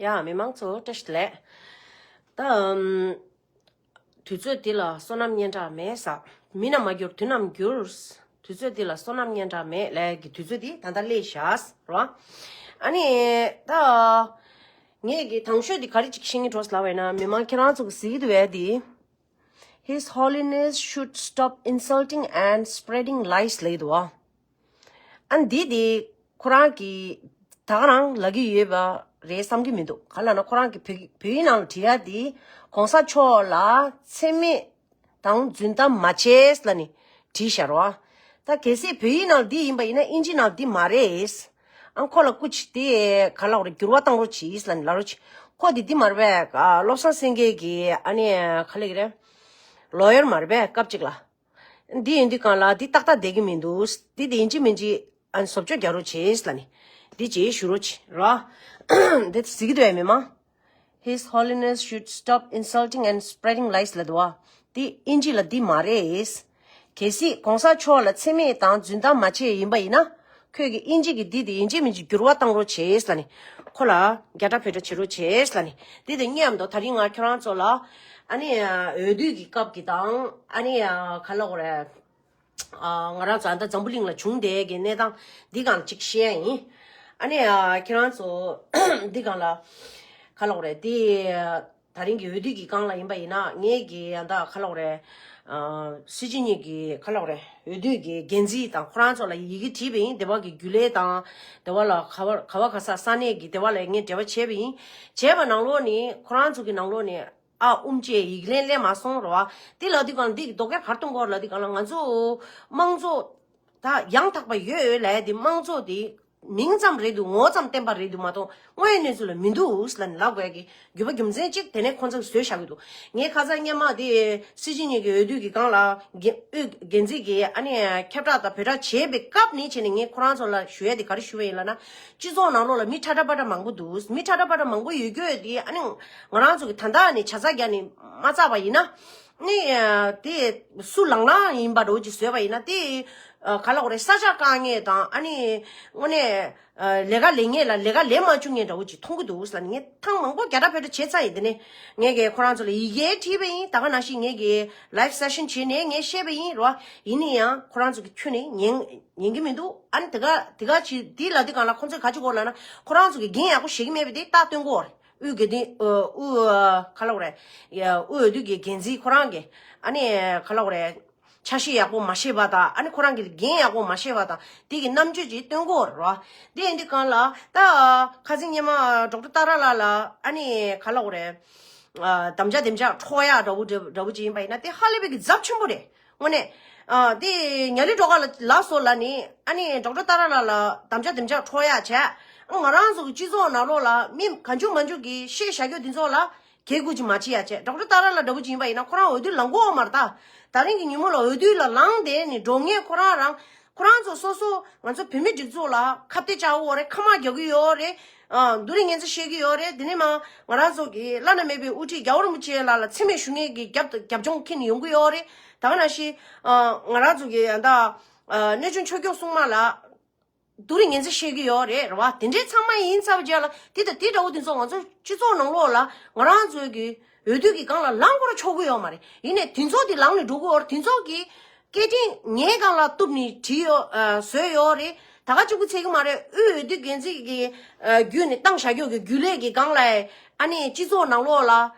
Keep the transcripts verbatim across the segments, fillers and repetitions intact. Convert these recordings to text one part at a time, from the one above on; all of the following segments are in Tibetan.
ཡ་མི་མང་ཚོ་བཀྲ་ཤིས་བདེ་ལེགས། ད་ཨམ། དུས་ཚོད་འདི་ལ་བསོད་ནམས་སྙན་གྲགས་མེད་ཟེར། མི་རྣམས་མ་འགྱུར་དུས་རྣམས་འགྱུར། དུས་ཚོད་འདི་ལ་བསོད་ནམས་སྙན་གྲགས་མེད་ལབ་ཀྱི་དུས་ཚོད་འདི་ད་ལྟ་སླེབས་ཤག་རེད་བ། ཨ་ནི་ད་ངས་ཀྱི་དང་ཤོས་འདི་ག་རེ་ཅིག་ཤེས་ཀྱི་འདུག་ལབ་པ་ཡིན་ན། མི་མང་ཁྱེད་རང་ཚོ་གིས་གཟིགས་ཀྱི་འདུག་པས་འདི། His Holiness should stop insulting and spreading lies ལབ་ཀྱི་འདུག་བ། ཨ་འདི་དེ་ཁོ་རང་གིས་ད་ག་རང་ལབ་ཀྱི་ཡོད་པ་རེད་བསམ་གྱི་མི་འདུག་ག་ལབ་ན་ཁོ་རང་གིས་བོད་བོད་ཡིག་ནང་ལ་བྲིས་ཡ་དེ་གོང་ས་མཆོག་ལ་མཚན་སྨད་དང་རྫུན་གཏམ་མ་བྱེད་ལབ་ནས་བྲིས་བཞག་རེད་བ། ད་གལ་སྲིད་བོད་ཡིག་ནང་ལ་འདི་ཡིན་པ་ཡིན་ན་ཨིན་ཇི་ནང་ལ་འདི་མ་རེད། ཨ་ཁོ་ལ་སྐུ་མཁྱེན་དེ་ག་ལབ་རེད། འགྱུར་བ་གཏང་རོགས་གྱིས་ལབ་ནས་ལབ་རོགས་གྱིས། ཁོ་དེ་འདི་མ་རེད་པས། བློ་བཟང་སེང་གེ་གི་ཨ་ནི་ག་ལབ་ཀྱི་རེད། ལོ་ཡར་མ་རེད་པས་སྐབས་གཅིག་ལ། འདི་ཡིན་དུས་གང་ལ་འདི་ཏག་ཏག་བསྡད་ཀྱི་མི་འདུག་འདི་དེ་ཡིན་གཅིག་མིན་གཅིག་ཨ་ནི་བཟོ་བཅོས་རྒྱག་རོགས་བྱེད་ལབ་ནས་འདི་བྱེད་ཞུ་རོགས་བྱེད་ར། འདི་གཟིགས་ཀྱི་འདུག་ཨེ་མི་མང་། His Holiness should stop insulting and spreading lies ལབ་འདུག་བ། འདི་ཨིན་ཇི་ལ་འདི་མ་རེད། གལ་སྲིད་གོང་ས་མཆོག་ལ་མཚན་སྨད་དང་རྫུན་གཏམ་མ་བྱེད་ཡིན་པ་ཡིན་ན། ཁོས་ཀྱི་ཨིན་ཇི་གི་འདི་དེ་ཡིན་གཅིག་མིན་གཅིག་འགྱུར་བ་གཏང་རོགས་བྱེད་ལབ་ནས་ཁོ་ལ་རྒྱ་གྲ་བོད་གྲ་བྱེད་རོགས་བྱེད་ལབ་ནས་འདི་དེ་ངས་ཨ་མདོ་ད་རིང་ང་ཁྱོད་རང་ཚོ་ལ་ཨ་ནི་འོས་བསྡུ་གི་སྐབས་ཀྱི་དང་ཨ་ནི་ག་ལབ་དགོས་རེད། ང་རང་ཚོ་ཨ་ད་འཛམ་བུ་གླིང་ལ་བྱུང་བསྡད་ཀྱི་གནས་སྟངས་འདི་སྒང་ལ་ཅིག་བཤད་ཡ་ཡིན། ཨ་ནི་ཁྱེད་རང་ཚོ་འདི་སྒང་ལ་ག་ལབ་དགོས་རེད་འདི། ད་རིང་གི་འོས་བསྡུ་གི་སྒང་ལ་ཡིན་པ་ཡིན་ན་ངས་ཀྱི་ཡང་ད་ག་ལབ་དགོས་རེད། ཨ། སྲིད་སྤྱི་གཉིས་ཀྱི་ག་ལབ་དགོས་རེད། འོས་བསྡུ་གི་འགན་འཛིན་དང་ཁོ་རང་ཚོ་ལ་ཡི་གེ་བྲིས་པ་ཡིན། དེ་བ་གི་རྒྱུན་ལས་དང་དེ་བ་ལ་ག་བ་ག་བ་ག་ས་ས་གནས་ཀྱི་དེ་བ་ལ་ངས་འབྲེལ་བ་བྱས་པ་ཡིན། བྱས་པ་ནང་ལོགས་ནས་ཁོ་རང་ཚོ་གི་ནང་ལོགས་ནས་ཨ་དབུ་མ་བཅས་ཡིག་ལན་སླེབས་མ་སོང་རེད་བ། དེ་ལབ་དུས་གང་འདི་གི་དོ་གལ་ག་རེ་གཏོང་དགོས་རེད་ལབ་དུས་གང་ལ་ང་ཚོ་དམངས་གཙོ་ད་ཡང་དག་པ་ཡོད་ལབ་ཡ་དེ་དམངས་གཙོ་དེ། མིང་ཙམ་རེད་འདུག་ངོ་ཙམ་བསྟན་པ་རེད་འདུག་མ་གཏོགས་དངོས་ཡོད་གནས་ཚུལ་ལ་མི་འདུག་ལབ་ནས་ལབ་དགོས་ཀྱི་རྒྱུ་བ་རྒྱུ་མཚན་གཅིག་དེ་ནས་ཁོང་ཚོས་བཟོས་བཞག་གི་འདུག་ངས་ཁ་སང་སྔོན་མ་དེ་སྲིད་སྤྱི་གཉིས་ཀྱི་འོས་བསྡུ་གི་སྒང་ལ་འགན་དབུས་འགན་འཛིན་གྱིས་ཨ་ནི་ཁྱབ་བསྒྲགས་དང་བོད་བསྒྲགས་བྱས་པའི་སྐབས་ནས་བྱས་ནས་ངས་ཁོ་རང་ཚོ་ལ་ཞུ་ཡ་དེ་ག་རེ་ཞུ་བ་ཡིན་ལབ་ན། སྤྱི་ཚོགས་ནང་ལོགས་ལ་མི་ཁྲ་ཁྲ་པ་ཁྲ་མང་པོ་འདུག་མི་ཁྲ་ཁྲ་པ་ཁྲ་མང་པོ་ཡོད་རྒྱུ་དེ་ཨ་ནི་ང་རང་ཚོ་གི་ད་ལྟ་ནས་བྱ་ཚ་རྒྱག་ནས་མ་བཙགས་པ་ཡིན་ན། ནི་དེ་སུ་ལངས་ལངས་ཡིན་པ་འདྲ་བོ་ཅིག་བཟོས་པ་ཡིན་ན་དེ་ག་ལབ་དགོས་རེད། ས་ཆ་བཀག་མཁན་དང་ཨ་ནི་དངོས་གནས་ལས་ཀ་ལས་མཁན་ལ་ལས་ཀ་ལས་མ་བཅུག་མཁན་འདྲ་བོ་ཅིག་མཐོང་གི་འདུག་ལབ་ནས་ངས་ཐེངས་མང་པོ་རྒྱ་གྲ་བོད་གྲ་བྱས་ཚར་ཡིན། དེ་ནས་ངས་ཀྱིས་ཁོ་རང་ཚོ་ལ་ཡི་གེ་བྲིས་པ་ཡིན། ད་ག་ནང་བཞིན་ངས་ཀྱིས་live session བྱས་ནས་ངས་བཤད་པ་ཡིན་རོ། ཡིན་ན་ཡང་ཁོ་རང་ཚོ་གིས་ཁྱོན་ནས་ཉན་ཉན་གྱི་མི་འདུག་ཨ་ནི་དེ་ག་དེ་ག་ཅིག་དེ་ལབ་དུས་གང་ལ་ཁོང་ཚོས་ག་ཅིག་གོ་ལབ་ན་ཁོ་རང་ཚོ་གིས་འགན་ཡག་པོ་བཞེས་ཀྱི་མེད་པ་དེ་ད་སྟོན་གོ་རེད། དབུས་དགེ་འདུན་ཨ་དབུ་ཨ་ག་ལབ་དགོས་རེད། ཡ་དབུས་འོས་བསྡུ་གི་འགན་འཛིན་ཁོ་རང་གིས་ཨ་ནི་ག་ལབ་དགོས་རེད། ཆ་ཤས་ཡག་པོ་མ་ཤེས་པ་དང་ཨ་ནི་ཁོ་རང་གི་འགན་ཡག་པོ་མ་ཤེས་པ་དང་དེ་གི་རྣམ་དཔྱོད་ཅིག་སྟོན་གོ་རེད་བ། དེ་ཡིན་དུས་གང་ལ་ད་ཁ་སང་སྔོན་མ་ཌོག་ཊར་ཏཱ་ར་ལགས་ལ་ཨ་ནི་ག་ལབ་དགོས་རེད། ཨ་དམ་བཅའ་དེམ་བཅའ་འཕྲོག་ཡག་འདྲ་བོ་འདྲ་བོ་ཅིག་ཡིན་པ་ཡིན་ན་དེ་ཧ་ལས་པའི་གི་ཚབས་ཆེན་པོ་རེད། དངོས་གནས། ཨ་དེ་ཉ་ལི་སྒྲོལ་དཀར་ལགས་སོགས་ལ་ནི་ཨ་ནི་ཌོག་ཊར་ཏཱ་ར་ལགས་ལ་དམ་བཅའ་དེམ་བཅའ་འཕྲོག་ཡག་བྱས། ཨ་ང་རང་ཚོ་གི་སྤྱི་ཚོགས་ནང་ལོགས་ལ་མི་གང་བྱུང་མང་བྱུང་གིས་བཤད་བཞག་རྒྱུ་དེ་ཚོ་ལ་གལ་དགོས་ཅིག་མ་བྱེད་ཡག་བྱས། ཌོག་ཊར་ཏཱ་ར་ལགས་འདྲ་བོ་ཅིག་ཡིན་པ་ཡིན་ན་ཁོ་རང་འོས་བསྡུ་ལངས་གོ་མ་རེད་ད། ད་རིང་གི་ཉིན་མོ་ལ་འོས་བསྡུ་ལ་ལངས་བསྡད་ནས་འགྲོ་མཁན་ཁོ་རང་རང་ཁོ་རང་ཚོ་སོ་སོ་ང་ཚོ་བོད་མི་སྒྲིག་འཛུགས་ལ་ཁ་གཏད་བཅག་གི་ཡོད་རེད། ཁ་དམག་རྒྱག་གི་ཡོད་རེད། ཨ་སྡུག་རུས་ངན་ཚ་བཤད་ཀྱི་ཡོད་རེད། དེ་ནས་མ་ང་རང་ཚོ་གི་བླ་ན་མེད་པའི་དབུ་ཁྲིད་རྒྱལ་བ་རིན་པོ་ཆེ་ལགས་ལ་མཚན་སྨད་ཞུ་མཁན་གྱི་རྒྱབ་རྒྱབ་ལྗོངས་འཁྱེར་ནས་ཡོང་གི་ཡོད་རེད། ད་ག་ནང་བཞིན་ཨ་ང་རང་ཚོ་གི་ད་ཨ་གནས་ཆུང་ཆོས་སྐྱོང་སྲུང་མ་ལ་སྡུག་རུས་ངན་ཚ་བཤད་ཀྱི་ཡོད་རེད་རེད་བ། དེ་འདྲའི་ཚང་མ་ཡིན་ཚར་བའི་རྗེས་ལ་དེ་དང་དེ་འདྲ་བོ་དེ་ཚོ་ང་ཚོ་སྤྱི་ཚོགས་ནང་ལོགས་ལ་ང་རང་ཚོའི་གི་འོས་བསྡུ་གི་སྒང་ལ་ལངས་དགོས་ར་ཆོག་གི་ཡོད་མ་རེད། ཡིན་ནའི་དེ་ཚོ་དེ་ལངས་ནས་འགྲོ་གི་ཡོད་རེད། དེ་ཚོ་གི་སྐད་འཕྲིན་ངའི་སྒང་ལ་གཏུབ་ནས་བྲིས་ཡོད་ཨ་བཟོས་ཡོད་རེད། ད་ག་གཅིག་པུ་ཚད་གི་མ་རེད། དབུས་འོས་བསྡུ་འགན་འཛིན་གྱི་ཨ་བརྒྱུད་ནས་བཏང་བཞག་རྒྱུ་གི་རྒྱུན་ལས་ཀྱི་སྒང་ལ་ཨ་ནི་སྤྱི་ཚོགས་ནང་ལོགས་ལ་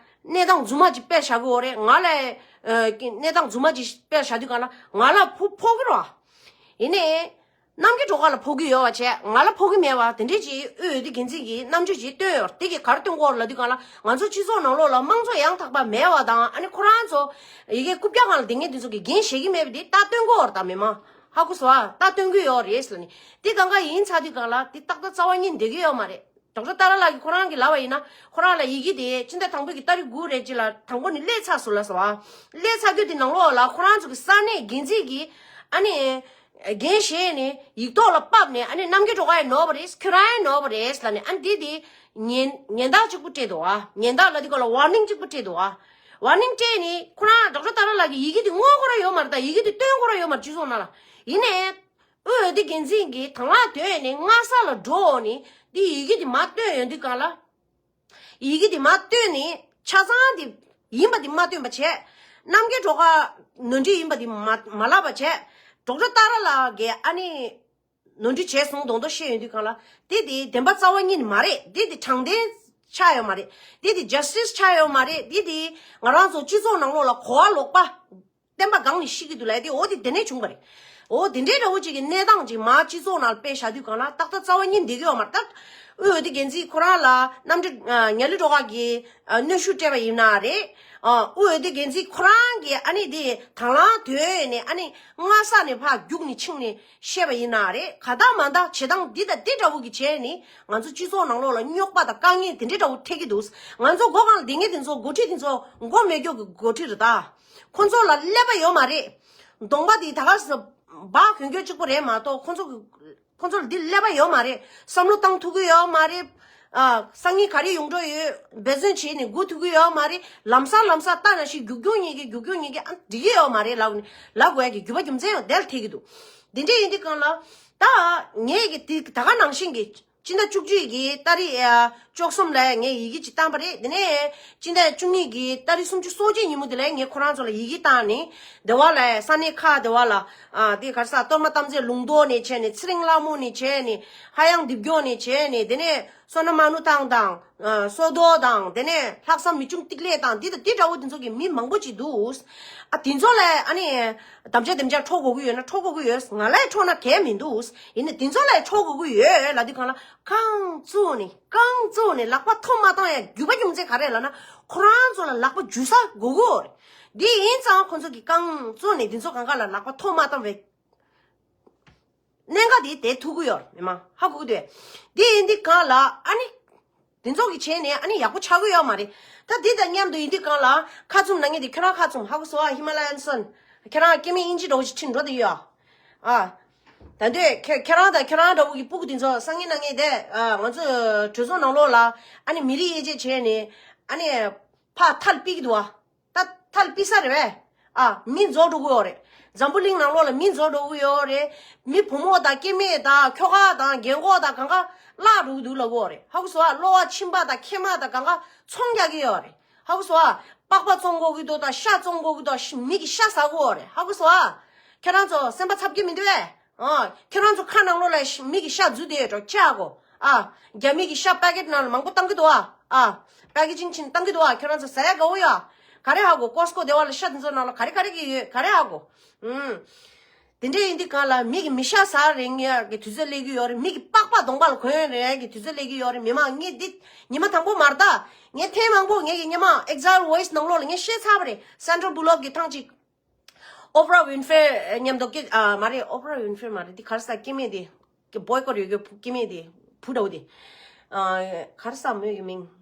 གནས་སྟངས་རྫུན་མ་ཅིག་སྤེལ་བཞག་གི་ཡོད་རེད། ང་ལ་ཨ་གནས་སྟངས་རྫུན་མ་ཅིག་སྤེལ་བཞག་དུས་སྒང་ལ་ང་ལ་ཕོག་ཕོག་གི་རེད་བ། ཡིན་ནའི། རྣམ་རྒྱལ་སྒྲོལ་དཀར་ལ་ཕོག་གི་ཡོད་པ་བྱས། ང་ལ་ཕོག་གི་མེད་པ་དེ་འདྲས་ཀྱི་དབུས་འོས་བསྡུ་འགན་འཛིན་གྱིས་རྣམ་དཔྱོད་ཅིག་བཏོན་ཡོད་རེད། དེ་གིས་ག་རེ་སྟོན་གྱི་ཡོད་རེད་ལབ་དུས་སྒང་ལ་ང་ཚོ་སྤྱི་ཚོགས་ནང་ལོགས་ལ་དམངས་གཙོ་ཡང་དག་པ་མེད་པ་དང་ཨ་ནི་ཁོ་རང་ཚོ་ཡི་གེ་རྐུབ་བཀྱག་སྒང་ལ་བསྡད་མཁན་དེ་ཚོ་གིས་འགན་བཞེས་ཀྱི་མེད་པ་དེ་ད་སྟོན་གྱི་ཡོད་རེད། ད་མི་མང་ཧ་གོ་སོང་ཨ། ད་སྟོན་གྱི་ཡོད་རེད་ཟེར་ནས་དེ་གང་ག་ཡིན་ཚར་དུས་སྒང་ལ་དེ་ཏག་ཏག་རྩ་བ་ཉིད་བསྡད་ཀྱི་ཡོད་མ་རེད། ཌོག་ཊར་ཏཱ་ར་ལགས་ཀྱིས་ཁོ་རང་གིས་ལབ་པ་ཡིན་ན་ཁོ་རང་ལ་ཡི་གེ་དེ་ཕྱི་ཟླ་དང་པོ་གི་ཏ་རིག་དགུ་རེད་ཅིག་ལ་དང་པོ་ནས་སླེབས་ཚར་སོང་ལབ་སོང་ཨ། སླེབས་ཚར་རྒྱུ་དེ་ནང་ལོགས་ལ་ཁོ་རང་ཚོ་གི་ས་གནས་འགན་འཛིན་གྱིས་ཨ་ནི། འགན་བཞེས་ནས་ཡིག་ཐོག་ལ་ཕབ་ནས་ཨ་ནི་རྣམ་རྒྱལ་སྒྲོལ་དཀར་ཡང་ནོར་བ་རེད། ཁྱོད་རང་ཡང་ནོར་བ་རེད་ལབ་ནས་ཨ་ནི་དེ་དེ་ཉེན་ཉེན་བརྡ་གཅིག་པུ་སྤྲད་འདུག་ཨ། ཉེན་བརྡ་ལབ་དུས་སྒང་ལ་ཝར་ནིང་གཅིག་པུ་སྤྲད་འདུག་ཨ། ཝར་ནིང་སྤྲད་ནས་ཁོ་རང་ཌོག་ཊར་ཏཱ་ར་ལགས་ཀྱིས་ཡི་གེ་དེ་བསྔོག་དགོས་ར་ཡོད་མ་རེད། ད་ཡི་གེ་དེ་སྟོན་དགོས་ར་ཡོད་མ་རེད། སྤྱི་ཚོགས་ནང་ལ་ཡིན་ནའི། དབུས་འོས་བསྡུ་འགན་འཛིན་གྱིས་དང་བླངས་བཏོན་ནས་སྔ་ས་ལ་འགྲོ་འོང་ནས་འདི་ཡི་གེ་འདི་མ་བཏོན་ཡོང་དུས་སྒང་ལ། ཡི་གེ་དེ་མ་བཏོན་ནས་ཆ་ཚང་དེ་ཡིན་པ་དེ་མ་བཏོན་པ་བྱས། རྣམ་རྒྱལ་སྒྲོལ་དཀར་ནོར་འཁྲུལ་ཡིན་པ་དེ་མ་མ་ལབ་པ་བྱས། ཌོག་ཊར་ཏཱ་ར་ལགས་ཀྱིས་ཨ་ནི་ནོར་འཁྲུལ་བྱས་སོང་མདོག་མདོག་བཤད་ཡོང་དུས་སྒང་ལ། དེ་དེ་བདེན་པ་རྩ་བ་ཉིད་ནས་མ་རེད། དེ་དེ་དྲང་བདེན་ཆགས་ཡོད་མ་རེད། དེ་དེ་ཇ་སི་ཊི་སི་ཆགས་ཡོད་མ་རེད། དེ་དེ་ང་རང་ཚོ་སྤྱི་ཚོགས་ནང་ལོགས་ལ་གོ་བ་ལོག་པ། བསྟན་པ་སྒང་ནས་ཤི་གི་འདུག་ལབ་དེ། འོ་དེ་དེ་ནས་བྱུང་བ་རེད། འོ་དེ་འདྲའི་འདྲ་བོ་ཅིག་གི་གནས་སྟངས་ཅིག་མར་སྤྱི་ཚོགས་ནང་སྤེལ་བཞག་དུས་སྒང་ལ་ཏག་ཏག་རྩ་བ་ཉིད་བསྡད་ཀྱི་ཡོད་མ་རེད། ད་དབུས་འོས་བསྡུ་འགན་འཛིན་ཁོ་རང་ལ་གནམ་གྲུ་ཉ་ལི་སྒྲོལ་དཀར་གྱིས་གནོན་ཤུགས་སྤྲད་པ་ཡིན་ན་རེད། དབུས་འོས་བསྡུ་འགན་འཛིན་ཁོ་རང་གིས་ཨ་ནི་དེ་དང་བླངས་དོན་ནས་ཨ་ནི་སྔ་ས་ནས་ཕར་རྒྱུགས་ནས་ཕྱིན་ནས་བཤད་པ་ཡིན་ན་རེད། ག་ད་མ་ད་བྱེད་སྟངས་འདི་དང་འདི་འདྲ་བོ་གི་བྱས་ནས་ང་ཚོ་སྤྱི་ཚོགས་ནང་ལོགས་ལ་རྙོག་པ་དང་དཀའ་ངལ་དེ་འདྲའི་འདྲ་བོ་འཕྲད་ཀྱི་འདུག་ང་ཚོ་མགོ་སྒང་ལ་བསྡད་མཁན་དེ་ཚོ་འགོ་ཁྲིད་དེ་ཚོ་མགོ་མེད་སྐྱོ་གི་འགོ་ཁྲིད་རེད་ད། ཁོ་ཚོ་ལ་ཀླད་པ་ཡོད་མ་རེད། གདོང་པ་དེ་ད་ག་སེ་སྦག་གྱོན་གྱོན་གཅིག་པོ་རེད་མ་གཏོགས། ཁོ་ཚོ་ཁོ་ཚོ་ལ་འདི་ཀླད་པ་ཡོད་མ་རེད། བསམ་བློ་བཏང་ཐུབ་ཀྱི་ཡོད་མ་རེད། ཨ། སང་ཉིན་ག་རེ་ཡོང་འགྲོ་ཡོད་འབད་བརྩོན་བྱས་ནས་སྒུག་ཐུབ་ཀྱི་ཡོད་མ་རེད། ལམ་སང་ལམ་སང་ལྟ་ན་ཞིག་རྒྱུག་རྒྱུག་ཉེས་ཀྱི་རྒྱུག་རྒྱུག་ཉེས་ཀྱི་ཨ་འགྲིག་གི་ཡོད་མ་རེད་ལབ་ནས་ལབ་དགོས་ཡ་གི་རྒྱུ་བ་རྒྱུ་མཚན་ཡང་དེ་ལ་ཐེག་གི་འདུག་འདི་འདྲ་ཡིན་དུས་སྒང་ལ་ད་ངས་ཀྱི་དེ་ད་ག་ནང་བཞིན་གྱི་སྤྱི་ཟླ་བཅུ་གཅིག་གི་ཏ་རིག་ཨ་བཅུ་གསུམ་ལ་ངས་ཡི་གེ་ཅིག་བཏང་པ་རེད། དེ་ནས་སྤྱི་ཟླ་བཅུ་གཉིས་ཀྱི་ཏ་རིག་སུམ་ཅུ་སོ་གཅིག་ཉིན་མོ་དེ་ལ་ངས་ཁོ་རང་ཚོ་ལ་ཡི་གེ་བཏང་ནས་སྡེ་བ་ལ་ས་གནས་ཁག་སྡེ་བ་ལ་ཨ་དེ་ག་རེ་ཟེར། གཏོར་མ་དམ་རྫས་ལུང་རྟོགས་ནས་བྱས་ནས་ཚེ་རིང་ལྷ་མོ་ནས་བྱས་ནས་ཧ་ཡང་འདེབས་སྐྱོར་ནས་བྱས་ནས་དེ་ནས་བསོད་ནམས་མ་ནུ་ཐང་དང་། ཨ། སོ་ཏོ་དང་དེ་ནས་ལྷག་བསམ་མི་ཆུང་ཏིག་ལེ་དང་འདི་དང་འདི་འདྲ་བོ་འདི་ཚོ་གི་མི་མང་པོ་ཅིག་འདུག་ཨ་དེ་ཚོ་ལ་ཨ་ནི་དམ་བཅའ་དེམ་བཅའ་འཕྲོག་དགོས་ཀྱི་ཡོད་ན་འཕྲོག་དགོས་ཀྱི་ཡོད། ང་ལ་འཕྲོག་ན་གལ་མི་འདུག་ཡིན་ནའི་དེ་ཚོ་ལ་འཕྲོག་དགོས་ཀྱི་ཡོད་ལབ་དུས་སྒང་ལ་རྐང་བཙུགས་ནས་རྐང་བཙུགས་ནས་ལག་པ་ཐོ་མ་བཏང་ཡ་རྒྱུ་བ་རྒྱུ་མཚན་ག་རེ་ལབ་ན། ཁོ་རང་ཚོ་ལ་ལག་པ་འཇུ་ས་དགོས་ཀྱི་ཡོད་རེད། འདི་ཡིན་ཙང་ཁོ་ཚོ་གི་རྐང་བཙུགས་ནས་འདི་ཚོ་གང་ག་ལ་ལག་པ་ཐོ་མ་བཏང་བའི་གནད་འགག་དེ་དེ་ཐུག་གི་ཡོད་རེད། མི་མང་ཧ་གོ་གི་འདུག་འདི་ཡིན་འདི་གང་ལ་ཨ་ནི། དེ་ཚོ་གི་བྱས་ནས་ཨ་ནི་ཡག་པོ་ཆགས་གི་ཡོད་མ་རེད། ད་འདི་དང་མཉམ་དུ་ཡིན་འདི་གང་ལ་ཁ་བཙུམ་ན་ངེས་དེ་ཁྱོད་རང་ཁ་བཙུམ་ཧ་གོ་སོང་ཨ། ཧི་མ་ལ་ཡན་སོན། ཁྱོད་རང་སྐྱེ་དམན་ཨིན་ཇི་འདྲ་བོ་ཞིག་ཁྲིད་འགྲོ་དེ་ཡོད་ཨ། ད་འདོད་ཁྱོད་ཁྱོད་རང་དང་ཁྱོད་རང་འདྲ་བོ་གི་སྤུ་གུ་དེ་ཚོ་སང་ཉིན་གནངས་ཉིན་དེ་ཨ་ང་ཚོ་གྲོས་ཚོགས་ནང་ལོགས་ལ་ཨ་ནི་མི་རིགས་དབྱེ་འབྱེད་བྱས་ནས་ཨ་ནི་ཕར་ཐལ་ཕྱིན་གི་འདུག་ཨ། ད་ཐལ་ཕྱིན་ས་རེད་པས། ཨ། མི་རྫོགས་འགྲོ་གི་ཡོད་རེད། འཛམ་བུ་གླིང་ནང་ལོགས་ལ་མི་རྫོགས་འགྲོ་གི་ཡོད་རེད། མི་བུ་མོ་དང་སྐྱེ་དམན་དང་ཁྱོ་ག་དང་རྒན་གོག་དང་གང་ག་བརླག་འགྲོ་གི་འདུག་ལབ་ཀྱི་ཡོད་རེད། ཧ་གོ་སོང་ཨ། གློ་བ་མཆིན་པ་དང་མཁལ་མ་དང་གང་ག་ཚོང་རྒྱག་གི་ཡོད་རེད། ཧ་གོ་སོང་ཨ། པགས་པ་བཙོང་དགོས་ཀྱི་འདུག་དང་ཤ་བཙོང་དགོས་ཀྱི་འདུག་མི་གི་ཤ་ཟ་གི་ཡོད་རེད། ཧ་གོ་སོང་ཨ། ཁྱེད་རང་ཚོ་སེམས་པ་འཚབ་ཀྱི་མི་འདུག་གས། ཨ། ཁྱེད་རང་ཚོ་ཁ་ནང་ལོགས་ལ་ཤ་མི་གི་ཤ་འཛུལ་བསྡད་ཡོད་འགྲོ་ཅི་ཧ་གོ། ཨ། རྒྱ་མི་གི་ཤ་པ་ཀེ་ཊི་ནང་ལ་མང་པོ་བཏང་གི་འདུག་ཨ། ཨ། པེ་ཀེ་ཇིང་བྱས་ནས་བཏང་གི་འདུག་ཨ། ཁྱེད་རང་ཚོ་ཟ་ཡ་དགའ་བོ་ཡོད་ཨ། ག་རེ་ཧ་གོ། ཀོ་སི་ཀོ་སྡེ་བ་ལ་ཤ་འདི་ཚོ་ནང་ལ་ག་རེ་ག་རེ་གི་ཡོད་ག་རེ་ཧ་གོ། ཨུམ། དེ་འདྲ་ཡིན་དུས་གང་ལ་མི་གི་མི་ཤ་ཟ་རན་ཡ་གི་དུས་ཚོད་སླེབས་ཀྱི་ཡོད་རེད། མི་གི་པགས་པ་གདོང་པ་ལ་གོན་རན་ཡ་གི་དུས་ཚོད་སླེབས་ཀྱི་ཡོད་རེད། མི་མང་ངས་འདི་ཉི་མ་དང་པོ་མ་རེད་ད། ངས་ཐེངས་མང་པོ་ངས་ཀྱི་སྔོན་མ་Exile Voice་ནང་ལོགས་ལ་ངས་བཤད་ཚར་བ་རེད། སན་ཌྲ་བྷུ་ལོག་གི་ཐེངས་གཅིག་ཨོ་པ་ར་ཝིན་ཧྥེ་མཉམ་དུ་སྐད། ཨ། མ་རེད། ཨོ་པ་ར་ཝིན་ཧྥེ་མ་རེད། འདི་ག་རེ་ཟེར། སྐྱེ་དམན་དེ་བྷོའི་ཀོཊ་ཡོད་རྒྱུ་སྐྱེ་དམན་དེ་བུ་འདྲ་བོ་དེ། ཨ། ག་རེ་ཟེར་མོས་ཀྱི་མིང་།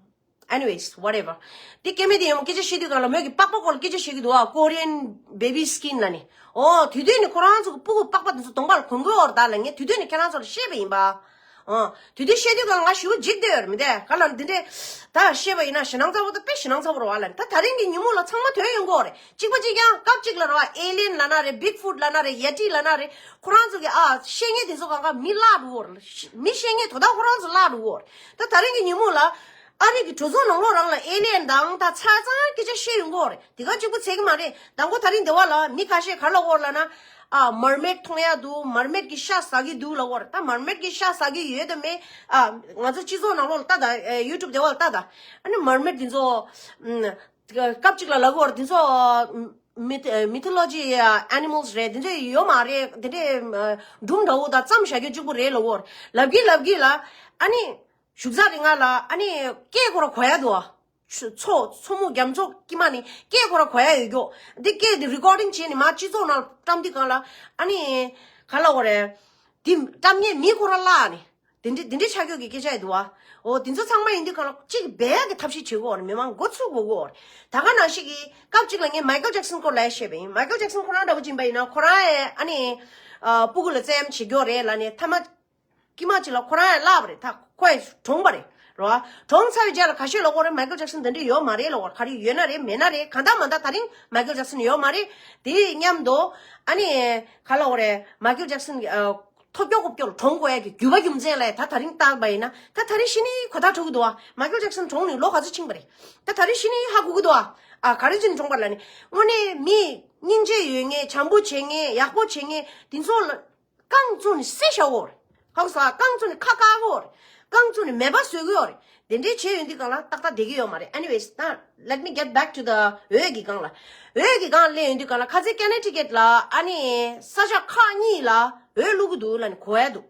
Anyways, whatever། དེ་སྐྱེ་དམན་དེ་ཡང་སྐད་ཆ་བཤད་དུས་སྒང་ལ་མོས་ཀྱི་པགས་པ་སྐོར་ལ་སྐད་ཆ་བཤད་ཀྱི་འདུག་ཨ། Korean baby skin་ལབ་ནས། ཨོ། དེ་དུས་ནས་ཁོ་རང་ཚོ་གི་སྤུ་གུ་པགས་པ་དེ་ཚོ་གདོང་པ་ལ་གོན་གྱི་ཡོད་རེད་ད་ལབ། ངས་དེ་དུས་ནས་ཁྱེད་རང་ཚོ་ལ་བཤད་པ་ཡིན་པ། ཨ། དེ་དུས་བཤད་དུས་སྒང་ལ་ང་ཞེ་པོ་འཇིགས་བསྡད་ཡོད་རེད། མི་འདུག་གས། ག་ལ་འདི་འདྲས་ད་བཤད་པ་ཡིན་ན་ཞེད་སྣང་ཚ་པོ་དང་དཔེ་ཞེད་སྣང་ཚ་པོ་རེད་པ་ལབ་ནས། ད་དེ་རིང་གི་ཉིན་མོ་ལ་ཚང་མ་ཐོན་ཡོང་གི་ཡོད་རེད། གཅིག་པ་གཅིག་རྐྱང་སྐབས་གཅིག་ལ་རེད་པ། Alien་ལབ་ན་རེད། Bigfoot་ལབ་ན་རེད། Yeti་ལབ་ན་རེད། ཁོ་རང་ཚོ་གི་ཨ་བཤད་མཁན་དེ་ཚོ་གང་ག་མི་བརླག་འགྲོ་གི་ཡོད་རེད། མི་བཤད་མཁན་དོ་བདག་ཁོ་རང་ཚོ་བརླག་འགྲོ་གི་ཡོད་རེད། ད་དེ་རིང་གི་ཉིན་མོ་ལ་ཨ་རི་གི་གྲོས་ཚོགས་ནང་ལོགས་རང་ལ་Alien་དང་ད་ཆ་ཚང་སྐད་ཆ་བཤད་ཡོང་གི་ཡོད་རེད། དེ་ག་གཅིག་པུ་ཚད་ཀྱི་མ་རེད། དང་པོ་དེ་རིང་སྡེ་བ་ལ་མི་ཁ་ཤས་ག་ལབ་ཀྱི་ཡོད་རེད་ལབ་ན། ཨ། Mermaid་མཐོང་ཡ་འདུག Mermaid་གི་ཤ་ཟ་གི་འདུག་ལབ་ཀྱི་ཡོད་རེད། ད་Mermaid་གི་ཤ་ཟ་གི་ཡོད་དམ་མེད། ཨ། ང་ཚོ་སྤྱི་ཚོགས་ནང་ལོགས་ལ་ལྟ་ད། ཨེ། YouTube་སྡེ་བ་ལ་ལྟ་ད། ཨ་ནི་Mermaid་དེ་ཚོ། ཨམ། སྐབས་གཅིག་ལ་ལབ་ཀྱི་ཡོད་རེད། དེ་ཚོ་myth- mythology་animals་རེད། དེ་ཚོ་ཡོད་མ་རེད། དེ་འདྲའི་སྒྲུང་འདྲ་བོ་དང་བརྩམས་བཞག་རྒྱུ་གཅིག་པུ་རེད་ལབ་ཀྱི་ཡོད་རེད། ལབ་གི་ལབ་གི་ལ། ཨ་ནི་བཞུགས་ས་རི་ང་ལ་ཨ་ནི་སྐད་ཁོ་ར་གོ་ཡ་འདུག་ཨ། མཚོ་མཚོ་མོ་རྒྱ་མཚོ་དཀྱིལ་མ་ནས་སྐད་ཁོ་ར་གོ་ཡ་ཡོད་རྒྱུ། འདི་སྐད་འདི་རི་ཀོར་ཌིང་བྱས་ནས་མར་སྤྱི་ཚོགས་ནང་བཀྲམ་དུས་སྒང་ལ། ཨ་ནི་ག་ལབ་ཀྱི་ཡོད་རེད། འདི་བཀྲམ་མཁན་མི་ཁོ་ར་བརླག་ནས། དེ་འདྲ་དེ་འདྲ་ཆགས་རྒྱུ་གི་སྐད་ཆ་ཡོད་འདུག་བ། འོ། དེ་ཚོ་ཚང་མ་ཡིན་དུས་སྒང་ལ་གཅིག་སྦས་ཀྱི་ཐབས་ཤེས་བྱེད་དགོས་རེད། མི་མང་མགོ་ཚོས་དགོས་ཀྱི་ཡོད་རེད། ད་ག་ནང་བཞིན་གྱི་སྐབས་གཅིག་ལ་ངས་Michael Jackson་སྐོར་ལ་བཤད་པ་ཡིན། Michael Jackson་ཁོ་རང་འདྲ་བོ་ཅིག་ཡིན་པ་ཡིན་ན་ཁོ་རང་ཨེ་ཨ་ནི་ཨ་སྤུ་གུ་ལ་བཙན་གཡེམ་བྱེད་རྒྱུ་རེད་ལབ་ནས་མཐའ་མ། དཀྱིལ་མ་གཅིག་ལ་ཁོ་རང་ཡང་བརླགས་པ་རེད། ད་ཁོ་ཡང་གྲོངས་པ་རེད། རེད་བ། གྲོངས་ཚར་བའི་རྗེས་ལ་ཁ་ཤས་ལབ་ཀྱི་ཡོད་རེད། Michael Jackson་དེ་འདྲ་ཡོད་མ་རེད་ལབ་ཀྱི་ཡོད་རེད། ག་རེ་ཡོད་ན་རེད་མེད་ན་རེད། གང་ལྟར་མ་ལྟར་ད་རིང་Michael Jackson་ཡོད་མ་རེད། དེ་མཉམ་དུ་ཨ་ནི་ག་ལབ་ཀྱི་ཡོད་རེད། Michael Jackson་གི་ཨ། ཐོབ་སྐྱོ་ཀོབ་སྐྱོ་ལ་གྲོངས་དགོས་ཡ་གི་རྒྱུ་བ་རྒྱུ་མཚན་ལ་ད་ད་རིང་བལྟས་པ་ཡིན་ན་ད་ད་རིང་ཤི་ནི་གོ་ཐག་ཆོད་ཀྱི་འདུག་ཨ། མའི་ཁལ་ཇེག་སན་གྲོངས་ནས་ལོ་ག་ཚོད་ཕྱིན་པ་རེད། ད་ད་རིང་ཤི་ནི་ཧ་གོ་གི་འདུག་ཨ། ཨ་ག་རེ་བྱས་ནས་གྲོངས་པ་ལབ་ནི། དངོས་གནས་མི་སྙིང་རྗེ་ཡོད་མཁན། བྱམས་པོ་བྱེད་མཁན། ཡག་པོ་བྱེད་མཁན་དེ་ཚོ་ལ་རྐང་བཙུགས་ནས་བསད་བཞག་གོ་རེད། ཧ་གོ་སོང་ཨ། རྐང་བཙུགས་ནས་ཁ་བཀག་གོ་རེད། རྐང་བཙུགས་ནས་མེད་པ་བཟོ་གི་ཡོད་རེད། དེ་འདྲའི་བྱས་ཡོང་དུས་སྒང་ལ་ཏག་ཏག་བསྡད་ཀྱི་ཡོད་མ་རེད། Anyways, now let me get back to the འོས་ཀྱི་སྒང་ལ། འོས་ཀྱི་སྒང་སླེབས་ཡོང་དུས་སྒང་ལ་ཁ་སང་ཀེ་ནེ་ཊི་ཀེཊ་ལ་ཨ་ནི་ས་ཆ་ཁག་གཉིས་ལ་འོས་བླུག་གི་འདུག་ལབ་ནས་གོ་ཡ་འདུག་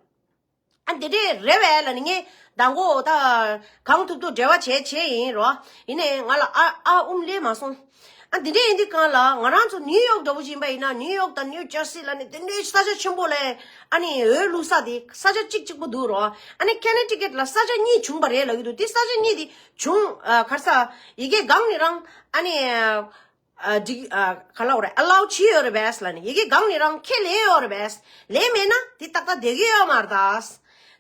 ཨ་འདི་འདྲས་རེད་པས་ལབ་ནས་ངས་མདང་དགོང་ད་གང་ཐུབ་ཐུབ་འབྲེལ་བ་བྱས་བྱས་ཡིན་རོ། ཡིན་ནའི་ང་ལ་ཨ་ཨ་ཨུམ་སླེབས་མ་སོང་། ཨ་འདི་འདྲས་ཡིན་དུས་སྒང་ལ་ང་རང་ཚོ་ནིའུ་ཡོག་འདྲ་བོ་ཅིག་ཡིན་པ་ཡིན་ན། ནིའུ་ཡོག་དང་ནིའུ་ཇར་སི་ལབ་ནས་དེ་འདྲའི་ས་ཆ་ཆེན་པོ་ལ་ཨ་ནི་འོས་བླུག་ས་དེ་ས་ཆ་གཅིག་གཅིག་པོ་འདུག་རོ། ཨ་ནི་ཀེ་ནེ་ཊི་ཀེཊ་ལ་ས་ཆ་གཉིས་བྱུང་པ་རེད་ལབ་ཀྱི་འདུག་དེ་ས་ཆ་གཉིས་དེ་བྱུང་ཨ་ག་རེ་ཟ། ཡི་གེ་སྒང་ནས་རང་ཨ་ནི་ཨ་འགྲིག་ཨ་ག་ལབ་དགོས་རེད། ཨ་ལའོ་བྱས་ཡོད་རེད་པས་ལབ་ནས། ཡི་གེ་སྒང་ནས་རང་ཁས་ལེན་ཡོད་རེད་པས། ལེན་མེད་ན་དེ་ཏག་ཏག་བསྡད་ཀྱི་ཡོད་མ་རེད་ད།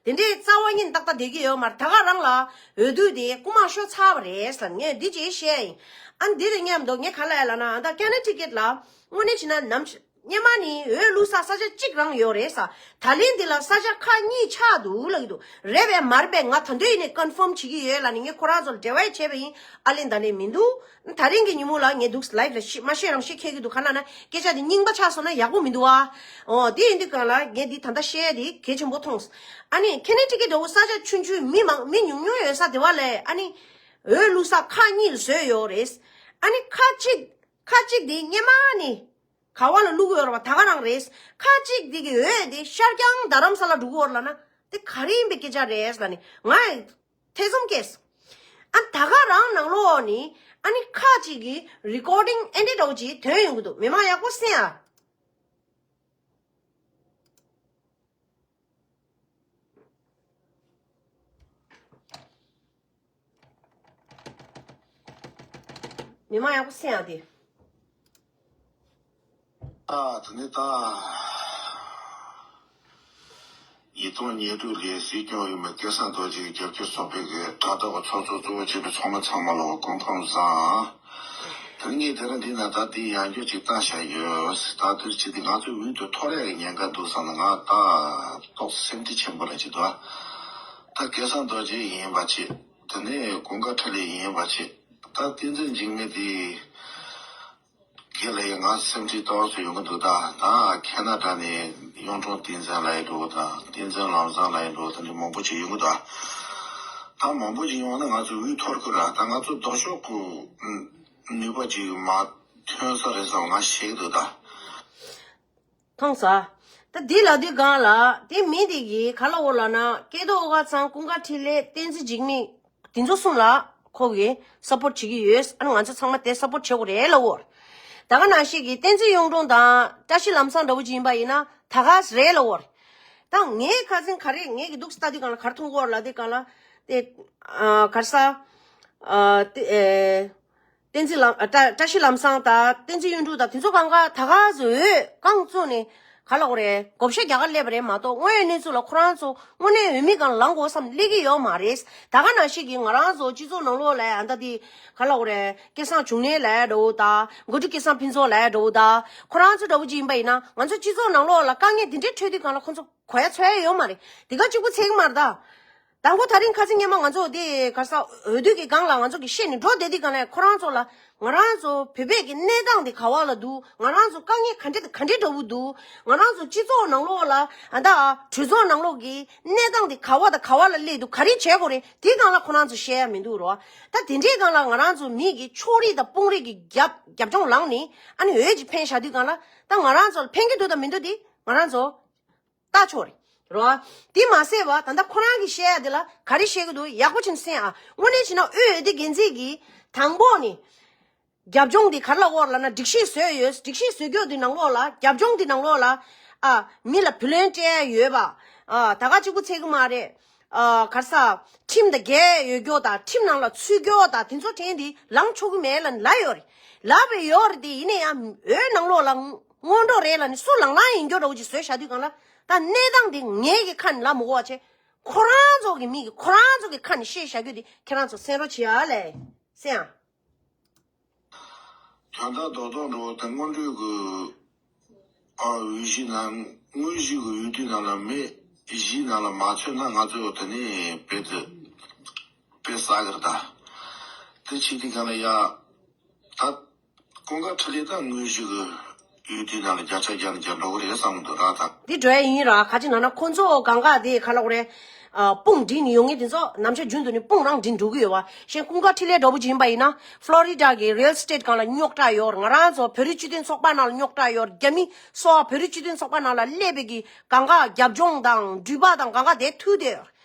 དེ་འདྲའི་རྩ་བ་ཉིད་ཏག་ཏག་བསྡད་ཀྱི་ཡོད་མ་རེད། ད་ག་རང་ལ་འོས་བསྡུ་དེ་རྐུ་མ་ཤོར་ཚར་བ་རེད་ལབ་ངས་འདི་ཅིག་བཤད་ཡིན། ཨ་འདི་དང་མཉམ་དུ་ངས་ག་ལབ་ཡ་ལབ་ན། ཨ་ད་ཀེ་ནེ་ཊི་ཀེཊ་ལ་དངོས་གནས་བྱས་ན་ནམ་སྙེ་མ་ནི་འོས་བླུག་ས་ས་ཆ་གཅིག་རང་ཡོད་རེད་ས། ད་ལན་འདི་ལ་ས་ཆ་ཁག་གཉིས་ཆགས་འདུག་ལབ་ཀྱི་འདུག་རེད་པས་མ་རེད་པས་ང་ད་དུང་ཡིན་ནས་ཀོན་ཕོམ་བྱེད་ཀྱི་ཡོད་ལབ་ནས་ངས་ཁོ་རང་ཚོ་ལ་འབྲེལ་བ་བྱས་པ་ཡིན། ཨ་ལན་ད་ལན་མི་འདུག་ད་རིང་གི་ཉིན་མོ་ལ་ངས་འདུག་ལའིབ་ལ་ཤི་མ་ཤེས་རང་ཤེས་ཁེལ་གྱི་འདུག་ག་ལབ་ན་སྐད་ཆ་དེ་རྙིང་པ་ཆགས་སོང་ན་ཡག་པོ་མི་འདུག་ཨ། འོ་དེ་ཡིན་དུས་སྒང་ལ་ངས་འདི་ད་ལྟ་བཤད་ཡ་དེ་གལ་ཆེན་པོ་མཐོང་། ཨ་ནི་ཀེ་ནེ་ཊི་ཀེཊ་འདྲ་བོ་ས་ཆ་ཆུང་ཆུང་མི་མང་མི་ཉུང་ཉུང་ཡོད་ས་དེ་བ་ལས་ཨ་ནི་འོས་བླུག་ས་ཁག་གཉིས་ལ་བཟོས་ཡོད་རེད། ཨ་ནི་ཁག་གཅིག་ཁག་གཅིག་དེ་སྙེ་མ་ནི་ག་བ་ལ་བླུག་ཡོད་རེད་པ། ད་ག་རང་རེད། ཁག་གཅིག་དེ་གི་འོས་དེ་ཤར་རྒྱང་རྡ་རམ་ས་ལ་འགྲོ་གི་ཡོད་རེད་ལབ་ན་དེ་ག་རེ་ཡིན་པའི་སྐད་ཆ་རེད་ལབ་ནི་ང་ཐེ་ཚོམ་སྐྱེས། ཨ་ད་ག་རང་ནང་ལོགས་ནི་ཨ་ནི་ཁག་ཅིག་གི་རི་ཀོར་ཌིང་ཨེ་འདྲ་འདྲ་བོ་ཅིག་ཐོན་ཡོང་གི་འདུག་མི་མང་ཡག་པོ་གསན་ཨ། མི་མང་ཡག་པོ་གསན་ཨ་དེ། ད་དེ་ནས་ད། ཉིས་སྟོང་ཉེར་དྲུག་ལོའི་སྲིད་སྐྱོང་འོས་མི་སྐལ་བཟང་རྡོ་རྗེ་གི་རྒྱབ་སྐྱོར་ཚོགས་པའི་གི་དྲ་ཐོག་གི་ཚོགས་གཙོ་གཙོ་བོ་བྱས་པའི་ཚོགས་མི་ཚང་མ་ལ་སྐུ་ཁམས་བཟང་། དེ་ངས་དེ་རིང་འདི་ན་ད་དེ་ཡང་བསྐྱར་ཅིག་བཏང་བཞག་ཡོད། ད་དེར་ཅིག་དེ་ང་ཚོའི་འོས་དེ་འཐོར་ཡ་གི་ཉེན་ཁ་འདུག་བསམ་ནས་ང་ད་ཏོག་ཙམ་སེམས་ཁྲལ་ཆེན་པོ་རེ་ཅིག་འདུག་ད་སྐལ་བཟང་རྡོ་རྗེ་ཡིན་པ་ཅིག་དེ་ནས་ཀུན་དགའ་འཕྲིན་ལས་ཡིན་པ་ཅིག་ད་བསྟན་འཛིན་འཇིགས་མེད་དེ། དེ་ལས་ང་སེམས་ཁྲལ་ཏོག་ཙམ་ཡོང་གི་འདུག་ད་ད་ཁེ་ན་ཌ་ནས་གཡུང་དྲུང་བསྟན་འཛིན་ལགས་ཡིན་འགྲོ་དང་བསྟན་འཛིན་ལམ་བཟང་ལགས་ཡིན་འགྲོ་དང་འདི་མང་པོ་ཅིག་ཡོང་གི་འདུག་ད་མང་པོ་ཅིག་ཡོང་ན་ང་ཚོ་འོས་འཐོར་གི་ར། ད་ང་ཚོ་ལྡོག་ཕྱོགས་ཀྱི་ནུས་པ་ཅིག་མ་ཐོན་ས་རེད་བསམ་ང་ཤེས་ཀྱི་འདུག་ད། མཐོང་ས། ད་འདི་ལ་དུས་གང་ལ་དེ་མི་དེ་གིས་ག་ལ་འོ་ལ་ན་སྐལ་རྡོར་ཨོ་དཀར་ཚང་ཀུན་དགའ་འཕྲིན་ལས་བསྟན་འཛིན་འཇིགས་མེད། དེ་ཚོ་གསུམ་ལ་ཁོ་གིས་སབ་པོར་བྱེད་ཀྱི་ཡོད། ཨ་ནི་ང་ཚོ་ཚང་མ་དེ་སབ་པོར་བྱེད་དགོས་རེད་ལབ་འོ། ད་ག་ནང་བཞིན་གྱི་བསྟན་འཛིན་གཡུང་དྲུང་དང་བཀྲ་ཤིས་ལམ་བཟང་འདྲ་བོ་ཅིག་ཡིན་པ་ཡིན་ན་ད་ག་རེད་ལབ་འོ། ད་ངའི་ཁ་སང་ག་རེ་ངའི་གི་འདུག་ལྟ་དུས་གང་ལ་ག་རེ་མཐོང་གི་འོ་ལབ་དུས་གང་ལ་དེ་ཨ་ག་རེ་ཟ་ཨ་དེ་ཨེ། བསྟན་འཛིན་ལམ་ཨ་བཀྲ་བཀྲ་ཤིས་ལམ་བཟང་དང་བསྟན་འཛིན་གཡུང་དྲུང་དང་དེ་ཚོ་གང་ག་ད་ག་ཟེ་འོས་རྐང་བཙུགས་ནས་ག་ལ་འོ་རེད། བགོ་བཤའ་རྒྱག་ག་སླེབས་པ་རེད་མ་གཏོགས་དངོས་ཡོད་གནས་ཚུལ་ལ་ཁོ་རང་ཚོ་དངོས་གནས་འོས་མི་སྒང་ལངས་དགོས་བསམ་སླེབས་ཀྱི་ཡོད་མ་རེད། ད་ག་ནང་བཞིན་གྱི་ང་རང་ཚོ་སྤྱི་ཚོགས་ནང་ལོགས་ལ་ཨ་ད་དེ་ག་ལ་འོ་རེད། སྐལ་བཟང་འབྱུང་གནས་ལབ་འདྲ་བོ་དང་མགོ་ཁྲིད་སྐལ་བཟང་ཕུན་ཚོགས་ལབ་འདྲ་བོ་དང་ཁོ་རང་ཚོ་འདྲ་བོ་ཅིག་ཡིན་པ་ཡིན་ན་ང་ཚོ་སྤྱི་ཚོགས་ནང་ལོགས་ལ་དཀའ་ངལ་དེ་འདྲའི་འཕྲད་དུས་གང་ལ་ཁོ་ཚོ་གོ་ཡ་ཚོར་ཡ་ཡོད་མ་རེད། དེ་ག་གཅིག་པུ་ཚད་ཀྱི་མ་རེད་ད། དང་པོ་ད་རིང་ཁ་སང་སྔོན་མ་ང་ཚོ་དེ་ག་རེ་ཟ་འོས་བསྡུ་གི་སྒང་ལ་ང་ཚོ་གི་བཤད་ནས་འགྲོ་བསྡད་དུས་གང་ལ་ཁོ་རང་ཚོ་ལ་ང་རང་ཚོ་བོད་པའི་གི་གནས་སྟངས་དེ་ག་བ་ལ་འདུག་ང་རང་ཚོ་དཀའ་ངལ་ག་འདྲ་ག་འདྲ་འདྲ་བོ་འདུག་ང་རང་ཚོ་སྤྱི་ཚོགས་ནང་ལོགས་ལ་ཨ་ད་གྲོས་ཚོགས་ནང་ལོགས་གི་གནས་སྟངས་དེ་ག་བ་དང་ག་བ་ལ་སླེབས་འདུག་ག་རེ་བྱེད་དགོས་རེད། དེ་སྒང་ལ་ཁོ་རང་ཚོ་བཤད་ཡ་མི་འདུག་རོ། ད་དེ་འདྲའི་སྒང་ལ་ང་རང་ཚོ་མི་གི་ཕྱོགས་རིས་དང་དཔུང་རིས་གི་རྒྱབ་རྒྱབ་ལྗོངས་ལངས་ནས་ཨ་ནི་འོས་ཅིག་འཕེན་བཞག་དུས་སྒང་ལ་ད་ང་རང་ཚོ་ལ་ཕན་གི་འདུག་དང་མི་འདུག་དེ་ང་རང་ཚོ། ལྟ་ཆོག་རེད། རོ། དེ་མ་ཟད་པ་ད་ལྟ་ཁོ་རང་གིས་བཤད་ཡ་དེ་ལ་ག་རེ་བཤད་ཀྱི་འདུག་ཡག་པོ་བྱས་ནས་གསན་ཨ། དངོས་གནས་བྱས་ན་དབུས་འོས་བསྡུ་འགན་འཛིན་གྱིས་དང་པོ་ནས་རྒྱབ་ལྗོངས་འདི་ག་རེ་ལབ་དགོས་རེད་ལབ་ན་སྒྲིག་གཞི་བཟོས་ཡོད། སྒྲིག་གཞི་བཟོས་རྒྱུ་འདི་ནང་ལོགས་ལ་རྒྱབ་ལྗོངས་འདི་ནང་ལོགས་ལ་ཨ་མི་ལ་བུ་ལོན་སྤྲད་ཡ་ཡོད་པ། ཨ་ད་ག་གཅིག་པུ་ཚད་ཀྱི་མ་རེད། ཨ་ག་རེ་ཟ། ཁྲིམས་དང་འགལ་ཡོད་རྒྱུ་དང་ཁྲིམས་ནང་ལ་ཚུད་རྒྱུ་དང་དེ་ཚོ་དྲན་འདི་ལངས་ཆོག་གི་མེད་ལབ་ལབ་ཡོད་རེད། ལབ་པའི་ཡོད་རེད་དེ་ཡིན་ན་ཡང་འོས་ནང་ལོགས་ལ། སྔོན་འགྲོ་རེད་ལབ་ནས་སུ་ལངས་ལངས་ཡིན་རྒྱུ་འདྲ་བོ་ཅིག་བཟོས་བཞག་དུས་གང་ལ་ད་གནས་སྟངས་འདི་ངའི་གི་ཁ་ནས་ལབ་མི་དགོས་པ་བྱས། ཁོ་རང་ཚོ་གི་མི་གི་ཁོ་རང་ཚོ་གི་ཁ་ནས་བཤད་བཞག་རྒྱུ་འདི་ཁྱེད་རང་ཚོ་གསན་རོགས་བྱེད་ཨ་ལས། གསན་ཨ། དོན་དག་རྡོག་རྡོག་འགྲོ་བ་དང་སྔོན་འགྲོའི་གི་ཨ་འོས་གཞི་ནང་ དངོས་གཞི་གི་འོས་བསྡུའི་ནང་ལ་མི་བཞིའི་ནང་ལ་མ་ཚུད་ན་ང་ཚོ་དེ་ནས་དཔེ་དེ་དཔེ་བསགས་གི་རེད་ད། དེ་བྱེད་དུས་གང་ལ་ཡ། ད་ཀུན་དགའ་འཕྲིན་ལས་ད་དངོས་གཞི་གི་འོས་བསྡུའི་ནང་ལ་བརྒྱ་ཆ་བརྒྱ་ནས་བརྒྱ་འགྲོ་གི་རེད་བསམ་གི་འདུག་ར་ད། འདི་འགྲོ་ཡ་ཡིན་ར། ག་ཅི་ན་ན་ཁོ་ཚོ་གང་ག་དེ་ག་ལ་གོ་རེད། ཨ། དཔུང་སྒྲིག་ནས་ཡོང་མཁན་དེ་ཚོ་ནམ་ཞག་རྒྱུན་དུ་ནས་དཔུང་རང་སྒྲིག་འགྲོ་གི་ཡོད་བ། གཞན་ཀུན་དགའ་འཕྲིན་ལས་འདྲ་པོ་ཅིག་ཡིན་པ་ཡིན་ན་ཕློ་རི་ཌ་གི་རི་ཡལ་སི་ཊེཊ་སྒང་ལ་རྙོག་དྲ་ཡོད། ང་རང་ཚོ་བོད་རིགས་སྤྱི་མཐུན་ཚོགས་པ་ནང་ལ་རྙོག་དྲ་ཡོད། རྒྱ་མི་སོགས་བོད་རིགས་སྤྱི་མཐུན་ཚོགས་པ་ནང་ལ་སླེབས་པའི་གི་གང་ག་རྒྱབ་ལྗོངས་དང་འགྲུལ་པ་དང་གང་ག་དེ་ཐུག་དེ།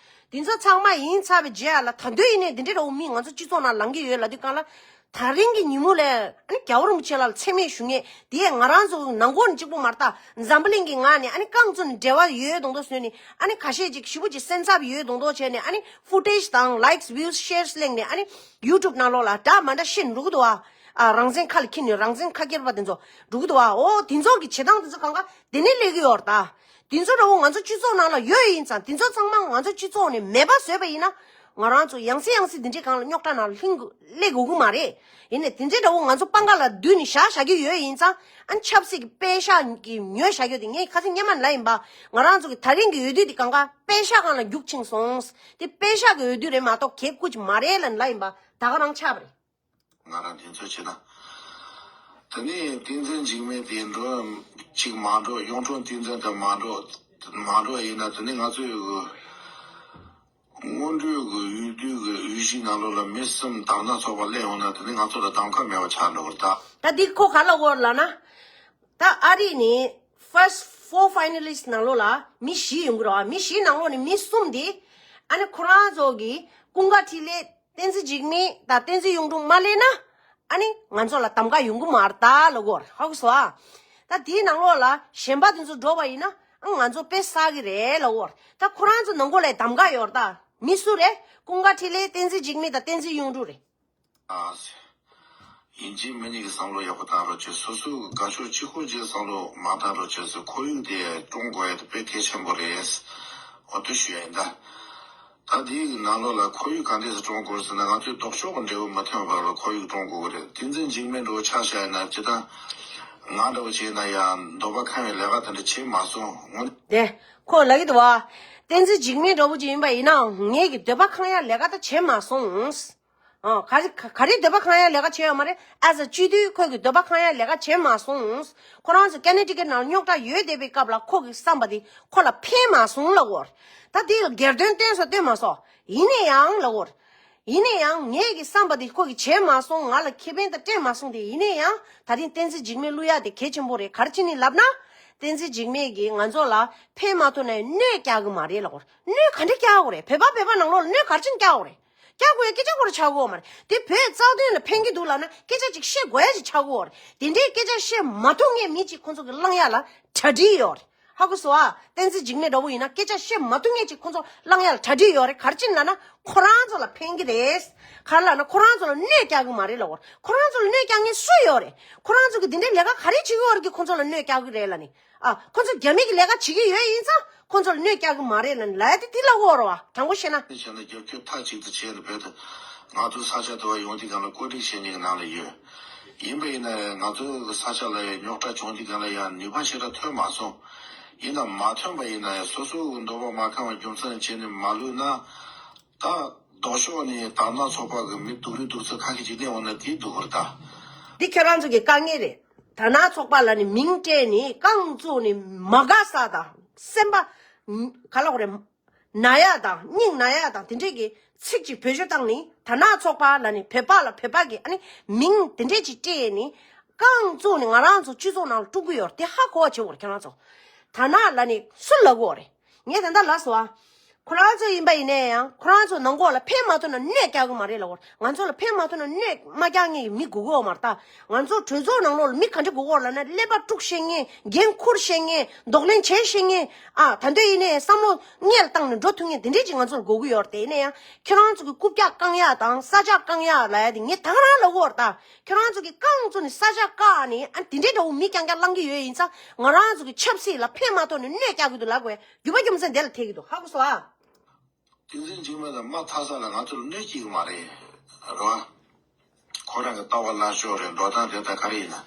དེ་ཚོ་ཚང་མ་ཡིན་ཚར་བའི་རྗེས་ལ་ད་དུང་ཡིན་ནའི་འདི་འདྲའི་འདྲ་བོ་མི་ང་ཚོ་སྤྱི་ཚོགས་ནང་ལངས་ཀྱི་ཡོད་ལབ་དུས་གང་ལ། ད་རིང་གི་ཉིན་མོ་ལ་ཨ་ནི་རྒྱལ་བ་རིན་པོ་ཆེ་ལ་མཚན་སྨད་ཞུ་ངེས་དེ་ང་རང་ཚོ་ནང་སྒོ་ནས་གཅིག་པོ་མ་རེད་ད། འཛམ་བུ་གླིང་གི་ངག་ནས་ཨ་ནི་རྐང་བཙུགས་ནས་འབྲེལ་བ་ཡོད་མདོག་མདོག་བཟོས་ནས་ཨ་ནི་ཁ་ཤས་ཅིག་ཞེ་པོ་ཅིག་སེམས་འཚབ་ཡོད་མདོག་མདོག་བྱས་ནས་ཨ་ནི་ཕུ་ཊེཇ་དང་ལའིཀ་སི་བིའུ་སི་ཤེར་སི་གླེང་ནས་ཨ་ནི་ཡུ་ཊུབ་ནང་ལོགས་ལ་འདྲ་མ་འདྲ་བཤད་འགྲོ་གི་འདུག་བ། ཨ། རང་བཙན་ཁ་ལ་འཁྱེར་ནས་རང་བཙན་ཁ་སྐྱེར་པ་དེ་ཚོ་འགྲོ་གི་འདུག་བ། འོ་དེ་ཚོ་གི་བྱེད་སྟངས་དེ་ཚོ་གང་ག་དེ་ནས་སླེབས་ཀྱི་ཡོད་རེད་ད། དེ་ཚོ་འདྲ་བོ་ང་ཚོ་སྤྱི་ཚོགས་ནང་ལ་ཡོད་ཡིན་ཙང་དེ་ཚོ་ཚང་མ་ང་ཚོ་སྤྱི་ཚོགས་ནས་མེད་པ་བཟོས་པ་ཡིན་ན། ང་རང་ཚོ་ཡང་སེ་ཡང་སེ་འདི་འདྲའི་སྒང་ལ་རྙོག་དྲ་ནང་ལ་ལྷིང་སླེབས་དགོས་ཀྱི་མ་རེད། ཡིན་ནའི་དེ་འདྲའི་འདྲ་བོ་ང་ཚོ་པང་ཁ་ལ་བསྡུས་ནས་བཞག་བཞག་གི་ཡོད་ཡིན་ཙང་ཨ་ཆབ་སྲིད་ཀྱི་པད་ཤག་གི་ཉོས་བཞག་ཡོད་དེ། ངས་ཁ་སང་སྔོན་མ་ལབ་ཡིན་པ། ང་རང་ཚོ་གི་ད་རིང་གི་འོས་བསྡུ་དེ་གང་ག་པད་ཤག་སྒང་ལ་རྒྱུག་ཕྱིན་སོང་། དེ་པད་ཤག་གི་འོས་བསྡུ་རེད་མ་གཏོགས་གལ་ཁུ་ཅིག་མ་རེད་ལབ་ལབ་ཡིན་པ་ད་ག་རང་ཆགས་པ་རེད། ང་རང་དེ་ཚོ་བྱེད་ན། དེ་ནས་བསྟན་འཛིན་འཇིགས་མེད་དེ་འགྲོ་ཅིག་མ་འགྲོ། གཡུང་དྲུང་བསྟན་འཛིན་དེ་མ་འགྲོ་མ་འགྲོ་ཡིན་ན་དེ་ནས་ང་ཚོའི་སྔོན་འགྲོའི་གི་འོས་བསྡུ་གི་འོས་གཞིའི་ནང་ལོགས་ལ་མི་གསུམ་དར་ནག་ཚོགས་པ་སླེབས་ཡོང་ན་དེ་ནས་ང་ཚོ་ལ་གདམ་ཁ་མེད་པ་ཆགས་འགྲོ་གི་རེད་ད། ད་འདི་ཁོ་ག་ལ་གོ་ལབ་ན། ད་ཨ་རི་ནས་first four finalist ནང་ལོགས་ལ་མི་བཞི་ཡོང་གི་རེད་བ། མི་བཞི་ནང་ལོགས་ནས་མི་གསུམ་དེ་ཨ་ནི་ཁོ་རང་ཚོ་གི་ཀུན་དགའ་འཕྲིན་ལས། བསྟན་འཛིན་འཇིགས་མེད་དང་བསྟན་འཛིན་གཡུང་དྲུང་མ་སླེབས་ན། ཨ་ནི་ང་ཚོ་ལ་གདམ་ག་ཡོང་གི་མ་རེད་ད་ལབ་ཀྱི་ཡོད་རེད། ཧ་གོ་སོང་ཨ། ད་དེའི་ནང་ལོགས་ལ་གཞན་པ་དེ་ཚོ་འགྲོ་བ་ཡིན་ན་ཨ་ང་ཚོ་དཔེ་བསགས་ཀྱི་རེད་ལབ་ཀྱི་ཡོད་རེད། ད་ཁོ་རང་ཚོ་ནང་ལོགས་ལ་གདམ་ག་ཡོད་རེད་ད། མི་སུ་རེད། ཀུན་དགའ་འཕྲིན་ལས། བསྟན་འཛིན་འཇིགས་མེད་དང་བསྟན་འཛིན་གཡུང་དྲུང་རེད། ཨ། ཡིན་གཅིག་མིན་གཉིས་ཀྱི་བསམ་བློ་ཡག་པོ་བཏང་རོགས་བྱེད། སོ་སོའི་དགའ་ཕྱོགས་གཅིག་པོ་གཅིག་བསམ་བློ་མ་བཏང་རོགས་བྱེད་ཟེར། ཁོར་ཡུག་དེ་བཀྲོངས་དགོས་ཡ་དེ་དཔེ་གལ་ཆེན་པོ་རེད། འོ་དེ་ཞུ་ཡ་ཡིན་ད། ད་དེའི་ནང་ལོགས་ལ་ཁོར་ཡུག་ག་འདྲས་སེ་བཀྲོངས་དགོས་ཟེར་ན། ང་ཚོའི་ལྡོག་ཕྱོགས་ཀྱི་འབྲས་བུ་མི་ཐོན་པ་ལ་ཁོར་ཡུག་བཀྲོངས་དགོས་ཀྱི་རེད། བསྟན་འཛིན་འཇིགས་མེད་འདྲ་བོ་ཆ་བཞག་ཡིན་ན་ཇི་ལྟར་ང་འདྲ་བོ་བྱས་ན་ཡང་འདོད་པ་ཁེངས་པའི་ལས་ཀ་དེ་འདྲ་བྱེད་མ་སོང་། དངོས། དེ་ཁོ་ལབ་ཀྱི་འདུག་བ། བསྟན་འཛིན་འཇིགས་མེད་འདྲ་བོ་ཅིག་ཡིན་པ་ཡིན་ནའང་ངེད་ཀྱི་འདོད་པ་ཁེངས་ཡ་ལས་ཀ་ད་བྱེད་མ་སོང་། ཨ། ག་རེ་ག་རེ་འདོད་པ་ཁེངས་ཡ་ལས་ཀ་བྱས་ཡོད་མ་རེད། as a སྤྱི་འཐུས་ཁོ་གི་འདོད་པ་ཁེངས་ཡ་ལས་ཀ་བྱས་མ་སོང་། ཁོ་རང་ཚོ་ཀེ་ནེ་ཊི་ཀེཊ་ནང་རྙོག་དྲ་ཡོད་བསྡད་པའི་སྐབས་ལ་ཁོ་གི་བསམ་པ་དེ་ཁོ་ལ་ཕན་མ་སོང་ལབ་ཀྱི་ཡོད་རེད། ད་དེ་ལ་སྒེར་དོན་བསྟན་སོང་བསྟན་མ་སོང་། ཡིན་ན་ཡང་ལབ་ཀྱི་ཡོད་རེད། ཡིན་ན་ཡང་ངེད་ཀྱི་བསམ་པ་དེ་ཁོ་གིས་བྱས་མ་སོང་། ང་ལ་ཁེ་ཕན་དང་སྤྲད་མ་སོང་སྟེ། ཡིན་ན་ཡང་ད་ཐེངས་བསྟན་འཛིན་འཇིགས་མེད་བླུག་ཡ་དེ་གལ་ཆེན་པོ་རེད། ག་རེ་བྱས་ནས་ལབ་ན། བསྟན་འཛིན་འཇིགས་མེད་ཀྱིས་ང་ཚོ་ལ་ཕན་མ་ཐོགས་ན་ཡང་གནོད་རྒྱག་གི་མ་རེད་ལབ་ཀྱི་ཡོད་རེད། གནོད་ག་འདྲ་རྒྱག་དགོས་རེད། བོད་པ་བོད་པ་ནང་ལོགས་ལ་གནོད་ག་རེ་བྱས་ནས་རྒྱག་དགོས་རེད། རྒྱག་དགོས་ཡ་སྐད་ཆ་ཁོ་རང་ཆགས་ཀྱི་ཡོད་མ་རེད། དེ་བོད་རྩ་དོན་ལ་ཕན་གྱི་འདུག་ལབ་ན་སྐད་ཆ་ཅིག་བཤད་དགོས་ཡ་ཅིག་ཆགས་ཀྱི་ཡོད་རེད། དེ་འདྲའི་སྐད་ཆ་བཤད་མ་ཐུབ་མཁན་མི་གཅིག་ཁོ་ཚོ་གིས་བསླང་ཡ་ལ་གྲ་སྒྲིག་ཡོད་རེད། ཧ་གོ་སོང་ཨ། བསྟན་འཛིན་འཇིགས་མེད་འདྲ་བོ་ཡིན་ན་སྐད་ཆ་བཤད་མ་ཐུབ་མཁན་ཅིག་ཁོ་ཚོ་བསླང་ཡ་ལ་གྲ་སྒྲིག་ཡོད་རེད། ག་རེ་བྱས་ནས་ལབ་ན་ཁོ་རང་ཚོ་ལ་ཕན་གྱི་རེད། ག་རེ་ལབ་ན་ཁོ་རང་ཚོ་ལ་གནོད་རྒྱག་གི་མ་རེད་ལབ་ཀྱི་ཡོད་རེད། ཁོ་རང་ཚོ་ལ་གནོད་རྒྱག་མཁན་སུ་ཡོད་རེད། ཁོ་རང་ཚོ་གིས་འདི་འདྲའི་ལས་ཀ་ག་རེ་བྱེད་ཀྱི་ཡོད་རེད། ཁོ་ཚོ་ལ་གནོད་རྒྱག་གི་རེད་ལབ་ནས། ཨ། ཁོ་ཚོ་རྒྱ་མི་གི་ལས་ཀ་བྱེད་ཀྱི་ཡོད་ཡིན་ཙང་ཁོ་ཚོ་ལ་གནོད་རྒྱག་གི་མ་རེད་ལབ་ནས་ལབ་ཡ་དེ་དེ་ལབ་ཀྱི་ཡོད་རེད་བ། དྲང་པོ་བཤད་ན། བྱས་ན་རྒྱབ་སྐྱོར་མཐའ་གཅིག་ཏུ་བྱས་ནས་བོད་དུ་ང་ཚོ་ས་ཆ་དུ་བ་ཡོང་དུས་སྒང་ལ་བཀོད་སྒྲིག་བྱེད་མཁན་གྱི་ནང་ལ་ཡོད། ཡིན་པ་ཡིན་ན་ང་ཚོ་གི་ས་ཆ་ལ་རྙོག་དྲ་བྱུང་དུས་སྒང་ལ་ཡང་ནུས་པ་ཞེ་དྲག་ཐོན་མ་སོང་། ཡིན་ནའང་མ་ཐོན་པ་ཡིན་ན་ཡང་སོ་སོ་གི་འདོད་པ་མ་ཁེངས་པ་རྒྱུ་མཚན་བྱས་ནས་མ་བླུགས་ན། ད་ལྡོག་ཕྱོགས་ནས་དར་ནག་ཚོགས་པ་གི་མི་སྡུག་རུས་སྡུག་ཚོད་ཁ་ཤས་ཅིག་སླེབས་འོང་ན་དེའི་སྡུག་གུ་རེད་ད། འདི་ཁྱོད་རང་ཚོ་གི་དཀའ་ངལ་རེད། དར་ནག་ཚོགས་པ་ལབ་ནས་མིང་སྤྲད་ནས་རྐང་བཙུགས་ནས་མ་དགའ་ས་དང་སེམས་པ་ག་ལབ་དགོས་རེད། ན་ཡ་དང་སྙིང་ན་ཡ་དང་དེ་འདྲས་ཀྱི་ཚིག་ཅིག་བེད་སྤྱོད་བཏང་ནས་དར་ནག་ཚོགས་པ་ལབ་ནས་བོད་པ་ལ་བོད་པ་གི་ཨ་ནི་མིང་དེ་འདྲས་ཅིག་སྤྲད་ནས་རྐང་བཙུགས་ནས་ང་རང་ཚོ་སྤྱི་ཚོགས་ནང་ལ་དཀྲུག་གི་ཡོད་རེད། དེ་ཧ་གོ་བ་བྱེད་དགོས་རེད་ཁྱེད་རང་ཚོ། དར་ནག་ལབ་ནས་སུ་ལབ་དགོས་རེད། ངས་ད་ལྟ་ལབ་སོང་ཨ། ཁོ་རང་ཚོ་ཡིན་པ་ཡིན་ན་ཡང་ཁོ་རང་ཚོ་ནང་ཁོག་ལ་ཕན་མ་ཐོགས་ན་གནོད་རྒྱག་གི་མ་རེད་ལབ་དགོས་རེད། ང་ཚོ་ལ་ཕན་མ་ཐོགས་ན་གནོད་མ་རྒྱག་མཁན་གྱི་མི་དགོས་ཀྱི་ཡོད་མ་རེད་ད། ང་ཚོ་གྲོས་ཚོགས་ནང་ལོགས་ལ་མི་ག་འདྲ་དགོས་ཀྱི་ཡོད་ལབ་ན་ཀླད་པ་དཀྲུག་ཤེས་མཁན། འགན་འཁུར་ཤེས་མཁན། གདོང་ལེན་བྱེད་ཤེས་མཁན། ཨ། ད་འདོད་ཡིན་ནའི་བསམ་བློ་སྔོན་ལ་བཏང་ནས་འགྲོ་ཐུབ་མཁན་དེ་འདྲས་ཅིག་ང་ཚོར་དགོས་ཀྱི་ཡོད་རེད། དེ་ཡིན་ན་ཡང་ཁྱེད་རང་ཚོ་གི་རྐུབ་བཀྱག་བཀང་ཡག་དང་ས་ཆ་བཀང་ཡག་ལབ་ཡ་དེ་ངས་ད་ག་རང་ལབ་ཀྱི་ཡོད་རེད་ད། ཁྱེད་རང་ཚོ་གི་རྐང་བཙུགས་ནས་ས་ཆ་བཀག་ནས་ཨ་དེ་འདྲའི་འདྲ་བོ་མི་རྐྱང་རྐྱང་བསླང་གི་ཡོད་ཡིན་ཙང་ང་རང་ཚོ་གི་ཆབ་སྲིད་ལ་ཕན་མ་ཐོགས་ནས་གནོད་རྒྱག་གི་འདུག་ལབ་དགོས། རྒྱུ་མ་རྒྱུ་མཚན་དེ་ལ་ཐེ་གི་འདུག་ཧ་གོ་སོང་ཨ། བསྟན་འཛིན་འཇིགས་མེད་དང་མ་ཐག་ས་ལ་ང་ཚོར་གནོད་སྐྱེལ་གི་མ་རེད། རེད་བ། ཁོ་རང་གི་ལྟ་བ་ལ་ཤོར་རེད། འགྲོ་སྟངས་དེ་ལྟ་ག་རེ་ཡིན་ན།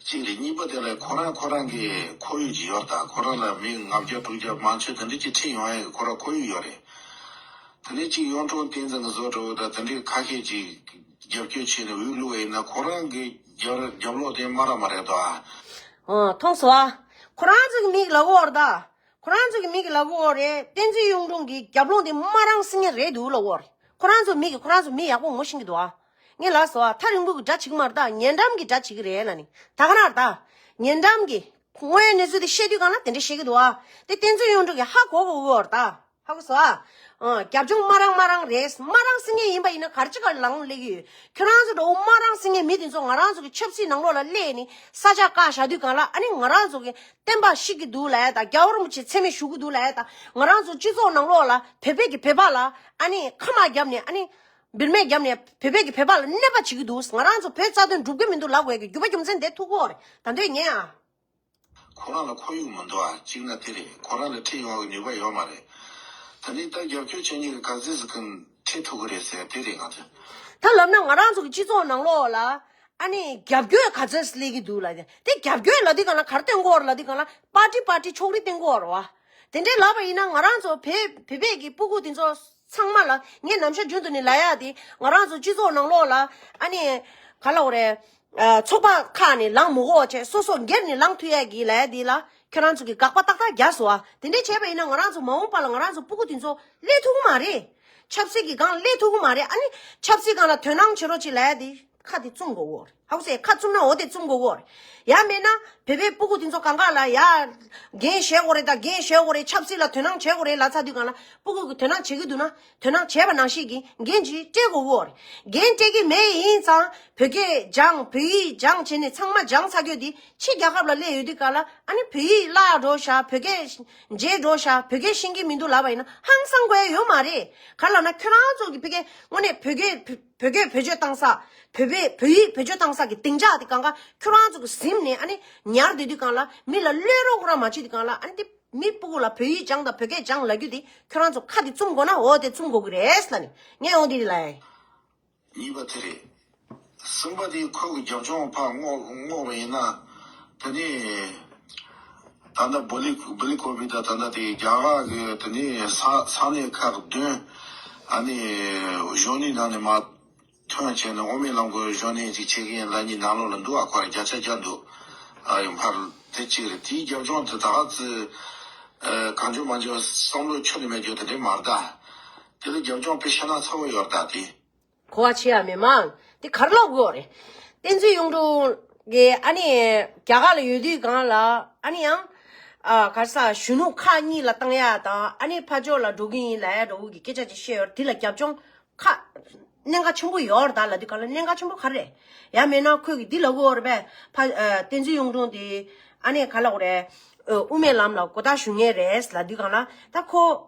གཅིག་རེད། གཉིས་པ་དེ་ལ་ཁོ་རང་ཁོ་རང་གི་ཁོར་ཡུག་ཅིག་ཡོད་ད། ཁོ་རང་ལ་མི་ལྔ་བརྒྱ་དྲུག་བརྒྱ་མང་ཆེ་དེ་འདྲ་ཅིག་ཁྲིད་ཡོང་ཡག་གི་ཁོ་རང་ཁོར་ཡུག་ཡོད་རེད། དེ་ནས་གཅིག་གཡུང་དྲུང་བསྟན་འཛིན་གྱི་བཟོ་འདྲ་བོ་དང་དེ་འདྲའི་ཁ་ཤས་ཅིག་རྒྱབ་སྐྱོར་བྱས་ནས་འོས་བླུགས་པ་ཡིན་ན་ཁོ་རང་གི་རྒྱབ་རྒྱབ་ལོགས་དེ་སྨ་ར་མ་རེད་དོ། ཨ། མཐོང་སོང་ཨ། ཁོ་རང་ཚོ་གི་མིག་ལ་འོར་ད། ཁོ་རང་ཚོ་གི་མིག་གི་ལ་འོར་རེད། བསྟན་འཛིན་གཡུང་དྲུང་གི་རྒྱབ་ལོགས་དེ་སྨ་ར་སེང་གེ་རེད་འདུག་ལ་འོར། ཁོ་རང་ཚོ་མིག་གི་ཁོ་རང་ཚོ་མི་ཡག་པོ་ངོ་ཤེས་ཀྱི་འདུག་ཨ། ངས་ལབ་སོང་ཨ། ཐག་རིང་པོ་གི་དགྲ་བྱེད་ཀྱི་མ་རེད་ད། ཉེ་འགྲམ་གི་དགྲ་བྱེད་ཀྱི་རེད་ལབ་ནི། ད་ག་ན་རེད་ད། ཉེ་འགྲམ་གི་དངོས་ཡོད་གནས་ཚུལ་དེ་བཤད་དུས་གང་ལ་དེ་འདྲ་བཤད་ཀྱི་འདུག་ཨ། དེ་བསྟན་འཛིན་གཡུང་དྲུང་གི་ཧ་གོ་གོ་གི་འོར་ད། ཧ་གོ་སོང་ཨ། ཨ། རྒྱབ་ལྗོངས་སྨ་ར་སྨ་ར་རེད། སྨ་ར་སེང་གེ་ཡིན་པ་ཡིན་ན་ག་རེ་ཅིག་ག་ལངས་སླེབས་ཀྱི་ཡོད། ཁྱོད་རང་ཚོ་འདྲ་བོ་སྨ་ར་སེང་གེ་མི་དེ་ཚོ་ང་རང་ཚོ་གི་ཆབ་སྲིད་ནང་ལོགས་ལ་སླེབས་ནི་ས་ཆ་བཀག་བཞག་དུས་གང་ལ། ཨ་ནི་ང་རང་ཚོ་གི་བསྟན་པ་བཤིག་གི་འདུག་ལབ་ཡ་དང་། རྒྱལ་བ་རིན་པོ་ཆེ་མཚན་སྨད་ཞུ་གི་འདུག་ལབ་ཡ་དང་། ང་རང་ཚོ་སྤྱི་ཚོགས་ནང་ལོགས་ལ་བོད་པའི་གི་བོད་པ་ལ་ཨ་ནི་ཁ་དམག་བརྒྱབ་ནས། ཨ་ནི་འབུལ་མེད་བརྒྱབ་ནས་བོད་པའི་གི་བོད་པ་ལ་གནོད་པ་བྱེད་ཀྱི་འདུག་ང་རང་ཚོ་བོད་རྩ་དོན་སྒྲུབ་ཀྱི་མི་འདུག་ལབ་དགོས་ཀྱི་རྒྱུ་བ་རྒྱུ་མཚན་དེ་ཐུག་གི་ཡོད་རེད། ད་དུང་ངས་ཨ། ཁོ་རང་ལ་ཁོར་ཡུག་མི་འདུག་ཨ། གཅིག་ན་དེ་རེད། ཁོ་རང་ལ་ཁྲིད་ཡོང་བའི་ནུས་པ་ཡོད་མ་རེད། ད་ནི་ད་རྒྱབ་སྐྱོར་བྱེད་མཁན་གྱི་ག་ཚོད་ཟིག་གིས་ཁྲིད་ཐུབ་ཀྱི་རེད་ཟེར་དེ་རེད་ང་ཚོ། ད་ལབ་ན་ང་རང་ཚོ་གི་སྤྱི་ཚོགས་ནང་ལོགས་ལ་ཨ་ནི་རྒྱབ་སྐྱོར་ག་ཚོད་སླེབས་ཀྱི་འདུག་ལབ་དེ། དེ་རྒྱབ་སྐྱོར་ལབ་དུས་གང་ལ་ག་རེ་སྟོན་གྱི་ཡོད་རེད་ལབ་དུས་གང་ལ། པར་ཏི་པར་ཏི་ཕྱོགས་རིས་སྟོན་གྱི་ཡོད་རེད་བ། དེ་འདྲའི་ལབ་པ་ཡིན་ན་ང་རང་ཚོ་བོད་བོད་པའི་གི་སྤུ་གུ་དེ་ཚོ་ཚང་མ་ལ་ངས་ནམ་ཞག་རྒྱུན་དུ་ནས་ལབ་ཡག་དེ། ང་རང་ཚོ་སྤྱི་ཚོགས་ནང་ལོགས་ལ་ཨ་ནི་ག་ལབ་དགོས་རེད། ཨ། ཚོགས་པ་ཁག་ནས་ལངས་མི་དགོས་བྱས། སོ་སོ་སྒེར་ནས་ལངས་ཐུབ་ཡག་གི་ལབ་ཡག་འདི་ལ་ཁྱོད་རང་ཚོ་གིས་དགག་པ་ཏག་ཏག་རྒྱག་སོང་ཨ། དེ་འདྲས་བྱས་པ་ཡིན་ན་ང་རང་ཚོ་མ་འོངས་པ་ལ་ང་རང་ཚོ་སྤུ་གུ་དེ་ཚོ་སླེབས་ཐུབ་ཀྱི་མ་རེད། ཆབ་སྲིད་ཀྱི་སྒང་སླེབས་ཐུབ་ཀྱི་མ་རེད། ཨ་ནི་ཆབ་སྲིད་སྒང་ལ་དོ་སྣང་བྱེད་རོགས་བྱེད་ལབ་ཡག་དེ་ཁ་དེ་བཙུམ་དགོས་ཀྱི་ཡོད་རེད། ཧ་གོ་སོང་། ཁ་བཙུམ་ན་འོ་དེ་བཙུམ་དགོས་ཀྱི་ཡོད་རེད། ཡང་མིན་ན་བོད་པའི་སྤུ་གུ་དེ་ཚོ་གང་ག་ལ་ཡ་འགན་བཞེས་དགོས་རེད། ད་འགན་བཞེས་དགོས་རེད། ཆབ་སྲིད་ལ་དོ་སྣང་བྱེད་དགོས་རེད་ལབ་ཚར་དུས་གང་ལ། སྤུ་གུ་གིས་དོ་སྣང་བྱེད་ཀྱི་འདུག་ན། དོ་སྣང་བྱས་པ་ནང་བཞིན་གྱི་འགན་ཅིག་སྤྲད་དགོས་ཀྱི་ཡོད་རེད། འགན་སྤྲད་ཀྱི་མེད་ཡིན་ཙང་བོད་སྐད་སྦྱང་། བོད་ཡིག་སྦྱང་བྱས་ནས་ཚང་མ་སྦྱངས་ཚར་རྒྱུ་དེ་ཕྱི་རྒྱལ་ཁབ་ལ་སླེབས་ཡོང་དུས་གང་ལ། ཨ་ནི་བོད་ཡིག་བརླག་འགྲོ་ཤག་བོད་སྐད་བརྗེད་འགྲོ་ཤག་བོད་སྐད་ཤེས་ཀྱི་མི་འདུག་ལབ་པ་ཡིན་ན་ཧང་སང་དགོས་ཡ་ཡོད་མ་རེད། ག་རེ་ལབ་ན་ཁྱོད་རང་ཚོ་གི་བོད་སྐད་དངོས་གནས་བོད་སྐད་བོད་སྐད་བེད་སྤྱོད་བཏང་ས། བོད་པའི་བོད་ཡིག་བེད་སྤྱོད་བཏང་ས་གི་སྡིངས་ཆ་དེ་གང་ག་ཁྱོད་རང་ཚོ་གིས་ཟིན་ནས་ཨ་ནི་ཉར་བསྡད་དུས་གང་ལ། མི་ལ་བློས་རོགས་རང་མ་བྱེད་དུས་གང་ལ། ཨ་ནི་དེ་མི་སྤུ་གུ་ལ་བོད་ཡིག་སྦྱང་དང་བོད་སྐད་སྦྱང་ལབ་རྒྱུ་དེ་ཁྱོད་རང་ཚོ་ཁ་དེ་བཙུམ་དགོས་ན་འོ་དེ་བཙུམ་དགོས་ཀྱི་རེད་ལབ་ནས་ངས་འོ་དེ་ལབ་ཡིན། གཉིས་པ་དེ་རེད། གསུམ་པ་དེ་ཁོ་གི་རྒྱབ་ལྗོངས་ཕར་བསྔོག་བསྔོག་པ་ཡིན་ན། དེ་ནས་ད་ལྟ་བོ་ལི་བོ་ལི་ཀོ་བི་དང་ད་ལྟ་དེ་རྒྱ་གར་གི་དེ་ནས་ས་ས་གནས་ཁག་བདུན། ཨ་ནི་གཞོན་ནུའི་ནང་ནས་མར་ཐོན་བྱས་ནས་དབུ་མའི་ལམ་གྱི་གཞོན་ནུ་ཅིག་བྱེད་ཀྱི་ཡིན་ལབ་མཁན་ནང་ལོགས་ལ་འདུག་ཨ། ཁོ་རང་བརྒྱ་ཆ་བརྒྱ་འདུག་ཨ། ཡོང་ཕར་དེ་གཅིག་རེད། དེའི་རྒྱབ་ལྗོངས་དེ་ད་ག་ཚོད་གང་བྱུང་མང་བྱུང་བསམ་བློ་ཁྱོན་ནས་མེད་རྒྱུ་དེ་འདྲ་མ་རེད་ད། དེ་ལ་རྒྱབ་ལྗོངས་དཔེ་ཤ་ན་ཚ་བོ་ཡོད་རེད་ད་དེ། གོ་བ་ཆེ་ཡ་མི་མང་དེ་ག་རེ་ལབ་དགོས་རེད། བསྟན་འཛིན་གཡུང་དྲུང་གིས་ཨ་ནི་རྒྱ་གར་ལ་ཡོད་དུས་སྒང་ལ་ཨ་ནི་ཡང་ཨ་ག་རེ་ཟ། གཞོན་ནུ་ཁག་གཉིས་ལ་བཏང་ཡ་དང་། ཨ་ནི་ཕར་ཕྱོགས་ལ་འགྲོ་གི་ཡིན་ལབ་ཡ་འདྲ་བོ་གི་སྐད་ཆ་ཅིག་བཤད་ཡོད་རེད། དེ་ལ་རྒྱབ་ལྗོངས་ཁ་གནད་འགག་ཆེན་པོ་ཡོད་རེད་ད་ལབ་དུས་སྒང་ལ། གནད་འགག་ཆེན་པོ་ག་རེ་རེད། ཡང་མིན་ན་ཁོས་གི་འདི་ལབ་ཀྱི་ཡོད་རེད་པས། ཕ་ཨ་བསྟན་འཛིན་གཡུང་དྲུང་དེ་ཨ་ནི་ག་ལབ་དགོས་རེད། ཨ་དབུ་མའི་ལམ་ལ་མགོ་བཏགས་གཞུ་མཁན་རེད་ལབ་དུས་སྒང་ལ། ད་ཁོ་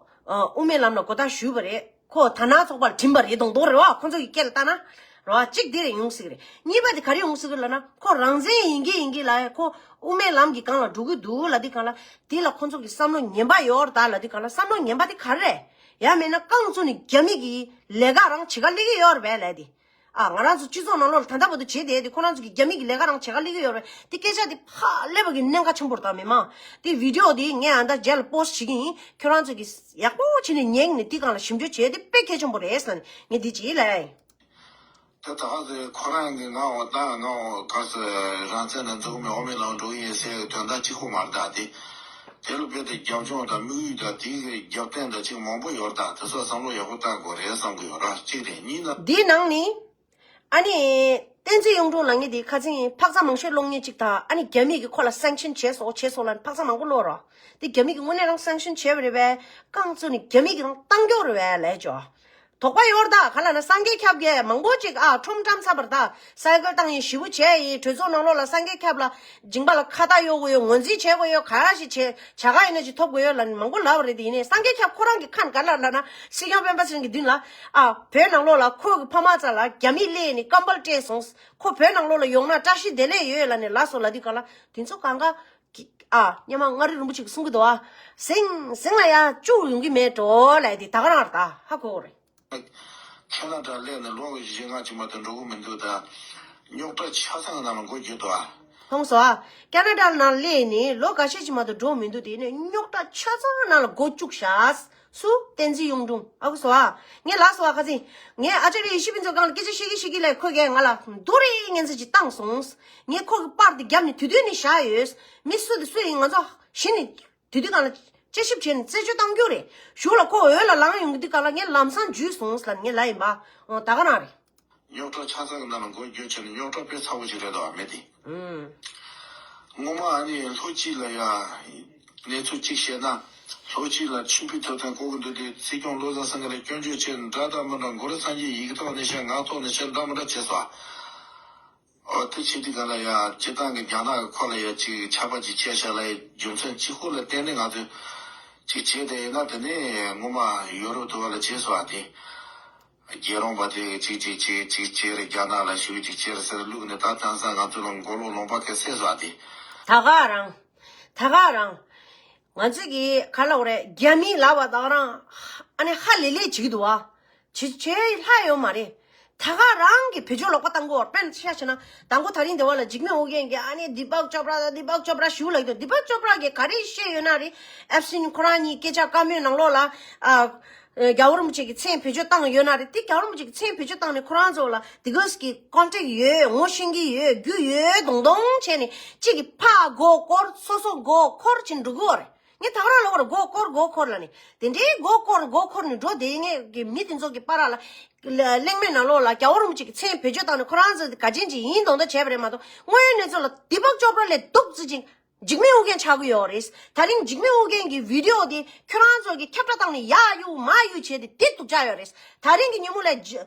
ཨ་དབུ་མའི་ལམ་ལ་མགོ་བཏགས་གཞུས་པ་རེད། ཁོ་དར་ནག་ཚོགས་པར་འགྲིམས་པ་རེད་མདོག་མདོག་རེད་བ། ཁོ་ཚོ་གི་སྐད་ལ་བལྟས་ན་རེད་བ། གཅིག་དེ་རེད་ཡོང་སྲིད་གི་རེད། གཉིས་པ་དེ་ག་རེ་ཡོང་སྲིད་གི་ལབ་ན། ཁོ་རང་བཙན་ཡིན་གི་ཡིན་གི་ལབ། ཁོ་དབུ་མའི་ལམ་གྱི་སྒང་ལ་འགྲོ་གི་འདུག་ལབ་དུས་སྒང་ལ། དེ་ལ་ཁོ་ཚོ་གི་བསམ་བློ་ངན་པ་ཡོད་རེད་ད་ལབ་དུས་སྒང་ལ། བསམ་བློ་ངན་པ་དེ་ག་རེ་རེད། ཡང་མིན་ན་རྐང་བཙུགས་ནས་རྒྱ་མི་གི་ལས་ཀ་རང་བྱེད་ག་སླེབས་ཀྱི་ཡོད་རེད་པས་ལབ་དེ། ཨ། ང་རང་ཚོ་སྤྱི་ཚོགས་ནང་ལོགས་ལ་ད་ལྟ་བར་དུ་བྱས་བསྡད་དེ་ཁོ་རང་ཚོ་གི་རྒྱ་མི་གི་ལས་ཀ་རང་བྱེད་ག་སླེབས་ཀྱི་ཡོད་རེད། དེ་སྐད་ཆ་དེ་ཕར་སླེབས་པ་གི་གནད་འགག་ཆེན་པོ་རེད་ད་མི་མང་། དེ་བི་ཌི་ཡོ་དེ་ངས་ཨ་ད་རྗེས་ལ་པོ་སི་ཊི་བྱེད་ཀྱི་ཡིན། ཁྱོད་རང་ཚོ་གིས་ཡག་པོ་བྱས་ནས་ཉན་ནས་དེ་སྒང་ལ་ཞིབ་འཇུག་བྱས་དེ་དཔེ་གལ་ཆེན་པོ་རེད་ཟེར་ནས་ངས་འདི་བྱས་ལབ་ཡ་ཡིན། ད་ད་ག་ཟེ་ཁོ་རང་གི་ང་འོ་ད་ང་འོ་ག་ཟེ་རང་བཙན་དང་འཛུགས་མི་དབུ་མའི་ལམ་འགྲོ་གི་ཡིན་ཟེར་གྱི་དོན་དག་གཅིག་པོ་མ་རེད་ད་དེ། དེ་ལ་རྦད་དེ་རྒྱབ་ལྗོངས་དང་དམིགས་ཡུལ་དང་དེའི་རྒྱབ་རྟེན་དང་ཅིག་མང་པོ་ཡོད་རེད་ད། དེ་ཚོ་བསམ་བློ་ཡག་པོ་བཏང་དགོས་རེད་བསམ་གྱི་ཡོད་ར། གཅིག་རེད། གཉིས་ན། འདིའི་ནང་ནི། ཨ་ནི། བསྟན་འཛིན་གཡུང་དྲུང་ལབ་མཁན་དེ་ཁ་སང་ཕག་ཚ་མང་ཤོས་སློང་མཁན་ཅིག་དང་། ཨ་ནི་རྒྱ་མིས་ཀྱིས་ཁོ་ལ་སེང་ཤན་བྱས་སོང་བྱས་སོང་ལབ་ནས་ཕག་ཚ་མང་པོ་སློག་རོགས། དེ་རྒྱ་མིས་ཀྱིས་དངོས་གནས་རང་སེང་ཤན་བྱས་པ་རེད་པས། རྐང་བཙུགས་ནས་རྒྱ་མིས་ཀྱིས་རང་བཏང་རྒྱུ་རེད་པས་ལབ་ཅོ། དོགས་པ་ཡོད་རེད་ད། ག་ལབ་ན་སངས་རྒྱས་ཁྱབ་ཀྱིས་མང་པོ་ཅིག་ཨ་ཁྲོམ་བཀྲམ་ཚར་བ་རེད་ད། སའི་ཀལ་བཏང་ཡིན། ཞེ་པོ་བྱས་ཡིན། གྲོས་ཚོགས་ནང་ལོགས་ལ་སངས་རྒྱས་ཁྱབ་ལ་མཇིང་པ་ལ་ཁ་བཏགས་གཡོག་དགོས་ཡོད། ངོས་འཛིན་བྱེད་དགོས་ཡོད། ག་རེ་ཞིག་བྱེད་བྱ་ག་ཡིན་ན་ཅིག་ཐོབ་དགོས་ཡོད་ལབ་ནས་མང་པོ་ལབ་པ་རེད། དེ་ཡིན་ནའི་སངས་རྒྱས་ཁྱབ་ཁོ་རང་གིས་ཁ་ནས་ག་ལབ་ལབ་ན། སྲིད་སྐྱོང་སྤེན་པ་ཚེ་རིང་གི་མདུན་ལ་ཨ་བོད་ནང་ལོགས་ལ་ཁོ་གི་ཕ་མ་རྩ་ལ་རྒྱ་མིས་སླེབས་ནས་སྐམ་པར་སྤྲད་སོང་། ཁོ་བོད་ནང་ལོགས་ལ་ཡོང་ན་བཀྲ་ཤིས་བདེ་ལེགས་ཡོད་ལབ་ནས་ལབ་སོང་ལབ་དུས་སྒང་ལ། དེ་ཚོ་གང་ག་ཨ། སྔོན་མ་མངའ་རིས་རིན་པོ་ཆེ་གིས་གསུང་གི་འདུག་ཨ། ཟིང་ཟིང་ལ་ཡ་བཅུག་ཡོང་གི་མེད་འགྲོ་ལབ་དེ་ད་ག་རང་རེད་ད། ཧ་གོ་གི་རེད། ཁེ་ན་ཌ་སླེབས་ནས་ལོ་བཞི་ལྔ་ཅིག་མ་གཏོགས་འགྲོ་གི་མི་འདུག་ད། རྙོག་དྲ་ཆ་ཚང་གི་ནང་ལ་མགོ་འགྱུར་འདུག་ཨ། མཐོང་སོང་ཨ། ཀ་ན་ཌ་ནང་སླེབས་ནས་ལོ་འགའ་ཤས་ཅིག་མ་གཏོགས་འགྲོ་མི་འདུག་དེ་ནས་རྙོག་དྲ་ཆ་ཚང་ནང་ལ་མགོ་བཅུག་ཤག་སུ། བསྟན་འཛིན་གཡུང་དྲུང་། ཨ་ཁུ་སོ་ཨ། ངས་ལབ་སོང་ཨ། ཁ་སང་ངས་ཨ་ཅར་ཡེ་ཤེས་ཕུན་ཚོགས་སྒང་ལ་སྐད་ཆ་བཤད་ཀྱི་བཤད་ཀྱི་ལས་ཁོ་གས་ང་ལ་རྡོ་རིང་ངན་ཚད་ཅིག་བཏང་སོང་། ངས་ཁོ་གི་པར་དེ་བརྒྱབ་ནས་དུས་དུས་ནས་བཞག་ཡོད། མི་སུ་དེ་སུ་ཡིན་ང་ཚོ་གཞི་ནས་དུས་དུས་སྒང་ལ་དཔྱད་ཞིབ་བྱས་ནས་རྩད་གཅོད་བཏང་རྒྱུ་རེད། གཞུག་ལ་ཁོ་འོས་ལ་ལངས་ཡོང་གི་དུས་སྒང་ལ་ངས་ལམ་སང་འཇུས་སོང་ལབ་ངས་ལབ་ཡིན་པ། འོ་ད་ག་རང་རེད། རྙོག་དྲ་ཆ་ཚང་གི་ནང་ལ་མགོ་བསྒྱུར་བྱས་ནས་རྙོག་དྲ་དཔེ་ཚ་པོ་ཅིག་རེད་དོ་མི་དེ། ཨུམ། སྔོན་མ་ཨ་ནི་ལྷོ་སྤྱི་ལ་ཡ་གནས་ཚུལ་གཅིག་བཤད་ན། ལྷོ་སྤྱི་ལ་ཆུ་བེད་ཐོབ་ཐང་དགོས་ཀྱི་འདུག་དེ་སྲིད་སྐྱོང་བློ་བཟང་སེང་གེ་ལ་སྐྱོན་བརྗོད་བྱས་ནས་འདྲ་དང་མི་འདྲ་མགོ་རུ་སངས་རྒྱས་ཡི་གེ་ཐོག་ནས་བཤད་ངག་ཐོག་ནས་བཤད་འདྲ་མི་འདྲ་བྱས་སོང་། འོ་དེ་བྱེད་དུས་ག་ལ་ཡ་སྤྱི་བཏང་གི་རྒྱ་ནག་གི་ཁོ་ལ་ཡ་ཅིག་ཆགས་པ་ཅིག་བྱས་ཤག་ལ་ཡ་རྒྱུ་མཚན་གཅིག་པོ་ལ་བརྟེན་ནས་ང་ཚོས་ཅིག་བྱས་དེ་ཡིན་ན་དེ་ནས་སྔོན་མ་ཡོ་རོབ་དུ་བ་ལ་བྱས་སོང་ཨ་དེ། རྒྱལ་རོང་པ་དེ་ཅིག་ཅིག་ཅིག་ཅིག་བྱས་རེད། རྒྱ་ནག་ལ་ཞུགས་ཅིག་བྱས་རེད་ཟེར་བླུགས་ནས་ད་དེང་སང་ང་ཚོ་ལ་མགོ་ལོག་ལུང་པ་ག་ཚད་སོང་ཨ་དེ། ད་ག་རང་། ད་ག་རང་། ང་ཚོས་ཀྱི་ག་ལབ་དགོས་རེད། རྒྱ་མིའི་ལབ་པ་ད་ག་རང་། ཨ་ནི་ཧ་ལས་ལས་བྱེད་ཀྱི་འདུག་བ། བྱེད་བྱེད་ལྷ་ཡོད་མ་རེད། ད་ག་རང་གི་བེད་སྤྱོད་ལོག་པ་བཏང་གི་ཡོད་རེད། དཔེར་ན་ཆ་བཞག་ན་དང་པོ་ད་རིང་འདི་བ་ལ་འཇིགས་མེད་ཨོ་རྒྱན་གྱིས་ཨ་ནི་དི་པག་ཅོབ་ར་དང་དི་པག་ཅོབ་ར་ཞུ་ལབ་ཀྱི་འདུག་དི་པག་ཅོབ་ར་གིས་ག་རེ་བཤད་ཡོད་ན་རེད། ཨེབ་སི་ཊིན་ཁོ་རང་གཉིས་སྐད་ཆ་བཀའ་མོལ་ནང་ལོགས་ལ་ཨ། རྒྱལ་བ་རིན་པོ་ཆེ་གི་མཚན་བེད་སྤྱོད་བཏང་ཡོད་ན་རེད། དེ་རྒྱལ་བ་རིན་པོ་ཆེ་གི་མཚན་བེད་སྤྱོད་བཏང་ནས་ཁོ་རང་ཚོ་ལ་དེ་ག་གི་ཀོན་ཊེག་ཡོད། ངོ་ཤེས་ཀྱི་ཡོད། རྒྱུས་ཡོད། མདོག་མདོག་བྱས་ནས་གཅིག་གི་ཕ་མགོ་སྐོར་སོ་སོ་མགོ་འཁོར་བྱས་འགྲོ་གི་ཡོད་རེད། ངས་ད་ག་རང་ལབ་པ་རེད། མགོ་སྐོར་མགོ་འཁོར་ལབ་ནས་དེ་འདྲའི་མགོ་སྐོར་མགོ་འཁོར་ནས་འགྲོ་བསྡད་མཁན་གྱི་མི་དེ་ཚོ་གི་བར་ལ་གླེང་མོལ་ནང་ལོགས་ལ་རྒྱལ་བ་རིན་པོ་ཆེ་གི་མཚན་བེད་སྤྱོད་བཏང་ནས་ཁོ་རང་ཚོ་ག་ཅན་ཅིག་ཡིན་མདོག་མདོག་བྱས་པ་རེད་མ་གཏོགས། དངོས་ཡོད་གནས་ཚུལ་ལ་དི་པག་ཅོབ་ར་ལས་སྡུག་ཙམ་ཅིག་འཇིགས་མེད་ཨོ་རྒྱན་ཆགས་ཀྱི་ཡོད་རེད། ད་རིང་འཇིགས་མེད་ཨོ་རྒྱན་གྱི་བི་ཌི་ཡོ་དེ་ཁྱོད་རང་ཚོ་གིས་ཁྱབ་བསྒྲགས་བཏང་ནས་ཡར་གཡུག་མར་གཡུག་བྱས་ཏེ་དེ་སྡུག་ཅག་ཡོད་རེད། ད་རིང་གི་ཉིན་མོ་ལ་ཇ་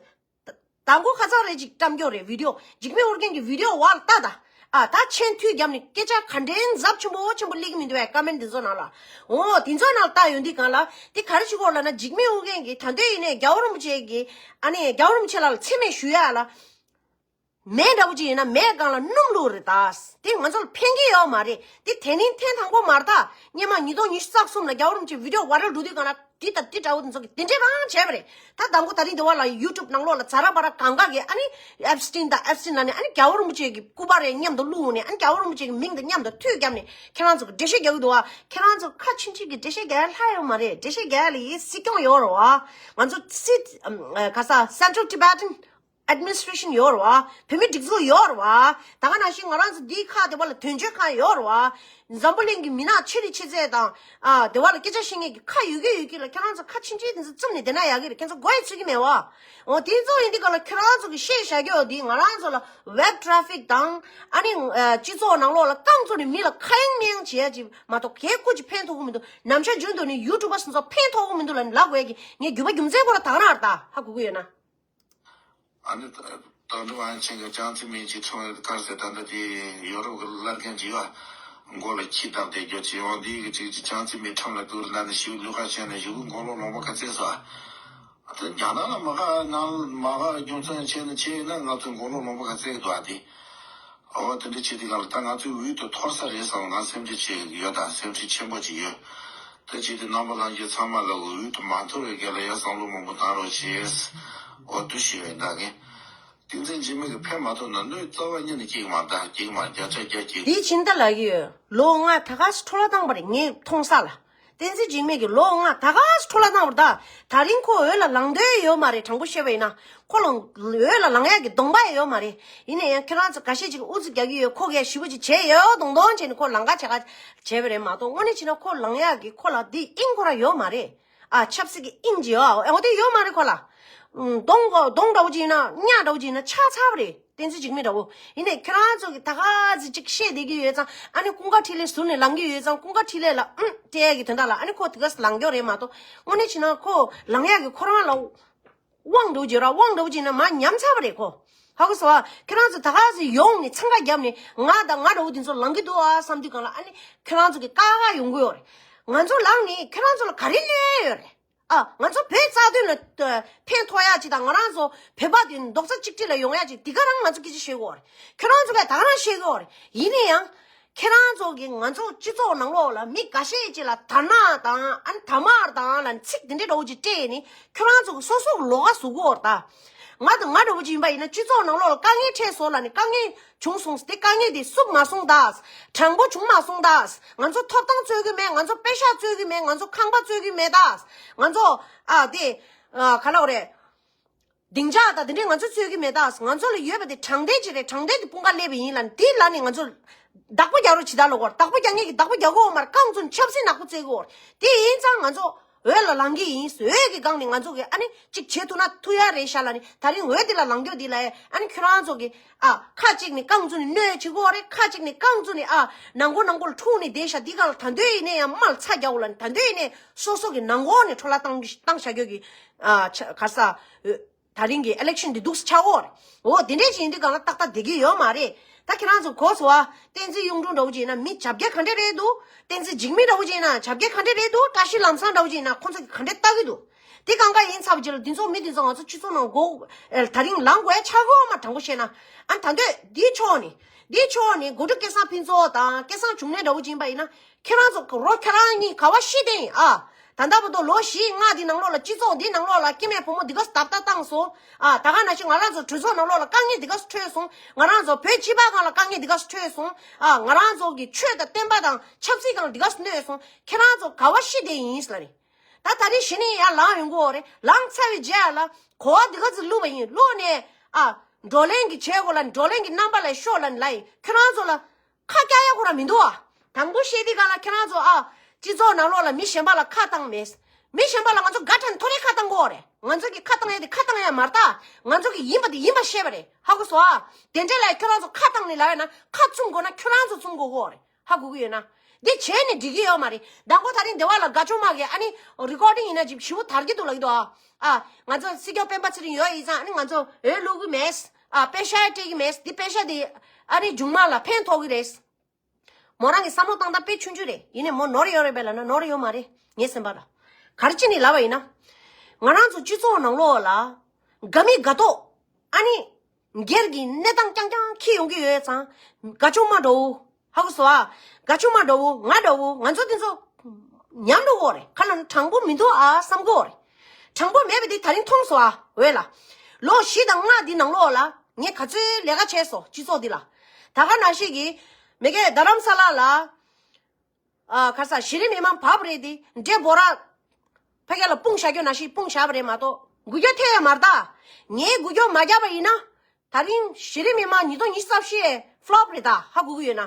དང་པོ་ཁ་སང་རེ་ཅིག་བཀྲམ་རྒྱུ་རེད་བི་ཌི་ཡོ། འཇིགས་མེད་ཨོ་རྒྱན་གྱི་བི་ཌི་ཡོ་བར་ལ་ལྟ་ད། ཨ་ད་མཆན་མཐུད་བརྒྱབ་ནས་སྐད་ཆ་ག་འདྲའི་འཛབ་ཆེན་པོ་ཆེན་པོ་སླེབས་ཀྱི་མི་འདུག་བས་ཀོ་མེན་ཊི་འདི་ཚོ་ནང་ལ། འོ་དེ་ཚོ་ནང་ལ་ལྟ་ཡོང་དུས་སྒང་ལ་དེ་ག་རེ་བྱེད་ཀྱི་ཡོད་ལབ་ན། འཇིགས་མེད་ཨོ་རྒྱན་གྱིས་ད་འདོད་ཡིན་ནའི་རྒྱལ་བ་རིན་པོ་ཆེ་གི་ཨ་ནི་རྒྱལ་བ་རིན་པོ་ཆེ་ལགས་ལ་མཚན་སྨད་ཞུ་ཡ་ལ། མེ་འདྲ་པོ་ཅིག་ཡིན་ན་མེ་སྒང་ལ་སྣུམ་བླུགས་རེད་ད། དེ་ང་ཚོ་ལ་ཕན་གྱི་ཡོད་མ་རེད། དེ་དེ་རིང་ཐེངས་དང་པོ་མ་རེད་ད། སྔོན་མ་ཉིས་སྟོང་ཉི་ཤུ་རྩ་གསུམ་ལ་རྒྱལ་བ་རིན་པོ་ཆེ་བི་ཌི་ཡོ་ཝའི་རལ་འགྲོ་དུས་སྒང་ལ་འདི་དང་འདི་འདྲ་བོ་དེ་ཚོ་གིས་དེ་འདྲས་རང་བྱས་པ་རེད། ད་དང་པོ་ད་རིང་འདི་བ་ལ་ཡུ་ཊུབ་ནང་ལོགས་ལ་ཛ་ར་བ་ར་གང་ག་གིས་ཨ་ནི་ཨེབ་སི་ཊིན་དང་ཨེབ་སི་ཊིན་ལབ་ནས་ཨ་ནི་རྒྱལ་བ་རིན་པོ་ཆེ་གི་སྐུ་པར་རེ་མཉམ་དུ་བླུགས་ནས་ཨ་ནི་རྒྱལ་བ་རིན་པོ་ཆེ་གི་མིང་དང་མཉམ་དུ་མཐུད་བརྒྱབ་ནས་ཁྱེད་རང་ཚོ་གི་འགྲེལ་བཤད་རྒྱག་གི་འདུག་བ། ཁྱེད་རང་ཚོ་ཁ་ཆུང་ཆུང་གི་འགྲེལ་བཤད་རྒྱག་ཡ་ལྷག་ཡོད་མ་རེད། འགྲེལ་བཤད་རྒྱག་ཡ་ལ་ཡི་སྲིད་སྐྱོང་ཡོད་རེད་བ། ང་ཚོ་སྲིད་ག་ས་Central Tibetan Administration ཡོད་རེད་བ། བོད་མིའི་སྒྲིག་འཛུགས་ཡོད་རེད་བ། ད་ག་ནང་བཞིན་ང་རང་ཚོ་འདིའི་ཁག་དེ་བ་ལ་དོན་གཅོད་ཁང་ཡོད་རེད་བ། འཛམ་བུ་གླིང་གི་མི་ནག་ཕྱི་རིགས་ཕྱི་རྫས་དང་ཨ་དེ་བ་ལ་སྐད་ཆ་བཤད་མཁན་གྱི་ཁ་ཡོད་ཀྱི་ཡོད་ཀྱི་ལ། ཁྱེད་རང་ཚོ་ཁ་ཆུང་ཆུང་དེ་ཚོ་བཙུམ་ནས་བསྡད་ན་ཡག་གི་རེད། ཁྱེད་ཚོ་མགོ་ཡི་ཚོད་ཀྱི་མེད་བ། འོ་དེ་ཚོ་ཡིན་དུས་ག་ལ་ཁྱེད་རང་ཚོ་གི་བཤད་བཞག་རྒྱུ་འདི་ང་རང་ཚོ་ལ་ཝེབ་ཊ་ར་ཕིག་དང་ཨ་ནི་ཨ་སྤྱི་ཚོགས་ནང་ལོགས་ལ་རྐང་བཙུགས་ནས་མི་ལ་ཁ་གཡང་མི་གཡང་བྱེད་ཡ་ཅིག་མ་གཏོགས་གལ་ཁུ་ཅིག་ཕན་ཐོགས་ཀྱི་མི་འདུག་ནམ་ཞག་རྒྱུན་དུ་ནི་ཡུ་ཊུབ་པ་སོང་ཙང་ཕན་ཐོགས་ཀྱི་མི་འདུག་ལབ་ནས་ལབ་དགོས་ཡ་གི་ངས་རྒྱུ་མ་རྒྱུ་མཚན་ཁོ་ལ་ད་ག་རང་ད་ཧ་གོ་གི་ཡོད་ན། ཨ་ནི་ད་ད་འགྲོ་ཨན་ཆེན་གྱི་ཅང་ཙི་མིན་གྱི་ཁྲིམས་ལ་དཀར་ཟེར། ད་ལྟ་དེ་ཡོ་རོབ་ཀྱི་བླ་རྒན་གྱི་ཡོད། མགོ་ལ་ཁྱི་བདག་དེ་རྒྱུ་ཅི་ཡོང་དེ་གི་ཅིག་ཅིག་ཅང་ཙི་མིན་ཁྲིམས་ལ་བསྐུར་ན་ནི་ཞིག་ལུག་ཁ་ཆེན་ནས་ཞིག་མགོ་ལོག་ལུང་པ་ག་ཚད་སོ། ཨ་ད་རྒྱ་ནག་ལ་མ་ག་ནང་མ་ག་རྒྱུ་མཚན་ཆེ་ན་ཆེ་ན་ང་ཚོ་མགོ་ལོག་ལུང་པ་ག་ཚད་གི་འདུག་ཨ་དེ། ཨོ་དེ་འདྲ་བྱེད་དུས་སྒང་ལ་ད་ང་ཚོའི་འོས་དེ་འཐོར་ས་རེད་བསམ་ང་སེམས་ཁྲལ་བྱེད་ཀྱི་ཡོད། ད་སེམས་ཁྲལ་ཆེན་པོ་ཅིག་ཡོད། ད་བྱེད་དུས་རྣམ་པ་ལྷན་རྒྱས་ཚང་མ་ལ་འོས་དེ་མ་འཐོར་བའི་སྒང་ལ་ཡ་བསམ་བློ་མང་པོ་བཏང་རོགས་བྱེད། ཨོ་དུ་ཞུ་ཡོད་ད་གིན། བསྟན་འཛིན་འཇིགས་མེད་ཀྱིས་ཕན་མ་ཐོགས་ན་གནོད་རྩ་བ་ཉིད་ནས་སྐྱེ་གི་མ་རེད། ད་སྐྱེ་གི་མ་རེད། བརྒྱ་ཆ་བརྒྱ་སྐྱེ་གི། དེའི་ཕྱིན་ད་ལབ་ཀྱི་ཡོད། ལོ་ལྔ་ད་ག་སེ་འཕྲོ་བརླག་བཏང་བ་རེད། ངས་མཐོང་ས་ལ། བསྟན་འཛིན་འཇིགས་མེད་ཀྱིས་ལོ་ལྔ་ད་ག་སེ་འཕྲོ་བརླག་བཏང་བ་རེད། ད་ད་རིང་ཁོ་འོས་ལ་ལངས་འདོད་ཡོད་མ་རེད། དྲང་པོ་བཤད་པ་ཡིན་ན་ཁོ་ལ་འོས་ལ་ལངས་ཡག་གི་གདོང་པ་ཡང་ཡོད་མ་རེད། ཡིན་ན་ཡང་ཁྱེད་རང་ཚོ་འགའ་ཤས་ཅིག་ཨུ་ཚུགས་རྒྱག་གི་ཡོད། ཁོ་གས་ཞེ་པོ་ཅིག་བྱས་ཡོད་མདོག་མདོག་བྱས་ནས་ཁོ་ལང་ཀ་བྱེད་ཀ་བྱས་པ་རེད་མ་གཏོགས། དངོས་གནས་བྱས་ན་ཁོ་ལངས་ཡག་གི་ཁོ་ལ་འདི་དབྱིངས་ཁོ་རང་ཡོད་མ་རེད། ཨ་ཆབ་སྲིད་ཀྱི་དབྱིངས་ཅིག་ཡོད། ཨ་འོ་དེ་ཡོད་མ་རེད་ཁོ་ལ། ཨུམ། གདོང་གོ་གདོང་འདྲ་བོ་ཅིག་ཡིན་ན་གཉའ་འདྲ་བོ་ཅིག་ཡིན་ན་ཆགས་ཚར་བ་རེད། བསྟན་འཛིན་འཇིགས་མེད་འདྲ་བོ། ཡིན་ནའི་ཁྱེད་རང་ཚོ་གིས་ད་ག་ཚོད་ཅིག་བཤད་བསྡད་ཀྱི་ཡོད་ཙང་། ཨ་ནི་ཀུན་དགའ་འཕྲིན་ལས་ཟུར་ནས་ལངས་ཀྱི་ཡོད་ཙང་། ཀུན་དགའ་འཕྲིན་ལས་ལ་ཨུམ་སྤྲད་ཀྱི་དོན་དག་ལ་ཨ་ནི་ཁོ་དེ་ག་ཚོད་ལངས་ཀྱི་ཡོད་རེད་མ་གཏོགས། དངོས་གནས་བྱས་ན་ཁོ་ལངས་ཡག་གི་ཁོ་རང་ལ་དབང་འདྲ་བོ་ཅིག་ར། དབང་འདྲ་བོ་ཅིག་ཡིན་ན་མར་ཉམས་ཚར་བ་རེད་ཁོ། ཧ་གོ་སོང་ཨ། ཁྱེད་རང་ཚོ་ད་ག་ཚོད་ཡོང་ནས་འཚང་ཁ་བརྒྱབ་ནས་ང་དང་ང་འདྲ་བོ་དེ་ཚོ་ལངས་ཀྱི་འདུག་ཨ་བསམ་དུས་སྒང་ལ་ཨ་ནི་ཁྱེད་རང་ཚོ་གིས་དཀའ་ཁག་ཡོང་གི་ཡོད་རེད། ང་ཚོ་ལངས་ནས་ཁྱེད་རང་ཚོ་ལ་ག་རེ་གནོད་ཡོད་རེད། ཨ། ང་ཚོ་བོད་རྩ་དོན་ལ་ཨ་ཕན་ཐོགས་ཡག་ཅིག་དང་། ང་རང་ཚོ་བོད་པ་དེ་རྡོག་རྩ་གཅིག་སྒྲིལ་ལ་ཡོང་ཡག་ཅིག་དེ་ག་རང་ང་ཚོ་སྐད་ཆ་བཤད་གི་ཡོད་རེད། ཁྱེད་རང་ཚོ་གས་ད་ག་རང་བཤད་གི་ཡོད་རེད། ཡིན་ན་ཡང་ཁྱེད་རང་ཚོ་གིས་ང་ཚོ་སྤྱི་ཚོགས་ནང་ལོགས་ལ་མི་འགའ་ཤས་ཅིག་ལ་དར་ནག་དང་ཨ་ནི་དར་དམར་དང་ལ་ཚིག་དེ་འདྲའི་འདྲ་བོ་ཅིག་སྤྲད་ནས་ཁྱེད་རང་ཚོ་གིས་སོ་སོ་གི་ལོགས་ཀ་བཟོ་གི་ཡོད་རེད་ད། ང་དང་ང་འདྲ་བོ་ཅིག་ཡིན་པ་ཡིན་ན། སྤྱི་ཚོགས་ནང་ལོགས་ལ་དཀའ་ངལ་འཕྲད་སོང་ལབ་ནས། དཀའ་ངལ་བྱུང་སོང་། དེ་དཀའ་ངལ་དེ་བསུབ་མ་སོང་ད། དྲང་པོ་བྱུང་མ་སོང་ད། ང་ཚོ་ཐོབ་ཐང་རྩོད་ཀྱི་མེད། ང་ཚོ་པེ་ཤག་རྩོད་ཀྱི་མེད། ང་ཚོ་ཁང་པ་རྩོད་ཀྱི་མེད་ད། ང་ཚོ་ཨ་དེ་ཨ་ག་ལབ་དགོས་རེད། སྡིངས་ཆ་དང་དེ་འདྲས་ང་ཚོ་རྩོད་ཀྱི་མེད་ད། ང་ཚོ་ལ་ཡོད་པ་དེ་དྲང་བདེན་ཅིག་རེད། དྲང་བདེན་དེ་དཔུང་ཁ་སླེབས་པ་ཡིན་ལབ་ནས། དེ་ལབ་ནས་ང་ཚོ་བདག་པོ་རྒྱག་རོགས་བྱེད་ད་ལབ་དགོས་རེད། བདག་པོ་རྒྱག་མཁན་གྱིས་བདག་པོ་རྒྱག་དགོས་མ་རེད། རྐང་བཙུགས་ནས་ཆབ་སྲིད་ནག་པོ་རྩེ་དགོས་རེད། དེ་ཡིན་ཙང་ང་ཚོ་འོས་ལ་ལངས་ཀྱི་ཡིན། འོས་ཀྱི་སྒང་ནས་ང་ཚོ་གིས་ཨ་ནི་ཅིག་བྱེད་ཐུབ་ན་ཐུབ་ཡ་རེད་ཤག་ལབ་ནས། ད་རིང་འོས་དེ་ལ་ལངས་རྒྱུ་དེ་ལ་ཨ་ནི་ཁྱོད་རང་ཚོ་གིས་ཨ་ཁ་གཅིག་ནས་རྐང་བཙུགས་ནས་གནོད་བྱེད་དགོས་རེད། ཁ་གཅིག་ནས་རྐང་བཙུགས་ནས་ཨ་ནང་སྒོ་ནང་སྒོ་ལ་འཁྲུག་ནས་བསྡད་ཤག་འདི་སྒང་ལ་ད་འདོད་ཡིན་ནའི་ཡང་མར་ཚ་རྒྱག་དགོས་ལབ་ནས། ད་འདོད་ཡིན་ནའི་སོ་སོ་གི་ནང་སྒོ་ནས་འཕྲོ་བརླག་བཏང་བཏང་བཞག་རྒྱུ་གི་ཨ་ཆ་ག་ས་འོས། ད་རིང་གི་ཨི་ལེག་ཤན་འདི་འདུག་སེ་ཆགས་ཡོད་རེད། འོ་དེ་འདྲས་ཅིག་ཡིན་དུས་སྒང་ལ་ཏག་ཏག་བསྡད་ཀྱི་ཡོད་མ་རེད། ད་ཁྱེད་རང་ཚོ་གོ་སོང་ཨ། བསྟན་འཛིན་གཡུང་དྲུང་འདྲ་བོ་ཅིག་ཡིན་ན་མི་བྱ་བརྒྱ་ག་འདྲས་རེད་འདུག་བསྟན་འཛིན་འཇིགས་མེད་འདྲ་བོ་ཅིག་ཡིན་ན་བྱ་བརྒྱ་ག་འདྲས་རེད་འདུག་བཀྲ་ཤིས་ལམ་བཟང་འདྲ་བོ་ཅིག་ཡིན་ན་ཁོང་ཚོ་གི་ག་འདྲས་ལྟ་གི་འདུག་དེ་སྒང་ག་ཡིན་ཚར་བ་རྗེས་ལ་འདི་ཚོ་མི་འདི་ཚོ་ང་ཚོ་སྤྱི་ཚོགས་ནང་སྒོ་ཨེ་ད་རིང་ལངས་དགོས་ཡ་ཆགས་ཀྱི་ཡོད་མ། དྲང་པོ་བཤད་ན། ཨ་ནི་ད་འདོད་འདིའི་ཕྱོགས་ནས། འདིའི་ཕྱོགས་ནས་དགོང་དྲོ་སྐལ་བཟང་ཕུན་ཚོགས་དང་སྐལ་བཟང་འབྱུང་གནས་འདྲ་བོ་ཅིག་ཡིན་པ་ཡིན་ན། ཁྱེད་རང་ཚོ་རོ་ཁྱེད་རང་གཉིས་ག་བ་ཤི་བསྡད་ཡིན་ཨ། ད་ལྟ་བར་དུ་ལོ་བཞི་ལྔ་འདི་ནང་ལོགས་ལ་སྤྱི་ཚོགས་འདི་ནང་ལོགས་ལ་སྐྱེ་དམན་བུ་མོ་འདི་ག་སྟབས་ད་བཏང་སོང་ཨ། ད་ག་ནང་བཞིན་ང་རང་ཚོ་གྲོས་ཚོགས་ནང་ལོགས་ལ་དཀའ་ངལ་འདི་ག་འཕྲད་སོང་། ང་རང་ཚོ་བོད་སྤྱི་པ་སྒང་ལ་དཀའ་ངལ་འདི་ག་འཕྲད་སོང་ཨ། ང་རང་ཚོ་གི་ཆོས་དང་བསྟན་པ་དང་ཆབ་སྲིད་སྒང་ལ་འདི་ག་གནོད་སོང་། ཁྱེད་རང་ཚོ་ག་བ་ཤི་བསྡད་ཡིན་ལབ་ནས། ད་ད་རེས་གཞི་ནས་ཡར་ལངས་ཡོང་གི་ཡོད་རེད། ལངས་ཚར་བའི་རྗེས་ལ་གོ་བ་འདི་ག་ཚོད་བླུགས་པ་ཡིན། བླུགས་ནས་ཨ་བགྲོ་གླེང་གི་བྱེད་དགོས་ལ་བགྲོ་གླེང་གི་རྣམ་པ་ལ་ཤོག་ལ་ལབ་ཡིན། ཁྱོད་རང་ཚོ་ལ་ཁ་སྐྱག་ཡ་ཁོ་རང་མི་འདུག་ཨ། དང་པོ་བཤད་དུས་སྒང་ལ་ཁྱེད་རང་ཚོ་ཨ་སྤྱི་ཚོགས་ནང་ལོགས་ལ་མི་གཞན་པ་ལ་ཁ་བཏང་མེད། མི་གཞན་པ་ལ་ང་ཚོ་དགའ་དྲན་ཐོ་རེ་ཁ་བཏང་དགོས་རེད། ང་ཚོ་གི་ཁ་བཏང་ཡ་དེ་ཁ་བཏང་ཡ་མ་རེད་ད། ང་ཚོ་གི་ཡིན་པ་དེ་ཡིན་པ་བཤད་པ་རེད། ཧ་གོ་སོང་ཨ། དེ་འདྲས་ལ་ཁྱོད་རང་ཚོ་ཁ་བཏང་ནས་ལབ་ཡ་ན་ཁ་བཙུམ་དགོས་ན་ཁྱོད་རང་ཚོ་བཙུམ་དགོས་ཀྱི་ཡོད་རེད། ཧ་གོ་གི་ཡོད་ན། འདི་བྱས་ནས་འགྲིག་གི་ཡོད་མ་རེད། མདང་དགོང་ད་རིང་སྡེ་བ་ལ་དགའ་ཆུང་མ་གིས་ཨ་ནི་རི་ཀོར་ཌིང་ཡིན་ན་ཅིག་ཞེ་པོ་དར་གྱི་འདུག་ལབ་ཀྱི་འདུག་ཨ། ཨ་ང་ཚོ་སྲིད་སྐྱོང་སྤེན་པ་ཚེ་རིང་ཡོད་ཡིན་ཙང་ཨ་ནི་ང་ཚོ་འོས་བླུག་གི་མེད། ཨ་པེ་ཤ་སྤྲད་ཀྱི་མེད། འདི་པེ་ཤ་འདི་ཨ་ནི་མཇུག་མ་ལ་ཕན་ཐོགས་ཀྱི་རེད། མོ་རང་གི་བསམ་བློ་བཏང་སྟངས་དཔེ་ཆུང་ཆུང་རེད། ཡིན་ནའི་མོ་ནོར་ཡོད་རེད་པས་ལབ་ན་ནོར་ཡོད་མ་རེད། ངའི་སེམས་པ་ལ། ག་རེ་བྱས་ནས་ལབ་པ་ཡིན་ན། ང་རང་ཚོ་སྤྱི་ཚོགས་ནང་ལོགས་ལ་དགའ་མི་དགའ་མདོག་ཨ་ནི་སྒེར་གྱི་གནས་སྟངས་རྐྱང་རྐྱང་འཁྱེར་ཡོང་གི་ཡོད་ཙང་། དགའ་ཆུང་མ་འདྲ་བོ། ཧ་གོ་སོང་ཨ། དགའ་ཆུང་མ་འདྲ་བོ་ང་འདྲ་བོ་ང་ཚོ་དེ་ཚོ་ཉམས་འགྲོ་གི་ཡོད་རེད། ཁ་ལ་ནི་དྲང་པོ་མི་འདུག་ཨ་བསམ་གི་ཡོད་རེད། དྲང་པོ་མེད་པ་དེ་ད་རིང་མཐོང་སོང་ཨ། འོས་ལ། ལོ་བཞི་དང་ལྔ་འདི་ནང་ལོགས་ལ་ངས་ག་ཚོད་ལས་ཀ་བྱས་སོང་སྤྱི་ཚོགས་འདི་ལ། ད་ག་ནང་བཞིན་གྱི་མ་གི་རྡ་རམ་ས་ལ་ལ། ཨ་ག་རེ་ཟ། གཞི་རིམ་མི་མང་བབས་རེད་དེ། འདྲེ་འབོ་ར་ཕ་གི་ལ་སྤུངས་བཞག་རྒྱུ་ནང་བཞིན་སྤུངས་བཞག་པ་རེད་མ་གཏོགས་འགུལ་སྐྱོད་ཐེབས་ཡ་མ་རེད་ད། ངས་འགུལ་སྐྱོད་མ་བརྒྱབ་པ་ཡིན་ན། ད་རིང་གཞི་རིམ་མི་མང་ཉིས་སྟོང་ཉི་ཤུ་རྩ་བཞི་ཕ་ལོབ་རེད་ད། ཧ་གོ་གི་ཡོད་ན།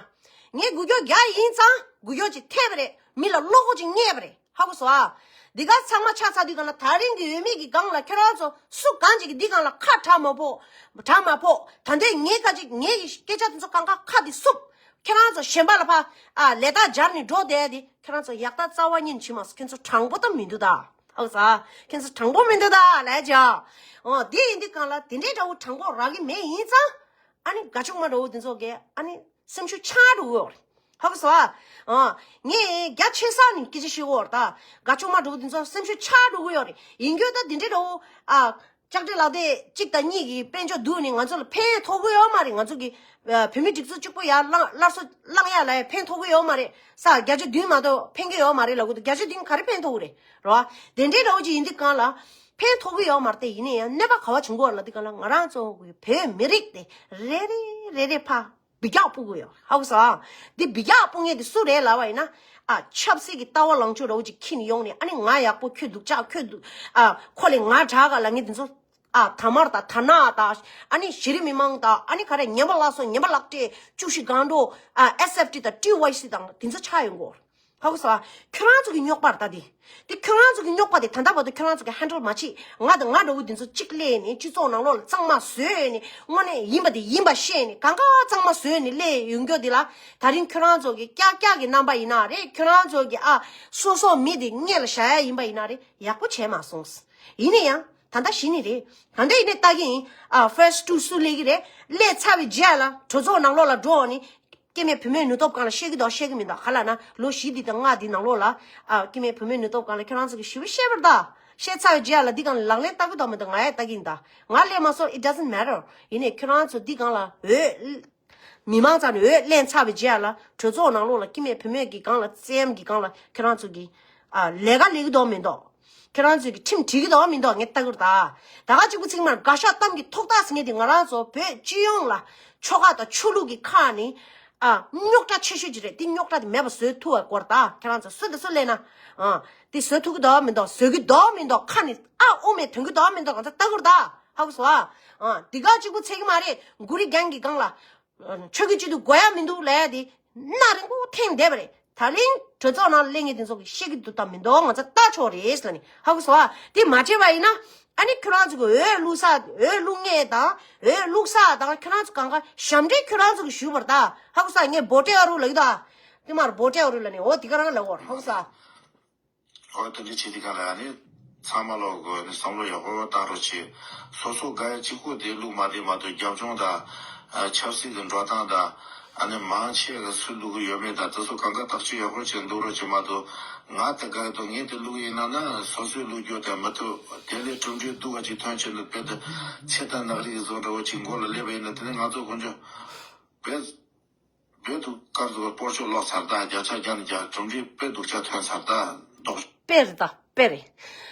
ངས་འགུལ་སྐྱོད་བརྒྱབ་ཡིན་ཙང་འགུལ་སྐྱོད་ཅིག་ཐེབས་པ་རེད། མི་ལ་བློ་ཁོག་ཅིག་རྙེད་པ་རེད། ཧ་གོ་སོང་ཨ། འདི་ག་ཚང་མ་ཆ་ཚང་དུས་སྒང་ལ་ད་རིང་གི་འོས་མི་གི་སྒང་ལ་ཁྱོད་རང་ཚོ་སུ་གང་ཅིག་གིས་འདི་སྒང་ལ་ཁ་གྲག་མ་ཕོག་གྲག་མ་ཕོག་ད་ལྟའི་ངས་ཁ་ཅིག་ངས་ཀྱི་སྐད་ཆ་དེ་ཚོ་གང་ག་ཁ་དེ་བསུབ། ཁྱེད་རང་ཚོ་གཞན་པ་ལ་ཕ་ཨ་ལས་རྟགས་སྦྱར་ནས་འགྲོ་བསྡད་དེ། ཁྱེད་རང་ཚོ་ཡག་རྟགས་རྩ་བ་ཉིད་ནས་བྱེད་མ་སོང་། ཁྱེད་ཚོ་དྲང་པོ་ད་མི་འདུག་ད། ཧ་གོ་སོང་ཨ། ཁྱེད་ཚོ་དྲང་པོ་མི་འདུག་ད་ལབ་བྱས། འོ་དེ་ཡིན་དུས་སྒང་ལ་དེ་འདྲའི་འདྲ་བོ་དྲང་པོ་རག་གི་མེད་ཡིན་ཙང་། ཨ་ནི་དགའ་ཆུང་མ་འདྲ་བོ་དེ་ཚོ་གིས་ཨ་ནི་སེམས་ཤུགས་ཆག་འགྲོ་གི་ཡོད་རེད། ཧ་གོ་སོང་ཨ། ཨ་ངས་རྒྱ་ཆེ་ས་ནས་སྐད་ཆ་བཤད་ཀྱི་ཡོད་རེད་ད། དགའ་ཆུང་མ་འདྲ་བོ་དེ་ཚོ་སེམས་ཤུགས་ཆག་འགྲོ་གི་ཡོད་རེད། ཡིན་རྒྱུ་ད་དེ་འདྲའི་འདྲ་བོ་ཨ། ལྕགས་སྤྲེལ་ལག་དེབ་གཅིག་དང་གཉིས་ཀྱི་དཔལ་འབྱོར་བསྡུས་ནས་ང་ཚོ་ལ་ཕན་ཐོགས་ཀྱི་ཡོད་མ་རེད། ང་ཚོ་གི་ཨ་བོད་མི་སྒྲིག་འཛུགས་གཅིག་པོ་ཡར་བླངས་སླར་གསོ་བླངས་ཡ་ལ་ཡ་ཕན་ཐོགས་ཀྱི་ཡོད་མ་རེད། ས་བརྒྱ་ཆ་བདུན་མ་གཏོགས་ཕན་གྱི་ཡོད་མ་རེད་ལབ་གི་འདུག་བརྒྱ་ཆ་བདུན་ག་རེ་ཕན་ཐོགས་ཀྱི་རེད། རེད་བ། དེ་འདྲའི་འདྲ་བོ་ཅིག་ཡིན་དུས་སྒང་ལ་ཕན་ཐོགས་ཀྱི་ཡོད་མ་རེད་དེ། ཡིན་ན་ཡང་གནོད་པ་ག་བ་བྱུང་གི་ཡོད་ལབ་དུས་སྒང་ལ་ང་རང་ཚོ་གི་བོད་མི་རིགས་དེ་རེ་རེ་རེ་རེ་ཕར་འབུད་རྒྱག་སྤོ་གི་ཡོད། ཧ་གོ་སོང་ཨ། འདི་འབུད་རྒྱག་སྤོ་མཁན་དེ་སུ་རེད་ལབ་པ་ཡིན་ན། ཨ་ཆབ་སྲིད་ཀྱི་ལྟ་བ་ལངས་ཕྱོགས་འདྲ་བོ་ཅིག་འཁྱེར་ནས་ཡོང་ནས། ཨ་ནི་ང་ཡག་པོ་ཁྱོད་སྡུག་ཅག་ཁྱོད་སྡུག་ཨ་ཁོ་ལས་ང་དྲག་ག་ལབ་མཁན་དེ་ཚོ། ཨ་དར་དམར་དང་དར་ནག་དང་། ཨ་ནི་གཞི་རིམ་མི་མང་དང་། ཨ་ནི་ག་རེ་ངན་པ་ལག་བཟོ་ངན་པ་ལག་སྤྲད་བཅུ་བཞི་སྒང་དྲུག་ཨ་ཨེས་ཨེཕ་ཊི་དང་ཊི་ཝའི་སི་དང་དེ་ཚོ་ཆགས་ཡོང་གི་ཡོད། ཧ་གོ་སོང་ཨ། ཁྱོད་རང་ཚོ་གི་རྙོག་པ་རེད་ད་དེ། དེ་ཁྱོད་རང་ཚོ་གི་རྙོག་པ་དེ་ད་ལྟ་བར་དུ་ཁྱོད་རང་ཚོ་གི་ཧན་ཌལ་མ་བྱེད། ང་དང་ང་འདྲ་བོ་དེ་ཚོ་གཅིག་སླེབས་ནས་སྤྱི་ཚོགས་ནང་ལོགས་ལ་གཙང་མ་བཟོས་ནས། དངོས་གནས་ཡིན་པ་དེ་ཡིན་པ་བཤད་ནས། གང་ག་གཙང་མ་བཟོས་ནས་སླེབས་ཡོང་རྒྱུ་དེ་ལ། ད་རིང་ཁྱོད་རང་ཚོ་གི་ཀྱག་ཀྱག་གི་རྣམ་པ་ཡིན་ན་རེད། ཁྱོད་རང་ཚོ་གི་ཨ་སོ་སོ་མི་དེ་མངལ་ལ་བཞག་ཡ་ཡིན་པ་ཡིན་ན་རེད། ཡག་པོ་བྱས་མ་སོང་། ཡིན་ན་ཡང་ད་ལྟ་གཞི་ནས་རེད། ད་ལྟ་ཡིན་ནས་ལྟ་གི་ཡིན། ཨ་ཕར་སི་ཊུ་སུ་སླེབས་ཀྱི་རེད། སླེབས་ཚར་བའི་རྗེས་ལ་གྲོས་ཚོགས་ནང་ལོགས་ལ་འགྲོ་ནས། སྐྱེ་དམན་བུད་མེད་ནུས་སྟོབས་སྒང་ལ་བཤད་ཀྱི་འདུག་བཤད་ཀྱི་མི་འདུག་ག་ལབ་ན། ལོ་བཞི་འདི་དང་ལྔ་འདི་ནང་ལོགས་ལ་ཨ་སྐྱེ་དམན་བུད་མེད་ནུས་སྟོབས་སྒང་ལ་ཁྱོད་རང་ཚོ་གིས་ཞེ་པོ་བཤད་པ་རེད་ད། བཤད་ཚར་བའི་རྗེས་ལ་འདི་སྒང་ལ་ལག་ལེན་བསྟར་གྱི་འདུག་མི་འདུག་ང་ཡང་བལྟ་གི་ཡིན་ད། ང་སླེབས་མ་སོང་། It doesn't matter། ཡིན་ནའི་ཁྱོད་རང་ཚོ་འདི་སྒང་ལ་འོས། མི་མང་རྩ་ནས་འོས་ལེན་ཚར་བའི་རྗེས་ལ་གྲོས་ཚོགས་ནང་ལོགས་ལ་སྐྱེ་དམན་བུད་མེད་ཀྱི་སྒང་ལ། བཙན་གྱི་སྒང་ལ་ཁྱོད་རང་ཚོ་གིས་ཨ་ལས་ཀ་ལས་ཀྱི་འདུག་མི་འདུག་ཁྱེད་རང་ཚོས་ཀྱི་ཁྲིམས་འགྲིག་གི་འདུག་མི་འདུག་ངས་ལྟ་གི་རེད་ད། ད་ག་གཅིག་པུ་ཚིག་མར་དགའ་ཤོག་གཏམ་གྱི་ཐོག་ཐག་ཟེར་མཁན་དེ་ང་རང་ཚོ་བོད་སྤྱི་ཡོངས་ལ་ཆོལ་ཁ་དང་ཆོས་ལུགས་ཀྱི་ཁག་ནི་ཨ་རྙོག་དྲ་ཆེ་ཤོས་ཅིག་རེད། དེ་རྙོག་དྲ་དེ་མེད་པ་བཟོ་ཐུབ་པའི་སྐོར་ད། ཁྱེད་རང་ཚོ་སུ་དང་སུ་སླེབས་ན་ཨ་དེ་བཟོ་ཐུབ་ཀྱི་འདུག་མི་འདུག་བཟོ་གི་འདུག་མི་འདུག་ཁ་ནས་ཨ་ཨོ་མས་ཐོན་གི་འདུག་མི་འདུག་ང་ཚོ་ལྟ་གི་རེད་ད། ཧ་གོ་སོང་ཨ། ཨ་དེ་ག་གཅིག་པུ་ཚིག་མ་རེད། མགོ་རིལ་རྒྱན་གྱི་སྒང་ལ། ཆོས་ཀྱི་སྤྱི་འཐུས་དགོས་ཡ་མི་འདུག་ལབ་ཡ་དེ་སྣ་རིང་པོ་འཐེན་བསྡད་པ་རེད། ད་ལན་གྲོས་ཚོགས་ནང་སླེབས་མཁན་དེ་ཚོ་གིས་བཤད་ཀྱི་འདུག་དམ་མི་འདུག་ང་ཚོ་ལྟ་ཆོག་རེད་ལབ་ནི་ཧ་གོ་སོང་ཨ། དེ་མ་བྱས་པ་ཡིན་ན་ཨ་ནི་ཁྱོད་རང་ཚོ་གི་འོས་བླུག་ས་འོས་བླུག་མཁན་དང་འོས་བླུག་ས་དང་ཁྱོད་རང་ཚོ་གང་ག་ཞབས་འདྲེན་ཁྱོད་རང་ཚོ་གིས་ཞུས་པ་རེད་ད། ཧ་གོ་སོང་ཨ། ངས་བོ་ཊེ་ཨ་རུ་ལབ་ཀྱི་འདུག་ཨ། དེ་མར་བོ་ཊེ་ཨ་རུ་ལབ་ནི་འོ་དེ་ག་རང་ལབ་འོ་ཧ་གོ་སོང་ཨ། ཨོ་དེ་འདྲ་བྱེད་དུས་སྒང་ལ་ཨ་ནི་ཚང་མ་ལོག་གོ་ནི་བསམ་བློ་ཡག་པོ་བཏང་རོགས་བྱེད། སོ་སོ་དགའ་ཡ་གཅིག་པོ་དེ་བླུག་མ་བསྡད་མ་གཏོགས་རྒྱབ་ལྗོངས་དང་ཆབ་སྲིད་ཀྱི་འགྲོ་སྟངས་དང་ཨ་ནི་མང་ཆེ་གི་སུ་བླུག་གི་ཡོད་མེད་དང་དེ་ཚོ་གང་ག་ཐག་གཅོད་ཡག་པོ་བྱེད་འདུག་རོགས་བྱེད་མ་གཏོགས། ང་དེ་དགའ་གི་འདུག་ངས་དེ་བླུག་ཡིན་ན་ན་སོ་སོས་བླུག་རྒྱུ་དེ་མི་ཐུབ། དེ་ལས་གྲུབ་འབྲས་སྡུག་པ་ཅིག་ཐོན་ཆེད་དུ་དཔེ་དེ་ཚེ་དང་ནག་རིགས་བཟོ་འདྲ་བོ་ཅིག་མགོ་ལ་སླེབས་པ་ཡིན་ན་དེ་ནི་ང་ཚོ་དཀོན་མཆོག་དཔེ། བོད་དུ་སྐར་ཚོ་སྤོར་ཤོག་ལོག་ཚར་ད་བརྒྱ་ཆ་བརྒྱ་ནས་བརྒྱ་གྲུབ་འབྲས་དཔེ་སྡུག་ཅག་ཐོན་ཚར་ད་མདོག་དཔེ་རེད་ད་དཔེ་རེད།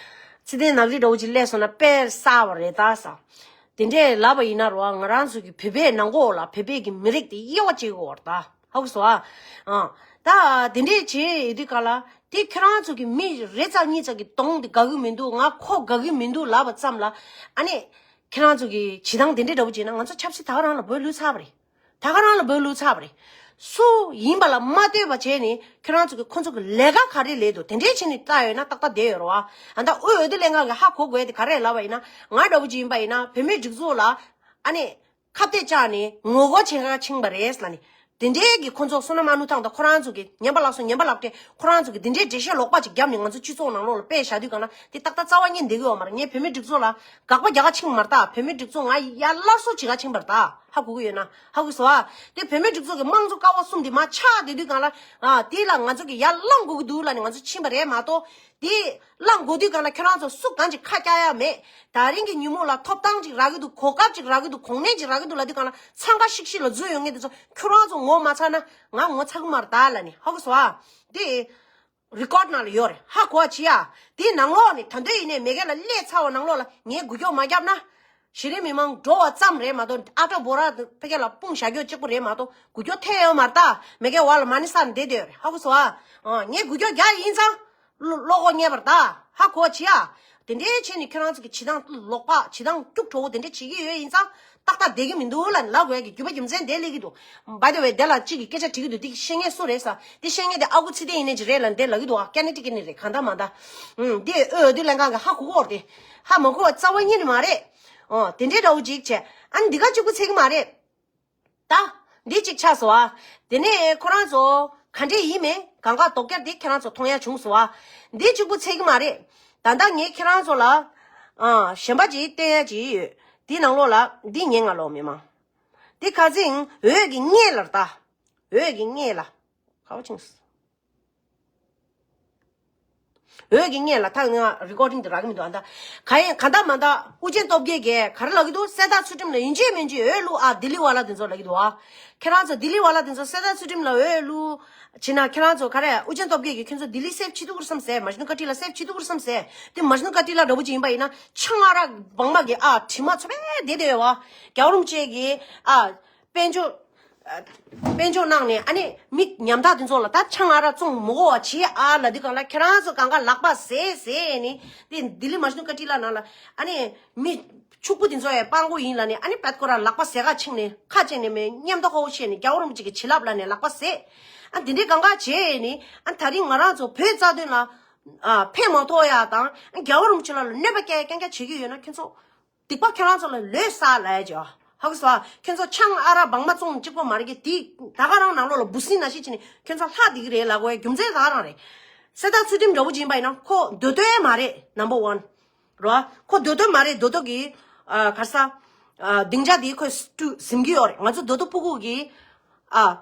ཚེ་བརྟན་ནག་རིགས་འདྲ་བོ་ཅིག་སླེབས་སོང་ན་དཔེ་གསར་བ་རེད་ད་ས། དེ་འདྲས་ལབ་པ་ཡིན་ན་རོ་ང་རང་ཚོ་གི་བོད་པའི་ནང་གོ་ལ་བོད་པའི་གི་མི་རིགས་དེ་དབྱེ་བ་བྱེད་དགོས་བར་ད་ཧ་གོ་སོང་ཨ། ཨ་ད་དེ་འདྲས་བྱེད་ཡོད་དུས་ག་ལ་དེ་ཁྱེད་རང་ཚོ་གི་མི་རེ་ཙག་གཉིས་ཙག་གི་གདོང་དེ་དགའ་གི་མི་འདུག་ང་ཁོ་དགའ་གི་མི་འདུག་ལབ་པ་ཙམ་ལ་ཨ་ནི་ཁྱེད་རང་ཚོ་གི་བྱེད་སྟངས་དེ་འདྲས་འདྲ་བོ་བྱས་ན་ང་ཚོ་ཆབ་སྲིད་ད་ག་རང་ལ་བོད་ལུས་ཚར་བ་རེད། ད་ག་རང་ལ་བོད་ལུགས་ཚར་བ་རེད། སུ་ཡིན་པ་ལ་མ་ལྟོས་པ་བྱས་ནས་ཁྱེད་རང་ཚོ་གི་ཁོ་ཚོ་གི་ལས་ཀ་ག་རེ་ལས་འདུག་དེ་འདྲའི་བྱས་ནས་ལྟ་ཡོད་ན་ཏག་ཏག་བསྡད་ཡོད་རེད་བ། ཨ་ད་དབུས་འོས་བསྡུ་ལྷན་ཁང་གི་ཧ་གོ་དགོས་དེ་ག་རེ་ལབ་པ་ཡིན་ན་ང་འདྲ་བོ་ཅིག་ཡིན་པ་ཡིན་ན་བོད་མིའི་སྒྲིག་འཛུགས་ལ་ཨ་ནི་ཁ་གཏད་བཅག་ནས་ངོ་རྒོལ་བྱེད་ག་ཕྱིན་པ་རེད་ལབ་ནས་དེ་འདྲའི་གི་ཁོ་ཚོ་བསོད་ནམས་ཨ་ལུ་ཐང་དང་ཁོ་རང་ཚོ་གི་ཉན་པ་ལགས་སོ་ཉན་པ་ལགས་ཏེ་ཁོ་རང་ཚོ་གི་དེ་འདྲའི་འགྲེལ་བཤད་ལོག་པ་ཅིག་བརྒྱབ་ནས་ང་ཚོ་སྤྱི་ཚོགས་ནང་ལོགས་ལ་དཔེ་བཞག་དུས་གང་ན་དེ་ཏག་ཏག་རྩ་བ་ཉིད་འདེགས་གི་ཡོད་མ་རེད། ངས་བོད་མིའི་སྒྲིག་འཛུགས་ལ་དགག་པ་རྒྱག་ག་ཕྱིན་པ་མ་རེད་ད། བོད་མིའི་སྒྲིག་འཛུགས་ང་ཡར་སླར་གསོ་བྱེད་ག་ཕྱིན་པ་རེད་ད། ཧ་གོ་གི་ཡོད་ན་ཧ་གོ་སོང་ཨ། དེ་བོད་མིའི་སྒྲིག་འཛུགས་ཀྱི་དམངས་གཙོ་ཀ་བ་གསུམ་དེ་མར་ཆག་བསྡད་དུས་གང་ལ་ཨ་དེ་ལ་ང་ཚོ་གི་ཡར་བླང་དགོས་ཀྱི་འདུག་ལབ་ནས་ང་ཚོ་ཕྱིན་པ་རེད་མ་གཏོགས་དེ་བླང་དགོས་དུས་གང་ལ་ཁྱོད་རང་ཚོ་སུ་གང་ཅིག་ཁ་སྐྱག་ཡ་མེད། ད་རིང་གི་ཉིན་མོ་ལ་ཐོབ་ཐང་ཅིག་རག་གི་འདུག་གོ་སྐབས་ཅིག་རག་གི་འདུག་གོ་གནས་ཅིག་རག་གི་འདུག་ལབ་དུས་གང་ལ་འཚང་ཁ་ཤིག་ཤིག་ལ་འཛུལ་ཡོང་མཁན་དེ་ཚོ་ཁྱོད་རང་ཚོ་ངོ་མ་ཚ་ན་ང་ངོ་ཚ་གི་མ་རེད་ད་ལབ་ནས་ཧ་གོ་སོང་ཨ། དེ་རི་ཀོཌ་ནང་ལ་ཡོད་རེད། ཧ་གོ་བ་བྱེད་ཡ། དེའི་ནང་ལོགས་ནས་ད་འདོད་ཡིན་ནས་མེ་གེ་ལ་སླེབས་ཚར་བ་ནང་ལོགས་ལ་ངས་འགུལ་སྐྱོད་མ་བརྒྱབ་ན། གཞི་རིམ་མི་མང་འགྲོ་བ་ཙམ་རེད་མ་གཏོགས་ཨ་ཏྲ་བོ་ར་ཕ་གི་ལ་སྤུངས་བཞག་རྒྱུ་གཅིག་པུ་རེད་མ་གཏོགས་འགུལ་སྐྱོད་ཐེབས་ཡོད་མ་རེད་ད། མེ་གེ་བ་ལ་མ་ཎི་སར་བསྡད་བསྡད་ཡོད་རེད། ཧ་གོ་སོང་ཨ། ངས་འགུལ་སྐྱོད་རྒྱག་ཡིན་ཙང་། བློ་ཁོག་རྙེད་པར་གདའ། ཧ་གོ་བྱེད་ཡ། དེ་འདྲའི་བྱས་ནས་ཁྱོད་རང་ཚོ་གི་བྱེད་སྟངས་ལོག་པ་བྱེད་སྟངས་སྐྱུག་བྲོ་བོ་དེ་འདྲ་བྱེད་ཀྱི་ཡོད་ཡིན་ཙང་ཏག་ཏག་བསྡད་ཀྱི་མི་འདུག་ལབ་ལབ་དགོས་ཡ་གི་རྒྱུ་མ་རྒྱུ་མཚན་དེ་སླེབས་ཀྱི་འདུག By the way དེ་ལ་གཅིག་གིས་སྐད་ཆ་དྲིས་ཀྱི་འདུག་དེ་བཤད་མཁན་སུ་རེད་ཟེར། དེ་བཤད་མཁན་དེ་ཨ་ཁུ་ཚེ་བརྟན་ཡིན་ནའི་ཅིག་རེད་ལབ་འདི་ལབ་ཀྱི་འདུག་ཨ། ཀ་ནེ་ཊི་ཀེཊ་ནས་རེད་གང་ལྟར་མ་ལྟར། ཨུམ་དེ་འོས་བསྡུ་ལྷན་ཁང་གི་ཧ་གོ་གི་ཡོད་རེད་དེ། ཧ་མ་གོ་བ་རྩ་བ་ཉིད་ནས་མ་རེད། ཨོ་དེ་འདྲའི་འདྲ་བོ་ཅིག་བྱས་ཨ་ནི་འདི་ག་གཅིག་པུ་ཚད་ཀྱི་མ་རེད། ད། འདི་གཅིག་ཆགས་སོང་ཨ། དེ་ནས་ཁོ་རང་ཚོ་ག་འདྲས་ཡིན་མིན་གང་ག་དོགས་སྐྱེལ་དེ་ཁྱེད་རང་ཚོ་མཐོང་ཡ་བྱུང་སོང་ཨ། འདི་གཅིག་པུ་ཚད་ཀྱི་མ་རེད། ད་ལྟ་ངས་ཁྱེད་རང་ཚོ་ལ། ཨ། གཞན་པ་ཅིག་བསྟན་ཡ་ཅིག་ཡོད། འདི་ནང་ལོགས་ལ་འདི་ཉན་ང་ལོག་མི་མང་། འདི་ཁ་སང་འོས་ཀྱི་སྔོན་ལ་ད། འོས་ཀྱི་སྔོན་ལ། ཁ་བ་ཆིངས། འོས་ཀྱི་སྔོན་ལ་ད་ང་རི་ཀོར་ཌིང་དེ་རག་གི་མི་འདུག་ཨ་ད། ག་ཡིན་ག་འདྲ་མ་འདྲ་ཨུ་རྒྱན་སྟོབས་རྒྱལ་གྱིས་ག་རེ་ལབ་ཀྱི་འདུག་གསེར་རྟ་ཚུལ་ཁྲིམས་ལ་ཡིན་གཅིག་མིན་གཅིག་འོས་བླུག་ཨ། ལྡི་ལི་ཝ་ལ་དེ་ཚོ་ལབ་ཀྱི་འདུག་ཨ། ཁྱེད་རང་ཚོ་ལྡི་ལི་ཝ་ལ་དེ་ཚོ་གསེར་རྟ་ཚུལ་ཁྲིམས་ལ་འོས་བླུག་བྱས་ན་ཁྱེད་རང་ཚོ་ག་རེ་ཨུ་རྒྱན་སྟོབས་རྒྱལ་གྱིས་ཁྱེད་ཚོ་ལྡི་ལི་སེབ་བྱེད་ཐུབ་ཀྱི་རེད་བསམ་ཟེར། མ་ཇུ་ནུ་ཀ་ཊི་ལ་སེབ་བྱེད་ཐུབ་ཀྱི་རེད་བསམ་ཟེར། དེ་མ་ཇུ་ནུ་ཀ་ཊི་ལ་འདྲ་པོ་ཅིག་ཡིན་པ་ཡིན་ན་ཆང་ཨ་རག་སྦང་མ་གི་ཨ་དྲི་མ་ཚོ་པས་བསྡད་བསྡད་ཡོད་བ། རྒྱལ་བ་རིན་པོ་ཆེ་གིས་ཨ། དཔལ་འབྱོར། ཨ། དཔལ་འབྱོར་གནང་ནས་ཨ་ནི་མི་ཉམ་ཐག་དེ་ཚོ་ལ་ད་ཆང་ཨ་རག་བཙོང་མི་དགོས་པ་བྱེད་ཨ་ལབ་དུས་གང་ལ་ཁྱེད་རང་ཚོ་གང་ག་ལག་པ་བཟས་བཟས་ནས་དེ་ལྡི་ལི་མ་ཇུ་ནུ་ཀ་ཊི་ལ་ནང་ལ་ཨ་ནི་མི་ཕྱུག་པོ་དེ་ཚོ་ཡང་སྤྲང་པོ་ཡིན་ལབ་ནས་ཨ་ནི་བད་ཁོ་ར་ལག་པ་བཟས་ག་ཕྱིན་ནས་ཁ་བཅད་ནས་མི་མཉམ་དུ་ཧོ་བཤད་ནས་རྒྱལ་བ་རིན་པོ་ཆེ་གི་བྱིན་རླབས་ལབ་ནས་ལག་པ་བཟས། ཨ་དེ་འདྲའི་གང་ག་བྱས་ནས་ཨ་ད་རིང་ང་རང་ཚོ་བོད་རྩ་དོན་ལ་ཨ་ཕན་མ་ཐོགས་ཡ་དང་རྒྱལ་བ་རིན་པོ་ཆེ་ལ་གནོད་པ་སྐྱེལ་རྐྱང་རྐྱང་བྱེད་ཀྱི་ཡོད་ན་ཁྱེད་ཚོ། སྡིག་པ་ཁྱེད་རང་ཚོ་ལ་ལོས་བསགས་ལབ་ཡ་ཅིག་ཧ་གོ་སོང་ཨ། ཁྱེད་ཚོ་ཆང་ཨ་རག་སྦང་མ་བཙོང་གཅིག་པོ་མ་རེད་ཀི། དེ་ད་ག་རང་ནང་ལོགས་ལ་འབུ་སྲིན་ནང་བཞིན་བྱས་ནས་ཁྱེད་ཚོ་ལྷག་བསྡད་ཀྱི་རེད་ལབ་དགོས་རྒྱུ་མཚན་ད་ག་རང་རེད། གསེར་རྟ་ཚུལ་ཁྲིམས་འདྲ་བོ་ཅིག་ཡིན་པ་ཡིན་ན་ཁོ་འདོད་དོན་མ་རེད་number one། རོ། ཁོ་འདོད་དོན་མ་རེད། འདོད་དོན་གྱི་ཨ་ག་རེ་ཟ། ཨ་སྡིངས་ཆ་དེ་ཁོས་ཟིན་གྱི་ཡོད་རེད། ང་ཚོ་འདོད་དོན་ཕྲུ་གུ་གི་ཨ།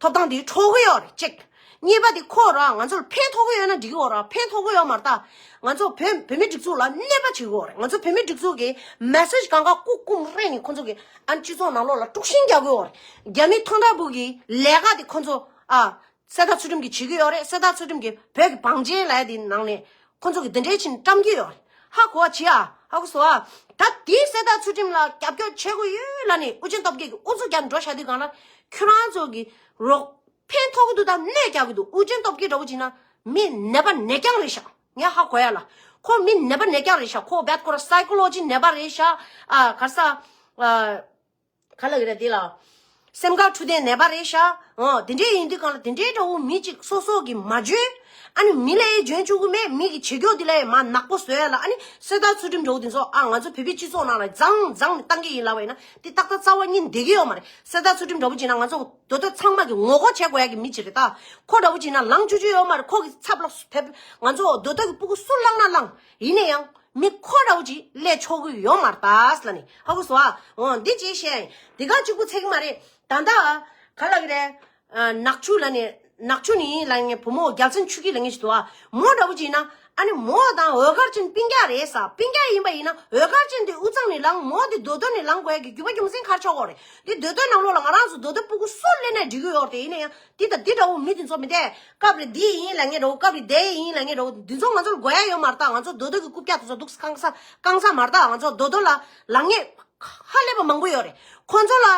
ཐོབ་ཐང་དེ་འཕྲོག་གི་ཡོད་རེད་གཅིག་གཉིས་པ་དེ་ཁོ་རང་ང་ཚོར་ཕན་ཐོགས་ཀྱི་ཡོད་ན་འགྲིག་གི་ཡོད་རེད། ཕན་ཐོགས་ཀྱི་ཡོད་མ་རེད་ད། ང་ཚོ་བོད་བོད་མི་སྒྲིག་འཛུགས་ལ་གནོད་པ་བྱེད་ཀྱི་ཡོད་རེད། ང་ཚོ་བོད་མི་སྒྲིག་འཛུགས་ཀྱི་མེ་སེ་ཇི་གང་ག་ཀུ་ཀུམ་རེ་ནི་ཁོ་ཚོ་གི་ཨ་སྤྱི་ཚོགས་ནང་ལོགས་ལ་དཀྲུག་ཤིང་རྒྱག་གི་ཡོད་རེད། རྒྱ་མི་ཐོང་ཐང་བུ་གི་ལས་ཀ་དེ་ཁོ་ཚོ་ཨ་གསེར་རྟ་ཚུལ་ཁྲིམས་ཀྱིས་བྱེད་ཀྱི་ཡོད་རེད། གསེར་རྟ་ཚུལ་ཁྲིམས་ཀྱིས་བོད་ཀྱི་བང་ཆེན་ལས་དེ་ནང་ནས། ཁོ་ཚོ་གི་འདི་འདྲའི་ཕྱིན་བཀྲམ་གྱི་ཡོད་རེད། ཧ་གོ་བ་བྱེད་ཨ། ཧ་གོ་སོང་ཨ། ད་དེའི་གསེར་རྟ་ཚུལ་ཁྲིམས་ལ་རྒྱབ་སྐྱོར་བྱེད་དགོས་ཡོད་ལབ་ནས་ཨུ་རྒྱན་སྟོབས་རྒྱལ་གྱི་ཨུ་ཚུགས་རྒྱབ་འགྲོ་བཞག་དུས་སྒང་ལ། ཁྱོད་རང་ཚོ་གི་རོགས་ཕན་ཐོགས་ཀྱི་འདུག་ད་གནོད་རྒྱག་གི་འདུག་ཨུ་རྒྱན་སྟོབས་རྒྱལ་འདྲ་བོ་བྱས་ན་མི་ནད་པ་ནད་རྐྱང་རེད་ཤག་ངས་ཧ་གོ་ཡ་ལ། ཁོ་མི་ནད་པ་ནད་རྐྱང་རེད་ཤག་ཁོ་བད་ཁོ་ར་སའི་ཀོ་ལོ་ཇི་ནད་པ་རེད་ཤག་ཨ། ག་ས་ཨ། ག་ལ་གི་རེད་དེ་ལ། སེམས་ཁམས་འཕྲོད་བསྟེན་ནད་པ་རེད་ཤག་འོ་དེ་འདྲའི་ཡིན་དུས་གང་ལ་དེ་འདྲའི་འདྲ་བོ་མི་གཅིག་སོ་སོ་གི་མ་འཇོན། ཨ་ནི་མི་ལ་ཡི་འཇོན་བཅུག་གི་མེད། མི་གི་བྱེད་སྐྱོ་དེ་ལ་ཡི་མ་ནག་པོ་བཟོ་ཡ་ལ། ཨ་ནི་གསེར་རྟ་ཚུལ་ཁྲིམས་འདྲ་བོ་དེ་ཚོ་ཨ་ང་ཚོ་བོད་པའི་སྤྱི་ཚོགས་ནང་ལ་བཟང་བཟང་ནས་བཏང་གི་ཡིན་ལབ་པ་ཡིན་ན་དེ་ཏག་ཏག་རྩ་བ་ཉིད་བསྡད་ཀྱི་ཡོད་མ་རེད། གསེར་རྟ་ཚུལ་ཁྲིམས་འདྲ་བོ་བྱས་ན་ང་ཚོ་མདོ་སྟོད་ཚང་མ་གི་ངོ་རྒོལ་བྱེད་དགོས་ཡ་གི་མི་གཅིག་རེད་ད། ཁོ་འདྲ་བོ་བྱས་ན་ལངས་བཅུག་རྒྱུ་ཡོད་མ་རེད། ཁོ་གི་ཚབ་ལ་བོད་ང་ཚོ་མདོ་སྟོད་ཀྱི་སྤུ་གུ་སུ་བླངས་ན་བླངས་ཡིན་ན་ཡང་། མི་ཁོ་འདྲ་བོ་ཅིག་སླེབས་ཆོག་གི་ཡོད་མ་རེད་ད་ཟེར་ལབ་ནས་ཧ་གོ་སོང་ཨ། འོ་འདི་ཅིག་བཤད་ཡིན། འདི་ག་གཅིག་པུ་ཚད་ཀྱི་མ་རེད། ད་ལྟ་ག་ལབ་ཀྱི་རེད། ཨ། ནག་ཆུ་ལབ་ནས་ནག་ཆུ་ནི་ལབ་ངའི་བུ་མོ་རྒྱལ་མཚན་ཆོས་སྐྱིད་ལབ་ངེས་ཤིག་འདུག་ཨ། མོ་འདྲ་བོ་ཅིག་ཡིན་ན་ཨ་ནི་མོ་དང་འོད་དཀར་ཅན་སྤུན་ཀྱག་རེད་ས། སྤུན་ཀྱག་ཡིན་པ་ཡིན་ན་འོད་དཀར་ཅན་དེ་དབུས་གཙང་ནས་ལངས། མོ་དེ་མདོ་སྟོད་ནས་ལངས་དགོས་ཡ་གི་རྒྱུ་མ་རྒྱུ་མཚན་ག་རེ་ཆགས་ཀྱི་ཡོད་རེད། དེ་མདོ་སྟོད་ནང་ལོགས་ལ་ང་རང་ཚོ་མདོ་སྟོད་སྤུ་གུ་སུ་སླེབས་ན་འགྲིག་གི་ཡོད་རེད། ཡིན་ན་ཡང་། འདི་དང་འདི་འདྲ་བོ་མི་དེ་ཚོ་མི་འདས། སྐབས་རེ་འདི་ཡིན་ལབ་ངེས་འདྲ་བོ། སྐབས་རེ་དེ་ཡིན་ལབ་ངེས་འདྲ་བོ། འདི་ཚོ་ང་ཚོར་དགོས་ཡ་ཡོད་མ་རེད་ད། ང་ཚོ་མདོ་སྟོད་ཀྱི་རྐུབ་བཀྱག་དེ་ཚོ་འདུག་སེ་རྐང་ས་རྐང་ས་མ་རེད་ད། ང་ཚོ་མདོ་སྟོད་ལ་ལངས་ངེས་ཧ་ལས་པ་མང་པོ་ཡོད་རེད། ཁོ་ཚོ་ལ་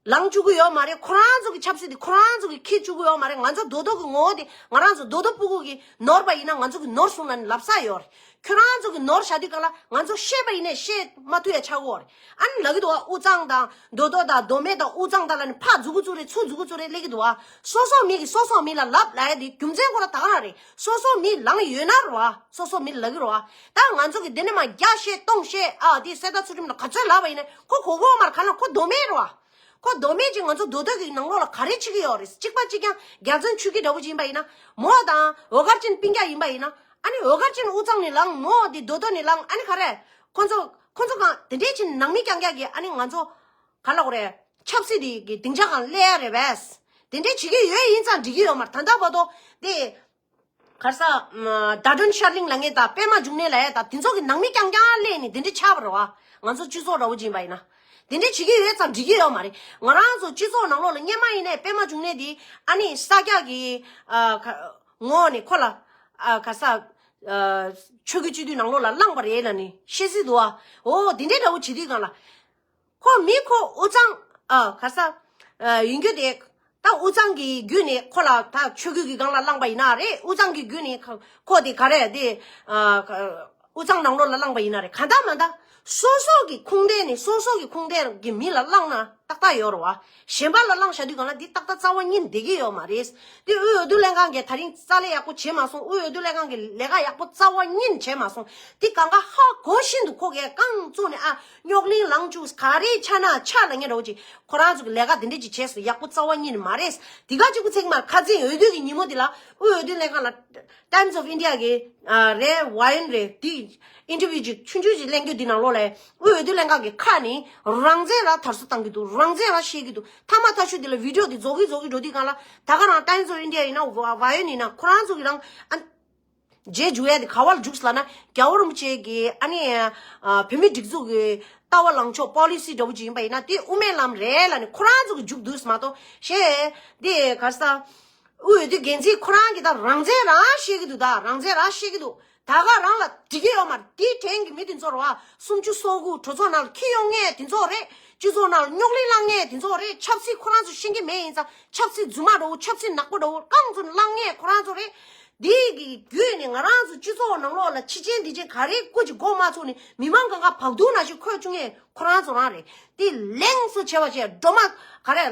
ལངས་བཅུག་གི་ཡོད་མ་རེད། ཁོ་རང་ཚོ་གི་ཆབ་སྲིད་དེ་ཁོ་རང་ཚོ་གི་འཁྱེར་བཅུག་གི་ཡོད་མ་རེད། ང་ཚོ་མདོ་སྟོད་ཀྱི་ངོ་བོ་དེ་ང་རང་ཚོ་མདོ་སྟོད་སྤུ་གུ་གི་ནོར་བ་ཡིན་ན་ང་ཚོ་གི་ནོར་སོང་ལབ་ནས་ལབ་ས་ཡོད་རེད། ཁྱོད་རང་ཚོ་གི་ནོར་བཞག་དུས་གང་ལ་ང་ཚོ་བཤད་པ་ཡིན་ནའི་བཤད་མ་ཐུབ་ཡ་ཆགས་ཀྱི་ཡོད་རེད། ཨ་ནི་ལབ་ཀྱི་འདུག་བ། དབུས་གཙང་དང་མདོ་སྟོད་དང་མདོ་སྨད་དང་དབུས་གཙང་དང་ལབ་ནས་ཕར་མཛུ་གུ་བཙུགས་རེད་ཚུར་མཛུ་གུ་བཙུགས་རེད་སླེབས་ཀྱི་འདུག་བ། སོ་སོ་མི་གིས་སོ་སོ་མི་ལ་ལབ་ལབ་ཡ་དེ་རྒྱུ་མཚན་ཁོ་ར་ད་ག་རང་རེད། སོ་སོ་མི་ལངས་ཡོད་ན་རེད་བ། སོ་སོ་མི་ལབ་ཀྱི་རེད་བ། ད་ང་ཚོ་གིས་འདི་ནས་མར་རྒྱ་བཤད་སྟོང་བཤད་ཨ་དེ་གསེར་རྟ་ཚུལ་ཁྲིམས་ལ་ག་ཚོད་ལབ་པ་ཡིན་ནའི་ཁོ་གོ་གོ་མར་ག་ལ་ཁོ་མདོ་སྨད་རེད་བ། ཁོ་མདོ་སྨད་ཅིག་ང་ཚོ་མདོ་སྟོད་ཀྱི་ནང་ལོགས་ལ་ག་རེ་བྱེད་ཀྱི་ཡོད་རེད། གཅིག་པ་གཅིག་རྐྱང་རྒྱལ་མཚན་ཆོས་སྐྱིད་འདྲ་བོ་ཅིག་ཡིན་པ་ཡིན་ན། མོ་དང་འོད་དཀར་ཅན་སྤུན་ཀྱག་ཡིན་པ་ཡིན་ན། ཨ་ནི་འོད་དཀར་ཅན་དབུས་གཙང་ནས་ལངས། མོ་དེ་མདོ་སྟོད་ནས་ལངས། ཨ་ནི་ག་རེ། ཁོ་ཚོ་ཁོ་ཚོ་གང་དེ་འདྲས་ཅིག་ནང་མི་རྐྱང་རྐྱང་གིས་ཨ་ནི་ང་ཚོ་ག་ལ་གོ་རེད། ཆབ་སྲིད་དེ་གི་སྡིངས་ཆ་གང་སླེབས་ཡ་རེད་པས། དེ་འདྲས་བྱེད་ཀྱི་ཡོད་ཡིན་ཙང་འགྲིག་གི་ཡོད་མ་རེད། ད་ལྟ་བར་དུ་དེ། ག་རེ་ཟ། ཨ། ཟླ་སྒྲོན་ཤར་གླིང་ལབ་མཁན་དང་པད་མ་འབྱུང་གནས་ལབ་ཡ་དང་དེ་ཚོ་གི་ནང་མི་རྐྱང་རྐྱང་སླེབས་ནས་དེ་འདྲ་ཆགས་པ་རེད་བ། ང་ཚོ་སྤྱི་ཚོགས་འདྲ་བོ་ཅིག་ཡིན་པ་ཡིན་ན། དེ་འདྲ་བྱེད་ཀྱི་ཡོད་ཙང་འགྲིག་གི་ཡོད་མ་རེད། ང་རང་ཚོ་སྤྱི་ཚོགས་ནང་ལོགས་ལ་སྔོན་མ་ཡིན་ནའི་པད་མ་འབྱུང་གནས་དེ་ཨ་ནི་ས་སྐྱ་གི། ཨ། ག་ངོ་ནས་ཁོ་ལ། ཨ། ག་རེ་ཟ། ཨ། ཆོས་བརྒྱུད་སྤྱི་འཐུས་ནང་ལོགས་ལ་བླངས་པ་རེད་ལབ་ནས་བཤད་སྲིད་འདུག་བ། འོ་དེ་འདྲའི་འདྲ་བོ་བྱེད་དུས་སྒང་ལ། ཁོ་མི་ཁོ་དབུས་གཙང་། ཨ། ག་རེ་ཟ། ཨ། ཡིན་རྒྱུ་དེ། ད་དབུས་གཙང་གི་བརྒྱུད་ནས་ཁོ་ལ་ད་ཆོས་བརྒྱུད་ཀྱི་སྒང་ལ་བླངས་པ་ཡིན་ན་རེད། དབུས་གཙང་གི་བརྒྱུད་ནས་ཁོ་ཁོ་དེ་ག་རེ་དེ། ཨ། ག་དབུས་གཙང་ནང་ལོགས་ལ་བླངས་པ་ཡིན་ན་རེད། གང་ལྟར་མ་ལྟར་སོ་སོ་གི་ཁུངས་ལྡན་ནས་སོ་སོ་གི་ཁུངས་ལྡན་གྱི་མི་ལ་བླངས་ན་ཏག་ཏག་ཡོད་རེད་བ། གཞན་པ་ལ་བླངས་བཞག་དུས་སྒང་ལ་འདི་ཏག་ཏག་རྩ་བ་ཉིད་བསྡད་ཀྱི་ཡོད་མ་རེད། དེ་དབུས་འོས་བསྡུ་ལྷན་ཁང་གིས་ད་རིང་རྩ་ལས་ཡག་པོ་བྱས་མ་སོང་། དབུས་འོས་བསྡུ་ལྷན་ཁང་གིས་ལས་ཀ་ཡག་པོ་རྩ་བ་ཉིད་བྱས་མ་སོང་། དེ་གང་ག་ཧ་གོ་བཞིན་དུ་ཁོ་གས་རྐང་བཙུགས་ནས་ཨ་རྙོག་གླེང་ལངས་བཅུག་ག་རེ་ཆགས་ན་ཆགས་ལབ་མཁན་འདྲ་བོ་ཅིག་ཁོ་རང་ཚོ་གི་ལས་ཀ་དེ་འདྲ་ཅིག་བྱས་སོང་། ཡག་པོ་རྩ་བ་ཉིད་མ་རེད། དེ་ག་གཅིག་པུ་ཚིག་མ་ཁ་རྩང་འོས་བསྡུ་གི་ཉིན་མོ་དེ་ལ་དབུས་འོས་བསྡུ་ལྷན་ཁང་ལ་Times of India གི་ཨ་རེད་ཝ་ཡོན་རེད་དེ་ཨིན་ཊར་བིའུ་ཅིག་ཆུང་ཆུང་ཅིག་གླེང་རྒྱུ་དེ་ནང་ལོགས་ལ་དབུས་འོས་བསྡུ་ལྷན་ཁང་གི་ཁ་ནས་རང་བཙན་ར་དར་སྲོལ་བཏང་གི་འདུག་རང་བཙན་ར་བཤད་ཀྱི་འདུག་ཐ་མ་ཐ་ཤུ་དེ་ལ་བི་ཌི་ཡོ་དེ་རྫོགས་ཀྱི་རྫོགས་ཀྱི་འགྲོ་དུས་སྒང་ལ་ད་ག་རང་Times of India ཡིན་ན་ཝ་ཡོན་ཡིན་ན་ཁོ་རང་ཚོ་གི་རང་ཨ། རྗེས་འཇུག་ཡ་དེ་ག་བ་ལ་འཇུག་ལབ་ན་རྒྱལ་བ་རིན་པོ་ཆེ་གི་ཨ་ནི་ཨ་བོད་མི་སྒྲིག་འཛུགས་ཀྱི་ལྟ་བ་ལངས་ཕྱོགས་པོ་ལི་སི་འདྲ་བོ་ཅིག་ཡིན་པ་ཡིན་ན་དེ་དབུ་མའི་ལམ་རེད་ལབ་ནས་ཁོ་རང་ཚོ་གི་འཇུག་འདུག་མ་གཏོགས་གཞན་དེ་ག་རེ་ཟ། དབུས་འོས་བསྡུ་འགན་འཛིན་ཁོ་རང་གིས་ད་རང་བཙན་རང་བཤད་ཀྱི་འདུག་ད་རང་བཙན་རང་བཤད་ཀྱི་འདུག་ད་ག་རང་ལ་འགྲིག་གི་ཡོད་མ་རེད། དེའི་དྲན་གྱི་མི་དེ་ཚོ་རེད་བ། སུམ་ཅུ་སོ་དགུ་གྲོས་ཚོགས་ནང་ལ་འཁྱེར་ཡོང་མཁན་དེ་ཚོ་རེད། སྤྱི་ཚོགས་ནང་ལ་རྙོག་གླེང་བསླང་མཁན་དེ་ཚོ་རེད། ཆབ་སྲིད་ཁོ་རང་ཚོ་ཤེས་ཀྱི་མེད་ཡིན་ཙང་ཆབ་སྲིད་རྫུན་མ་འདྲ་བོ་ཆབ་སྲིད་ནག་པོ་འདྲ་བོ་རྐང་བཙུགས་བསླང་མཁན་ཁོ་རང་ཚོ་རེད། འདི་གི་བརྒྱུད་ནས་ང་རང་ཚོ་སྤྱི་ཚོགས་ནང་ལོགས་ལ་ཕྱི་རྐྱེན་འདི་རྐྱེན་ག་རེ་སྐུ་ཅིག་མགོ་མ་ཚོས་ནས་མི་མང་གང་ག་བག་དུག་ནང་བཞིན་འཁོད་བཅུག་མཁན་ཁོ་རང་ཚོ་རང་རེད། དེ་ལན་གསོ་བྱས་པ་བྱས་སྒྲོལ་མ་ག་རེ།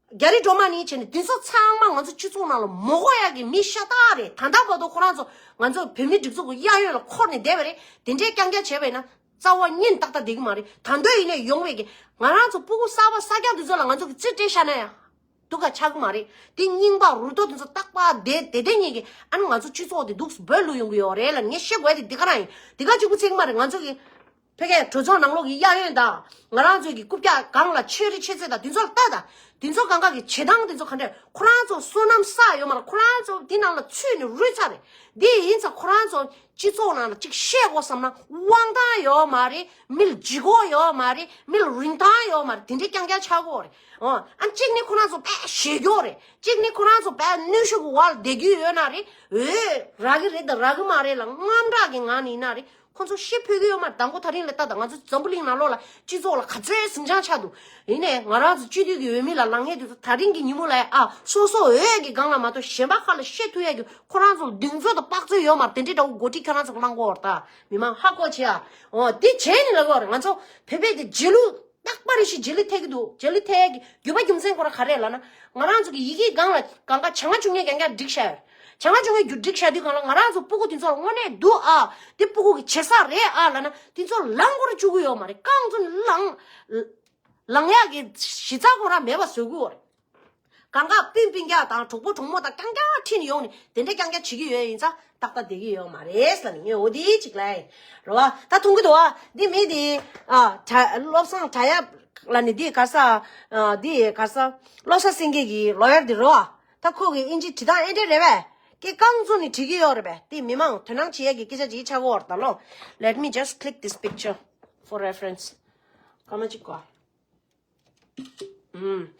རྒྱ་རི་སྒྲོལ་མ་ནི་བྱས་ནས་འདི་ཚོ་ཚང་མ་ང་ཚོ་སྤྱི་ཚོགས་ནང་ལ་མ་དགོས་ཡག་གི་མི་ཤ་སྟག་རེད། ད་ལྟ་བར་དུ་ཁོ་རང་ཚོ་ང་ཚོ་བོད་མི་སྒྲིག་འཛུགས་ཀྱི་གཡས་གཡོན་ལ་འཁོར་ནས་བསྡད་པ་རེད། དེ་འདྲའི་རྐྱང་རྐྱང་བྱས་པ་ཡིན་ན་རྩ་བ་ཉིད་ཏག་ཏག་བསྡད་ཀྱི་མ་རེད། ད་དུང་ཡིན་ནའི་ཡོང་བའི་གི་ང་རང་ཚོ་སྤུ་གུ་གསར་པ་གསར་རྐྱང་འདི་ཚོ་ལ་ང་ཚོ་གི་རྩིས་སྤྲད་བཞག་ན་ཡང་སྡུག་ག་ཆགས་ཀྱི་མ་རེད། དེ་རྙིང་པ་རུ་ཏོ་འདི་ཚོ་རྟག་པར་བསྡད་བསྡད་བསྡད་མཁན་གྱི་ཨ་ནི་ང་ཚོ་སྤྱི་ཚོགས་དེ་སྡུག་སུ་འབོད་ལུས་ཡོང་གི་ཡོད་རེད་ལབ་ངས་བཤད་དགོས་དེ་འདི་ག་རང་ཡིན། འདི་ག་གཅིག་པུ་ཚིག་མ་རེད། ང་ཚོ་གི་ཕ་གིའི་གྲོས་ཚོགས་ནང་ལོགས་ཀྱི་གཡས་གཡོན་དང་ང་རང་ཚོའི་གི་རྐུབ་བཀྱག་སྒང་ལ་ཆོས་རིག་ཆོས་རྩེད་དང་དེ་ཚོ་ལ་ལྟ་དང་། དེ་ཚོ་གང་ག་གི་བྱེད་སྟངས་དེ་ཚོ་ག་འདྲ། ཁོ་རང་ཚོ་བསོད་ནམས་བསགས་ཡོད་མ་རེད། ཁོ་རང་ཚོ་དེ་ནང་ལ་ཚུད་ནས་རུལ་ཚར་རེད། དེ་ཡིན་ཙང་ཁོ་རང་ཚོ་སྤྱི་ཚོགས་ནང་ལ་ཅིག་བཤད་དགོས་བསམ་ན་དབང་ཐང་ཡོད་མ་རེད། མི་ལ་ལྗིད་ཁོག་ཡོད་མ་རེད། མི་ལ་རིན་ཐང་ཡོད་མ་རེད། དེ་འདྲའི་རྐྱང་རྐྱང་ཆགས་ཀྱི་ཡོད་རེད། ཨོ། ཨ་གཅིག་ནི་ཁོ་རང་ཚོ་དཔེ་ཞེ་སྐྱོ་རེད། གཅིག་ནི་ཁོ་རང་ཚོ་དཔེ་གནོན་ཤུགས་ཀྱི་འོག་ལ་བསྡད་ཀྱི་ཡོད་ན་རེད། འོས་རག་གི་རེད་དང་རག་གི་མ་རེད་ལ་དངངས་སྐྲག་གི་ངང་ནས་ཡིན་ན་རེད། ཁོ་ཚོ་ཤི་འཕོས་ཀྱི་ཡོད་མ་རེད། དང་པོ་དེ་རིང་ལ་ལྟ་དང་། ང་ཚོ་འཛམ་བུ་གླིང་ནང་ལོགས་ལ་སྤྱི་ཚོགས་ལ་ག་ཚོད་ཟིང་ཆ་ཆགས་འདུག་ཡིན་ནའི་ང་རང་ཚོ་སྤྱི་འཐུས་ཀྱི་འོས་མི་ལ་ལངས་མཁན་དེ་ཚོ་དེ་རིང་གི་ཉིན་མོ་ལ་ཨ་སོ་སོ་འོས་ཀྱི་སྒང་ལ་མ་གཏོགས་གཞན་པ་ཁ་ལ་བཤད་ཐུབ་ཡ་གི་ཁོ་རང་ཚོ་ལ་གདེང་ཚོད་དང་དཔག་ཚོད་ཡོད་མ་རེད། དེ་འདྲའི་འདྲ་བོ་འགོ་ཁྲིད་ཁྱེད་རང་ཚོ་གི་གནང་གོ་བར་ད་མི་མང་ཧ་གོ་བྱེད་ཨ། འོ་དེ་བྱས་ནས་ལ་གོ་རེད། ང་ཚོ་བོད་པའི་དེ་རྗེས་ལུས་རྟག་པ་རེ་ཞིག་རྗེས་ལུས་ཐེབས་ཀྱི་འདུག་རྗེས་ལུས་ཐེབས་ཀྱི་རྒྱུ་མ་རྒྱུ་མཚན་ཁོ་རང་ག་རེ་ལབ་ན། ང་རང་ཚོ་གི་ཡི་གེ་སྒང་ལ་གང་ག་བྱ་ང་བཅུ་ལྔའི་རྐྱང་རྐྱང་བསྒྲིགས་བཞག་ཡོད། བྱ་ང་བཅུ་ལྔའི་རྒྱུ་བསྒྲིགས་བཞག་དུས་སྒང་ལ་ང་རང་ཚོ་སྤུ་གུ་དེ་ཚོ་ལ་དངོས་གནས་འདུག་ཨ། དེ་སྤུ་གུ་གི་བྱེད་ས་རེད་ཨ་ལབ་ན་དེ་ཚོ་ལངས་ཁོ་རང་བཅུག་གི་ཡོད་མ་རེད། རྐང་ཚོ་ནི་ལངས་ལངས་ཡག་གི་གཞི་རྩ་ཁོ་རང་མེད་པ་བཟོ་གི་ཡོད་རེད། གང་ག་སྤུན་སྤུན་ཀྱག་དང་གྲོགས་པོ་གྲོགས་མོ་དང་རྐྱང་རྐྱང་ཁྲིད་ནས་ཡོང་ནས་དེ་འདྲ་རྐྱང་རྐྱང་བྱེད་ཀྱི་ཡོད་ཡིན་ཙང་ཏག་ཏག་བསྡད་ཀྱི་ཡོད་མ་རེད་ལབ་ནས་ངས་འོ་དེ་གཅིག་ལབ་ཡིན། རེད་བ། ད་མཐོང་གི་འདུག་བ། འདི་མི་དེ་ཨ་བློ་བཟང་གྲགས་ཡབ་ལབ་ནས་འདི་ག་ས་ཨ་འདི་ག་ས་བློ་བཟང་སེང་གེ་གི་ལོ་ཡར་འདི་རེད་བ། ད་ཁོ་གི་ཨིན་ཇི་བྲིས་སྟངས་ཨེ་འདྲ་རེད་བས། སྐད་རྐང་བཙུགས་ནས་བྲིས་ཀྱི་ཡོད་རེད་བས། དེ་མི་མང་དོ་སྣང་བྱེད་ཡས་ཀྱི་སྐད་ཆ་ཅིག་ཆགས་ཀྱི་ཡོད་རེད་ད་ལོ། Let me just click this picture for reference. སྐར་མ་གཅིག་གོ། ཨུམ།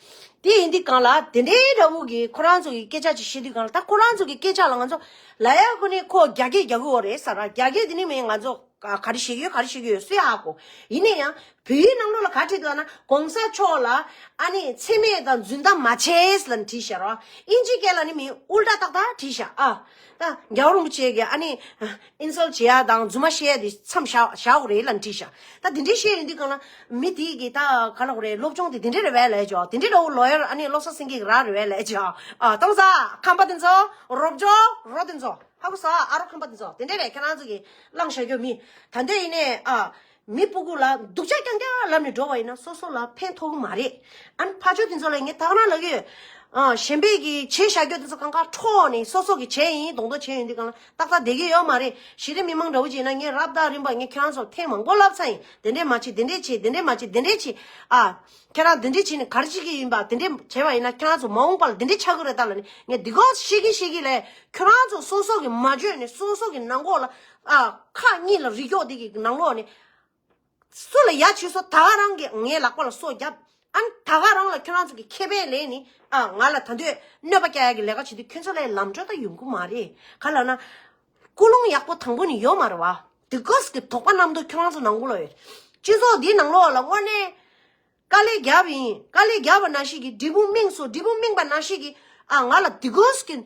དེ་ཡིན་དུས་སྒང་ལ་དེ་འདྲའི་འདྲ་བོ་གི་ཁོ་རང་ཚོ་གི་སྐད་ཆ་ཅིག་བཤད་དུས་སྒང་ལ་ད་ཁོ་རང་ཚོ་གི་སྐད་ཆ་ལ་ང་ཚོ་ལབ་ཡ་ཁོ་ནི་ཁོ་རྒྱ་སྐད་རྒྱག་གི་ཡོད་རེད་ཟེར་ར། རྒྱ་སྐད་དེ་ནི་མིན་ང་ཚོ་ག་ག་རེ་བཤད་ཀྱི་ཡོད་ག་རེ་བཤད་ཀྱི་ཡོད་སུས་ཧ་གོ། ཡིན་ན་ཡང་བོད་ཡིག་ནང་ལོགས་ལ་ག་བྲིས་འདུག་ལབ་ན་༸གོང་ས་མཆོག་ལ་ཨ་ནི་མཚན་སྨད་དང་རྫུན་གཏམ་མ་བྱེད་ལབ་ནས་བྲིས་ཤག་ར། ཨིན་ཇི་སྐད་ལ་ནི་མིན་ཨུལ་ཊ་ཏག་ཏག་བྲིས་ཤག་ཨ། ད་རྒྱལ་བ་རིན་པོ་ཆེ་གི་ཨ་ནི་ཨིན་སལ་བྱེད་ཡ་དང་རྫུན་མ་བཤད་ཡ་དེ་མཚམས་བཞག་བཞག་དགོས་རེད་ལབ་ནས་བྲིས་ཤག་ད་དེ་འདྲའི་བཤད་ཡོང་དུས་སྒང་ལ་མི་དེ་གི་ད་ག་ལབ་དགོས་རེད། སློབ་སྦྱོང་དེ་དེ་འདྲ་རེད་བས་ལབ་ཅོག་དེ་འདྲའི་འདྲ་བོ་ལོ་ཡར་ཨ་ནི་བློ་བཟང་སེང་གེ་གི་ར་རེད་བས་ལབ་ཅོག་ཨ་གཏོང་ས་ཁམས་པ་དེ་ཚོ་རོབ་ཅོག་རོ་དེ་ཚོ་ཧ་གོ་ས། ཨ་རོ་ཁམས་པ་དེ་ཚོ་དེ་འདྲ་རེད། ཁྱེད་རང་ཚོ་གི་བླངས་བཞག་རྒྱུ་མི་ད་འདོད་ཡིན་ནས་ཨ། མི་སྤུ་གུ་ལ་སྡུག་ཅག་རྐྱང་རྐྱང་ལབ་ནས་འགྲོ་བ་ཡིན་ན་སོ་སོ་ལ་ཕན་ཐོགས་ཀྱི་མ་རེད། ཨ་ནི་ཕར་ཕྱོགས་དེ་ཚོ་ལ་ངས་ད་ག་རང་ལབ་ཀྱི་ཡོད། ཨ་གཞན་པས་ཀྱི་བྱས་བཞག་རྒྱུ་དེ་ཚོ་གང་ག་འཕྲོག་ནས་སོ་སོ་གི་བྱས་ཡིན་གདོང་གདོང་བྱས་ཡོང་དུས་སྒང་ལ་ཏག་ཏག་བསྡད་ཀྱི་ཡོད་མ་རེད། གཞི་རིམ་མི་མང་འདྲ་བོ་ཅིག་ཡིན་ན་ངས་རབ་དང་རིམ་པ་ངས་ཁྱེད་རང་ཚོར་ཐེངས་མང་པོ་ལབ་ཚར་ཡིན། དེ་འདྲས་མ་བྱེད་དེ་འདྲས་བྱེད་དེ་འདྲས་མ་བྱེད་དེ་འདྲས་བྱེད། ཨ་ཁྱེད་རང་དེ་འདྲས་བྱེད་ནས་ག་རེ་བྱེད་ཀྱི་ཡིན་པ་དེ་འདྲས་བྱས་པ་ཡིན་ན་ཁྱེད་རང་ཚོ་མ་འོངས་པ་ལ་དེ་འདྲས་ཆགས་ཀྱི་རེད་ད་ལབ་ནས་ངས་འདི་སྐོར་བཤད་ཀྱིན་བཤད་ཀྱིན་ལས་ཁྱེད་རང་ཚོ་སོ་སོ་གི་མ་བརྗོད་ནས་སོ་སོ་གི་ནང་ལོགས་ལ་ཨ་ཁ་གཉིས་ལ་རི་སྐྱོག་དེ་གི་ནང་ལོགས་ནས། སུ་ལ་ཡ་བྱས་སོ་ད་ག་རང་གིས་ངའི་ལག་པ་ལ་སོ་བརྒྱབ། ཨ་ནི་ད་ག་རང་ལ་ཁྱོད་རང་ཚོ་གི་ཁེ་ཕན་ལེན་ནི་ཨ་ང་ལ་ད་འདོད་གནོད་པ་སྐྱེལ་ཡ་གི་ལས་ཀ་བྱེད་དུས་ཁྱོད་ཚོ་ལ་ལམ་འགྲོ་ད་ཡོང་གི་མ་རེད། ག་ལབ་ན། ཀུན་སློང་ཡག་པོ་དང་པོ་ནི་ཡོད་མ་རེད་བ། དེ་གོས་ཀྱི་དོགས་པ་རྣམ་རྟོག་ཁྱོད་རང་ཚོ་ནང་ཁུལ་ལ་ཡོད། སྤྱི་ཚོགས་འདིའི་ནང་ལོགས་ལ་དངོས་གནས་དཀའ་ལས་བརྒྱབ་ཡིན། དཀའ་ལས་བརྒྱབ་པ་ནང་བཞིན་གྱི་འབྲས་བུ་སྨིན་སོང་། འབྲས་བུ་སྨིན་པ་ནང་བཞིན་གྱི་ཨ་ང་ལ་དེ་གོས་ཀྱི་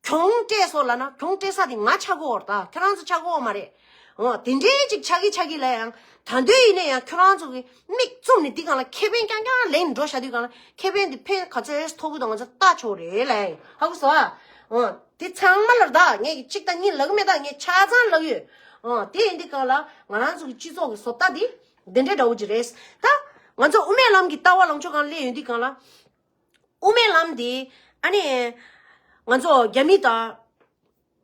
གྱོང་སྤྲད་སོང་ལབ་ན་གྱོང་སྤྲད་ས་དེ་ང་ཆགས་ཀྱི་ཡོད་རེད་ད། ཁྱོད་རང་ཚོ་ཆགས་ཀྱི་ཡོད་མ་རེད། འོ་དེ་འདྲའི་ཅིག་ཆགས་ཀྱི་ཆགས་ཀྱི་ལ་ཡང་ད་འདོད་ཡིན་ན་ཡང་ཁྱོད་རང་ཚོ་གི་མིག་བཙུམ་ནས་འདི་སྒང་ལ་ཁེ་ཕན་རྐྱང་རྐྱང་ལེན་འགྲོ་བཞག་དུས་སྒང་ལ་ཁེ་ཕན་དེ་ཕན་ག་ཚོད་ཐོགས་ཀྱི་འདུག་ང་ཚོ་ལྟ་ཆོག་རེད་ལ་ཡང་ཧ་གོ་སོང་ཨ། འོ་དེ་ཚང་མ་ལ་ད་ངས་གཅིག་དང་གཉིས་ལབ་ཀྱི་མེད། ད་ངས་ཆ་ཚང་ལབ་ཡོད། འོ་དེ་ཡིན་དུས་སྒང་ལ་ང་རང་ཚོ་གི་སྤྱི་ཚོགས་ཀྱི་བཟོ་ལྟ་འདི་འདི་འདྲའི་འདྲ་བོ་ཅིག་རེད། ད་ང་ཚོ་དབུ་མའི་ལམ་གྱི་ལྟ་བ་ལངས་ཕྱོགས་སྒང་སླེབས་ཡོང་དུས་སྒང་ལ། དབུ་མའི་ལམ་འདི་ཨ་ནི་ང་ཚོ་རྒྱ་མི་དང་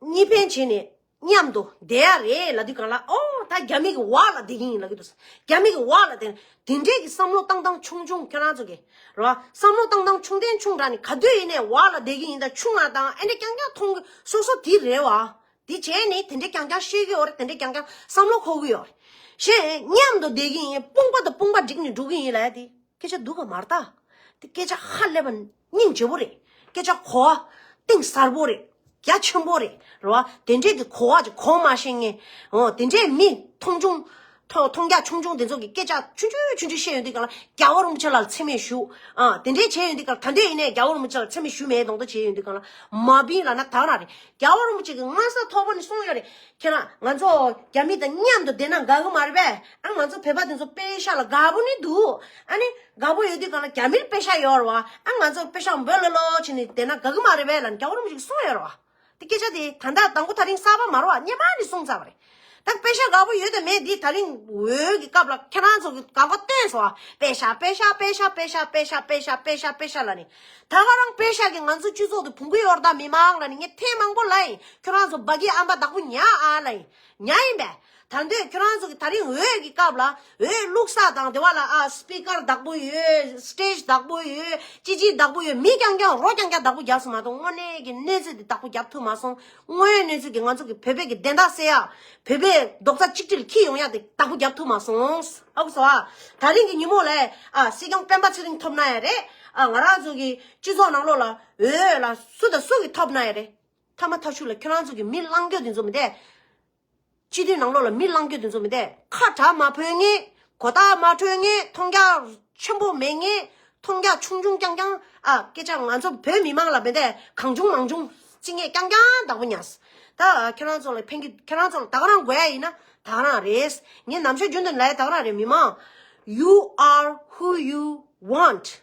གཉིས་ཕན་བྱས་ནས་མཉམ་དུ་བསྡད་ཡ་རེད་ལབ་དུས་སྒང་ལ། ཨོ་ད་རྒྱ་མི་གི་འོག་ལ་བསྡད་ཀྱི་ཡིན་ལབ་ཀྱི་འདུག་རྒྱ་མི་གི་འོག་ལ་བསྡད་ན་དེ་འདྲས་ཀྱི་བསམ་བློ་བཏང་སྟངས་ཆུང་ཆུང་ཁྱེད་རང་ཚོ་གི་རེད་བ། བསམ་བློ་བཏང་སྟངས་ཆུང་དང་ཆུང་དྲགས་ནས་ག་དུས་ཡིན་ནའི་འོག་ལ་བསྡད་ཀྱི་ཡིན་ད་ཆུང་ང་དང་ཨེ་འདྲས་རྐྱང་རྐྱང་མཐོང་གི་སོ་སོ་དེ་རེད་བ། དེ་བྱས་ནས་དེ་འདྲས་རྐྱང་རྐྱང་བཤད་ཀྱི་ཡོད་རེད། དེ་འདྲས་རྐྱང་རྐྱང་བསམ་བློ་འཁོར་གྱི་ཡོད་རེད། གཞན་མཉམ་དུ་བསྡད་ཀྱི་ཡིན། དཔུང་པ་དང་དཔུང་པ་བསྒྲིགས་ནས་འགྲོ་གི་ཡིན་ལབ་ཡ་དེ་སྐད་ཆ་འདུག་ག་མ་རེད་ད། དེ་སྐད་ཆ་ཧ་ལས་པ་སྙིང་རྗེ་པོ་རེད། སྐད་ཆ་གོ་བ་གཏིང་ཟབ་པོ་རེད། རྒྱ་ཆེན་པོ་རེད་རེད་བ། དེ་འདྲས་ཀྱི་གོ་བ་ཅིག་གོ་མ་ཤེས་མཁན། འོ་དེ་འདྲས་མི་མཐོང་ཆུང་མཐོ་མཐོང་རྒྱ་ཆུང་ཆུང་དེ་ཚོ་གི་སྐད་ཆ་ཆུང་ཆུང་ཆུང་ཆུང་བཤད་ཡོང་དུས་སྒང་ལ་རྒྱལ་བ་རིན་པོ་ཆེ་ལ་མཚན་སྨད་ཞུ། ཨ་དེ་འདྲས་བྱས་ཡོང་དུས་སྒང་ལ་ད་འདོད་ཡིན་ནའི་རྒྱལ་བ་རིན་པོ་ཆེ་ལ་མཚན་སྨད་ཞུ་མེད་མདོག་མདོག་བྱས་ཡོང་དུས་སྒང་ལ་མ་བིན་ལབ་ན་ད་རང་རེད། རྒྱལ་བ་རིན་པོ་ཆེ་གི་མངའ་ས་མཐོ་པོ་ནས་གསུངས་ཡོད་རེད། ཁྱེད་རང་ང་ཚོ་རྒྱ་མི་དང་མཉམ་དུ་བསྡད་ན་དགའ་གི་མ་རེད་པས། ཨ་ང་ཚོ་བོད་པ་དེ་ཚོ་པེ་ཤ་ལ་དགའ་པོ་ནི་འདུག་ཨ་ནི་དགའ་པོ་ཡོད་དུས་སྒང་ལ་རྒྱ་མིར་པེ་ཤ་ཡོད་རེད་བ། ཨ་ང་ཚོ་པེ་ཤ་འབོད་ལོ་ལོ་བྱས་ནས་བསྡད་ན་དགའ་གི་མ་རེད་པས་ལབ་ནས་རྒྱལ་བ་རིན་པོ་ཆེ་གིས་གསུངས་ཡོད་རེད་བ། དེ་སྐད་ཆ་དེ་ད་ལྟ་དང་པོ་ད་རིང་གསར་པ་མ་རེད་བ། སྔོན་མ་ནས་གསུངས་ཚར་བ་རེད། ད་པེ་ཤ་དགའ་པོ་ཡོད་དང་མེད་འདི་ད་རིང་འོས་ཀྱི་སྐབས་ལ་ཁྱེད་རང་ཚོ་གི་དགའ་པོ་བཏོན་སོང་བ། པེ་ཤ་པེ་ཤ་པེ་ཤ་པེ་ཤ་པེ་ཤ་པེ་ཤ་ལབ་ནས། ད་ག་རང་པེ་ཤ་གིས་ང་ཚོ་སྤྱི་ཚོགས་དེ་ཕུང་གི་ཡོད་རེད་ད་མི་མང་ལབ་ནས་ངས་ཐེངས་མང་པོ་ལབ་ཡིན། ཁྱོད་རང་ཚོ་སྦ་གི་ཨམ་པ་བདག་པོ་ཉག་ཨ་ལབ་ཡིན། ཉག་ཡིན་པས། ད་འདོད་ཁྱོད་རང་ཚོ་གི་ད་རིང་འོས་ཀྱི་སྐབས་ལ་འོས་བླུགས་ས་དང་དེ་བ་ལ་ཨ་སི་པི་ཀར་བདག་པོ་ཡོད། སི་ཊེ་ཇི་བདག་པོ་ཡོད། ཅི་ཅི་བདག་པོ་ཡོད། མི་རྐྱང་རྐྱང་རོ་རྐྱང་རྐྱང་བདག་པོ་རྒྱབ་སོང་མ་གཏོགས་དངོས་གནས་ཀྱི་གནས་ཚུལ་དེ་བདག་པོ་རྒྱབ་ཐུབ་མ་སོང་། དངོས་ཡོད་གནས་ཚུལ་གྱི་ང་ཚོ་གི་བོད་པའི་གི་བདེན་མཐའ་གསལ་ཡ། བོད་པའི་རྡོག་རྩ་གཅིག་སྒྲིལ་འཁྱེར་ཡོང་ཡ་དེ་བདག་པོ་རྒྱབ་ཐུབ་མ་སོང་། ཨ་ཁུ་སོ་ཨ། ད་རིང་གི་ཉིན་མོ་ལ་ཨ་སྲིད་སྐྱོང་སྤེན་པ་ཚེ་རིང་ཐོབ་ན་ཡ་རེད། ཨ་ང་རང་ཚོ་གི་སྤྱི་ཚོགས་ནང་ལོགས་ལ་འོས་ལ་སུ་དང་སུ་གི་ཐོབ་ན་ཡ་རེད། ཐ་མ་ཐ་ཤུ་ལ་ཁྱོད་རང་ཚོ་གི་མི་གླང་སྐྱོ་དེ་ཚོ་མི་འདས། སྤྱི་འཐུས་ནང་ལོགས་ལ་མི་གླང་སྐྱོ་དེ་ཚོ་མི་འདས། ཁ་གྲག་མ་ཕོད་ངེས། གོ་རྟགས་མ་འཕྲོད་ངེས། མཐོང་རྒྱ་ཆེན་པོ་མེད་ངེས། མཐོང་རྒྱ་ཆུང་ཆུང་རྐྱང་རྐྱང་། ཨ་སྐད་ཆ་ང་ཚོ་བོད་མི་མང་ལ་མི་འདས། གང་བྱུང་མང་བྱུང་རྩིས་ངེས་རྐྱང་རྐྱང་བདག་པོ་ཉར། ད་ཁྱེད་རང་ཚོ་ལ་ཕན་གི་ཁྱེད་རང་ཚོ་ལ་ད་ག་རང་དགོས་ཡ་ཡིན་ན་ད་ག་རང་རེད། ངས་ནམ་ཞག་རྒྱུན་དུ་ལས་ད་ག་རང་རེད། མི་མང་། You are who you want.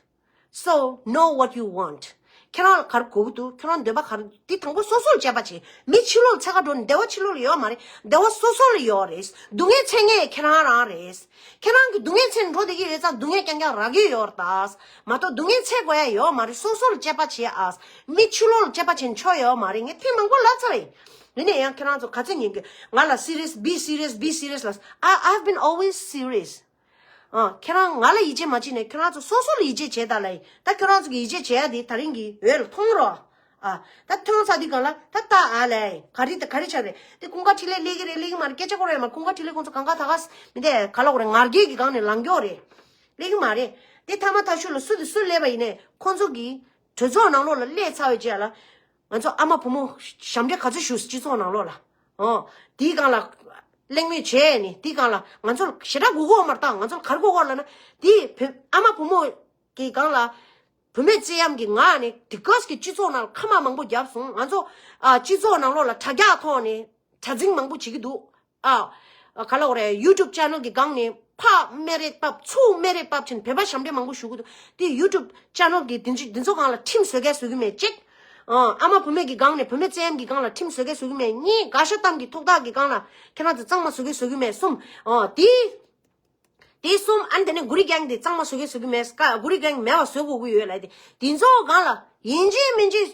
So know what you want. ཁྱེད་རང་ལ་ག་རེ་དགོས་ཀྱི་འདུག་ཁྱེད་རང་འདོད་པ་ག་རེ། འདི་དང་པོ་སོ་སོར་དཔྱད་པ་བྱེད། མི་ཕྱི་ལོགས་ལ་འཚོལ་ག་འགྲོ་ནས་བདེ་བ་ཕྱི་ལོགས་ལ་ཡོད་མ་རེད། བདེ་བ་སོ་སོ་ལ་ཡོད་རེད། སྡུག་བསྔལ་འཚོལ་མཁན་ཁྱེད་རང་རང་རེད། ཁྱེད་རང་གི་སྡུག་བསྔལ་འཚོལ་འགྲོ་བསྡད་ཀྱི་ཡོད་ཙང་སྡུག་བསྔལ་རྐྱང་རྐྱང་རག་གི་ཡོད་རེད་ད། མ་གཏོགས་སྡུག་བསྔལ་འཚོལ་དགོས་ཡ་ཡོད་མ་རེད། སོ་སོ་ལ་དཔྱད་པ་བྱེད་ཨ། མི་ཕྱི་ལོགས་ལ་དཔྱད་པ་བྱེད་ཆོག་ཡོད་མ་རེད། ངས་ཐེངས་མང་པོ་ལབ་ཚར་རེད། ཡིན་ན་ཡང་ཁྱེད་རང་ཚོ་ག་ཚོད་ཉན་གི། ང་ལ་serious, be serious, be serious ལབ། I, I've been always serious. ཨ། ཁྱེད་རང་ང་ལ་ཡིད་ཆེས་མ་བྱེད་ནས་ཁྱེད་རང་ཚོ་སོ་སོ་ལ་ཡིད་ཆེས་བྱེད་ད་ལ་ཡིན། ད་ཁྱེད་རང་ཚོ་གི་ཡིད་ཆེས་བྱེད་ཡ་དེ་ད་རིང་གི་འོས་ལ་མཐོང་རོགས། ཨ། ད་མཐོང་ཚར་དུས་གང་ལ་ད་ལྟ་ཨ་ལས་ག་རེ་ད་ག་རེ་ཆགས་རེད། དེ་ཀུན་དགའ་འཕྲིན་ལས་སླེབས་ཀྱི་རེད་སླེབས་ཀྱི་མ་རེད་སྐད་ཆ་གོ་རེད་མ། ཀུན་དགའ་འཕྲིན་ལས་ཁོང་ཚོ་གང་ག་ད་ག་མི་དེ་ག་ལ་གོ་རེད། ངར་སྐད་ཀྱི་སྒང་ནས་ལངས་ཀྱོག་རེད། སླེབས་ཀྱི་མ་རེད། དེ་ཐ་མ་ཐ་ཤུ་ལ་སུ་དེ་སུ་སླེབས་པ་ཡིན་ནས་ཁོང་ཚོ་གི་གྲོས་ཚོགས་ནང་ལོགས་ལ་སླེབས་ཚར་བའི་རྗེས་ལ། ང་ཚོ་ཨ་མ་བུ་མོ་ཞབས་འདྲེན་ག་ཚོད་ཞུ་སྤྱི་ཚོགས་ནང་ལོགས་ལ། ཨོ། དེའི་སྒང་ལ། གླེང་མོལ་བྱས་ནས་དེའི་སྒང་ལ་ང་ཚོར་ཞེ་དྲག་དགོས་ཀྱི་ཡོད་མ་རེད་ད། ང་ཚོར་ག་རེ་དགོས་ཀྱི་ཡོད་ལབ་ན། དེ་བོད་ཨ་མ་བུ་མོ་གི་སྒང་ལ། བུད་མེད་བཙན་གཡེམ་གྱི་ངག་ནས་དེ་ག་གི་སྤྱི་ཚོགས་ནང་ལ་ཁ་མ་མང་པོ་བརྒྱབ་སོང་། ང་ཚོ་ཨ་སྤྱི་ཚོགས་ནང་ལོགས་ལ་དྲ་རྒྱ་ཐོག་ནས་དྲ་འཛིང་མང་པོ་བྱེད་ཀྱི་འདུག་ཨ། ག་ལ་འོ་རེད། YouTube channel གི་སྒང་ནས་ཕག་སྨད་རེད་བབས་ཚུགས་སྨད་རེད་བབས་ཕྱིན་བོད་པ་ཞབས་འདྲེན་མང་པོ་ཞུ་གི་འདུག་དེ་YouTube channel གི་དེ་ཚོ་དེ་ཚོ་སྒང་ལ་ཁྲིམས་བཟོ་གལ་བཟོ་གི་མེད་གཅིག་ཨ་མ་བུད་མེད་ཀྱི་སྒང་ནས་བུད་མེད་བཙན་གཡེམ་གྱི་སྒང་ལ་ཁྲིམས་བཟོ་གལ་བཟོ་གི་མེད། གཉིས་དགའ་ཤོས་གཏམ་གྱི་ཐོག་ཐག་གི་སྒང་ལ་ཁྱེད་རང་ཚོ་གཙང་མ་བཟོ་གལ་བཟོ་གི་མེད། གསུམ། ཨོ་དེ་དེ་གསུམ་ཨ་ནི་དེ་ནས་གུ་རི་གེང་དེ་གཙང་མ་བཟོ་གལ་བཟོ་གི་མེད། ཀ་གུ་རི་གེང་མེད་པ་བཟོ་དགོས་ཀྱི་ཡོད་ལབ་དེ་དེ་ཚོ་སྒང་ལ་ཡིན་གཅིག་མིན་གཅིག་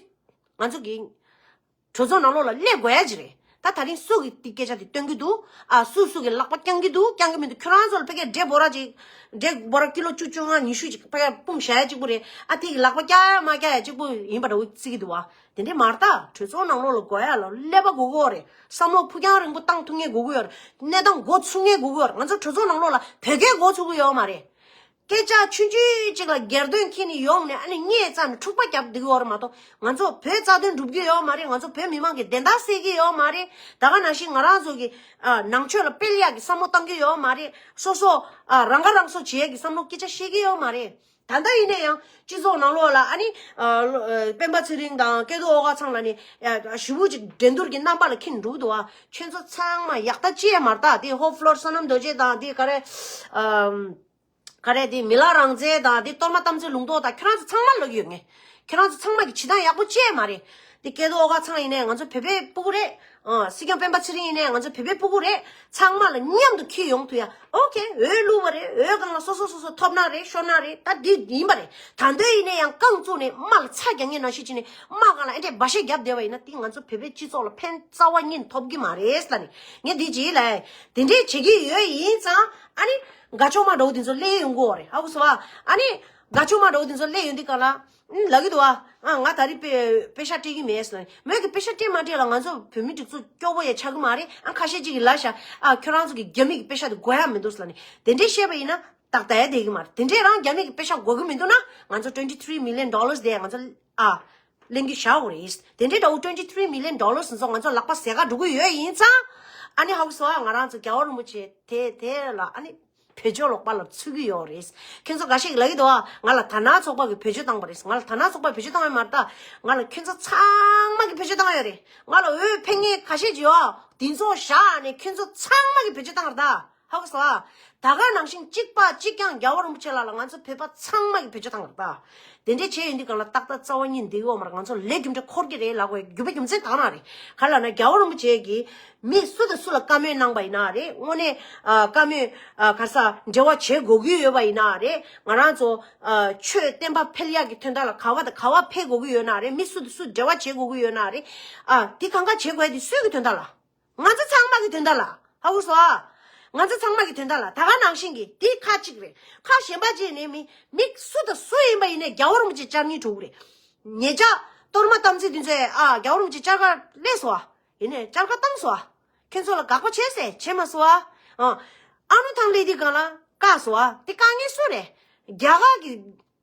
ང་ཚོ་གི་གྲོས་ཚོགས་ནང་ལོགས་ལ་སླེབས་དགོས་ཡ་ཅིག་རེད། ད་ད་རིང་སུ་གིས་དེ་སྐད་ཆ་དེ་སྟོན་གྱི་འདུག་ཨ་སུ་སུ་གིས་ལག་པ་བརྐྱང་གི་འདུག་བརྐྱང་གི་མི་འདུག་ཁྱོད་རང་ཚོ་ལ་ཕ་གིའི་འབྲས་བོ་ར་ཅིག་འབྲས་བོ་ར་ཀི་ལོ་བཅུ་བཅོ་ལྔ་ཉི་ཤུ་ཅིག་ཕ་གིར་སྤུངས་བཞག་ཡ་གཅིག་པུ་རེད། ཨ་དེ་གི་ལག་པ་བརྐྱང་ཡ་མ་བརྐྱང་ཡ་གཅིག་པུ་ཡིན་པ་འདྲ་བོ་བརྩི་གི་འདུག་བ། དེ་འདྲས་མ་རེད་ད། གྲོས་ཚོགས་ནང་ལོགས་ལ་དགོས་ཡ་ལ་ཀླད་པ་དགོས་ཀྱི་ཡོད་རེད། བསམ་བློ་ཕུགས་རྒྱང་རིང་པོ་བཏང་ཐུབ་མཁན་དགོས་ཀྱི་ཡོད་རེད། གནས་སྟངས་འགོ་ཚུགས་མཁན་དགོས་ཀྱི་ཡོད་རེད། ང་ཚོ་གྲོས་ཚོགས་ནང་ལོགས་ལ་བོད་སྐད་འགོ་ཚུགས་ཀྱི་ཡོད་མ་རེད། སྐད་ཆ་ཆུང་ཆུང་ཅིག་ལ་སྒེར་དོན་འཁྱེར་ནས་ཡོང་ནས་ཨ་ནི་བརྙས་ཙམ་ནས་འཁྲུག་པ་བརྒྱབ་བསྡད་ཀྱི་ཡོད་རེད་མ་གཏོགས། ང་ཚོ་བོད་རྩ་དོན་སྒྲུབ་ཀྱི་ཡོད་མ་རེད། ང་ཚོ་བོད་མི་མང་གི་བདེན་མཐའ་གསལ་གྱི་ཡོད་མ་རེད། ད་ག་ནང་བཞིན་ང་རང་ཚོ་གི་ཨ་ནང་ཆོས་ལ་སྤེལ་ཡག་གི་བསམ་བློ་བཏང་གི་ཡོད་མ་རེད། སོ་སོ་ཨ་རང་ཁ་རང་གསོ་བྱེད་ཡག་གི་བསམ་བློ་སྐད་ཆ་བཤད་ཀྱི་ཡོད་མ་རེད། ད་ལྟ་ཡིན་ན་ཡང་སྤྱི་ཚོགས་ནང་ལོགས་ལ་ཨ་ནི་ཨ་ལོ་ཨ་སྤེན་པ་ཚེ་རིང་དང་སྐལ་རྡོར་ཨོ་དཀར་ཚང་ལ་ནི་ཨ་ཞེ་པོ་ཅིག་འགྲན་བསྡུར་གྱི་རྣམ་པ་ལ་འཁྱེར་འགྲོ་གི་འདུག་བ། ཁྱོད་ཚོ་ཚང་མ་ཡག་ལྟ་ཅི་ཡང་མ་རེད་ད། དེ་ཧོབ་ཕློར་བསོད་ནམས་རྡོ་རྗེ་དང་དེ་ག་རེ་ཨམ། ག་རེ་དེ་མི་ལ་རང་བཙན་དང་དེ་གཏོར་མ་དམ་ཚིག་ལུང་རྟོགས་དང་ཁྱོད་རང་ཚོ་ཚང་མ་ལབ་ཀྱི་ཡོད་ངས། ཁྱོད་རང་ཚོ་ཚང་མ་གི་བྱེད་སྟངས་ཡག་པོ་ཅི་ཡང་མ་རེད། དེ་སྐལ་རྡོར་ཨོ་དཀར་ཚང་ཡིན་ནའི་ང་ཚོ་བོད་པའི་སྤུ་གུ་རེད། ཨ་སྲིད་སྐྱོང་སྤེན་པ་ཚེ་རིང་ཡིན་ནའི་ང་ཚོ་བོད་པའི་སྤུ་གུ་རེད། ཚང་མ་ལ་མཉམ་དུ་འཁྱེར་ཡོང་ཐུབ་ཡ། ཨོ་ཁེ། འོས་བླུགས་པ་རེད། འོས་སྒང་ལ་སོ་སོ་སོ་སོ་ཐོབ་ན་རེད་ཤོར་ན་རེད། ད་འདི་ཡིན་པ་རེད། ད་འདོད་ཡིན་ནའི་ཡང་རྐང་བཙུགས་ནས་དམག་ལ་ཚ་རྒྱག་མཁན་ནང་བཞིན་བྱས་ནས་དམག་སྒང་ལ་ཨེ་འདྲས་འབའ་ཤད་བརྒྱབ་བསྡད་པ་ཡིན་ན་དེ་ང་ཚོ་བོད་པའི་སྤྱི་ཚོགས་ལ་ཕན་རྩ་བ་ཉིད་ཐོབ་ཀྱི་མ་རེད་ལབ་ནས་ངས་འདི་བྱས་ལབ། དེ་འདྲས་བྱེད་ཀྱི་ཡོད་ཡིན་ཙང་ཨ་ནི་དགའ་ཕྱོགས་མ་འདྲ་བོ་དེ་ཚོ་སླེབས་ཡོང་གི་ཡོད་རེད། ཧ་གོ་སོང་ཨ། ཨ་ནི་དགའ་ཕྱོགས་མ་འདྲ་བོ་དེ་ཚོ་སླེབས་ཡོང་དུས་སྒང་ལ། ཨུམ། ལབ་ཀྱི་འདུག་ཨ། ཨ་ང་ད་རེས་པེ་པེ་ཤག་སྤྲད་ཀྱི་མེད་ཟེར་ནས། མོས་ཀྱི་པེ་ཤག་སྤྲད་མ་སྤྲད་ལ་ང་ཚོ་བོད་མི་སྒྲིག་འཛུགས་སྐྱོ་པོ་ཡ་ཆགས་ཀྱི་མ་རེད། ཨ་ཁ་ཤས་ཅིག་གིས་ལབ་ཤག་ཨ་ཁྱོད་རང་ཚོ་གི་རྒྱ་མི་གི་པེ་ཤག་དེ་དགོས་ཡ་མི་འདུག་ཟེར་ནས། དེ་འདྲས་བཤད་པ་ཡིན་ན་ཏག་ཏག་བསྡད་ཀྱི་མ་རེད། དེ་འདྲས་རང་རྒྱ་མི་གི་པེ་ཤག་དགོས་ཀྱི་མི་འདུག་ན་ང་ཚོ་twenty three million dollars དེ་ང་ཚོ་ཨ་ལེན་གྱི་བཞག་དགོས་རེད། དེ་འདྲས་འདྲ་བོ་twenty three million dollars ཚོ་ང་ཚོ་ལག་པ་ཟས་ག་འགྲོ་གི་ཡོད་ཡིན་ཙང་། ཨ་ནི་ཧ་གོ་སོང་ཨ། ང་རང་ཚོ་རྒྱལ་བ་རིན་པོ་ཆེ་དེ་དེ་ལ་ཨ་ནི། བེད་སྤྱོད་ལོག་པ་ལ་ཚུད་ཀྱི་ཡོད་རེད། ཁྱོད་ཚོ་འགའ་ཞིག་ལབ་ཀྱི་འདུག་ཨ། ང་ལ་དར་ནག་ཚོགས་པ་གིས་བེད་སྤྱོད་བཏང་བ་རེད། ང་ལ་དར་ནག་ཚོགས་པས་བེད་སྤྱོད་བཏང་བ་མ་རེད་ད། ང་ལ་ཁྱོད་ཚོ་ཚང་མ་གིས་བེད་སྤྱོད་བཏང་ཡོད་རེད། ང་ལ་འོས་འཕེན་མཁན་ཁ་ཤས་ཅིག་ཡོད། དེ་ཚོ་བཞག་ནས་ཁྱོད་ཚོ་ཚང་མ་གིས་བེད་སྤྱོད་བཏང་རེད་ད། ཧ་གོ་སོང་ཨ། ད་ག་ནང་བཞིན་གཅིག་པ་གཅིག་རྐྱང་རྒྱལ་བ་རིན་པོ་ཆེ་ལགས་ལ་ང་ཚོ་བོད་པ་ཚང་མ་གིས་བེད་སྤྱོད་བཏང་རེད་ད། དེ་འདྲས་བྱས་ཡོང་དུས་སྒང་ལ་ཏག་ཏག་རྩ་བ་ཉིད་འདི་ཡོད་མ་རེད། ང་ཚོ་ལས་རྒྱུ་འབྲས་འཁོར་གྱི་རེད་ལབ་དགོས་རྒྱུ་མཚན་དེ་ག་རང་རེད། ག་རེ་ལབ་ན་རྒྱལ་བ་རིན་པོ་ཆེ་གིས་མི་སུ་དང་སུ་ལ་བཀའ་མོལ་གནང་པ་ཡིན་ན་རེད། དངོས་གནས་ཨ་བཀའ་མོལ་ཨ་ག་རེ་ཟེར་འབྲེལ་བ་བྱེད་དགོས་ཀྱི་ཡོད་པ་ཡིན་ན་རེད། ང་རང་ཚོ་ཨ་ཆོས་བསྟན་པ་འཕེལ་ཡག་གི་དོན་དག་ལ་ག་བ་དང་ག་བ་ཕེབས་དགོས་ཀྱི་ཡོད་ན་རེད། མི་སུ་དང་སུ་འབྲེལ་བ་བྱེད་དགོས་ཀྱི་ཡོད་ན་རེད། ཨ་དེ་གང་ག་བྱེད་དགོས་ཡ་དེ་སུའི་གི་དོན་དག་ལ། ང་ཚོ་ཚང་མ་གི་དོན་དག་ལ། ཧ་གོ་སོང་ཨ། ང་ཚོ་ཚང་མ་གི་དོན་དག་ལ་ད་ག་ནང་བཞིན་གྱི་དེ་ཁ་གཅིག་རེད། ཁ་གཞན་པ་གཅིག་ནས་མི་མི་སུ་དང་སུ་ཡིན་པ་ཡིན་ནའི་རྒྱལ་བ་རིན་པོ་ཆེ་བཅར་སྙིང་བྲོ་གི་རེད། ཉེ་ཆར་གཏོར་མ་དམ་ཚིག་འདི་ཚོས་ཨ་རྒྱལ་བ་རིན་པོ་ཆེ་བཅར་ག་སླེབས་སོང་ཨ། ཡིན་ནའི་བཅར་ག་བཏང་སོང་ཨ། ཁྱེད་ཚོ་ལ་དགག་པ་བྱས་ཟེར་བྱས་མ་སོང་ཨ། ཨ་ཨ་ནུ་ཐང་ལེ་དེ་སྒང་ལ་བཀག་སོང་ཨ། དེ་དཀའ་ངལ་སུ་རེད། རྒྱ་གར་གྱི་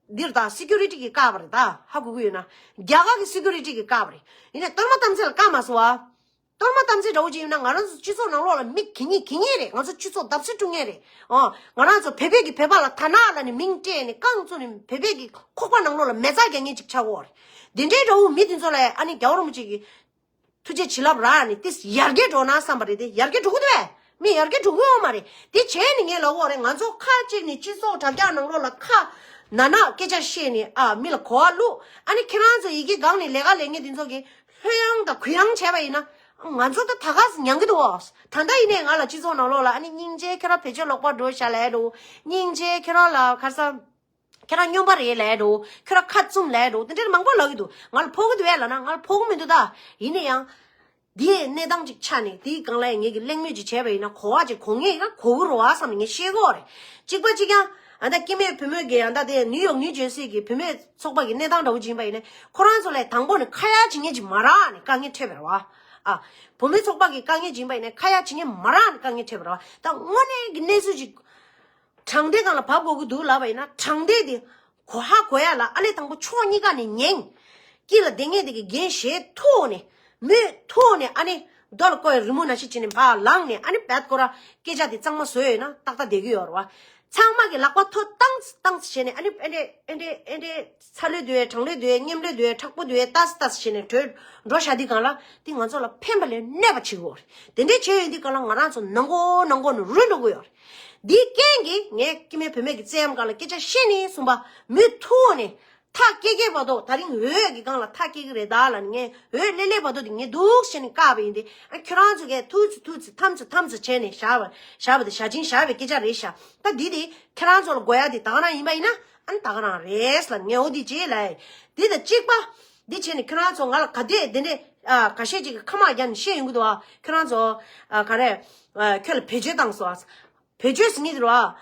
འདིར་ད་སི་ཀུ་རི་ཊི་གི་བཀག་པ་རེད། ད་ཧ་གོ་གི་ཡོད་ན་རྒྱ་གར་གྱི་སི་ཀུ་རི་ཊི་གི་བཀག་པ་རེད། ཡིན་ནའི་གཏོར་མ་དམ་ཚིག་ལ་བཀག་མ་སོང་ཨ། གཏོར་མ་དམ་ཚིག་འདྲ་བོ་ཅིག་ཡིན་ན་ང་རང་ཚོ་སྤྱི་ཚོགས་ནང་ལོགས་ལ་མི་གི་ཉེ་གི་ཉེ་རེད། ང་ཚོ་སྤྱི་ཚོགས་བརྡབ་གསིག་བསྐྲུན་མཁན་རེད། ཨོ། ང་རང་ཚོ་བོད་པའི་གི་བོད་པ་ལ་ཐ་ན་ལ་ནི་མིང་སྤྲད་ནས་རྐང་བཙུགས་ནས་བོད་པའི་གི་ཁོག་པ་ནང་ལོགས་ལ་མེ་བཙའ་རྒྱག་མཁན་ཅིག་ཆགས་ཡོད་རེད། དེ་འདྲའི་འདྲ་བོ་མི་དེ་ཚོ་ལ་ཨ་ནི་རྒྱལ་བ་རིན་པོ་ཆེ་གི་ཐུགས་རྗེ་བྱིན་རླབས་རག་ནས་ཏིས་ཡར་རྒྱས་འགྲོ་ན་བསམ་པ་རེད་དེ། ཡར་རྒྱས་འགྲོ་གི་འདུག་བས། མི་ཡར་རྒྱས་འགྲོ་གི་ཡོད་མ་རེད། དེ་བྱས་ནས་ངས་ལབ་ཡོད་རེད། ང་ཚོ་ཁ་གཅིག་ནས་སྤྱི་ཚོགས་དྲ་རྒྱ་ནང་ལོགས་ལ་ཁ་ན་ན་སྐད་ཆ་བཤད་ནས་ཨ་མི་ལ་གོ་བ་བླུགས། ཨ་ནི་ཁྱེད་རང་ཚོ་ཡི་གེ་སྒང་ནས་ལས་ཀ་ལས་མཁན་དེ་ཚོ་གིས་ལྷོད་ཡངས་དང་གུ་ཡངས་བྱས་པ་ཡིན་ན་ང་ཚོ་ད་ད་ག་ཟེ་མྱང་གི་འདུག་བ། ད་ལྟ་ཡིན་ནའི་ང་ལ་སྤྱི་ཚོགས་ནང་ལོགས་ལ་ཨ་ནི་སྙིང་རྗེ་ཁྱེད་རང་བེད་སྤྱོད་ལོག་པ་འགྲོ་ཤག་ལབ་འགྲོ། སྙིང་རྗེ་ཁྱེད་རང་ལ་ཁ་སང་། ཁྱེད་རང་སྨྱོན་པ་རེད་ལབ་འགྲོ། ཁྱེད་རང་ཁ་བཙུམ་ལབ་འགྲོ། དེ་འདྲ་མང་པོ་ལབ་ཀྱི་འདུག་ང་ལ་ཕོག་གི་འདུག་བས་ལབ་ན་ང་ལ་ཕོག་གི་མི་འདུག་ད། ཡིན་ན་ཡང་། འདིའི་གནས་སྟངས་ཅིག་ཆགས་ནས་དེའི་སྒང་ལ་ངེད་ཀྱིས་གླེང་མོལ་ཅིག་བྱས་པ་ཡིན་ན་གོ་བ་ཅིག་གོ་ངེས་ཡིན་ན་གོ་གི་རེད་བ་བསམ་ནས་ངས་བཤད་ཀྱི་ཡོད་རེད། གཅིག་པ་གཅིག་རྐྱང་། ཨ་ད་སྐྱེ་དམན་བུ་མོ་གི་ཨ་ད་དེ་ནིའུ་ཡོག་ནིའུ་ཇར་སི་གི་བུད་མེད་ཚོགས་པ་གི་གནས་སྟངས་འདྲ་བོ་ཅིག་ཡིན་པ་ཡིན་ན་ཁོ་རང་ཚོ་ལ་དང་པོ་ནས་ཁ་ཡ་བྱེད་མཁན་ཅིག་མ་རག་ནས་དཀའ་ངལ་འཕྲད་པ་རེད་བ། ཨ། བུད་མེད་ཚོགས་པ་གི་དཀའ་ངལ་ཅིག་ཡིན་པ་ཡིན་ན་ཁ་ཡ་བྱེད་མཁན་མ་རག་ནས་དཀའ་ངལ་འཕྲད་པ་རེད་བ། ད་དངོས་གནས་ཀྱི་གནས་ཚུལ་ཅིག་དྲང་བདེན་སྒང་ལ་བབས་དགོས་ཀྱི་འདུག་ལབ་པ་ཡིན་ན་དྲང་བདེན་དེ་གོ་ཧ་གོ་ཡ་ལ་ཨ་ལས་དང་པོ་ཕྱོགས་གཉིས་ཀ་ནས་ཉན། དཀྱིལ་ལ་བསྡད་མཁན་དེ་གི་འགན་བཞེས་ཐུབ་ནས་མོས་ཐུབ་ནས་ཨ་ནི་རྡོ་ལ་བཀོད་རི་མོ་ནང་བཞིན་བྱས་ནས་ཕར་ལངས་ནས་ཨ་ནི་བད་ཀོ་ར་སྐད་ཆ་དེ་གཙང་མ་བཟོས་ཡོད་ན་ཏག་ཏག་བསྡད་ཀྱི་ཡོད་རེད་བ། ཚང་མ་གི་ལག་པ་ཐོ་བཏང་ཙི་བཏང་ཙི་བྱས་ནས་ཨ་ནི་ཨེ་འདྲས་ཨེ་འདྲས་ཨེ་འདྲས་ཚ་ལོས་འདུག་གས། གྲང་ལོས་འདུག་གས། སྙོམ་ལོས་འདུག་གས། མཁྲེགས་པོ་འདུག་གས། ཏ་སི་ཏ་སི་བྱས་ནས་བྲོས་འགྲོ་བཞག་དུས་སྒང་ལ་དེ་ང་ཚོ་ལ་ཕན་པ་ལས་གནོད་པ་བྱེད་ཀྱི་ཡོད་རེད། དེ་འདྲས་བྱས་ཡོད་དུས་སྒང་ལ་ང་རང་ཚོ་ནང་མགོ་ནང་མགོ་ནས་རུལ་འགྲོ་གི་ཡོད་རེད། འདིའི་རྐྱེན་གྱིས་ངས་སྐྱེ་དམན་བུད་མེད་ཀྱི་བཙན་གཡེམ་སྒང་ལ་སྐད་ཆ་བཤད་ནས་གསུངས་པ་མུ་མཐུད་ནས་མཐའ་སྐྱེལ་སྐྱེལ་བར་དུ་ད་རིང་འོས་ཀྱི་སྒང་ལ་མཐའ་སྐྱེལ་གྱི་རེད་ད་ལབ་ནས་ངས་འོས་སླེབས་སླེབས་བར་དུ་དེ་ངས་འདུག་བྱས་ནས་བཀག་པ་ཡིན་ཏེ། ཨ་ཁྱོད་རང་ཚོ་གས་ཐུག་ཙི་ཐུག་ཙི་ཐམ་ཙི་ཐམ་ཙི་བྱས་ནས་བཞག་པ་བཞག་པ་དེ་བཞག་ཅིང་བཞག་པའི་སྐད་ཆ་རེད་ཤག་ད་འདི་དེ་ཁྱེད་རང་ཚོ་ལ་དགོས་ཡ་དེ་ད་ག་རང་ཡིན་པ་ཡིན་ན་ཨ་ནི་ད་ག་རང་རེད་ལབ་ངས་འོ་དེ་བྱས་ལབ། དེ་དང་གཅིག་པ་འདི་བྱས་ནས་ཁྱོད་རང་ཚོ་ང་ལ་ག་དེ་དེ་འདྲས་ཨ་ཁ་ཤས་ཅིག་གིས་ཁ་མ་རྒྱག་ནས་བཤད་ཡོང་གི་འདུག་ཨ་ཁྱོད་རང་ཚོ་ཨ་ག་རེ་ཨ་ཁྱོད་ལ་བེད་སྤྱོད་བཏང་སོང་ཨ། བེད་སྤྱོད་ཟེར་མཁན་དེ་རེད་བ།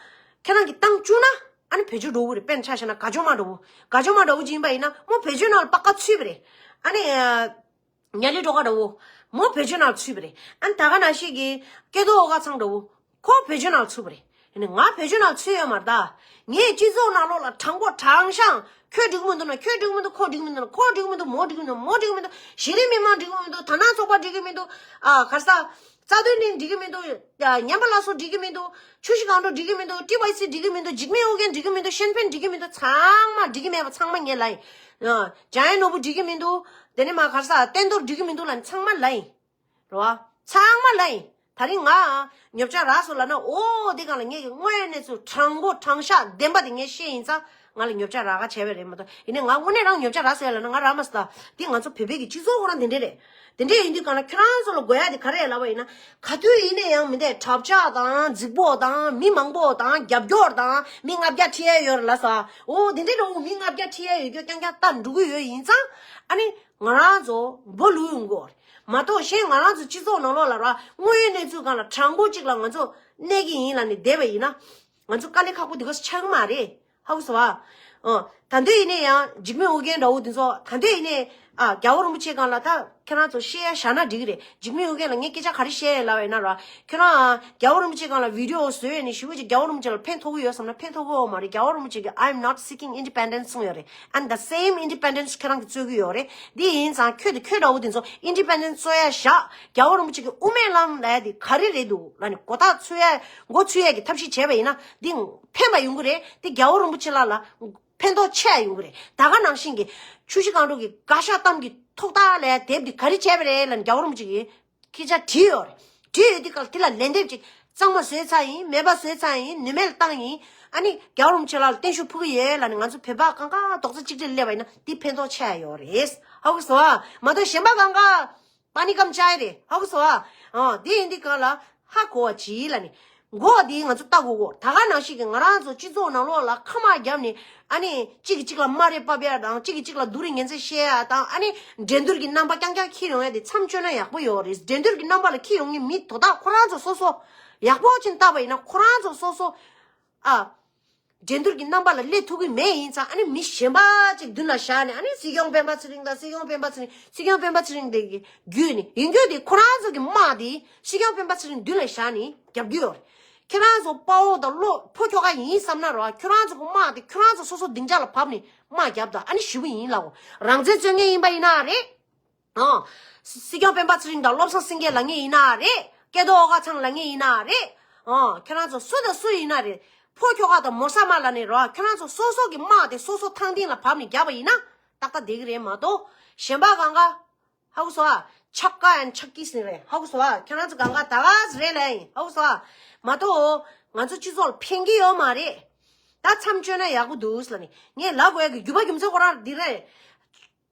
ཁྱེད་རང་གིས་བཏང་བཅུག་ན་ཨ་ནི་བེད་སྤྱོད་འགྲོ་གི་རེད། དཔེར་ན་ཆ་བཞག་ན་དགའ་ཅོ་མ་འདྲ་བོ། དགའ་ཅོ་མ་འདྲ་བོ་ཅིག་ཡིན་པ་ཡིན་ན་མོ་བེད་སྤྱོད་ནང་ལ་པ་ཀ་ཚུད་པ་རེད། ཨ་ནི་ཉ་ལི་སྒྲོལ་དཀར་འདྲ་བོ། མོ་བེད་སྤྱོད་ནང་ལ་ཚུད་པ་རེད། ཨ་ནི་ད་ག་ནང་བཞིན་གྱི་སྐལ་རྡོར་ཨོ་དཀར་ཚང་འདྲ་བོ། ཁོ་བེད་སྤྱོད་ནང་ལ་ཚུད་པ་རེད། ཡིན་ནའི་ང་བེད་སྤྱོད་ནང་ལ་ཚུད་ཡོད་མ་རེད་ད། ངས་སྤྱི་ཚོགས་ནང་ལོགས་ལ་དྲང་པོ་དྲང་བཞག་ཁྱོད་འགྲིག་མི་འདུག་ན་ཁྱོད་འགྲིག་མི་འདུག་ཁོ་འགྲིག་མི་འདུག་ན་ཁོ་འགྲིག་མི་འདུག་མོ་འགྲིག་མི་འདུག་མོ་འགྲིག་མི་འདུག་གཞི་རིམ་མི་མང་འགྲིག་མི་འདུག་དར་ནག་ཚོགས་པ་འགྲིག་གི་མི་འདུག་ཨ་ག་རེ་ཟ། རྩ་དོན་གླིང་འགྲིག་གི་མི་འདུག་ཨ་ཉམས་པ་སླར་གསོ་འགྲིག་གི་མི་འདུག་ཆུ་བཞི་སྒང་དྲུག་འགྲིག་གི་མི་འདུག་ཊི་ཝའི་སི་འགྲིག་གི་མི་འདུག་འཇིགས་མེད་ཨོ་རྒྱན་འགྲིག་གི་མི་འདུག་ཤན་ཕན་འགྲིག་གི་མི་འདུག་ཚང་མ་འགྲིག་གི་མེད་པ་ཚང་མ་ངས་ལབ་ཡིན། ཨ་འཇམ་དབྱངས་ནོར་བུ་འགྲིག་གི་མི་འདུག་དེ་ནས་མ་ག་རེ་ཟ་བསྟན་རྡོར་འགྲིག་གི་མི་འདུག་ལབ་ནས་ཚང་མ་ལབ་ཡིན། རེད་བ། ཚང་མ་ལབ་ཡིན། ད་རིང་ང་ཉོབ་ཆ་རག་སོང་ལབ་ན་ཨོ་དེ་སྒང་ལ་ངས་ཀྱི་དངོས་ཡོད་གནས་ཚུལ་དྲང་པོ་དྲང་བཞག་བདེན་པ་དེ་ངས་བཤད་ཡིན་ཙང་ང་ལ་ཉོབ་ཆ་རག་ག་བྱས་པ་རེད་མ་གཏོགས། ཡིན་ནའི་ང་དངོས་གནས་རང་ཉོབ་ཆ་རག་སོང་ཡ་ལབ་ན་ང་རག་མ་སོང་ད། འདི་ང་ཚོ་བོད་པའི་གི་སྤྱི་ཚོགས་ཁོ་རང་དེ་འདྲས་རེད། དེ་འདྲས་ཡིན་དུས་སྒང་ལ་ཁྱོད་རང་ཚོ་ལ་དགོས་ཡ་དེ་ག་རེ་ལབ་པ་ཡིན་ན། ག་དུས་ཡིན་ནའི་ཡང་མི་འདས་གྲབས་ཆག་དང་རྫིག་པོ་དང་མི་མང་པོ་དང་རྒྱབ་སྐྱོར་དང་མི་ལྔ་བརྒྱ་ཁྲིད་ཡ་ཡོད་རེད་ལབ་སོང་། ཨོ་དེ་འདྲས་འདྲ་བོ་མི་ལྔ་བརྒྱ་ཁྲིད་ཡ་ཡོད་རྒྱུ་རྐྱང་རྐྱང་ལྟ་འགྲོ་གི་ཡོད་ཡིན་ཙང་། ཨ་ནི་ང་རང་ཚོ་འབོ་ལུས་ཡོང་གི་ཡོད་རེད། མ་གཏོགས་གཞན་ང་རང་ཚོ་སྤྱི་ཚོགས་ནང་ལོགས་ལ་ར་དངོས་ཡོད་གནས་ཚུལ་སྒང་ལ་དྲང་པོ་གཅིག་ལ་ང་ཚོ་གནས་ཀྱི་ཡིན་ལབ་ནས་བསྡད་པ་ཡིན་ན། ང་ཚོ་དཀའ་ལས་ཁག་པོ་འདི་ག་ཆགས་ཀྱི་མ་རེད། ཧ་གོ་སོང་ཨ། ཨ། ད་འདོད་ཡིན་ནའི་ཡང་འཇིགས་མེད་ཨོ་རྒྱན་འདྲ་བོ་འདི་ཚོ་ད་འདོད་ཡིན་ནའི་ཨ་རྒྱལ་བ་རིན་པོ་ཆེ་སྒང་ལ་ད་ཁྱེད་རང་ཚོ་བཤད་ཡ་བཞག་ན་འགྲིག་གི་རེད། འཇིགས་མེད་ཨོ་རྒྱན་ལ་ངས་སྐད་ཆ་ག་རེ་བཤད་ཡ་ལབ་ཡིན་ན་ར། ཁྱེད་རང་ཨ་རྒྱལ་བ་རིན་པོ་ཆེ་སྒང་ལ་བི་ཌི་ཨོ་བཟོས་ནས་ཞེ་པོ་ཅིག་རྒྱལ་བ་རིན་པོ་ཆེ་ལ་ཕན་ཐོགས་ཀྱི་ཡོད་བསམ་ན་ཕན་ཐོགས་ཀྱི་ཡོད་མ་རེད། རྒྱལ་བ་རིན་པོ་ཆེ་གིས་I'm not seeking independence གསུངས་ཡོད་རེད། And the same independence ཁྱེད་རང་གིས་རྩོད་ཀྱི་ཡོད་རེད། འདི་ཡིན་ཙང་ཁྱོད་དང་ཁྱོད་འདྲ་བོ་དེ་ཚོ་independence རྩོད་ཡ་བཞག་རྒྱལ་བ་རིན་པོ་ཆེ་གི་དབུ་མའི་ལམ་ལབ་ཡ་དེ་ག་རེ་རེད་འདུག་ལབ་ནས་མགོ་བཏགས་ཚུད་ཡ་མགོ་ཚུད་ཡ་གི་ཐབས་ཤེས་བྱས་པ་ཡིན་ན་འདི་ཕན་པ་ཡོང་གི་རེད། འདི་རྒྱལ་བ་རིན་པོ་ཆེ་ལགས་ལ་ཕན་ཐོགས་ཆེ་ཡ་ཡོང་གི་རེད། ད་ག་ནང་བཞིན་གྱི་ཆུ་བཞི་སྒང་དྲུག་གི་བཀའ་ཤག་གཏམ་གྱི་ཐོག་ཐག་ལབ་ཡ་དེབ་འདི་ག་རེ་བྱས་པ་རེད་ལབ་ནས་རྒྱལ་བ་རིན་པོ་ཆེ་གི་སྐད་ཆ་དྲིས་ཡོད་རེད། དྲིས་ཡོད་དུས་སྐབས་དེ་ལ་ལན་འདེབས་ཅིག་གཙང་མ་བཟོས་ཚར་ཡིན། མེད་པ་བཟོས་ཚར་ཡིན། ནུས་མེད་ལ་བཏང་ཡིན། ཨ་ནི་རྒྱལ་བ་རིན་པོ་ཆེ་ལགས་ལ་བརྟན་བཞུགས་ཕུལ་གི་ཡོད་ལབ་ནས་ང་ཚོ་བོད་པ་གང་ག་རྡོག་རྩ་གཅིག་སྒྲིལ་སླེབས་པ་ཡིན་ན་འདི་ཕན་ཐོགས་ཆེ་ཡ་ཡོད་རེད། ཧ་གོ་སོང་ཨ། མ་གཏོགས་གཞན་པ་གང་ག་པ་ནི་ཀམ་ཅའི་རེད། ཧ་གོ་སོང་ཨ། ཨ་འདི་ཡིན་དུས་སྒང་ལ་ཧ་གོ་བ་གྱིས་ལབ་ནས་ འགོག་འདི་ང་ཚོ་ལྟ་དགོས་གོ། ད་ག་ནང་བཞིན་གྱི་ང་རང་ཚོ་སྤྱི་ཚོགས་ནང་ལོགས་ལ་ཁ་མ་བརྒྱབ་ནས་ཨ་ནི་གཅིག་གིས་གཅིག་ལ་སྨ་རེ་བབས་ཡ་དང་གཅིག་གིས་གཅིག་ལ་སྡུག་རུས་ངན་ཚད་བཤད་ཡ་དང་ཨ་ནི་འགྲན་བསྡུར་གྱི་རྣམ་པ་རྐྱང་རྐྱང་འཁྱེར་ཡོང་ཡ་དེ་མཚམས་གཅོད་ན་ཡག་པོ་ཡོད་རེད། འགྲན་བསྡུར་གྱི་རྣམ་པ་ལ་འཁྱེར་ཡོང་མཁན་མི་དོ་བདག་ཁོ་རང་ཚོ་སོ་སོ་ཡག་པོ་ཅིག་བལྟས་པ་ཡིན་ན་ཁོ་རང་ཚོ་སོ་སོ་ཨ། འགྲན་བསྡུར་གྱི་རྣམ་པ་ལ་སླེབས་ཐུབ་ཀྱི་མེད། ཡིན་ཙང་ཨ་ནི་མི་གཞན་པ་ཅིག་མདུན་ལ་བཞག་ནས་ཨ་ནི་སྲིད་སྐྱོང་སྤེན་པ་ཚེ་རིང་དང་སྲིད་སྐྱོང་སྤེན་པ་ཚེ་རིང་སྲིད་སྐྱོང་སྤེན་པ་ཚེ་རིང་དེ་གི་བརྒྱུད་ནས་ཡིན་རྒྱུ་དེ་ཁོ་རང་ཚོ་གི་དམག་དེ་སྲིད་སྐྱོང་སྤེན་པ་ཚེ་རིང་མདུན་ལ་བཞག་ནས་རྒྱབ་རྒྱུ་ཡོད་རེད། ཁྱེད་རང་ཚོ་དཔའ་བོ་དང་བློ་ཕོ་ཁྱོ་ག་ཡིན་བསམ་ན་རོ། ཁྱོད་རང་ཚོ་གི་དམག་དེ་ཁྱོད་རང་ཚོ་སོ་སོ་སྡིངས་ཆ་ལ་བབས་ནས་དམག་རྒྱབ་དང་ཨ་ནི་ཞེ་པོ་ཡིན་ལབ་གོ། རང་བཙན་རྩོད་མཁན་ཡིན་པ་ཡིན་ན་རེད། ཨང་། སྲིད་སྐྱོང་སྤེན་པ་ཚེ་རིང་དང་བློ་བཟང་སེང་གེ་ལབ་མཁན་ཡིན་ན་རེད། སྐལ་རྡོར་ཨོ་དཀར་ཚང་ལབ་མཁན་ཡིན་ན་རེད། ཨང་། ཁྱེད་རང་ཚོ་སུ་དང་སུ་ཡིན་ན་རེད། ཕོ་ཁྱོ་ག་དང་མོ་ས་མ་ལབ་ནས་རོ། ཁྱེད་རང་ཚོ་སོ་སོ་གི་དམག་དེ་སོ་སོ་ཐང་སྟེང་ལ་བབས་ནས་རྒྱབ་པ་ཡིན་ན་ཏག་ཏག་བསྡད་ཀྱི་རེད་མ་གཏོགས། གཞན་པ་གང་ག་ཧ་གོ་སོང་ཨ། ཆག་ཀ་ཨན་ཆག་ཀི་ཟིན་རེད། ཧ་གོ་སོང་ཨ། ཁྱེད་རང་ཚོ་གང་ག་ད་ག་ཟིག་རེད་ལབ་ཡིན། ཧ་གོ་སོང་ཨ། མ་གཏོགས་ང་ཚོ་སྤྱི་ཚོགས་ལ་ཕན་གྱི་ཡོད་མ་རེད། ད་མཚམས་གཅོད་ན་ཡག་པོ་འདུག་ལབ་ནས་ངས་ལབ་དགོས་ཡ་གི་རྒྱུ་བ་རྒྱུ་མཚན་ཁོ་རང་འདི་རེད།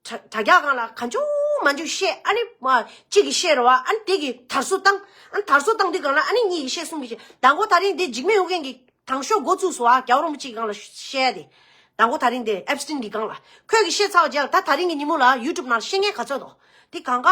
དྲ་དྲ་རྒྱ་སྒང་ལ་གང་བྱུང་མང་བྱུང་བཤད། ཨ་ནི་མ་གཅིག་གིས་བཤད་རོ་བ། ཨ་ནི་དེ་གིས་དར་སྲོལ་བཏང་། ཨ་ནི་དར་སྲོལ་བཏང་དུས་སྒང་ལ་ཨ་ནི་གཉིས་ཀྱིས་བཤད་གསུམ་གྱིས་བཤད། མདང་དགོང་ད་རིང་འདི་འཇིགས་མེད་ཨོ་རྒྱན་གྱིས་དང་ཤོག་འགོ་བཙུགས་སོང་ཨ། རྒྱལ་བ་རིན་པོ་ཆེའི་སྒང་ལ་བཤད་དེ། མདང་དགོང་ད་རིང་འདི་ཨེབ་སི་ཏིན་གྱི་སྒང་ལ་ཁོས་གིས་བཤད་ཚར་བ་རྗེས་ལ་ད་ད་རིང་གི་ཉིན་མོ་ལ་ཡུ་ཊུབ་ནང་བཤད་མཁན་ག་ཚོད་འདུག་དེ་གང་ག་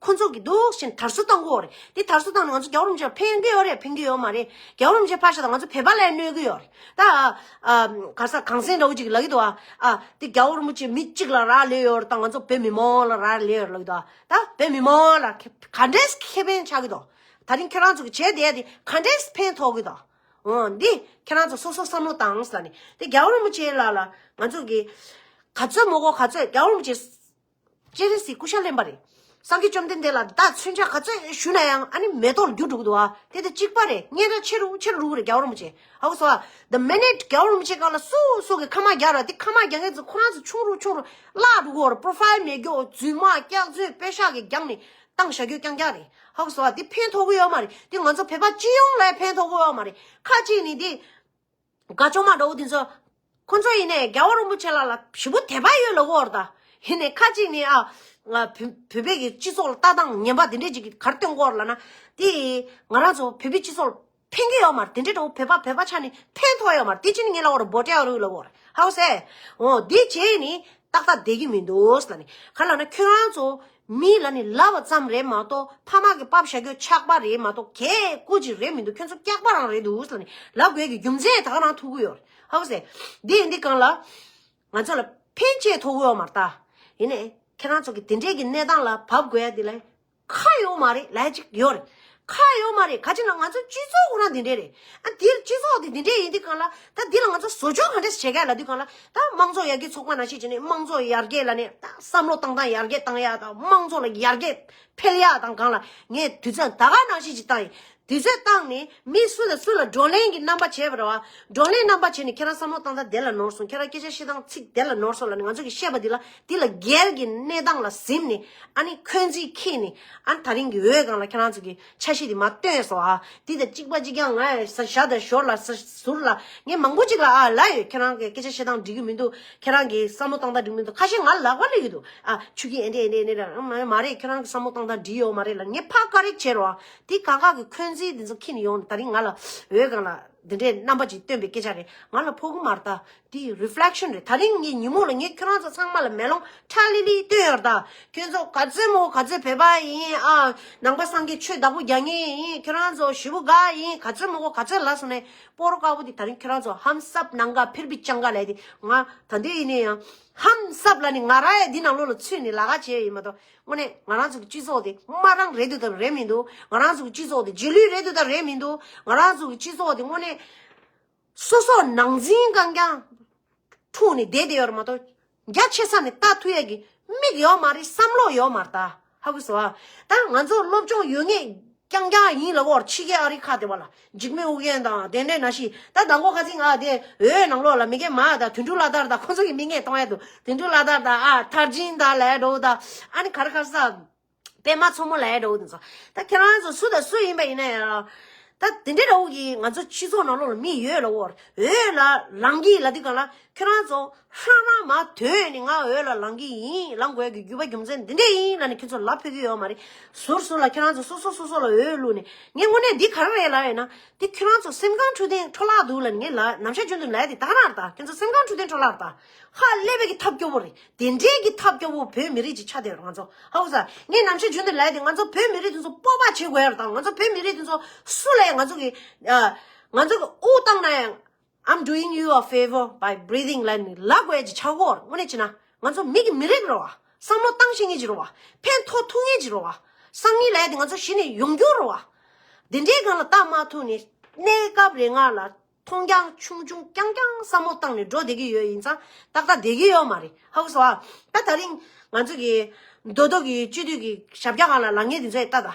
ཁོ་ཚོ་གིས་འདུག་བཞིན་དར་སྲོལ་བཏང་གི་ཡོད་རེད། དེ་དར་སྲོལ་བཏང་ནས་ང་ཚོ་རྒྱལ་བ་རིན་པོ་ཆེ་ལ་ཕན་གྱི་ཡོད་རེད། ཕན་གྱི་ཡོད་མ་རེད། རྒྱལ་བ་རིན་པོ་ཆེ་ཕར་བཞག་དང་ང་ཚོ་བོད་པ་ལ་གནོད་ཀྱི་ཡོད་རེད། ད་ཨ་ག་ས་གངས་སེང་འདྲ་བོ་ཅིག་ལབ་ཀྱི་འདུག་ཨ། ཨ་དེ་རྒྱལ་བ་རིན་པོ་ཆེ་མི་གཅིག་ལ་རག་ལས་ཡོད་རེད། ད་ང་ཚོ་བོད་མི་མང་ལ་རག་ལས་ཡོད་རེད་ལབ་ཀྱི་འདུག་ཨ། ད་བོད་མི་མང་ལ་ག་འདྲས་ཁེ་ཕན་ཆགས་ཀྱི་འདུག་ད་རིང་ཁྱེད་རང་ཚོ་གི་བྱས་བསྡད་དེ་ག་འདྲས་ཕན་ཐོགས་ཀྱི་འདུག་འོ་འདི་ཁྱེད་རང་ཚོ་སོ་སོ་བསམ་བློ་བཏང་ཟེར་ནས། དེ་རྒྱལ་བ་རིན་པོ་ཆེ་ལགས་ལ་ང་ཚོ་གི་ག་ཚོད་མོ་གོ་ག་ཚོད་རྒྱལ་བ་རིན་པོ་ཆེ་སྤྱན་རས་གཟིགས་སྐུ་ཤ་ལེན་པ་རེད། སངས་རྒྱས་བཅོམ་ལྡན་འདས་ལ་ད་མཚོན་ཆ་ག་ཚོད་གཞུས་ན་ཡང་ཨ་ནི་མེ་ཏོག་ལ་འགྱུར་འགྲོ་གི་འདུག་ཨ། དེ་དང་གཅིག་པ་རེད། སྙན་གྲགས་ཆེ་རུ་ཆེ་རུ་འགྲོ་གི་རེད་རྒྱལ་བ་རིན་པོ་ཆེ། ཧ་གོ་སོང་ཨ། The minute རྒྱལ་བ་རིན་པོ་ཆེ་སྒང་ལ་སུ་སུ་གི་ཁ་མ་རྒྱག་ར་དེ་ཁ་མ་རྒྱག་མཁན་ཚོ་ཁོ་རང་ཚོ་ཆུང་རུ་ཆུང་རུ་བརླག་འགྲོ་གི་ཡོད་རེད། པོ་རོ་ཕའིལ་མེད་རྒྱུ་རྫུན་མ་སྐྱག་རྫུན་པེ་ཤག་གི་རྒྱབ་ནས་བཏང་བཞག་རྒྱུ་རྐྱང་རྐྱང་རེད། ཧ་གོ་སོང་ཨ། དེ་ཕན་ཐོགས་གི་ཡོད་མ་རེད། དེ་ང་ཚོ་བོད་པ་སྤྱི་ཡོངས་ལ་ཕན་ཐོགས་གི་ཡོད་མ་རེད། ཁ་ཅིག་ནི་དེ། དགའ་ཅོ་མ་འདྲ་བོ་དེ་ཚོ། ཁོ་ཚོ་ཡིན་ནའི་རྒྱལ་བ་རིན་པོ་ཆེ་ལགས་ལ་ཞེ་པོ་དད་པ་ཡོད་ལབ་ཀྱི་ཡོད་རེད་ད། ཡིན་ནའི་ཁ་ཅིག་ནི་ཨ། ང་བོད་བོད་པའི་གི་སྤྱི་ཚོགས་ལ་ལྟ་སྟངས་ངན་པ་དེ་འདྲས་ཅིག་གིས་ག་རེ་སྟོན་གྱི་ཡོད་རེད་ལབ་ན། དེ་ང་རང་ཚོ་བོད་པའི་སྤྱི་ཚོགས་ལ་ཕན་གྱི་ཡོད་མ་རེད། དེ་འདྲས་འདྲ་བོ་བོད་པ་བོད་པ་ཆ་ནས་ཕན་ཐོགས་ཡོད་མ་རེད། དེ་ཅི་ནི་ངས་ལབ་ཀྱི་ཡོད་རེད། བྷོ་ཊ་ཡག་རུ་ལབ་ཀྱི་ཡོད་རེད། ཧ་གོ་སོང་ཨ། འོ་དེ་བྱས་ནི། ཏག་ཏག་བསྡད་ཀྱི་མི་འདུག་ལབ་ནས། ག་ལབ་ན་ཁྱོད་རང་ཚོ་མི་ལབ་ནས་ལབ་པ་ཙམ་རེད་མ་གཏོགས་ཕ་མ་གིས་ཕབ་བཞག་རྒྱུ་ཆགས་པ་རེད་མ་གཏོགས་གལ་ཀུ་ཅི་རེད་མི་འདུག་ཁྱོད་ཚོ་སྐྱག་པ་རང་རེད་འདུག་ལབ་ནས་ལབ་དགོས་ཀྱི་རྒྱུ་མཚན་ད་ག་རང་ཐུག་གི་ཡོད་རེད། ཧ་གོ་སོང་། འདི་ཡིན་འདི་སྒང་ལ་ང་ཚོ་ལ་ཕན་ཆེ་ཐོགས་ཡོད་མ་རེད་ད། ཡིན་ནའི་ཁྱེད་རང་ཚོ་གི་དེ་འདྲས་ཀྱི་གནས་སྟངས་ལ་བབས་དགོས་ཡ་འདི་ལ། ཁག་ཡོད་མ་རེད་ལབ་ཅིག་ཡོད་རེད། ཁག་ཡོད་མ་རེད། ག་ཅི་ན་ང་ཚོ་སྤྱི་ཚོགས་ཁོ་རང་འདི་འདྲས་རེད། ཨ་འདིར་སྤྱི་ཚོགས་འདི་འདི་འདྲས་ཡིན་དུས་སྒང་ལ་ད་འདི་ལ་ང་ཚོ་བཟོ་བཅོས་ག་འདྲས་བྱེད་ག་ལབ་དུས་སྒང་ལ་ད་དམངས་གཙོ་ཡར་རྒྱས་ཚོགས་པ་ནང་བཞིན་བྱས་ནས་དམངས་གཙོ་ཡར་རྒྱས་ལབ་ནས་ད་བསམ་བློ་བཏང་སྟངས་ཡར་རྒྱས་བཏང་ཡ་དང་དམངས་གཙོ་ལ་ཡར་རྒྱས་འཕེལ་ཡ་དང་སྒང་ལ་ངས་དུས་ཚོད་ད་ག་ནང་བཞིན་ཅིག་བཏང་ཡིན། དུས་ཚོད་བཏང་ནས་མི་སུ་ལ་སུ་ལ་བགྲོ་གླེང་གི་རྣམ་པ་བྱས་པ་རེད་བ། བགྲོ་གླེང་རྣམ་པ་བྱས་ནས་ཁྱེད་རང་བསམ་བློ་བཏང་སྟངས་དེ་ལ་ནོར་སོང་། ཁྱེད་རང་སྐད་ཆ་བཤད་སྟངས་ཚིག་དེ་ལ་ནོར་སོང་ལབ་ནས་ང་ཚོ་གིས་བཤད་པ་འདི་ལ་འདི་ལ་སྒེར་གྱི་གནས་སྟངས་ལ་གཟིམ་ནས་ཨ་ནི་འཁོན་འཛིན་འཁྱེར་ནས་ཨ་ནི་ད་རིང་གི་འོས་སྒང་ལ་ཁྱེད་རང་ཚོ་གི་འཆར་གཞི་དེ་མར་བཏོན་སོང་ཨ། འདི་དང་གཅིག་པ་གཅིག་རྐྱང་ང་ས་ཞ་དང་ཞོར་ལ་ས་ཟུར་ལ་ངས་མང་པོ་ཅིག་ལ་ཨ་ལབ་ཡོད། ཁྱེད་རང་གི་སྐད་ཆ་བཤད་སྟངས་འགྲིག་གི་མི་འདུག་ཁྱེད་རང་གི་བསམ་བློ་བཏང་སྟངས་འགྲིག་མི་འདུག་ཁ་ཤས་ང་ལ་ལག་པ་སླེབས་ཀྱི་འདུག་ཨ་ཆུ་ཁྱི་ཨེ་འདྲས་ཨེ་འདྲས་ཨེ་འདྲས་ར་མ་མ་རེད། ཁྱེད་རང་གི་བསམ་བློ་བཏང་སྟངས་འགྲིག་ཡོད་མ་རེད་ལབ་ངས་ཕར་ཀ་རེག་བྱས་རོགས་ཨ། དེ་གང་ག་གི་འཁོན་འཛིན་འདི་ཚོ་འཁྱེར་ནས་ཡོང་ནས་ད་རིང་ང་ལ་འོས་སྒང་ལ་འདི་འདྲའི་རྣམ་པ་ཅིག་སྟོན་པའི་སྐད་ཆ་རེད། ང་ལ་ཕོག་གི་མ་རེད་ད། དེ་རི་ཕི་ལེག་ཤན་རེད། ད་རིང་ངའི་ཉིན་མོ་ལ་ངས་ཁྱོད་རང་ཚོ་ཚང་མ་ལ་མེ་ལོང་ཁྲ་ལི་ལི་སྟོན་ཡོད་རེད་ད། ཁྱོད་ཚོ་ག་ཚོད་མོ་ག་ཚོད་བོད་པ་ཡིན་ཨ། ནང་པ་སངས་རྒྱས་ཆོས་བདག་པོ་རྒྱག་མཁན་ཡིན། ཁྱོད་རང་ཚོ་ཞེ་པོ་དགའ་ཡིན། ག་ཚོད་མོ་ག་ཚོད་ལབ་སོང་ནས་སྤོ་རོ་དཀར་པོ་དེ་ད་རིང་ཁྱོད་རང་ཚོ་ཧམ་སབ་ནང་ག་ཕིར་བི་ཅང་ག་ལབ་དེ་ང་ད་འདི་ཡིན་ནས་ཡང་ཧམ་སབ་ལབ་ནས་ང་རང་ཡང་འདི་ནང་ལོགས་ལ་ཚུད་ནས་ལ་ག་བྱས་ཡིན་མ་གཏོགས། དངོས་གནས་ང་རང་ཚོ་གི་སྤྱི་ཚོགས་དེ་དམའ་རང་རེད་འདུག་དང་རེད་མི་འདུག་ང་རང་ཚོ་གི་སྤྱི་ཚོགས་དེ་རྗེས་ལུས་རེད་འདུག་དང་རེད་མི་འདུག་ང་རང་ཚོ་གི་སྤྱི་ཚོགས་དེ་དངོས་གནས་སོ་སོ་ནང་འཛིང་རྐྱང་རྐྱང་འཁྲུངས་ནས་བསྡད་བསྡད་ཡོད་རེད་མ་གཏོགས། རྒྱ་ཆེ་ས་ནས་ལྟ་ཐུབ་ཡས་ཀྱི་མིག་ཡོད་མ་རེད། བསམ་བློ་ཡོད་མ་རེད་ད། ཧ་གོ་སོང་ཨ། ད་ང་ཚོ་སློབ་སྦྱོང་ཡོད་ངེས་རྐྱང་རྐྱང་ཡིན་ལ་འོར་ཕྱི་རྒྱལ་ཨ་རི་ཁ་དེ་བ་ལ་འཇིགས་མེད་ཨོ་རྒྱན་དང་དེ་འདྲའི་ནང་བཞིན་ད་མདང་དགོང་ཁ་སང་ཨ་དེ་འོས་ནང་ལོགས་ལ་མི་རྒན་མ་དང་དོན་གྲུབ་བླ་དར་དང་ཁོ་ཚོ་གི་མིང་ངས་གཏོང་ཡ་འདུག་དོན་གྲུབ་བླ་དར་དང་ཨ་མཐར་ཕྱིན་དང་ལས་འགྲོ་དང་ཨ་ནི་ག་རེ་ག་རེ་ས། པད་མ་མཚོ་མོ་ལས་འགྲོ་དེ་ཚོ། ད་ཁྱེད་རང་ཚོ་སུ་དང་སུ་ཡིན་པ་ཡིན་ན་ཡང་། ད་དེ་འདྲའི་འདྲ་བོ་གི་ང་ཚོ་སྤྱི་ཚོགས་ནང་ལོགས་ལ་མི་ཡོད་ལ་འོར་འོས་ལ་ལངས་ཀྱི་ལ་དུས་གང་ལ་ཁྱེད་རང་ཚོ་ ཧྲང་ཧྲང་མ་དོན་ནི་ང་འོས་ལ་ལངས་ཀྱི་ཡིན། ལངས་དགོས་ཀྱི་རྒྱུ་བ་རྒྱུ་མཚན་འདི་འདྲས་ཡིན་ལབ་ནས་ཁྱོད་ཚོ་ལབ་ཕོད་ཀྱི་ཡོད་མ་རེད། ཟུར་ཟུར་ལ་ཁྱེད་རང་ཚོ་སོ་སོ་སོ་སོ་ལ་འོས་བླུགས་ནས་ངས་དངོས་གནས་འདི་ག་རེ་རེད་ལབ་ཡོད་ན། འདི་ཁྱོད་རང་ཚོ་སེམས་ཁམས་འཕྲོད་བསྟེན་འཕྲོ་བརླག་འདུག་ལབ་ནས་ངས་ལབ། ནམ་ཞག་རྒྱུན་དུ་ལབ་དེ་ད་ག་རང་རེད། ད་ཁྱོད་ཚོ་སེམས་ཁམས་འཕྲོད་བསྟེན་འཕྲོ་བརླག་རེད། ད་ཧ་ལས་པའི་གི་ཐབས་སྐྱོ་བོ་རེད། དེ་འདྲའི་གི་ཐབས་སྐྱོ་བོ་བོད་མི་རིགས་ཀྱི་ཆགས་བསྡད་ཡོད་རེད། ང་ཚོ་ཧ་གོ་ས། ངས་ནམ་ཞག་རྒྱུན་དུ་ལབ་དེ་ང་ཚོ་བོད་མི་རིགས་དེ་ཚོ་སྤོབས་པ་བྱེད་དགོས་ཡ་རེད། ད་ང་ཚོ་བོད་མི་རིགས་དེ་ཚོ་སུ་ལ་ཡང་ང་ཚོ་གི་ཨ་ང་ཚོ་གི་དབུ་བཏང་ན་ཡང་I'm doing you a favor by breathing ལབ་ནས་ལབ་དགོས་ཡ་ཅིག་ཆགས་ཀྱི་ཡོད་རེད། དངོས་གནས་བྱས་ན་ང་ཚོ་མི་གི་མི་རིགས་རེད་བ། བསམ་བློ་བཏང་ཤེས་མཁན་ཅིག་རེད་བ། ཕན་ཐོགས་ཐུབ་མཁན་ཅིག་རེད་བ། སང་ཉིན་ལབ་ཡ་དེ་ང་ཚོ་གཞི་ནས་ཡོང་རྒྱུ་རེད་བ། དེ་འདྲའི་སྒང་ལ་ལྟ་མ་ཐུབ་ནས་གནས་སྐབས་རེ་ང་ལ་མཐོང་རྐྱང་ཆུང་ཆུང་རྐྱང་རྐྱང་བསམ་བློ་བཏང་ནས་འགྲོ་བསྡད་ཀྱི་ཡོད་ཡིན་ཙང་ཏག་ཏག་བསྡད་ཀྱི་ཡོད་མ་རེད། ཧ་གོ་སོང་ཨ། ད་ད་རིང་ང་ཚོ་གི་རྡོ་རྡོ་གི་སྤྱི་འཐུས་ཀྱི་ཞབས་བཀྱག་སྒང་ལ་ལངས་མཁན་དེ་ཚོ་ཡི་ལྟ་ད།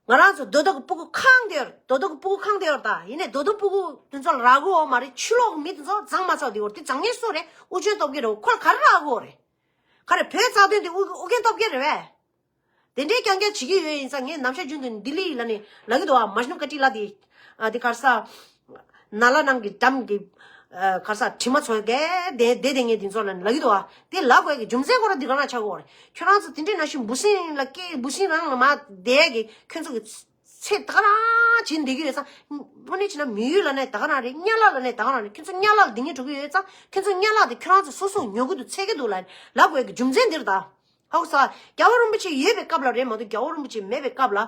ང་རང་ཚོ་རྡོ་རྡོ་གི་སྤུ་གུ་གང་དེ་ཡོད་རེད། རྡོ་རྡོ་གི་སྤུ་གུ་གང་དེ་ཡོད་རེད། ད་ཡིན་ནའི་རྡོ་རྡོ་སྤུ་གུ་དེ་ཚོ་ལ་རག་གི་ཡོད་མ་རེད། ཕྱི་ལོགས་གི་མི་དེ་ཚོ་མཛངས་མ་ཚར་དེ་ཡོད་རེད། དེ་མཛངས་མཁན་སུ་རེད། ཨུ་རྒྱན་སྟོབས་རྒྱལ་རེད། ཁོ་ལ་ག་རེ་རག་གི་ཡོད་རེད། ག་རེ་བོད་རྩ་དོན་དེ་ཨུ་ཨུ་རྒྱན་སྟོབས་རྒྱལ་རེད་པས། དེ་འདྲའི་རྐྱང་རྐྱང་བྱེད་ཀྱི་ཡོད་ཡིན་ཙང་ངས་ནམ་ཞག་རྒྱུན་དུ་ལྡི་ལི་ལ་ནི་ལབ་ཀྱི་འདུག་ཨ། མ་ཇུ་ནུ་ཀ་ཊི་ལ་དེ་ཨ་དེ་ག་རེ་ཟ། ན་ལ་ནང་གི་འགྲམ་གྱི་ཨ་ག་རེ་ཟ་དྲི་མ་ཚོ་གས་དེ་དེ་དེ་ངས་དེ་ཚོ་ལ་ནི་ལབ་ཀྱི་འདུག་ཨ། དེ་ལབ་དགོས་ཀྱི་རྒྱུ་མཚན་ཁོ་རང་འདི་ག་ན་ཆགས་ཀྱི་ཡོད་རེད། ཁྱོད་རང་ཚོ་དེ་འདྲའི་ནང་བཞིན་འབུ་སྲིན་ལ་སྐད་འབུ་སྲིན་རང་ལ་མ་བསྡད་ཀྱི་ཁྱོད་ཚོ་གི་ཚེ་ད་ག་རང་བྱེད་བསྡད་ཀྱི་ཡོད་ཙང་། དངོས་གནས་བྱས་ན་མི་ཡུལ་ལབ་ནས་ད་ག་རང་རེད། དམྱལ་བ་ལབ་ནས་ད་ག་རང་རེད། ཁྱོད་ཚོ་དམྱལ་བ་ལ་སྡིག་ཉེས་འགྲོ་གི་ཡོད་ཙང་ཁྱོད་ཚོ་དམྱལ་བ་དེ་ཁྱོད་རང་ཚོ་སོ་སོ་ཉོ་གི་འདུག་འཚོལ་གི་འདུག་ལབ་ལབ་དགོས་ཀྱི་རྒྱུ་མཚན་འདིར་ད། ཧ་གོ་སོང་ཨ། རྒྱལ་བ་རིན་པོ་ཆེ་ཡོད་པའི་སྐབས་ལ་རེད་མ་གཏོགས་རྒྱལ་བ་རིན་པོ་ཆེ་མེད་པའི་སྐབས་ལ་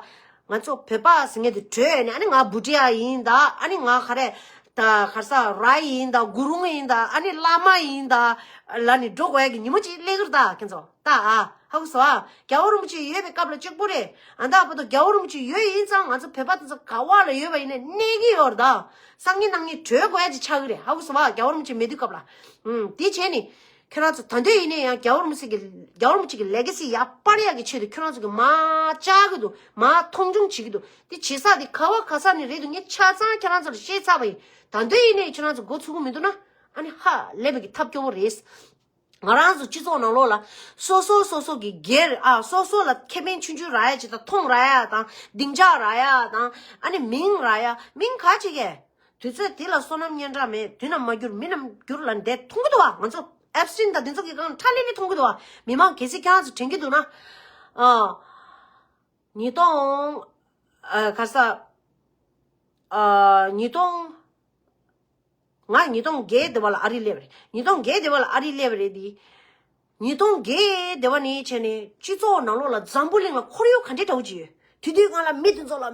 ང་ཚོ་བོད་པ་ཟེར་མཁན་དེ་བྲོས་ནས་ཨ་ནི་ང་བྷུ་ཊི་ཡ་ཡིན་ད། ཨ་ནི་ང་ག་རེ་ད་ག་རེ་ཟ་ར་ཡིན་ད། གུ་རུང་ཡིན་ད། ཨ་ནི་བླ་མ་ཡིན་ད་ལབ་ནས་འགྲོ་དགོས་ཀྱི་ཉིན་མོ་ཅིག་སླེབས་ཀྱི་རེད་ད། ཁྱེད་ཚོ་ད་ཨ་ཧ་གོ་སོང་ཨ། རྒྱལ་བ་རིན་པོ་ཆེ་ཡོད་པའི་སྐབས་ལ་གཅིག་པོ་རེད། ཨ་ད་བར་དུ་རྒྱལ་བ་རིན་པོ་ཆེ་ཡོད་ཡིན་ཙང་ང་ཚོ་བོད་པ་དེ་ཚོ་ག་བ་ལ་ཡོད་པ་ཡིན་ནའི་གནས་ཀྱི་ཡོད་རེད་ད། སང་ཉིན་གནངས་ཉིན་བྲོས་དགོས་ཡ་ཅིག་ཆགས་ཀྱི་རེད། ཧ་གོ་སོང་ཨ། རྒྱལ་བ་རིན་པོ་ཆེ་མེད་དུས་སྐབས་ལ། ཨུམ་དེ་བྱས་ནས། ཁྱོད་རང་ཚོ་ད་འདོད་ཡིན་ནའི་ཡང་རྒྱལ་བ་རིན་པོ་ཆེ་གི་རྒྱལ་བ་རིན་པོ་ཆེ་གི་ལེ་ག་སི་ཡར་སྤར་ཡག་གི་ཆེད་དུ་ཁྱོད་རང་ཚོ་གི་མ་བཅག་གི་འདུག་མ་མཐོང་ཆུང་བྱེད་ཀྱི་འདུག་དེ་བྱེད་ས་དེ་ག་བ་ག་ས་ནས་རེད་འདུག་ངས་ཆ་ཚང་ཁྱོད་རང་ཚོ་ལ་བཤད་ཚར་བ་ཡིན། ད་འདོད་ཡིན་ནའི་ཁྱོད་རང་ཚོ་མགོ་ཚུགས་ཀྱི་མི་འདུག་ན་ཨ་ནི་ཧ་ལས་པའི་གི་ཐབས་སྐྱོ་བོ་རེད། ང་རང་ཚོ་སྤྱི་ཚོགས་ནང་ལོགས་ལ་སོ་སོ་སོ་སོ་གི་སྒེར་ཨ་སོ་སོ་ལ་ཁེ་ཕན་ཆུང་ཆུང་རག་ཡ་ཅིག་དང་མཐོང་རག་ཡ་དང་སྡིངས་ཆ་རག་ཡ་དང་ཨ་ནི་མིང་རག་ཡ་མིང་ག་ཅིག་གས། དུས་ཚོད་དེ་ལ་བསོད་ནམས་སྙན་གྲགས་མེད། དུས་ནམ་མ་འགྱུར་མི་ནམ་འགྱུར་ལ་འདས་མཐོང་གི་འདུག་བ། ང་ཚོ་ཨེབ་སི་ཊིན་དང་དེ་ཚོ་གི་སྒང་ཁྲ་ལི་ལི་མཐོང་གི་འདུག་བ། མི་མང་གལ་སྲིད་ཁྱེད་རང་ཚོ་དྲན་གྱི་འདུག་ན། ཨ། ཉིས་སྟོང་། ཨ། ག་རེ་ཟ། ཨ། ཉིས་སྟོང་། ང་ཉིས་སྟོང་བརྒྱད་དེ་བ་ལ་ཨ་རི་སླེབས་རེད། ཉིས་སྟོང་བརྒྱད་དེ་བ་ལ་ཨ་རི་སླེབས་རེད་དེ། ཉིས་སྟོང་བརྒྱད་དེ་བ་ནས་བྱས་ནས་སྤྱི་ཚོགས་ནང་ལོགས་ལ་འཛམ་བུ་གླིང་ལ་ཁོར་ཡུག་ག་འདྲས་འདྲ་བོ་ཅིག་ཡོད། དེ་དུས་སྒང་ལ་མི་དེ་ཚོ་ལ་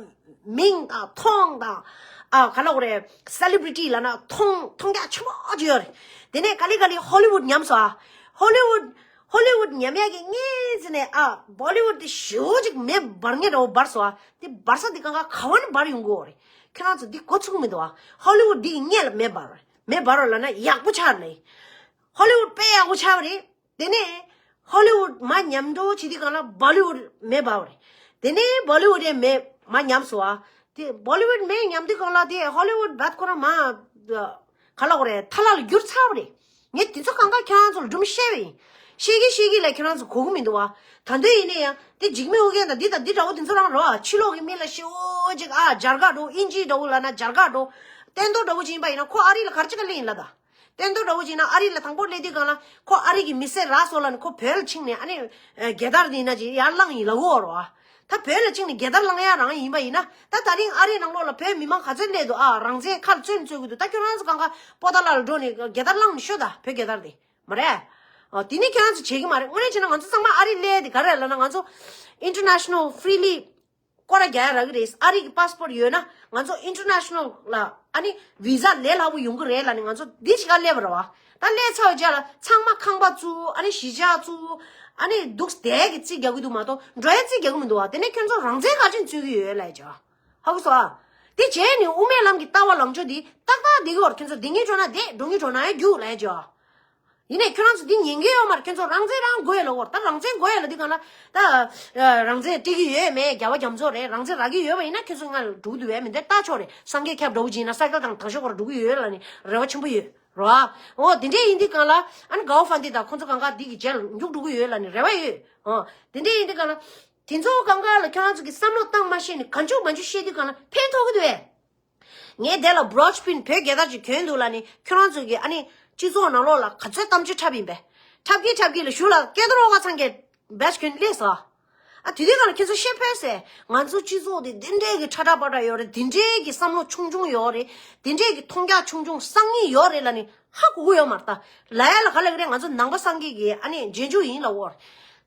མིང་དང་མཐོང་དང་། ཨ་ག་ལབ་དགོས་རེད། སེ་ལི་བྷི་རི་ཊི་ལབ་ན་མཐོང་མཐོང་རྒྱ་ཆེན་པོ་ཅིག་ཡོད་རེད། དེ་ནས་ག་ལེ་ག་ལེ་ཧོ་ལི་ཝུད་ཉམས་སོང་ཨ། ཧོ་ལི་ཝུད་ཧོ་ལི་ཝུད་ཉམས་ཡག་གི་སྔོན་ཙམ་ནས་ཨ་བོ་ལི་ཝུད་དེ་ཞེ་པོ་ཅིག་མེ་འབར་མཁན་འདྲ་བོ་འབར་སོང་ཨ། དེ་འབར་ས་དེ་གང་ག་ག་བ་ནས་འབར་ཡོང་གི་ཡོད་རེད། ཁྱེད་རང་ཚོ་འདི་གོ་ཚུགས་མི་འདུག་ཨ། ཧོ་ལི་ཝུད་འདི་ཡི་སྔོན་ལ་མེ་འབར་བ་རེད། མེ་འབར་བ་ལབ་ན་ཡག་པོ་ཆགས་རེད། ཧོ་ལི་ཝུད་དཔེ་ཡག་པོ་ཆགས་པ་རེད། དེ་ནས་ཧོ་ལི་ཝུད་མ་ཉམས་འགྲོ་བྱེད་དུས་སྒང་ལ་བོ་ལི་ཝུད་མེ་འབར་བ་རེད། དེ་ནས་བོ་ལི་ཝུད་ཡང་མེ་མ་ཉམས་སོང་ཨ། དེ་བོ་ལི་ཝུད་མེ་ཉམས་དུས་སྒང་ལ་དེ་ཧོ་ལི་ཝུད་བད་ཁོ་རང་མ་ག་ལབ་དགོས་རེད། ཐ་ལ་ལ་འགྱུར་ཚར་བ་རེད། ངས་དེ་ཚོ་གང་ག་ཁྱེད་རང་ཚོ་ལ་སྒྲུང་བཤད་པ་ཡིན། བཤད་ཀྱི་བཤད་ཀྱི་ལ་ཁྱེད་རང་ཚོ་གོ་གི་མི་འདུག་བ། ད་འདོད་ཡིན་ནའི་ཡང་དེ་འཇིགས་མེད་ཨོ་རྒྱན་དང་འདི་དང་འདི་འདྲ་བོ་དེ་ཚོ་རང་རོ། ཕྱི་ལོགས་ཀྱི་མི་ལ་ཤི་འོ་ཅིག་ཨ་སྦྱར་ག་འགྲོ། ཨིན་ཇི་འདྲ་བོ་ལབ་ན་སྦྱར་ག་འགྲོ། སྟོན་ཐོག་འདྲ་བོ་ཅིག་ཡིན་པ་ཡིན་ན་ཁོ་ཨ་རི་ལ་ག་རེ་བྱེད་ག་སླེབས་ཡིན་ལབ་ད། སྟོན་ཐོག་འདྲ་བོ་ཅིག་ཡིན་ན་ཨ་རི་ལ་དང་པོ་སླེབས་དུས་སྒང་ལ་ཁོ་ཨ་རི་གི་མི་སེར་རག་སོང་ལབ་ནས་ཁོ་བོད་ལ་ཕྱིན་ནས་ཨ་ནི་རྒྱལ་དར་འདི་ཡིན་ན་ཅིག་ཡར་བླངས་ཡིན་ལབ་གོ་རོ་ཨ། ད་བོད་ལ་ཕྱིན་ནས་རྒྱལ་དར་བླངས་ཡ་རང་ཡིན་པ་ཡིན་ན། ད་ད་རིང་ཨ་རིའི་ནང་ལོགས་ལ་བོད་མི་མང་ག་ཚོད་སླེབས་འདུག་ཨ། རང་བཙན་ཁ་ལ་བཙོན་བཙོན་གི་འདུག་ད་ཁྱོད་རང་ཚོ་གང་ག་པོ་ཏཱ་ལ་ལ་འགྲོ་ནས་རྒྱལ་དར་བླངས་ནས་ཤོག་ད། བོད་རྒྱལ་དར་དེ་མ་རེད། ཨ་དེ་ནི་ཁྱོད་རང་ཚོ་བྱེད་ཀྱི་མ་རེད། དངོས་གནས་བྱས་ན་ང་ཚོ་ཚང་མ་ཨ་རི་སླེབས་དེ་ག་རེ་ལབ་ན་ང་ཚོ་ཨིན་ཊར་ནེ་ཤ་ནལ་ཕི་རི་ལི་སྐོར་ར་རྒྱག་ཡ་རག་གི་རེད། ཨ་རི་གི་པཱ་སི་པོར་ཊི་ཡོད་ན་ང་ཚོ་ཨིན་ཊར་ནེ་ཤ་ནལ་ལ་ཨ་ནི་བི་ཟ་ལས་སླ་པོ་ཡོང་གི་རེད་ལབ་ནས་ང་ཚོ་འདི་ཞིག་ག་སླེབས་པ་རེད་བ། ད་སླེབས་ཚར་བའི་རྗེས་ལ་ཚང་མ་ཁང་པ་བཙུགས། ཨ་ནི་གཞིས་ཆགས་བཙུགས། ཨ་ནི་འདུག་བསྡད་ཀྱི་རྩིས་རྒྱག་གི་འདུག་མ་གཏོགས་འགྲོ་ཡ་རྩིས་རྒྱག་གི་མི་འདུག་བ། དེ་ནས་ཁྱོད་ཚོ་རང་བཙན་ག་ཅིག་རྩོད་ཀྱི་ཡོད་ལབ་ཀྱི། ཧ་གོ་སོང་ཨ། དེ་བྱས་ནས་དབུ་མའི་ལམ་གྱི་ལྟ་བ་ལངས་ཕྱོགས་འདི་ཏག་ཏག་བསྡད་ཀྱི་ཡོད་རེད། ཁྱོད་ཚོ་བསྡད་མཁན་བྱུང་ན་བསྡད། འགྲོ་མཁན་བྱུང་ན་ཡང་རྒྱུགས་ལབ་ཀྱི། ཡིན་ནའི་ཁྱོད་རང་ཚོ་འདི་ཉན་གྱི་ཡོད་མ་རེད། ཁྱོད་ཚོ་རང་བཙན་རང་དགོས་ལབ་ཀྱི་ཡོད་རེད། ད་རང་བཙན་དགོས་ལབ་དུས་སྒང་ལ་ད་རང་བཙན་སྤྲད་ཀྱི་ཡོད་མེད་རྒྱལ་བ་རྒྱ་མཚོ་རེད། རང་བཙན་རག་གི་ཡོད་པ་ཡིན་ན་ཁྱོད་ཚོ་ང་ལ་འགྲོ་གི་འདུག་བས་མི་འདིར་ལྟ་ཆོག་རེད། སངས་རྒྱས་སྐྱབས་འདྲ་བོ་ཅིག་ཡིན་ན་སའི་ཀལ་དང་དང་ཤོག་གར་འགྲོ་གི་ཡོད་ལབ་ནས་རེ་བ་ཆེན་པོ་ཡོད་རེད་བ། འོ་དེ་འདྲས་ཡིན་དུས་སྒང་ལ་ཨ་ནི་གའོ་ཧྥན་ཌི་དང་ཁོང་ཚོ་གང་ག་འདི་གི་རྗེས་ལ་མཇུག་འགྲོ་གི་ཡོད་ལབ་ནས་རེ་བ་ཡོད། འོ་དེ་འདྲས་ཡིན་དུས་སྒང་ལ་དེ་ཚོ་གང་ག་ལ་ཁྱོད་རང་ཚོ་གི་བསམ་བློ་བཏང་མ་ཤེས་ནས་ག་འཇུག་མ་འཇུག་བཤད་དུས་སྒང་ལ་ཕན་ཐོགས་ཀྱི་འདུག་བས། ངས་དེ་ལ་བྲོ་ཆི་པིན་བོད་རྒྱལ་དར་ཅིག་གྱོན་འདུག་ལབ་ནས་ཁྱོད་རང་ཚོ་གིས་ཨ་ནི་ སྤྱི་ཚོགས་ནང་ལོགས་ལ་ག་ཚོད་གཏམ་བརྗོད་འཁྲབ་ཡིན་པས། འཁྲབ་ཀྱི་འཁྲབ་ཀྱི་ལ་གཞུག་ལ་སྐལ་རྡོར་ཨོ་བ་ཚང་གི་བེ་ཆ་གྱོན་སླེབས་སོང་། ཨ་དེ་དུས་གང་ལ་ཁྱེད་ཚོ་ཤེས་ཕོད་ཟེར། ང་ཚོ་སྤྱི་ཚོགས་དེ་དེ་འདྲས་ཀྱི་ཁྲ་ཁྲ་པ་ཁྲ་ཡོད་རེད། དེ་འདྲས་ཀྱི་བསམ་བློ་ཆུང་ཆུང་ཡོད་རེད། དེ་འདྲས་ཀྱི་མཐོང་རྒྱ་ཆུང་ཆུང་སང་ཉིན་ཡོད་རེད་ལབ་ནི་ཧ་གོ་གི་ཡོད་མ་རེད་ད། ལ་ཡ་ལ་ག་ལ་གི་རེད། ང་ཚོ་ནང་པ་སངས་རྒྱས་ཀྱི་ཨ་ནི་རྗེས་འཇུག་ཡིན་ལབ་འོ།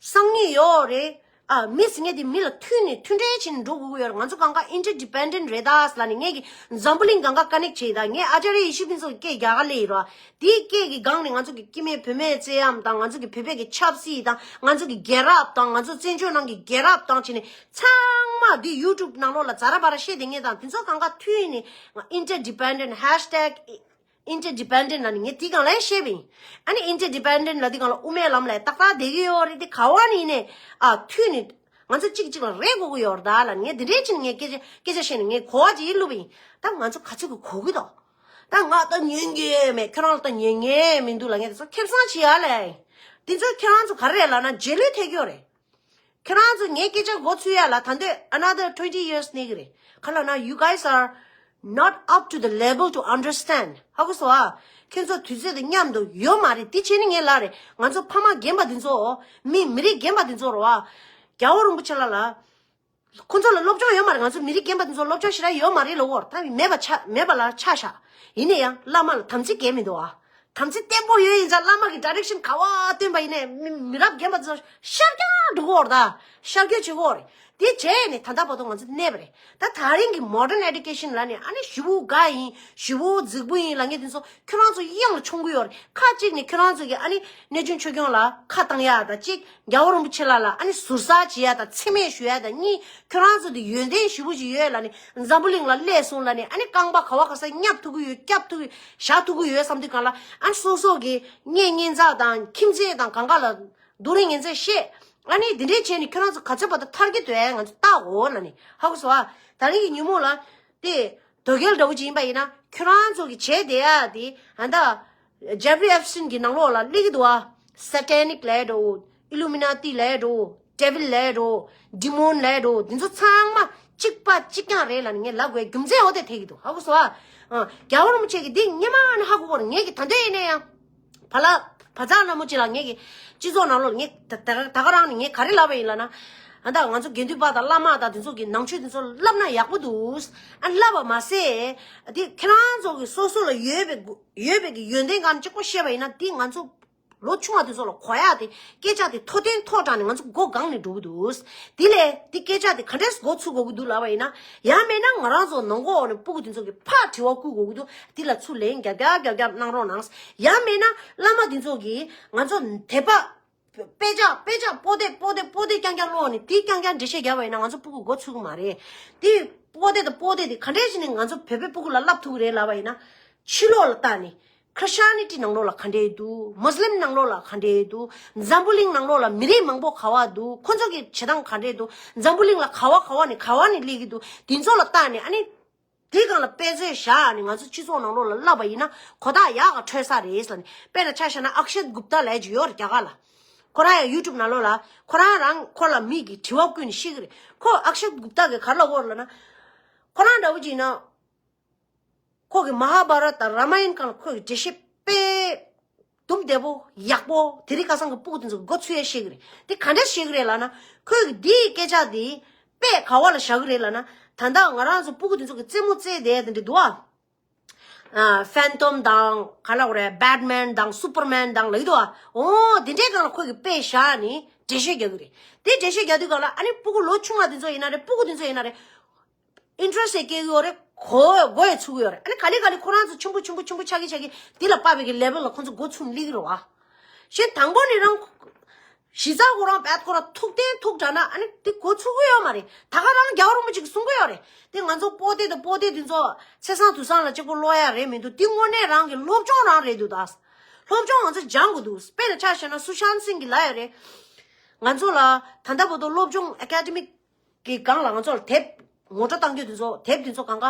སང་ཉིན་ཡོད་རེད། ཨ་མི་ཟེར་མཁན་དེ་མི་ལ་མཐུན་ནས་མཐུན་འབྲེལ་བྱས་ནས་འགྲོ་དགོས་ཀྱི་ཡོད་རེད། ང་ཚོ་གང་ག་ཨིན་ཊར་ཌི་པེན་ཌེན་ཊི་རེད་ད་ཟེར་ལབ་ནས་ངས་ཀྱི་འཛམ་བུ་གླིང་གང་ག་ཀ་ནེག་བྱས་ད། ངས་ཨ་ཅཱརྱ་ཡེ་ཤེས་ཕུན་ཚོགས་ཀྱི་སྐད་རྒྱག་ག་སླེབས་ཡིན་རོ། དེའི་སྐད་ཀྱི་སྒང་ནས་ང་ཚོ་གི་སྐྱེ་དམན་བུད་མེད་བཙན་གཡེམ་དང་། ང་ཚོ་གི་བོད་པའི་གི་ཆབ་སྲིད་དང་། ང་ཚོ་གི་རྒྱལ་རབས་དང་། ང་ཚོ་བཙན་བྱོལ་ནང་གི་རྒྱལ་རབས་དང་བྱས་ནས་ཚང་མ་འདི་ཡུ་ཊུབ་ནང་ལོགས་ལ་ཛ་ར་བ་ར་བཤད་བསྡད་མཁན་དང་དེ་ཚོ་གང་ག་མཐུད་ནས་ཨིན་ཊར་ཌི་པེན་ཌེན་ཊི་ཧེཤ་ཊེག་ཨིན་ཊར་ཌི་པེན་ཌེན་ཊི་ལབ་ནི་ངས་དེའི་སྒང་ལ་ཡང་བཤད་པ་ཡིན། ཨ་ནི་ཨིན་ཊར་ཌི་པེན་ཌེན་ཊི་ལབ་དུས་སྒང་ལ་དབུ་མའི་ལམ་ལ་ཏག་ཏག་བསྡད་ཀྱི་ཡོད་རེད། དེ་ག་བ་ནས་ཡིན་ནའི་ཨ་མཐུད་ནས་ང་ཚོ་གཅིག་གཅིག་ལ་རེ་དགོས་ཀྱི་ཡོད་རེད་ད་ལབ་ནི། ངས་འདི་འདྲའི་ཕྱིན་ངས་སྐད་ཆ་སྐད་ཆ་བཤད་ནས་ངས་གོ་བ་ཅིག་བླུགས་པ་ཡིན། ད་ང་ཚོ་ག་ཚོད་ཀྱི་གོ་གི་འདུག་ད་ང་ད་ཉན་གྱི་མེད། ཁྱོད་རང་ལ་ད་ཉན་ངེས་མི་འདུག་ལབ་མཁན་དེ་ཚོ་ཁེ་བཟང་བྱེད་ཡ་ལས། དེ་ཚོ་ཁྱེད་རང་ཚོ་ག་རེ་རེད་ལབ་ན་རྗེས་ལུས་ཐེབས་ཀྱི་ཡོད་རེད། ཁྱེད་རང་ཚོ་ངའི་སྐད་ཆ་མགོ་ཚོས་ཡ་ལ་ད་འདོད་another twenty years གནས་ཀྱི་རེད། ག་ལབ་ན། you guys are not up to the level to understand. ཧ་གོ་སོང་ཨ། ཁྱེད་ཚོ་དུས་ཚོད་དང་མཉམ་དུ་ཡོད་མ་རེད། དེ་བྱས་ནས་ངས་ལབ་རེད། ང་ཚོ་ཕ་མ་རྒན་པ་འདི་ཚོ། མི་མི་རིགས་རྒན་པ་འདི་ཚོ་རེད་བ། རྒྱལ་བ་རིན་པོ་ཆེ་ལགས་ལ། ཁོ་ཚོ་ལ་སློབ་སྦྱོང་ཡོད་མ་རེད། ང་ཚོ་མི་རིགས་རྒན་པ་འདི་ཚོ་སློབ་སྦྱོང་ཞེ་དྲག་ཡོད་མ་རེད་ལབ་འོ། ད་མེད་པ་ཆ་མེད་པ་ལ་ཆ་བཞག་ཡིན་ན་ཡང་བླ་མ་ལ་དམ་ཚིག་འགལ་མི་འདུག་ཨ། དམ་ཚིག་བརྟན་པོ་ཡོད་ཡིན་ཙང་བླ་མ་གི་ཌའི་རེག་ཤན་ག་བ་སྟོན་པ་ཡིན་ནའི་མི་མི་རབས་རྒན་པ་ཚོ་ཤར་རྒྱག་འགྲོ་གི་ཡོད་རེད་ད། ཤར་རྒྱག་བྱེད་ཀྱི་ཡོད་རེད། དེ་བྱས་ནས་ད་ལྟ་བར་དུ་ང་ཚོ་གནས་པ་རེད། ད་ད་རིང་གི་modern education ལབ་ནས་ཨ་ནི་ཞེ་པོ་དགའ་ཡིན། ཞེ་པོ་རྫིག་པོ་ཡིན་ལབ་མཁན་དེ་ཚོ་ཁྱོད་རང་ཚོ་གཡང་ལ་མཆོང་གི་ཡོད་རེད། ཁ་གཅིག་ནས་ཁྱོད་རང་ཚོ་གི་ཨ་ནི་གནས་ཆུང་ཆོས་སྐྱོང་ལ་ཁ་བཏང་ཡ་ད་གཅིག་རྒྱལ་བ་རིན་པོ་ཆེ་ལགས་ལ་ཨ་ནི་ཟུར་ཟ་བྱེད་ཡ་དང་མཚན་སྨད་ཞུ་ཡ་དང་གཉིས། ཁྱོད་རང་ཚོ་འདི་ཡོན་ཏན་ཞེ་པོ་ཅིག་ཡོད་ལབ་ནི་འཛམ་བུ་གླིང་ལ་སླེབས་སོང་ལབ་ནི་ཨ་ནི་རྐང་པ་ག་བ་ག་ས་བསྙབ་ཐུབ་ཀྱི་ཡོད། བསྐྱབ་ཐུབ་ཀྱི་བཞག་ཐུབ་ཀྱི་ཡོད་བསམ་དུས་གང་ལ་ཨ་ནི་སོ་སོ་གི་གཉེན་ཉེ་ཚབ་དང་ཁྱིམ་མཚེས་དང་གང་ག་ལ་རྡོག་རིལ་ངན་ཚད་བཤད། ཨ་ནི་འདི་འདྲས་བྱས་ནི་ཁྱོད་རང་ཚོ་ག་ཚོད་བར་དུ་ཐར་གྱི་འདུག་ཨ། ང་ཚོ་ལྟ་འོ་ལབ་ནི་ཧ་གོ་སོང་ཨ། ད་རིང་གི་ཉིན་མོ་ལ་དེ། དོལ་རྒྱལ་འདྲ་བོ་ཅིག་ཡིན་པ་ཡིན་ན་ཁྱོད་རང་ཚོ་གི་བྱས་བསྡད་ཡ་དེ་ཨ་ད་Jeffrey Epstein གི་ནང་ལོགས་ལ་སླེབས་ཀྱི་འདུག་ཨ། Satanic ལབ་འགྲོ། Illuminati ལབ་འགྲོ། Devil ལབ་འགྲོ། Demon ལབ་འགྲོ། འདི་ཚོ་ཚང་མ་གཅིག་པ་གཅིག་རྐྱང་རེད་ལབ་ནས་ངས་ལབ་དགོས་རྒྱུ་མཚན་འོ་དེ་ཐེག་གི་འདུག་ཧ་གོ་སོང་ཨ། རྒྱལ་བ་རིན་པོ་ཆེ་གི་འདི་སྔོན་མ་ནས་ཧ་གོ་གོ་རེད། ངས་ཀྱི་ད་འདོད་ཡིན་ན་ཡང་། བ་ལ་བ་ཚང་ལྷ་མོ་ཅིག་ལ་ངས་ཀྱི་སྤྱི་ཚོགས་ནང་ལོགས་ངས་ད་ད་ད་ག་རང་ནས་ངས་ག་རེ་ལབ་པ་ཡིན་ལབ་ན། ཨ་ད་ང་ཚོ་དགེ་འདུན་པ་དང་བླ་མ་དང་དེ་ཚོ་གི་ནང་ཆོས་དེ་ཚོ་བསླབ་ན་ཡག་པོ་འདུག་ཨ་བསླབ་པ་མ་ཟད་དེ་ཁྱེད་རང་ཚོ་གི་སོ་སོ་ལ་ཡོད་པའི་ཡོད་པའི་གི་ཡོན་ཏན་གང་གཅིག་པོ་བཤད་པ་ཡིན་ན་དེ་ང་ཚོ་ལོ་ཆུང་བ་དེ་ཚོ་ལ་གོ་ཡག་དེ་སྐད་ཆ་དེ་མཐོ་བརྟན་མཐོ་དྲགས་ནས་ང་ཚོ་མགོ་གང་ནས་འགྲོ་གི་འདུག་དེ་ལས་དེ་སྐད་ཆ་དེ་ག་འདྲས་མགོ་ཚུགས་དགོས་ཀྱི་འདུག་ལབ་པ་ཡིན་ན། ཡང་མེད་ན་ང་རང་ཚོ་ནང་གོ་འོག་ནས་སྤུ་གུ་དེ་ཚོ་གི་ཕར་དྲི་བ་བསྐུལ་དགོས་ཀྱི་འདུག་དེ་ལ་ཚུར་ལན་རྒྱབ་རྒྱབ་རྒྱབ་རྒྱབ་གནང་རོགས་གནང་། ཡང་མེད་ན་བླ་མ་དེ་ཚོ་གིས་ང་ཚོ་དད་པ། དཔེ་ཆ་དཔེ་ཆ་པོ་ཏི་པོ་ཏི་པོ་ཏི་རྐྱང་རྐྱང་ཀློག་ནས་དེ་རྐྱང་རྐྱང་འགྲེལ་བཤད་རྒྱབ་པ་ཡིན་ན་ང་ཚོ་སྤུ་གུ་མགོ་ཚུགས་ཀྱི་མ་རེད། དེ་པོ་ཏི་དང་པོ་ཏི་དེ་ག་འདྲས་བྱས་ནས་ང་ཚོ་བོད་པའི་སྤུ་གུ་ལ་བསླབ་ཐུབ་ཀྱི་རེད་ལབ་པ་ཡིན་ན། ཕྱི་ལོགས་ལ་བལྟས་ནས་Christianity ནང་ལོགས་ལ་ག་འདྲས་འདུག Muslim ནང་ལོགས་ལ་ག་འདྲས་འདུག་འཛམ་བུ་གླིང་ནང་ལོགས་ལ་མི་རིགས་མང་པོ་ག་བ་འདུག་ཁོ་ཚོ་གི་བྱེད་སྟངས་ག་འདྲས་འདུག་འཛམ་བུ་གླིང་ལ་ག་བ་ག་བ་ནས་ག་བ་ནས་སླེབས་ཀྱི་འདུག་དེ་ཚོ་ལ་བལྟས་ནས་ཨ་ནི། དེ་སྒང་ལ་དཔེ་མཛོད་བཞག་ནས་ང་ཚོ་སྤྱི་ཚོགས་ནང་ལོགས་ལ་བསླབ་པ་ཡིན་ན་གོ་རྟོགས་ཡག་ག་འཕྲོད་ས་རེད་ཟེར་ནས། དཔེར་ན་ཆ་བཞག་ན་Akshat Gupta ལབ་ཅིག་ཡོད་རེད་རྒྱ་གར་ལ། ཁོ་རང་ཡང་YouTube ནང་ལོགས་ལ་ཁོ་རང་རང་ཁོ་ལ་མི་གིས་དྲི་བ་བསྐུལ་ནས་བཤད་ཀྱི་རེད། ཁོ་Akshat Gupta གིས་ག་རེ་ལབ་ཀྱི་ཡོད་རེད་ལབ་ན། ཁོ་རང་འདྲ་བོ་ཅིག་ཡིན་ན། ཁོ་གིས་Mahabharata དང་Ramayana སྒང་ལ་ཁོ་གིས་འགྲེལ་བཤད་དཔེ་དུམ་བདེ་པོ་ཡག་པོ་དེ་རིང་ཁ་སང་གི་སྤུ་གུ་དེ་ཚོ་གི་མགོ་ཚོས་ཡ་བཤད་ཀྱི་རེད། དེ་ག་འདྲས་བཤད་ཀྱི་རེད་ལབ་ན། ཁོས་གི་འདིའི་སྐད་ཆ་དེ་དཔེ་ག་བ་ལ་བཞག་གི་རེད་ལབ་ན། ད་ལྟ་ང་རང་ཚོ་སྤུ་གུ་དེ་ཚོ་གི་རྩེད་མོ་རྩེ་བསྡད་དེ་འདྲ་འདུག་ཨ། ཨ། Phantom དང་ག་ལབ་དགོས་རེད། Batman དང་Superman དང་ལབ་ཀྱི་འདུག་ཨ། འོ་དེ་འདྲའི་སྒང་ལ་ཁོས་གི་དཔེ་བཞག་ནས་འགྲེལ་བཤད་རྒྱག་གི་རེད། དེ་འགྲེལ་བཤད་རྒྱག་དུས་སྒང་ལ་ཨ་ནི་སྤུ་གུ་ལོ་ཆུང་བ་དེ་ཚོ་ཡིན་ན་རེད། སྤུ་གུ་དེ་ཚོ་ཡིན་ན་རེད། Interest ཡང་སྐྱེ་གི་ཡོད་རེད། གོ་མགོ་ཡང་ཚོས་ཀྱི་ཡོད་རེད། ཨ་ནི་ག་ལེ་ག་ལེ་ཁོ་རང་ཚོ་ཆེན་པོ་ཆེན་པོ་ཆེན་པོ་ཆགས་ཀྱི་ཆགས་ཀྱི་དེ་ལ་དཔག་པའི་གི་level ལ་ཁོ་ཚོ་མགོ་ཚོས་སླེབས་ཀྱི་རེད་བ། གཞན་དང་པོ་ནས་རང་གཞི་རྩ་ཁོ་རང་བད་ཁོ་རང་ཐུག་བརྟན་ཐུག་དྲགས་ན་ཨ་ནི་དེ་གོ་ཚོད་ཀྱི་ཡོད་མ་རེད། ད་ག་རང་རྒྱལ་བ་རིན་པོ་ཆེ་གིས་གསུང་གི་ཡོད་རེད། དེ་ང་ཚོ་པོ་ཏི་དང་པོ་ཏི་དེ་ཚོ་ཚེས་བཟང་དུས་བཟང་ལ་གཅིག་པོ་ཀློག་ཡ་རེད་མི་འདུག་དེ་དངོས་གནས་རང་གི་སློབ་སྦྱོང་རང་རེད་འདུག་ད། སློབ་སྦྱོང་ང་ཚོ་སྦྱང་དགོས་འདུག་དཔེར་ན་ཆ་བཞག་ན་སུ་ཤཱན་སིང་གིས་ལབ་ཡོད་རེད། ང་ཚོ་ལ་ད་ལྟ་བར་དུ་སློབ་སྦྱོང་academic གི་སྒང་ལ་ང་ཚོ་ལ་དེབ་ངོ་སྤྲོད་བཏང་རྒྱུ་དེ་ཚོ་དེབ་དེ་ཚོ་གང་ག་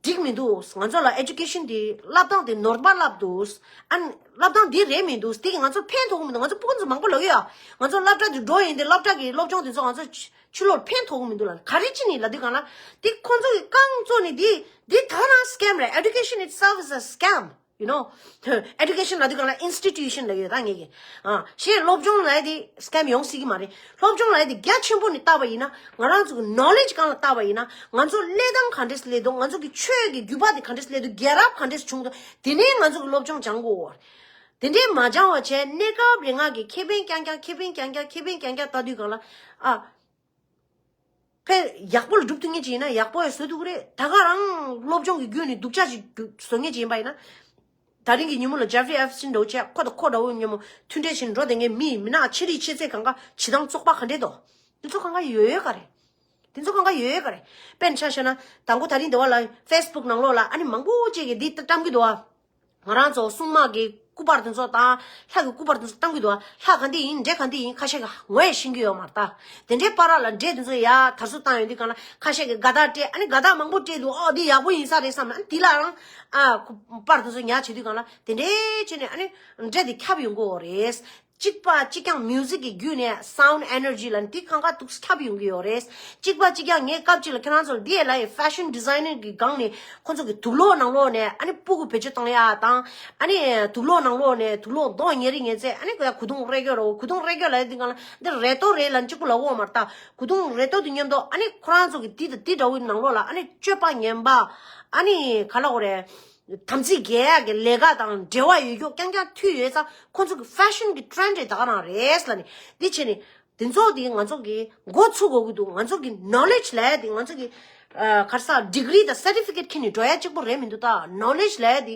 འགྲིག་མི་འདུག་ང་ཚོ་ལ་education དེ་བསླབ་སྟངས་དེ་ནོར་བ་བསླབ་འདུག་ཨ་ནི་བསླབ་སྟངས་འདི་རེད་མི་འདུག་དེ་གིས་ང་ཚོ་ཕན་ཐོགས་གི་མི་འདུག་ང་ཚོ་སྤུ་གུ་ཚོ་མང་པོ་ལབ་ཀྱི་ཡོད། ང་ཚོ་སློབ་གྲྭ་དེ་འགྲོ་ཡིན་དེ་སློབ་གྲྭ་གི་སློབ་སྦྱོང་དེ་ཚོ་ང་ཚོ་ཕྱི་ཕྱི་ལོགས་ཕན་ཐོགས་གི་མི་འདུག་ལབ། ག་རེ་བྱས་ནས་ལབ་དུས་སྒང་ལ་དེ་ཁོང་ཚོ་གི་རྐང་བཙུགས་ནས་དེ་དེ་ད་རང་scam རེད། Education itself is a scam. you know, education ལབ་དུས་སྒང་ལ་institution ལབ་ཡོད་ད་ངེད་ཀྱི། ཨ་གཞན་སློབ་སྦྱོང་ལབ་ཡ་དེ་scam ཡོང་སྲིད་ཀྱི་མ་རེད། སློབ་སྦྱོང་ལབ་ཡ་དེ་རྒྱ་ཆེན་པོ་ནས་བལྟས་པ་ཡིན་ན་ང་རང་ཚོ་གི་knowledge སྒང་ལ་བལྟས་པ་ཡིན་ན་ང་ཚོ་སླེབས་སྟངས་ག་འདྲས་སླེབས་འདུག་ང་ཚོ་གི་ཆོས་ཀྱི་རྒྱུད་པ་དེ་ག་འདྲས་སླེབས་འདུག་རྒྱལ་རབས་ག་འདྲས་བྱུང་འདུག་དེ་ནས་ང་ཚོ་གི་སློབ་སྦྱོང་སྦྱང་དགོས། དེ་འདྲས་མ་སྦྱང་བ་བྱས་གནས་སྐབས་རེ་ང་གི་ཁེ་ཕན་རྐྱང་རྐྱང་ཁེ་ཕན་རྐྱང་རྐྱང་ཁེ་ཕན་རྐྱང་རྐྱང་བལྟ་དུས་སྒང་ལ་ཨ། ཕན་ཡག་པོ་ལ་སྒྲུབ་ཐུབ་མཁན་ཅིག་ཡིན་ན་ཡག་པོ་ཡང་བཟོ་ཐུབ་ཀྱི་རེད། ད་ག་རང་སློབ་སྦྱོང་གི་བརྒྱུད་ནས་སྡུག་ཅག་ཅིག་བཟོ་མཁན་ཅིག་ཡིན་པ་ཡིན་ན། ད་རིང་གི་ཉིན་མོ་ལ་Jeffrey Epstein འདྲ་བོ་བྱས་ཁོ་དང་ཁོ་འདྲ་བོ་མཉམ་པོ་མཐུན་འབྲེལ་བྱས་ནས་འགྲོ་བསྡད་མཁན་མི་མི་ནག་ཆེ་རིགས་ཆེ་ཚད་གང་ག་བྱེད་སྟངས་བཙོག་པ་ག་འདྲས་འདུག་དེ་ཚོ་གང་ག་ཡོད་ཡོད་ག་རེད། དེ་ཚོ་གང་ག་ཡོད་ཡོད་ག་རེད། དཔེར་ན་ཆ་བཞག་ན་དང་པོ་ད་རིང་འདི་བ་ལ་Facebook ནང་ལོགས་ལ་ཨ་ནི་མང་པོ་ཅིག་གིས་འདི་ལྟ་བཀྲམ་གི་འདུག་ཨ། ང་རང་ཚོ་སྲུང་དམག་གི་སྐུ་པར་དེ་ཚོ་དང་ལྷ་གི་སྐུ་པར་དེ་ཚོ་བཏང་གི་འདུག་ལྷ་ག་འདི་ཡིན། འདྲེ་ག་འདི་ཡིན། ཁ་ཤས་ཀྱིས་ངོ་ཡང་ཤེས་ཀྱི་ཡོད་མ་རེད་ད། དེ་འདྲའི་པར་ལ་འདྲེ་དེ་ཚོ་ཡར་དར་སྲོལ་བཏང་ཡོང་དུས་སྒང་ལ་ཁ་ཤས་ཀྱིས་དགའ་རྟགས་སྤྲད། ཨ་ནི་དགའ་རྟགས་མང་པོ་སྤྲད་འདུག་ཨོ་འདི་ཡག་པོ་ཡིན་ས་རེད་བསམ་ན། ཨ་ནི་དེ་ལ་རང་ཨ་ཁུ་པར་དེ་ཚོ་ཉར་བྱེད་དུས་སྒང་ལ་དེ་འདྲའི་བྱས་ནས་ཨ་ནི་འདྲེ་དེ་ཁྱབ་ཡོང་གི་ཡོད་རེད། གཅིག་པ་གཅིག་རྐྱང་music གི་བརྒྱུད་ནས་sound energy ལ་འདི་གང་ག་འདུག་ཁྱབ་ཡོང་གི་ཡོད་རེད། གཅིག་པ་གཅིག་རྐྱང་ངས་སྐབས་གཅིག་ལ་ཁྱེད་རང་ཚོར་འདི་ལ་ཡི་fashion designer གི་སྒང་ནས་ཁོང་ཚོ་གི་དུག་ལོག་ནང་ལོགས་ནས་ཨ་ནི་སྤུ་གུ་བེད་སྤྱོད་བཏང་ཡ་དང་། ཨ་ནི་དུག་ལོག་ནང་ལོགས་ནས་དུག་ལོག་མདོག་ཉེ་རིང་ཉེ་ཚད། ཨ་ནི་ག་ཡ་གོས་ཐུང་རས་གོས་རོ། གོས་ཐུང་རས་གོས་ལ་ཡི་འདི་གང་ལ་འདི་རེ་ཏོ་རེད་ལ་གཅིག་པུ་ལ་འོ་མ་རེད་ད། གོས་ཐུང་རེ་ཏོ་དེ་མཉམ་དུ་ཨ་ནི་ཁོ་རང་ཚོ་གི་འདི་དང་འདི་འདྲ་བོའི་ནང་ལོགས་ལ་ཨ་ནི་སྤྱོད་པ་ངན་པ། ཨ་ནི་ག་ལ་འོ་རེད། དམ་ཚིག་འགལ་ཡག་གི་ལས་ཀ་དང་འབྲེལ་བ་ཡོད་རྒྱུ་རྐྱང་རྐྱང་མཐུད་ཡོད་ཙང་ཁོ་ཚོ་གི་fashion གི་trend རེད་ད་ག་རང་རེད་ལབ་ནས། འདི་བྱས་ནས་དེ་ཚོ་དེ་ང་ཚོ་གི་འགོ་ཚུགས་དགོས་ཀྱི་འདུག་ང་ཚོ་གི་knowledge ལབ་ཡ་དེ་ང་ཚོ་གི་ཨ་ག་རེ་ཟ་degree དང་certificate ཁྱེར་ནས་འགྲོ་ཡ་གཅིག་པོ་རེད་མི་འདུག་ད་knowledge ལབ་ཡ་དེ་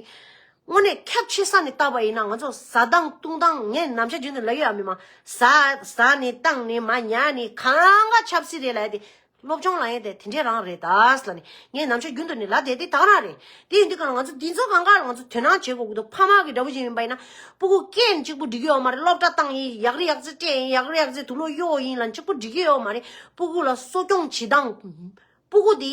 དངོས་གནས་ཁྱབ་ཆེ་ས་ནས་བལྟས་པ་ཡིན་ན་ང་ཚོ་ཟ་སྟངས་བཏུང་སྟངས། ངས་ནམ་ཞག་རྒྱུན་དུ་ལབ་ཡོད་ཨ་མི་མ། ཟ་ཟ་ནས་བཏང་ནས་མ་ཉལ་ནས་གང་ག་ཆབ་སྲིད་རེད་ལབ་ཡ་དེ། སློབ་སྦྱོང་ལབ་ཡ་དེ་དེ་འདྲས་རང་རེད་ད་ཟེར་ལབ་ནས་ངས་ནམ་ཞག་རྒྱུན་དུ་ནས་ལབ་བསྡད་དེ་ད་ག་རང་རེད། དེ་ཡིན་དུས་ག་ལ་ང་ཚོ་འདི་ཚོ་གང་ག་ལ་ང་ཚོ་དོ་སྣང་བྱེད་དགོས་ཀྱི་འདུག་ཕ་མ་གི་འདྲ་པོ་ཅིག་ཡིན་པ་ཡིན་ན་སྤུ་གུ་སྐྱེས་ནས་གཅིག་པུ་འགྲིག་གི་ཡོད་མ་རེད། སློབ་གྲྭ་བཏང་ཡིན། ཡག་རེ་ཡག་རྩེ་སྤྲད་ཡིན། ཡག་རེ་ཡག་རྩེ་དུག་ལོག་གཡོག་ཡིན་ལབ་ནས་གཅིག་པུ་འགྲིག་གི་ཡོད་མ་རེད། སྤུ་གུ་ལ་གསོ་སྐྱོང་བྱེད་སྟངས། སྤུ་གུ་དེ་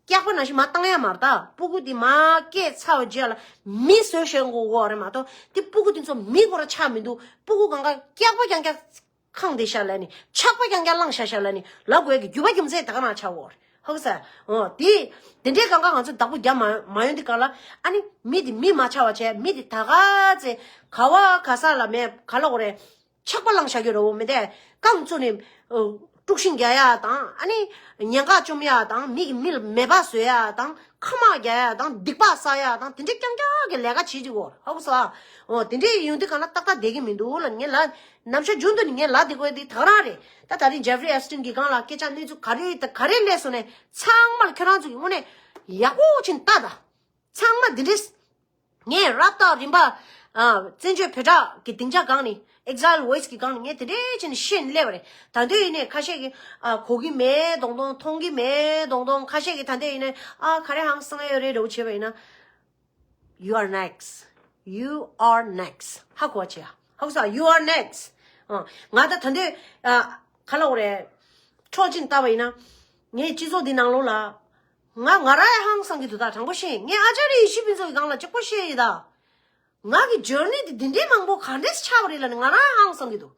སྐྱག་པ་ནང་བཞིན་མར་བཏང་ཡ་མ་རེད་ད། སྤུ་གུ་དེ་མར་སྐྱེས་ཚར་བའི་རྗེས་ལ་མི་བཟོས་བཞག་དགོས་ཀྱི་ཡོད་རེད་མ་གཏོགས་དེ་སྤུ་གུ་དེ་ཚོ་མི་སྐོར་ཆགས་མི་འདུག་སྤུ་གུ་གང་ག་སྐྱག་པ་རྐྱང་རྐྱང་ཁེངས་བསྡད་ཤག་ལབ་ནས། ཆག་པ་རྐྱང་རྐྱང་བླངས་བཞག་ཤག་ལབ་ནས་ལབ་དགོས་ཀྱི་རྒྱུ་མ་རྒྱུ་མཚན་ད་ག་རང་ཆགས་ཡོད་རེད། ཧ་གོ་སོང་། འོ་དེ་དེ་འདྲའི་གང་ག་ང་ཚོ་བདག་པོ་རྒྱབ་མ་མ་ཡོང་དུས་ག་ལ་ཨ་ནི་མི་དེ་མི་མ་ཆགས་པ་བྱས། མི་དེ་ད་ག་ཚེ་ག་བ་ག་ས་ལ་མེད་ག་ལ་འོ་རེད། ཆག་པ་བླངས་བཞག་གི་རེད་བོ། མི་དེ་རྐང་བཙུགས་ནས་ཨ་དཀྲུག་ཤིང་རྒྱག་ཡ་དང་། ཨ་ནི་ཉེན་ཁ་བཅོམ་ཡ་དང་། མི་གི་མི་ལ་མེད་པ་བཟོ་ཡ་དང་། ཁ་དམག་རྒྱག་ཡ་དང་། སྡིག་པ་བསགས་ཡ་དང་། དེ་འདྲའི་རྐྱང་རྐྱང་གི་ལས་ཀ་བྱེད་ཀྱི་ཡོད་རེད། ཧ་གོ་སོང་། འོ་དེ་འདྲའི་ཡོང་དུས་ག་ལ་ཏག་ཏག་བསྡད་ཀྱི་མི་འདུག་ལབ་ངས་ལབ། ནམ་ཞག་རྒྱུན་དུ་ནས་ངས་ལབ་བསྡད་དགོས་དེ་ད་ག་རང་རེད། ད་ད་རིང་Jeffrey Epstein གི་སྒང་ལ་སྐད་ཆ་གནས་ཚུལ་ག་རེ་དང་ག་རེ་སླེབས་སོང་ནས་ཚང་མ་ལ་ཁྱེད་རང་ཚོ་གི་དངོས་གནས་ཡག་པོ་ཕྱིན་ལྟ་ད། ཚང་མ་འདི་འདྲས། ངས་རབ་དང་རིམ་པ་ཨ་བཙན་བྱོལ་བོད་ཕྲུག་གི་སྡིངས་ཆ་སྒང་ནས། Exile Voice གི་སྒང་ནས་ངས་དེ་འདྲས་བྱས་ནས་བཤད་ནས་སླེབས་པ་རེད། ད་དུང་ཡིན་ནའི་ཁ་ཤས་ཀྱིས་ཨ་གོ་གི་མེད་མདོག་མདོག་མཐོང་གི་མེད་མདོག་མདོག་ཁ་ཤས་ཀྱིས་ད་དུང་ཡིན་ནའི་ཨ་ག་རེ་ཧང་སང་ཡོད་རེད་འདྲ་བོ་བྱས་པ་ཡིན་ན། You are next. You are next. ཧ་གོ་བ་བྱེད་ཡ། ཧ་གོ་སོང་། You are next. ཨ་ང་ད་ད་དུང་ཨ་ག་ལ་འོ་རེད། འཕྲོག་ཅིང་ལྟ་བ་ཡིན་ན། ངའི་སྤྱི་ཚོགས་འདི་ནང་ལོགས་ལ། ང་ང་རང་ཡང་ཧང་སང་གི་འདུག་ད་དྲང་པོ་བཤད། ངས་ཨ་ཅཱརྱ་ཡེ་ཤེས་ཕུན་ཚོགས་ཀྱི་སྒང་ལ་གཅིག་པོ་བཤད་ཡིན་ད། ང་གི་journey འདི་འདི་འདྲའི་མང་པོ་ག་འདྲས་ཆགས་པ་རེད་ལབ་ནས་ང་རང་ཡང་ཧང་སང་གི་འདུག་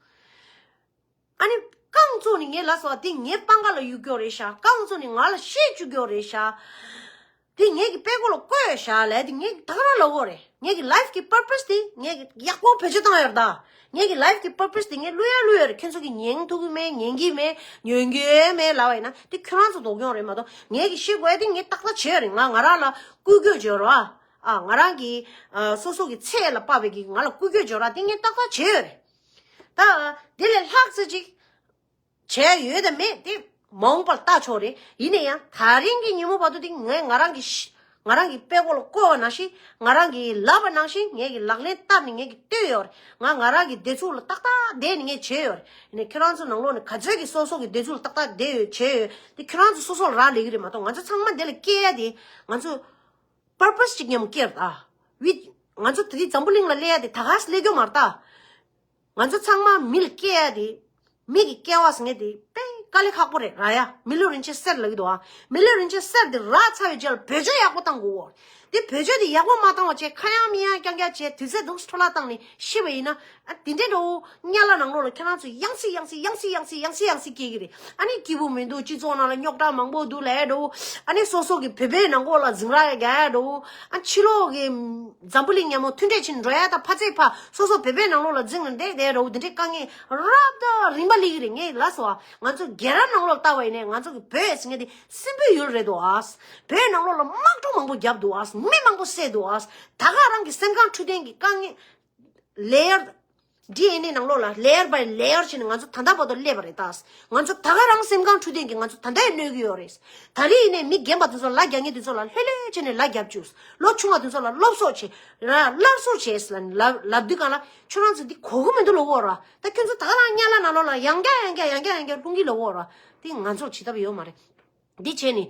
ཨ་ནི་རྐང་བཙུགས་ནས་ངས་ལབ་སོང་། འདི་ངའི་པང་ཁ་ལ་གཡུག་རྒྱུ་རེད་ཤག་རྐང་བཙུགས་ནས་ང་ལ་བཤད་བཅུག་རྒྱུ་རེད་ཤག་འདི་ངེད་ཀྱི་པད་ཀོ་ལ་བཀོད་ཤག་ལབ་འདི་ངེད་ཀྱི་ད་ག་རང་ལབ་ཀྱི་ཡོད་རེད། ངེད་ཀྱི་life གི་purpose འདི་ངེད་ཀྱི་ཡག་པོ་བེད་སྤྱོད་བཏང་ཡོད་རེད་ད། ངེད་ཀྱི་life གི་purpose འདི་ངས་བསླུ་ཡ་བསླུ་ཡོད་རེད། ཁྱོད་ཚོ་གིས་ཉན་ཐུབ་ཀྱི་མེད། ཉན་གྱི་མེད། ཉན་གྱི་མེད་ལབ་པ་ཡིན་ན་འདི་ཁྱོད་རང་ཚོ་དོགས་ཡོང་རེད་མ་གཏོགས། ངེད་ཀྱིས་བཤད་དགོས་ཡ་འདི་ངས་ཏག་ཏག་བྱས་ཡོད་རེད། ང་ང་རང་ལ་བསྐུལ་སྐྱོད་བྱེད་རོགས་ཨ། ང་རང་གི་ཨ་སོ་སོ་གི་ཚད་ལ་དཔག་པའི་གི་ང་ལ་བསྐུལ་སྐྱོད་བྱེད་རོགས་འདི་ངས་ཏག་ཏག་བྱས་ཡོད་རེད། ད་དེ་ལས་ལྷག་ཙམ་ཅིག་བྱས་ཡོད་དམ་མེད་དེ་མ་འོངས་པར་ལྟ་ཆོག་རེད། ཡིན་ན་ཡང་ད་རིང་གི་ཉིན་མོ་བར་དུ་དེ་ངས་ང་རང་གི་ཤ་ང་རང་གི་པད་ཀོ་ལ་བཀོད་པ་ནང་བཞིན། ང་རང་གིས་ལབ་པ་ནང་བཞིན་ངས་ཀྱི་ལག་ལེན་བསྟར་ནས་ངས་ཀྱི་བསྟོད་ཡོད་རེད། ང་ང་རང་གི་བདེ་ཚུགས་ལ་ཏག་ཏག་བསྡད་ནས་ངས་བྱས་ཡོད་རེད། ཡིན་ནའི་ཁྱེད་རང་ཚོ་ནང་ལོགས་ནས་ག་ཚོད་ཀྱིས་སོ་སོ་གི་བདེ་ཚུགས་ལ་ཏག་ཏག་བསྡད་ཡོད་བྱས་ཡོད་དེ་ཁྱེད་རང་ཚོ་སོ་སོ་ལ་རག་ལས་ཀྱི་རེད་མ་གཏོགས། ང་ཚོ་ཚང་མ་འདི་ལ་སྐྱེལ་ཡ་དེ་ང་ཚོ་purpose གཅིག་མཉམ་སྐྱེལ་རེད་ད། བི་ང་ཚོ་དེ་དུས་འཛམ་བུ་གླིང་ལ་སླེབས་ཡ་དེ་ད་ག་སེ་སླེབས་རྒྱུ་མ་རེད་ད། ང་ཚོ་ཚང་མ་མི་ལ་སྐྱེལ་ཡ་དེ། མི་གི་སྐྱེ་བ་ཟེར་མཁན་དེ་དཔེ་ དཀའ་ལས་ཁག་པོ་རེད་ར་ཡ། མི་ལུས་རིན་ཆེན་གསེར་ལབ་ཀྱི་འདུག་ཨ། མི་ལུས་རིན་ཆེན་གསེར་དེ་རག་ཚར་བའི་རྗེས་ལ་བེད་སྤྱོད་ཡག་པོ་བཏང་དགོས། དེ་བེད་སྤྱོད་དེ་ཡག་པོ་མ་བཏང་བ་བྱས་ཁ་ཡང་མི་ཡང་རྐྱང་རྐྱང་བྱས་དུས་ཚོད་འདུག་འཕྲོ་བརླག་བཏང་ནས་ཤི་བ་ཡིན་ན། ཨ་དེ་འདྲའི་འགྲོ་གཉའ་ལ་ནང་ལོགས་ལ་ཁྱེད་རང་ཚོ་ཡང་སེ་ཡང་སེ་ཡང་སེ་ཡང་སེ་ཡང་སེ་ཡང་སེ་སྐྱེ་གི་རེད། ཨ་ནི་སྐྱིད་པོ་མི་འདུག་སྤྱི་ཚོགས་ནང་ལ་རྙོག་དྲ་མང་པོ་འདུག་ལས་འགྲོ། ཨ་ནི་སོ་སོ་གི་བོད་པའི་ནང་ལོགས་ལ་འཛིང་ར་རྒྱག་ཡ་འགྲོ། ཨ་ཕྱི་ལོགས་གི་འཛམ་བུ་གླིང་མཉམ་པོ་མཐུན་འབྲེལ་ཕྱིན་འགྲོ་ཡ་དང་ཕ་ཚེ་ཕ་སོ་སོ་བོད་པའི་ནང་ལོགས་ལ་འཛིང་ནས་བསྡད་བསྡད་འགྲོ། དེ་འདྲའི་དཀའ་ངལ་རབ་དང་རིམ་པ་སླེབས་ཀྱི་རེད། ངས་ལབ་སོང་ཨ། ང་ཚོ་རྒྱལ་རབས་ནང་ལོགས་ལ་ལྟ་བ་ཡིན་ནའི་ང་ཚོ་གི་བོད་ཟེར་མཁན་དེ་སྲིན་པོའི་ཡུལ་རེད་འདུག་ཨ། བོད་ནང་ལོགས་ལ་དམག་འཁྲུག་མང་པོ་བརྒྱབ་འདུག་ཨ། མི་མང་པོ་བསད་འདུག་ཨ། ད་ག་རང་གི་སེམས་ཁམས་འཕྲོད་བསྟེན་གྱི་དཀའ་ངལ་layer D N A ནང་ལོགས་ལ་layer by layer བྱས་ནས་ང་ཚོ་ད་ལྟ་བར་དུ་སླེབས་པ་རེད་ད། ང་ཚོ་ད་ག་རང་སེམས་ཁམས་འཕྲོད་བསྟེན་གྱི་ང་ཚོ་ད་ལྟ་ཡང་གནོད་ཀྱི་ཡོད་རེད། ད་རེས་ཡིན་ནའི་མི་རྒན་པ་དེ་ཚོ་ལ་རྒྱག་མཁན་དེ་ཚོ་ལ་ལྷོད་ལྷོད་བྱས་ནས་ལ་རྒྱབ་བཅུག་ལོ་ཆུང་བ་དེ་ཚོ་ལ་སློབ་གསོ་བྱེད་ར་སླར་གསོ་བྱེད་ལ་ལབ་ལབ་དུས་གང་ལ་ཁྱོད་རང་ཚོ་འདི་གོ་གི་མི་འདུག་ལབ་ཀྱི་ཡོད་ར། ད་ཁྱོད་ཚོ་ད་ག་རང་གཉའ་ལ་ནང་ལོགས་ལ་ཡང་བསྐྱར་ཡང་བསྐྱར་ཡང་བསྐྱར་ཡང་བསྐྱར་ལྷུང་གི་ལབ་ཀྱི་ཡོད་ར། དེ་ང་ཚོར་བྱེད་ཐབས་ཡོད་མ་རེད། འདི་བྱས་ནས།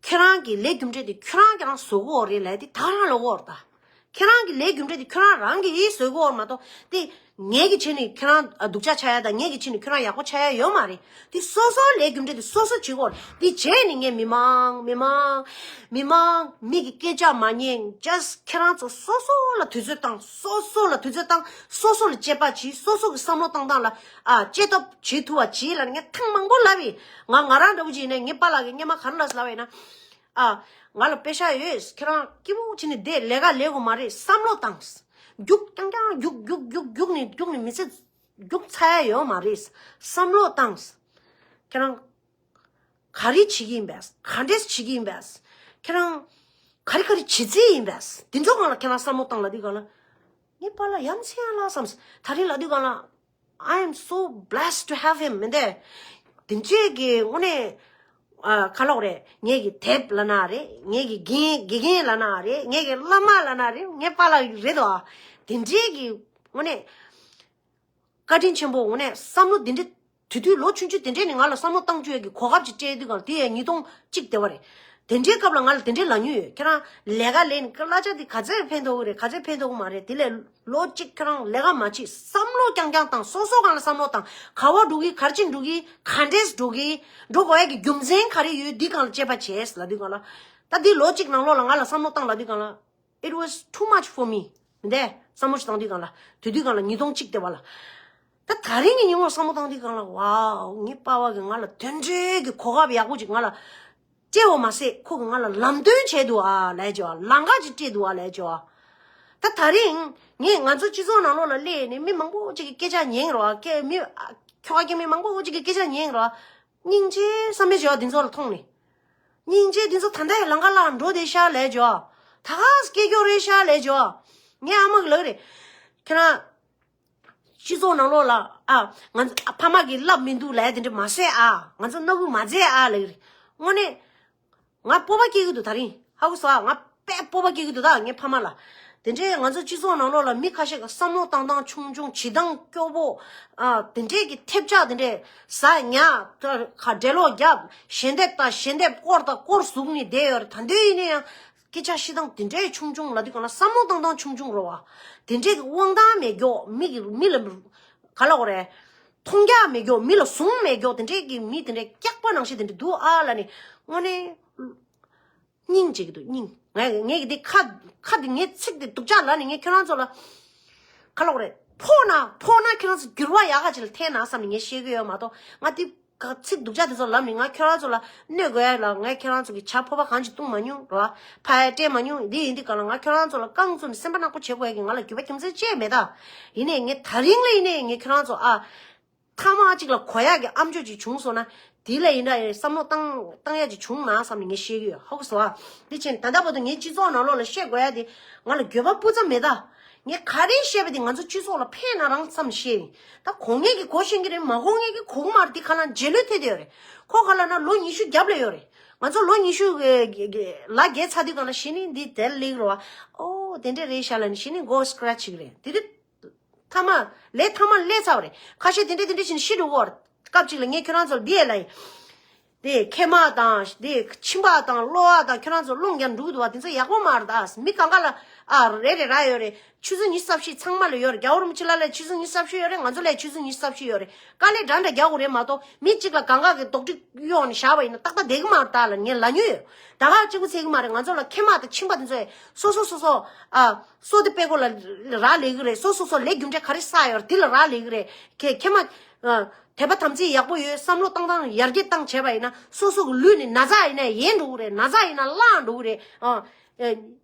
ཁྱེད་རང་གི་ལས་རྒྱུ་འབྲས་དེ་ཁྱོད་རང་ཁྱེད་རང་བཟོ་གི་ཡོད་རེད་ལབ་དེ་ད་རང་ལབ་ཀྱི་ཡོད་རེད་ད། ཁྱེད་རང་གི་ལས་རྒྱུ་འབྲས་དེ་ཁྱོད་རང་རང་གིས་བཟོ་གི་ཡོད་རེད་མ་གཏོགས་དེ། ངས་ཀྱིས་བྱས་ནས་ཁྱེད་རང་སྡུག་ཅག་ཆགས་ཡ་དང་ངས་ཀྱིས་བྱས་ནས་ཁྱོད་རང་ཡག་པོ་ཆགས་ཡ་ཡོད་མ་རེད། དེ་སོ་སོའི་ལས་རྒྱུ་འབྲས་དེ་སོ་སོ་བྱེད་དགོས་རེད། དེ་བྱས་ནས་ངས་མི་མང་མི་མང་མི་མང་མི་གི་སྐད་ཆ་མ་ཉན། just ཁྱེད་རང་ཚོ་སོ་སོ་ལ་དུས་ཚོད་བཏང་། སོ་སོ་ལ་དུས་ཚོད་བཏང་། སོ་སོ་ལ་དཔྱད་པ་བྱེད། སོ་སོ་གི་བསམ་བློ་བཏང་སྟངས་ལ་ཨ་དཔྱད་སྟོབས་བྱེད་ཐུབ་པ་བྱེད་ལབ་ནས་ངས་ཐེངས་མང་པོ་ལབ་ཡིན། ང་ང་རང་འདྲ་བོ་ཅིག་ཡིན་ནའི་ངའི་པཱ་ལགས་ཀྱིས་སྔོན་མ་ག་རེ་ལབ་ལབ་ཡིན་ན། ཨ། ང་ལ་པེ་ཤ་ཡོད། ཁྱེད་རང་སྐྱིད་པོ་བྱས་ནས་བསྡད། ལས་ཀ་ལས་དགོས་མ་རེད། བསམ་བློ་བཏང་། རྒྱུགས་རྐྱང་རྐྱང་རྒྱུགས་རྒྱུགས་རྒྱུགས་རྒྱུགས་ནས་རྒྱུགས་ནས་མི་ཚེ་རྒྱུགས་ཚར་ཡ་ཡོད་མ་རེད། བསམ་བློ་བཏང་། ཁྱེད་རང་ག་རེ་བྱེད་ཀྱི་ཡིན་པས། ག་འདྲས་བྱེད་ཀྱི་ཡིན་པས། ཁྱེད་རང་ག་རེ་ག་རེ་བྱེད་རྩིས་ཡིན་པས། དེ་ཚོ་སྒང་ལ་ཁྱེད་རང་བསམ་བློ་བཏང་ལབ་དུས་སྒང་ལ། ངའི་པཱ་ལགས་ཡ་མཚན་ལ་བསམ། ད་རིང་ལབ་དུས་སྒང་ལ། I am so blessed to have him. མི་འདི། དེ་འདྲས་ཀྱི་དངོས་གནས། ཨ། ག་ལབ་དགོས་རེད། ངེད་ཀྱི་དེབ་ལབ་ན་རེད། ངེད་ཀྱི་རྒན་དགེ་རྒན་ལབ་ན་རེད། ངེད་ཀྱི་བླ་མ་ལབ་ན་རེད། ངའི་པཱ་ལགས་རེད་དོ། དེ་འདྲས་ཀྱི་དངོས་གནས། བཀའ་དྲིན་ཆེན་པོ། དངོས་གནས་བསམ་བློ་དེ་འདྲས། དེ་དུས་ལོ་ཆུང་ཆུང་དེ་འདྲས་ནས་ང་ལ་བསམ་བློ་བཏང་བཅུག་ཡས་ཀྱི་གོ་སྐབས་ཅིག་སྤྲད་དུས་སྒང་དེ་ཡང་ཉིས་སྟོང་གཅིག་དེ་བ་རེད། དེ་འདྲའི་སྐབས་ལ་ང་ལ་དེ་འདྲའི་ལབ་མྱོང་ཡོད། ཁྱེད་རང་ལས་ཀ་ལས་ནས་གླ་ཆ་དེ་ག་ཚད་ཕན་ཐོགས་ཀྱི་རེད། ག་ཚད་ཕན་ཐོགས་ཀྱི་མ་རེད། དེ་ལས་ལོ་གཅིག་ཁྱེད་རང་ལས་ཀ་མ་བྱེད། བསམ་བློ་རྐྱང་རྐྱང་བཏང་། སོ་སོ་སྒང་ལ་བསམ་བློ་བཏང་། ག་བ་འགྲོ་གི། ག་རེ་བྱས་འགྲོ་གི། ག་འདྲས་འགྲོ་གི། འགྲོ་དགོས་ཡ་གི་རྒྱུ་མཚན་ག་རེ་ཡོད། འདི་སྒང་ལ་དཔྱད་པ་བྱས་ལབ་དུས་སྒང་ལ། ད་འདི་ལོ་གཅིག་ནང་ལོགས་ལ་ང་ལ་བསམ་བློ་བཏང་ལབ་དུས་སྒང་ལ། It was too much for me. མི་འདི་བསམ་བློ་ཞིག་བཏང་དུས་སྒང་ལ། དེ་དུས་སྒང་ལ་ཉིས་སྟོང་གཅིག་དེ་བ་ལ། ད་ད་རིང་གི་ཉིན་མོར་བསམ་བློ་བཏང་དུས་སྒང་ལ། ཝའོ། ངའི་པཱ་ལགས་ཀྱིས་ང་ལ་དེ་འདྲའི་གི་གོ་སྐབས་ཡག་པོ་ཅིག་ང་ལ་སྤྲད་པ་མ་ཟད་ཁོ་གིས་ང་ལ་ལམ་སྟོན་བྱས་འདུག་ཨ་ལབ་བྱས། ལམ་ཁ་ཅིག་སྤྲད་འདུག་ཨ་ལབ་བྱས། ད་ད་རིང་ངས་ང་ཚོ་སྤྱི་ཚོགས་ནང་ལོགས་ལ་སླེབས་ནས་མི་མང་པོ་ཅིག་གི་སྐད་ཆ་ཉན་རོགས། སྐད་མི་ཁྱོ་ག་སྐྱེ་དམན་མང་པོ་ཅིག་གི་སྐད་ཆ་ཉན་རོགས། སྙིང་རྗེ་བསམ་པའི་བྱ་བ་འདི་ཚོ་ལ་མཐོང་ནས། སྙིང་རྗེ། འདི་ཚོ་ད་ལྟ་ཡང་ལམ་ཁ་ལ་འགྲོ་བསྡད་ཤག་ལབ་བྱས། ད་ག་སེ་སྐྱེ་རྒྱུ་རེད་ཤག་ལབ་བྱས། ངའི་ཨ་མ་གིས་ལབ་རེད། ཁྱེད་རང་སྤྱི་ཚོགས་ནང་ལོགས་ལ། ཨ། ང་ཚོ་ཕ་མ་གིས་བསླབས་མི་འདུག་ལབ་ཡ་དེ་འདྲ་མ་བྱེད་ཨ། ང་ཚོ་སྣ་ཁུག་མ་བྱེད་ཨ་ལབ་རེད། དངོས་གནས། ང་སྤོབས་པ་སྐྱེ་གི་འདུག་ད་རིང་ཧ་གོ་སོང་ཨ། ང་དཔེ་སྤོབས་པ་སྐྱེ་གི་འདུག་ད་ངའི་ཕ་མ་ལ། དེ་འདྲའི་ང་ཚོ་སྤྱི་ཚོགས་ནང་ལོགས་ལ་མི་ཁ་ཤས་ཀྱི་བསམ་བློ་བཏང་སྟངས་ཆུང་ཆུང་། བྱེད་སྟངས་སྐྱོ་པོ། ཨ། དེ་འདྲའི་གི་ཐེབས་ཆག་དེ་འདྲའི་ཟ་ཉལ། ཁ་འགྲེ་ལོག་རྒྱབ། ཞལ་འདེབས་ལྟ། ཞལ་འདེབས་སྐོར་དང་སྐོར་ཟུག་ནས་བསྡད་ཡོད་རེད། ད་དུང་ཡིན་ན་ཡང་སྐད་ཆ་བཤད་སྟངས་དེ་འདྲའི་ཆུང་ཆུང་ལབ་དུས་སྒང་ལ་བསམ་བློ་བཏང་སྟངས་ཆུང་ཆུང་རེད་བ། དེ་འདྲའི་གི་དབང་ཐང་མེད་མཁན། མི་གི་མི་ལ་ག་ལབ་དགོས་རེད། མཐོང་རྒྱ་མེད་མཁན། མི་ལ་བཟུང་མེད་མཁན། དེ་འདྲའི་གི་མི་དེ་འདྲའི་སྐྱག་པ་ནང་བཞིན་དེ་འདྲ་འདུག་ཨ་ལབ་ནས་དངོས་གནས་སྙིང་རྗེ་གི་འདུག་སྙིང་། ངས་ངས་གི་དེ་ཁ་ཁ་དེ་ངའི་ཚིག་དེ་སྡུག་ཅག་ལབ་ནས་ངས་ཁྱེད་རང་ཚོ་ལ་ག་ལབ་དགོས་རེད། ཕོག་ན་ཕོག་ན་ཁྱེད་རང་ཚོ་འགྱུར་བ་ཡག་ག་ཅིག་ལ་ཐེབས་ན་བསམ་ནས་ངས་བཤད་གི་ཡོད་མ་གཏོགས། ང་དེ་ག་ཚིག་སྡུག་ཅག་དེ་ཚོ་ལབ་ནས་ང་ཁྱེད་རང་ཚོ་ལ་གནོད་དགོས་ཡ་ལ། ང་ཁྱེད་རང་ཚོ་གི་ཇ་ཕོར་པ་གང་ཅིག་བཏུང་མ་མྱོང་ར། ཕར་སྤྲད་མ་མྱོང་། འདི་ཡིན་དུས་སྒང་ལ་ང་ཁྱེད་རང་ཚོ་ལ་རྐང་བཙུགས་ནས་སེམས་པ་ནག་པོ་བྱེད་དགོས་ཡ་གི་ང་ལ་རྒྱུ་བ་རྒྱུ་མཚན་ཅི་ཡང་མེད་ད། ཡིན་ནའི་ངས་ད་རིང་ལ་ཡིན་ནའི་ངས་ཁྱེད་རང་ཚོ་ཨ། མཐའ་མ་གཅིག་ལ་གོ་ཡག་གི་ཨ་མཆོག་ཅིག་བྱུང་སོང་ན། དེ་ལ་ཡིན་ན་ཡང་བསམ་བློ་བཏང་བཏང་ཡག་ཅིག་བྱུང་ན་བསམ་ནས་ངས་བཤད་གི་ཡོད། ཧ་གོ་སོང་ཨ། འདི་བྱས་ནས་ད་ལྟ་བར་དུ་ངའི་སྤྱི་ཚོགས་ནང་ལོགས་ལ་བཤད་དགོས་ཡ་དེ་ང་ལ་འགྱོད་པ་སྤུ་ཙམ་མེད་ད། ངས་ག་རེ་བཤད་པ་དེ་ང་ཚོ་སྤྱི་ཚོགས་ལ་ཕན་ན་རང་བསམ་བཤད་ཡིན། ད་གོ་མཁན་གྱིས་གོ་ཤེས་ཀྱི་རེད། མ་གོ་མཁན་གྱིས་གོ་གི་མ་རེད། དེ་ཁ་ལ་རྗེས་ལུས་ཐེབས་བསྡད་ཡོད་རེད། ཁོ་ག་ལབ་ན་ལོ་ཉི་ཤུ་རྒྱབ་ལ་ཡོད་རེད། ང་ཚོ་ལོ་ཉི་ཤུ་གི་གི་གི་ལ་བརྒལ་ཚར་དུས་སྒང་ལ་གཞི་ནས་འདི་དེར་སླེབས་རོ་བ། ཨོ་དེ་འདྲ་རེད་ཤག་ལབ་ནས་གཞི་ནས་མགོ་སི་ཀེ་རེ་ཆི་བྱེད་ཀྱི་རེད། དེ་དུས། མཐའ་མ། ལས་མཐའ་མ་སླེབས་ཚར་བ་རེད། ཁ་ཤས་དེ་འདྲ་དེ་འདྲ་བྱས་ནས་ཤི་འགྲོ་གི་ཡོད་རེད། སྐབས་གཅིག་ལ་ངས་ཁྱོད་རང་ཚོར་འདི་ཡས་ལབ་ཡིན། དེ་མཁལ་མ་དང་དེ་མཆིན་པ་དང་གློ་བ་དང་ཁྱོད་རང་ཚོ་རླུང་རྒྱག་འགྲོ་གི་འདུག་བ། དེ་ཚོ་ཡག་པོ་མ་རེད་ད། མི་གང་ག་ལ་ཨ་རེ་རེ་རག་ཡོད་རེད། ཆུ་ཚོད་ཉི་ཤུ་རྩ་བཞི་ཚང་མ་ལ་ཡོད་རེད། རྒྱལ་བ་རིན་པོ་ཆེ་ལ་ལ་ཆུ་ཚོད་ཉི་ཤུ་རྩ་བཞི་ཡོད་རེད། ང་ཚོ་ལ་ཆུ་ཚོད་ཉི་ཤུ་རྩ་བཞི་ཡོད་རེད། དཀའ་ལས་འདྲ་འདྲ་རྒྱག་དགོས་རེད་མ་གཏོགས། མི་གཅིག་ལ་གང་ག་གི་རྡོག་ཁྲེས་གཡོགས་ནས་བཞག་པ་ཡིན་ན་ཏག་ཏག་བསྡད་གི་མ་རེད་ད་ལ་ངས་ལབ་མྱོང་ཡོད། ད་ག་གཅིག་པུ་ཚད་གི་མ་རེད། ང་ཚོ་ལ་མཁལ་མ་དང་མཆིན་པ་དེ་ཚོ་སོ་སོ་སོ་སོ་ཨ་སོ་དེ་པད་ཀོ་ལ་རག་ལས་གི་རེད། སོ་སོ་སོ་ལས་རྒྱུ་འབྲས་ག་རེ་བསགས་ཡོད་རེད། དེ་ལ་རག་ལས་གི་རེད། ཁེ་མཁལ་མ་ཨ། དད་པ་དམ་ཚིག་ཡག་པོ་ཡོད། བསམ་བློ་བཏང་སྟངས་ཡར་རྒྱས་བཏང་བྱས་པ་ཡིན་ན་སོ་སོ་གི་ལུས་ནི་ན་ཚ་ཡིན་ན་ཡལ་འགྲོ་གི་རེད། ན་ཚ་ཡིན་ན་བརླག་འགྲོ་གི་རེད། ཨ། ཨེ།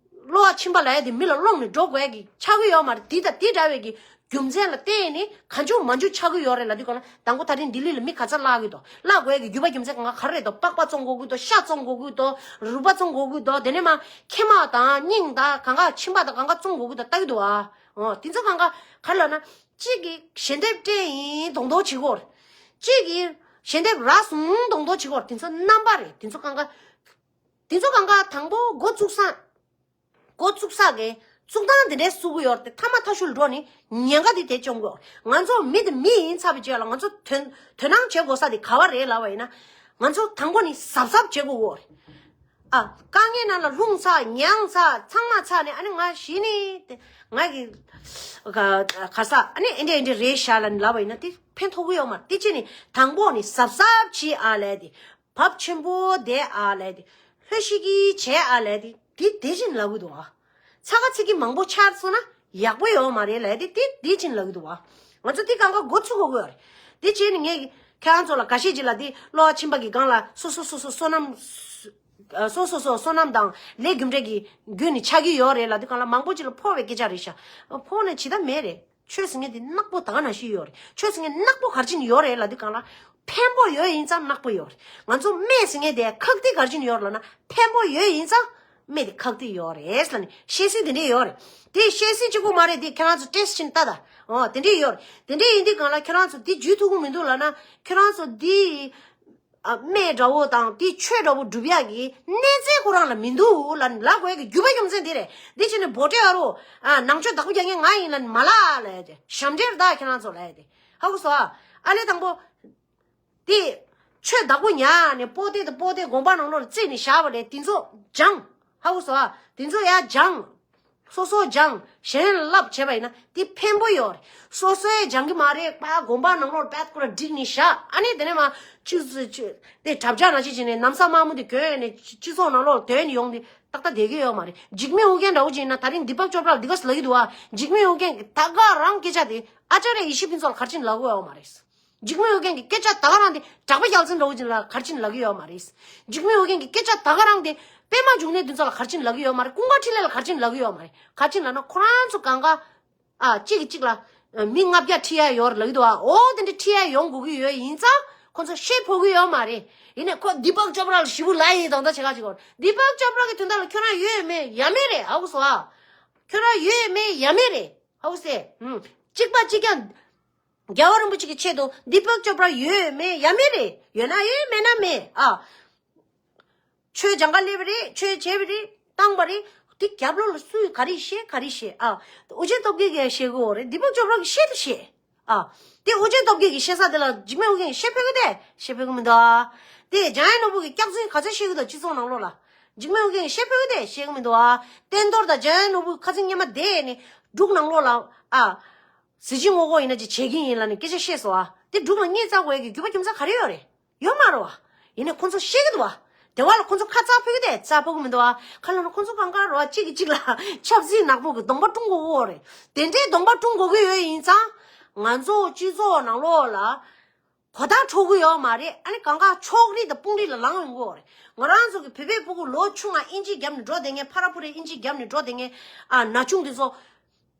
གློ་བ་མཆིན་པ་ལབ་ཡ་དེ་མི་ལ་སློང་ནས་འགྲོ་དགོས་ཡ་གི་ཆགས་ཀྱི་ཡོད་མ་རེད། དེ་དང་དེ་འདྲ་བའི་གི་རྒྱུ་མཚན་ལ་བརྟེན་ནས་གང་བྱུང་མང་བྱུང་ཆགས་ཀྱི་ཡོད་རེད་ལབ་དུས་གང་ལ། དང་པོ་ད་རིང་ལྡི་ལི་ལ་མི་ག་ཚོད་བརླག་གི་འདུག་བརླག་དགོས་ཡ་གི་རྒྱུ་བ་རྒྱུ་མཚན་གང་ག་ག་རེ་རེད་འདུག་པགས་པ་བཙོང་དགོས་ཀྱི་འདུག་ཤ་བཙོང་དགོས་ཀྱི་འདུག་རུས་པ་བཙོང་དགོས་ཀྱི་འདུག་དེ་ནས་མ་མཁལ་མ་དང་སྙིང་དང་གང་ག་མཆིན་པ་དང་གང་ག་བཙོང་དགོས་ཀྱི་འདུག་ལྟ་གི་འདུག་ཨ། ཨོ། དེ་ཚོ་གང་ག་ག་རེ་ལབ་ན། གཅིག་གིས་ཞལ་འདེབས་སྤྲད་ཡིན་མདོག་མདོག་བྱེད་ཀྱི་ཡོད་རེད། གཅིག་གིས་ཞལ་འདེབས་རག་སོང་མདོག་མདོག་བྱེད་ཀྱི་ཡོད་རེད། དེ་ཚོ་རྣམ་པ་རེད། དེ་ཚོ་གང་ག་དེ་ཚོ་གང་ག་དང་པོ་འགོ་བཙུགས་ས། འགོ་བཙུགས་ས་གི་བཙུགས་སྟངས་དེ་འདྲའི་བཙུགས་ཀྱི་ཡོད་རེད་དེ། མཐའ་མ་མཐའ་གཞུག་ལ་འགྲོ་ནི་ཉེན་ཁ་དེ་དེ་བཅོམ་གྱི་ཡོད་རེད། ང་ཚོ་མི་དེ་མི་ཡིན་ཚར་བའི་རྗེས་ལ་ང་ཚོ་དོན་དོ་སྣང་བྱེད་དགོས་ས་དེ་ག་བ་རེད་ལབ་པ་ཡིན་ན། ང་ཚོ་དང་པོ་ནི་གཟབ་གཟབ་བྱེད་དགོས་ཀྱི་ཡོད་རེད། ཨ། དཀའ་ངལ་ནང་ལ་ལྷུང་ཚར་མྱངས་ཚར་ཚང་མ་ཚར་ནས་ཨ་ནི་ང་གཞི་ནས་དེ་ང་གི་ག་ག་ས་ཨ་ནི་ཨེ་འདྲ་ཨེ་འདྲ་རེད་ཤག་ལབ་ནས་ལབ་པ་ཡིན་ན་དེ་ཕན་ཐོགས་ཀྱི་ཡོད་མ་རེད། དེ་ཅི་ནས་དང་པོ་ནས་གཟབ་གཟབ་བྱེད་ཨ་ལས་དེ་བབ་ཆེན་པོ་དེ་ཨ་ལས་དེ་ལྷོད་ཤིག་གི་བྱས་ཨ་ལས་དེ་དེ་དེ་བཞིན་ལབ་གི་འདུག་ཨ། ཚ་ག་ཚིག་གི་མང་པོ་ཆགས་སོང་ན་ཡག་པོ་ཡོད་མ་རེད་ལབ་དེ་དེ་དེ་བཞིན་ལབ་གི་འདུག་ཨ། ང་ཚོ་དེ་གང་ག་འགོ་ཚུགས་དགོས་ཀྱི་ཡོད་རེད། དེ་བྱས་ནས་ངས་ཁྱེད་རང་ཚོ་ལ་འགའ་ཤས་ཅིག་ལ་དེ་གློ་བ་མཆིན་པ་གི་སྒང་ལ་སོ་སོ་སོ་སོ་བསོད་ནམས། ཨ། སོ་སོ་སོ་བསོད་ནམས་དང་ལས་རྒྱུ་འབྲས་ཀྱི་རྒྱུ་ནི་ཆགས་ཀྱི་ཡོད་རེད་ལབ་དུས་གང་ལ་མང་པོ་ཅིག་ལ་ཕོག་པའི་སྐད་ཆ་རེད་ཤག་ཕོག་ནས་ཇི་ལྟར་མེད་རེད། ཆོས་ཟེར་མཁན་དེ་ནག་པོ་ད་ག་ནང་བཞིན་ཡོད་རེད། ཆོས་ཟེར་མཁན་ནག་པོ་ག་རེ་བྱས་ནས་ཡོད་རེད་ལབ་དུས་གང་ལ། ཕན་པོ་ཡོད་ཡིན་ཙང་ནག་པོ་ཡོད་རེད། ང་ཚོ་སྨན་ཟེར་མཁན་དེ་ཁག་ཐེག་ག་རེ་བྱས་ནས་ཡོད་རེད་ལབ་ན་ཕན་པོ་ཡོད་ཡིན་ཙང་སྨན་དེ་ཁག་ཐེག་ཡོད་རེད་ལབ་ནས་བཤད་སྲོལ་དེ་འདྲས་ཡོད་རེད། དེ་བཤད་སྲོལ་གཅིག་པོ་མ་རེད། དེ་ཁྱེད་རང་ཚོ་ཊེ་སི་ཊི་བྱས་ནས་ལྟ་ད། ཨོ། དེ་འདྲས་ཡོད་རེད། དེ་འདྲས་ཡིན་དུས་གང་ལ་ཁྱེད་རང་ཚོ་དེ་འཇུས་ཐུབ་ཀྱི་མི་འདུག་ལབ་ན་ཁྱེད་རང་ཚོ་དེ། ཨ། སྨན་འདྲ་བོ་དང་དེ་ཆོས་འདྲ་བོ་སྒྲུབ་ཡག་གི་གནས་ཚད་ཁོ་རང་ལ་མི་འདུག་ལབ་ལབ་དགོས་ཡག་གི་རྒྱུ་བ་རྒྱུ་མཚན་དེ་རེད། འདི་བྱས་ནས་བྷོ་ཊའི་ཨ་རོ། ཨ། ནང་ཆོས་བདག་པོ་རྒྱག་མཁན་ང་ཡིན་ལབ་ནས་མ་ལབ་ལབ་ཡ་དེ་ཞབས་འདྲེན་རེད་ད་ཁྱེད་རང་ཚོ་ལབ་ཡ་དེ། ཧ་གོ་སོང་ཨ། ཨ་ལས་དང་པོ། དེ་ཆོས་བདག་པོ་ཉར་ནས་པོ་ཏི་དང་པོ་ཏི་དགོན་པ་ནང་ལོགས་ལ་བརྩིས་ནས་བཞག་པ་རེད། དེ་ཚོ་སྦྱང་། ཧ་གོ་སོང་ཨ། དེ་ཚོ་ཡར་སྦྱང་། སོ་སོ་སྦྱང་། གཞན་ལ་བསླབ་བྱས་པ་ཡིན་ན་དེ་ཕན་པོ་ཡོད་རེད། སོ་སོས་སྦྱང་གི་མ་རེད་པ། དགོན་པ་ནང་ལོགས་ལ་པད་ཁོ་ར་བསྒྲིགས་ནས་བཞག་ཨ་ནི་དེ་ནས་མ་ཅི་ཅི་དེ་གྲྭ་ཆས་ནང་བཞིན་བྱས་ནས་ན་བཟའ་དམར་མོ་དེ་གྱོན་ནས་སྤྱི་ཚོགས་ནང་ལོགས་ལ་དོན་ཡོང་དེ་ཏག་ཏག་བསྡད་ཀྱི་ཡོད་མ་རེད། འཇིགས་མེད་ཨོ་རྒྱན་འདྲ་བོ་ཅིག་ཡིན་ན་ད་རིང་དི་པཀ་ཅོ་པྲ་ལ་འདི་ག་ལབ་ཀྱི་འདུག་ཨ། འཇིགས་མེད་ཨོ་རྒྱན་གྱིས་ད་ག་རང་སྐད་ཆ་དེ་ཨ་ཅཱརྱ་ཡེ་ཤེས་ཕུན་ཚོགས་ལ་ག་རེ་བྱས་ནས་ལབ་ཀྱི་ཡོད་མ་རེད། འཇིགས་མེད་ཨོ་རྒྱན་གྱི་སྐད་ཆ་ད་ག་རང་དེ་གྲགས་པ་རྒྱལ་མཚན་འདྲ་བོ་ཅིག་ལ་ག་རེ་བྱས་ནས་ལབ་ཀྱི་ཡོད་མ་རེད། འཇིགས་མེད་ཨོ་རྒྱན་གྱི་སྐད་ཆ་ད་ག་རང་དེ་པད་མ་འབྱུང་གནས་འདི་ཚོ་ལ་ག་རེ་བྱས་ནས་ལབ་ཀྱི་ཡོད་མ་རེད། ཀུན་དགའ་འཕྲིན་ལས་ལ་ག་རེ་བྱས་ནས་ལབ་ཀྱི་ཡོད་མ་རེད། ག་རེ་བྱས་ནས་ལབ་ན་ཁོ་རང་ཚོ་གང་ག་ཨ། གཅིག་གིས་གཅིག་ལ་ཨ། མི་ལྔ་བརྒྱ་ཁྲིད་ཡ་ཡོད་རེད་ལབ་ཀྱི་འདུག་ཨ། འོ་དེ་འདྲ་ཁྲིད་ཡ་ཡོང་དགོས་ཀྱི་ཡོད་ཡིན་ཙང་ཁོ་ཚོ་ཤེས་ཕོད་ཀྱི་ཡོད་མ་རེད། ཡིན་ནའི་ཁོ་དི་པཀ་ཅོ་པྲ་ལ་ཞེ་པོ་ལབ་ཡིན་དང་ད་བྱེད་ག་བྱེད་ག་དི་པཀ་ཅོ་པྲ་གི་དོན་དག་ལ་ཁྱོད་རང་ཡོད་མེད་ཡ་མེད་རེད། ཧ་གོ་སོང་ཨ། ཁྱོད་རང་ཡོད་མེད་ཡ་མེད་རེད། ཧ་གོ་སོང་། ཧུམ། གཅིག་པ་གཅིག་རྐྱང་། རྒྱལ་བ་རིན་པོ་ཆེ་གི་ཆེད་དུ་དི་པཀ་ཅོ་པྲ་ཡོད་མེད་ཡ་མེད་རེད། ཡོད་ན་ཡོད་མེད་ན་མེད་ཨ། ཆོས་སྦྱང་ག་སླེབས་པ་རེད། ཆོས་བྱས་པ་རེད། བཏང་པ་རེད། དེ་རྒྱབ་ལོགས་ལ་སུས་ག་རེ་བཤད་ག་རེ་བཤད་ཨ། ཨོ་རྒྱན་སྟོབས་རྒྱལ་གྱིས་བཤད་གི་ཡོད་རེད། དི་པཀ་ཅོ་པྲ་གིས་བཤད་དེ་བཤད་ཨ། དེ་ཨོ་རྒྱན་སྟོབས་རྒྱལ་གྱིས་བཤད་ས་དེ་ལ་འཇིགས་མེད་ཨོ་རྒྱན་གྱིས་བཤད་ཕོད་གི་དེ་བཤད་ཕོད་གི་མི་འདུག་ཨ། དེ་འཇམ་དབྱངས་ནོར་བུ་གིས་སྐྱག་རྫུན་ག་ཚོད་བཤད་གི་འདུག་སྤྱི་ཚོགས་ནང་ལོགས་ལ། འཇིགས་མེད་ཨོ་རྒྱན་གྱིས་བཤད་ཕོད་གི་དེ་བཤད་གི་མི་འདུག་ཨ། བསྟན་རྡོར་དང་འཇམ་དབྱངས་ནོར་བུ་ཁ་སང་སྔོན་མ་བསྡད་ནས་འབྲུག་ནང་ལོགས་ལ་ཨ། གཟི་བརྗིད་ངོ་ལྐོག་ཡིན་ན་ཅིག་བྱེད་ཀྱི་ཡིན་ལབ་ནས་སྐད་ཆ་བཤད་སོང་ཨ། དེ་འབྲུག་ལ་གཉེར་རྩ་དགོས་ཡ་གི་རྒྱུ་བ་རྒྱུ་མཚན་ག་རེ་ཡོད་རེད། ཡོད་མ་རེད་བ། ཡིན་ནའི་ཁོ་ཚོ་ཤེས་ཀྱི་འདུག་བ། དེ་བ་ལ་ཁོ་ཚོ་ཁ་རྩ་ཕོད་ཀྱི་དེ་རྩ་ཕོད་ཀྱི་མི་འདུག་བ། ག་ལབ་ན་ཁོ་ཚོ་གང་ག་རེད་བ། གཅིག་གིས་གཅིག་ལ་ཆབ་སྲིད་ནག་པོ་གི་གདོང་པ་བཀྲུ་དགོས་ཀྱི་ཡོད་རེད། དེ་འདྲའི་གདོང་པ་བཀྲུ་དགོས་ཀྱི་ཡོད་ཡིན་ཙང་། ང་ཚོ་སྤྱི་ཚོགས་ནང་ལོགས་ལ་གོ་བརྡ་འཕྲོད་ཀྱི་ཡོད་མ་རེད། ཨ་ནི་གང་ག་ཕྱོགས་རིས་དང་དཔུང་རིས་ལ་ལངས་ཡོང་གི་ཡོད་རེད། ང་རང་ཚོ་གི་བོད་པའི་ཕྲུ་གུ་ལོ་ཆུང་ང་ཨིན་ཇི་རྒྱབ་ནས་འགྲོ་བསྡད་མཁན། ཕ་ར་ཕུ་རེ་ཨིན་ཇི་རྒྱབ་ནས་འགྲོ་བསྡད་མཁན། ཨ། ན་ཆུང་དེ་ཚོ།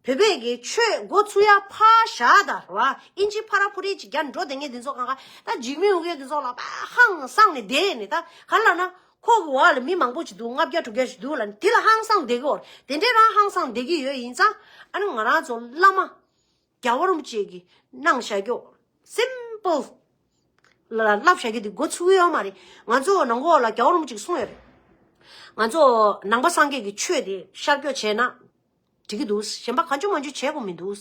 བོད་པའི་གི་ཆོས་འགོ་ཚུགས་ཡ་ཕར་བཞག་ད་ར་བ། ཨིན་ཇི་ཕ་ར་ཕུ་རི་ཅིག་རྒྱབ་འགྲོ་བསྡད་མཁན་དེ་ཚོ་གང་ག་ད་འཇིགས་མེད་ཨོ་རྒྱན་དེ་ཚོ་ལ་ཧང་སངས་ནས་བསྡད་ནས། ད་ག་ལབ་ན་ཁོ་གི་འོག་ལ་མི་མང་པོ་ཅིག་འདུག་ལྔ་བརྒྱ་དྲུག་བརྒྱ་ཅིག་འདུག་ལབ་ནས་དེ་ལ་ཧང་སངས་བསྡད་གི་ཡོད་རེད། དེ་འདྲའི་རང་ཧང་སངས་བསྡད་གི་ཡོད་ཡིན་ཙང་། ཨ་ནི་ང་རང་ཚོ་བླ་མ་རྒྱལ་བ་རིན་པོ་ཆེ་གིས་གནང་བཞག་རྒྱུ་སིམ་པལ་ལ་བསླབ་བཞག་རྒྱུ་དེ་འགོ་ཚུགས་ཡོད་མ་རེད། ང་ཚོ་ནང་ལོགས་ལ་རྒྱལ་བ་རིན་པོ་ཆེ་གིས་གསུངས་ཡོད་རེད། ང་ཚོ་ནང་པ་སངས་རྒྱས་ཀྱི་ཆོས་དེ་ཤར་བསྐྱོད་བྱས་ན། འགྲིག་གི་འདུག་གཞན་པ་གང་བྱུང་མང་བྱུང་བྱེད་དགོས་མི་འདུག་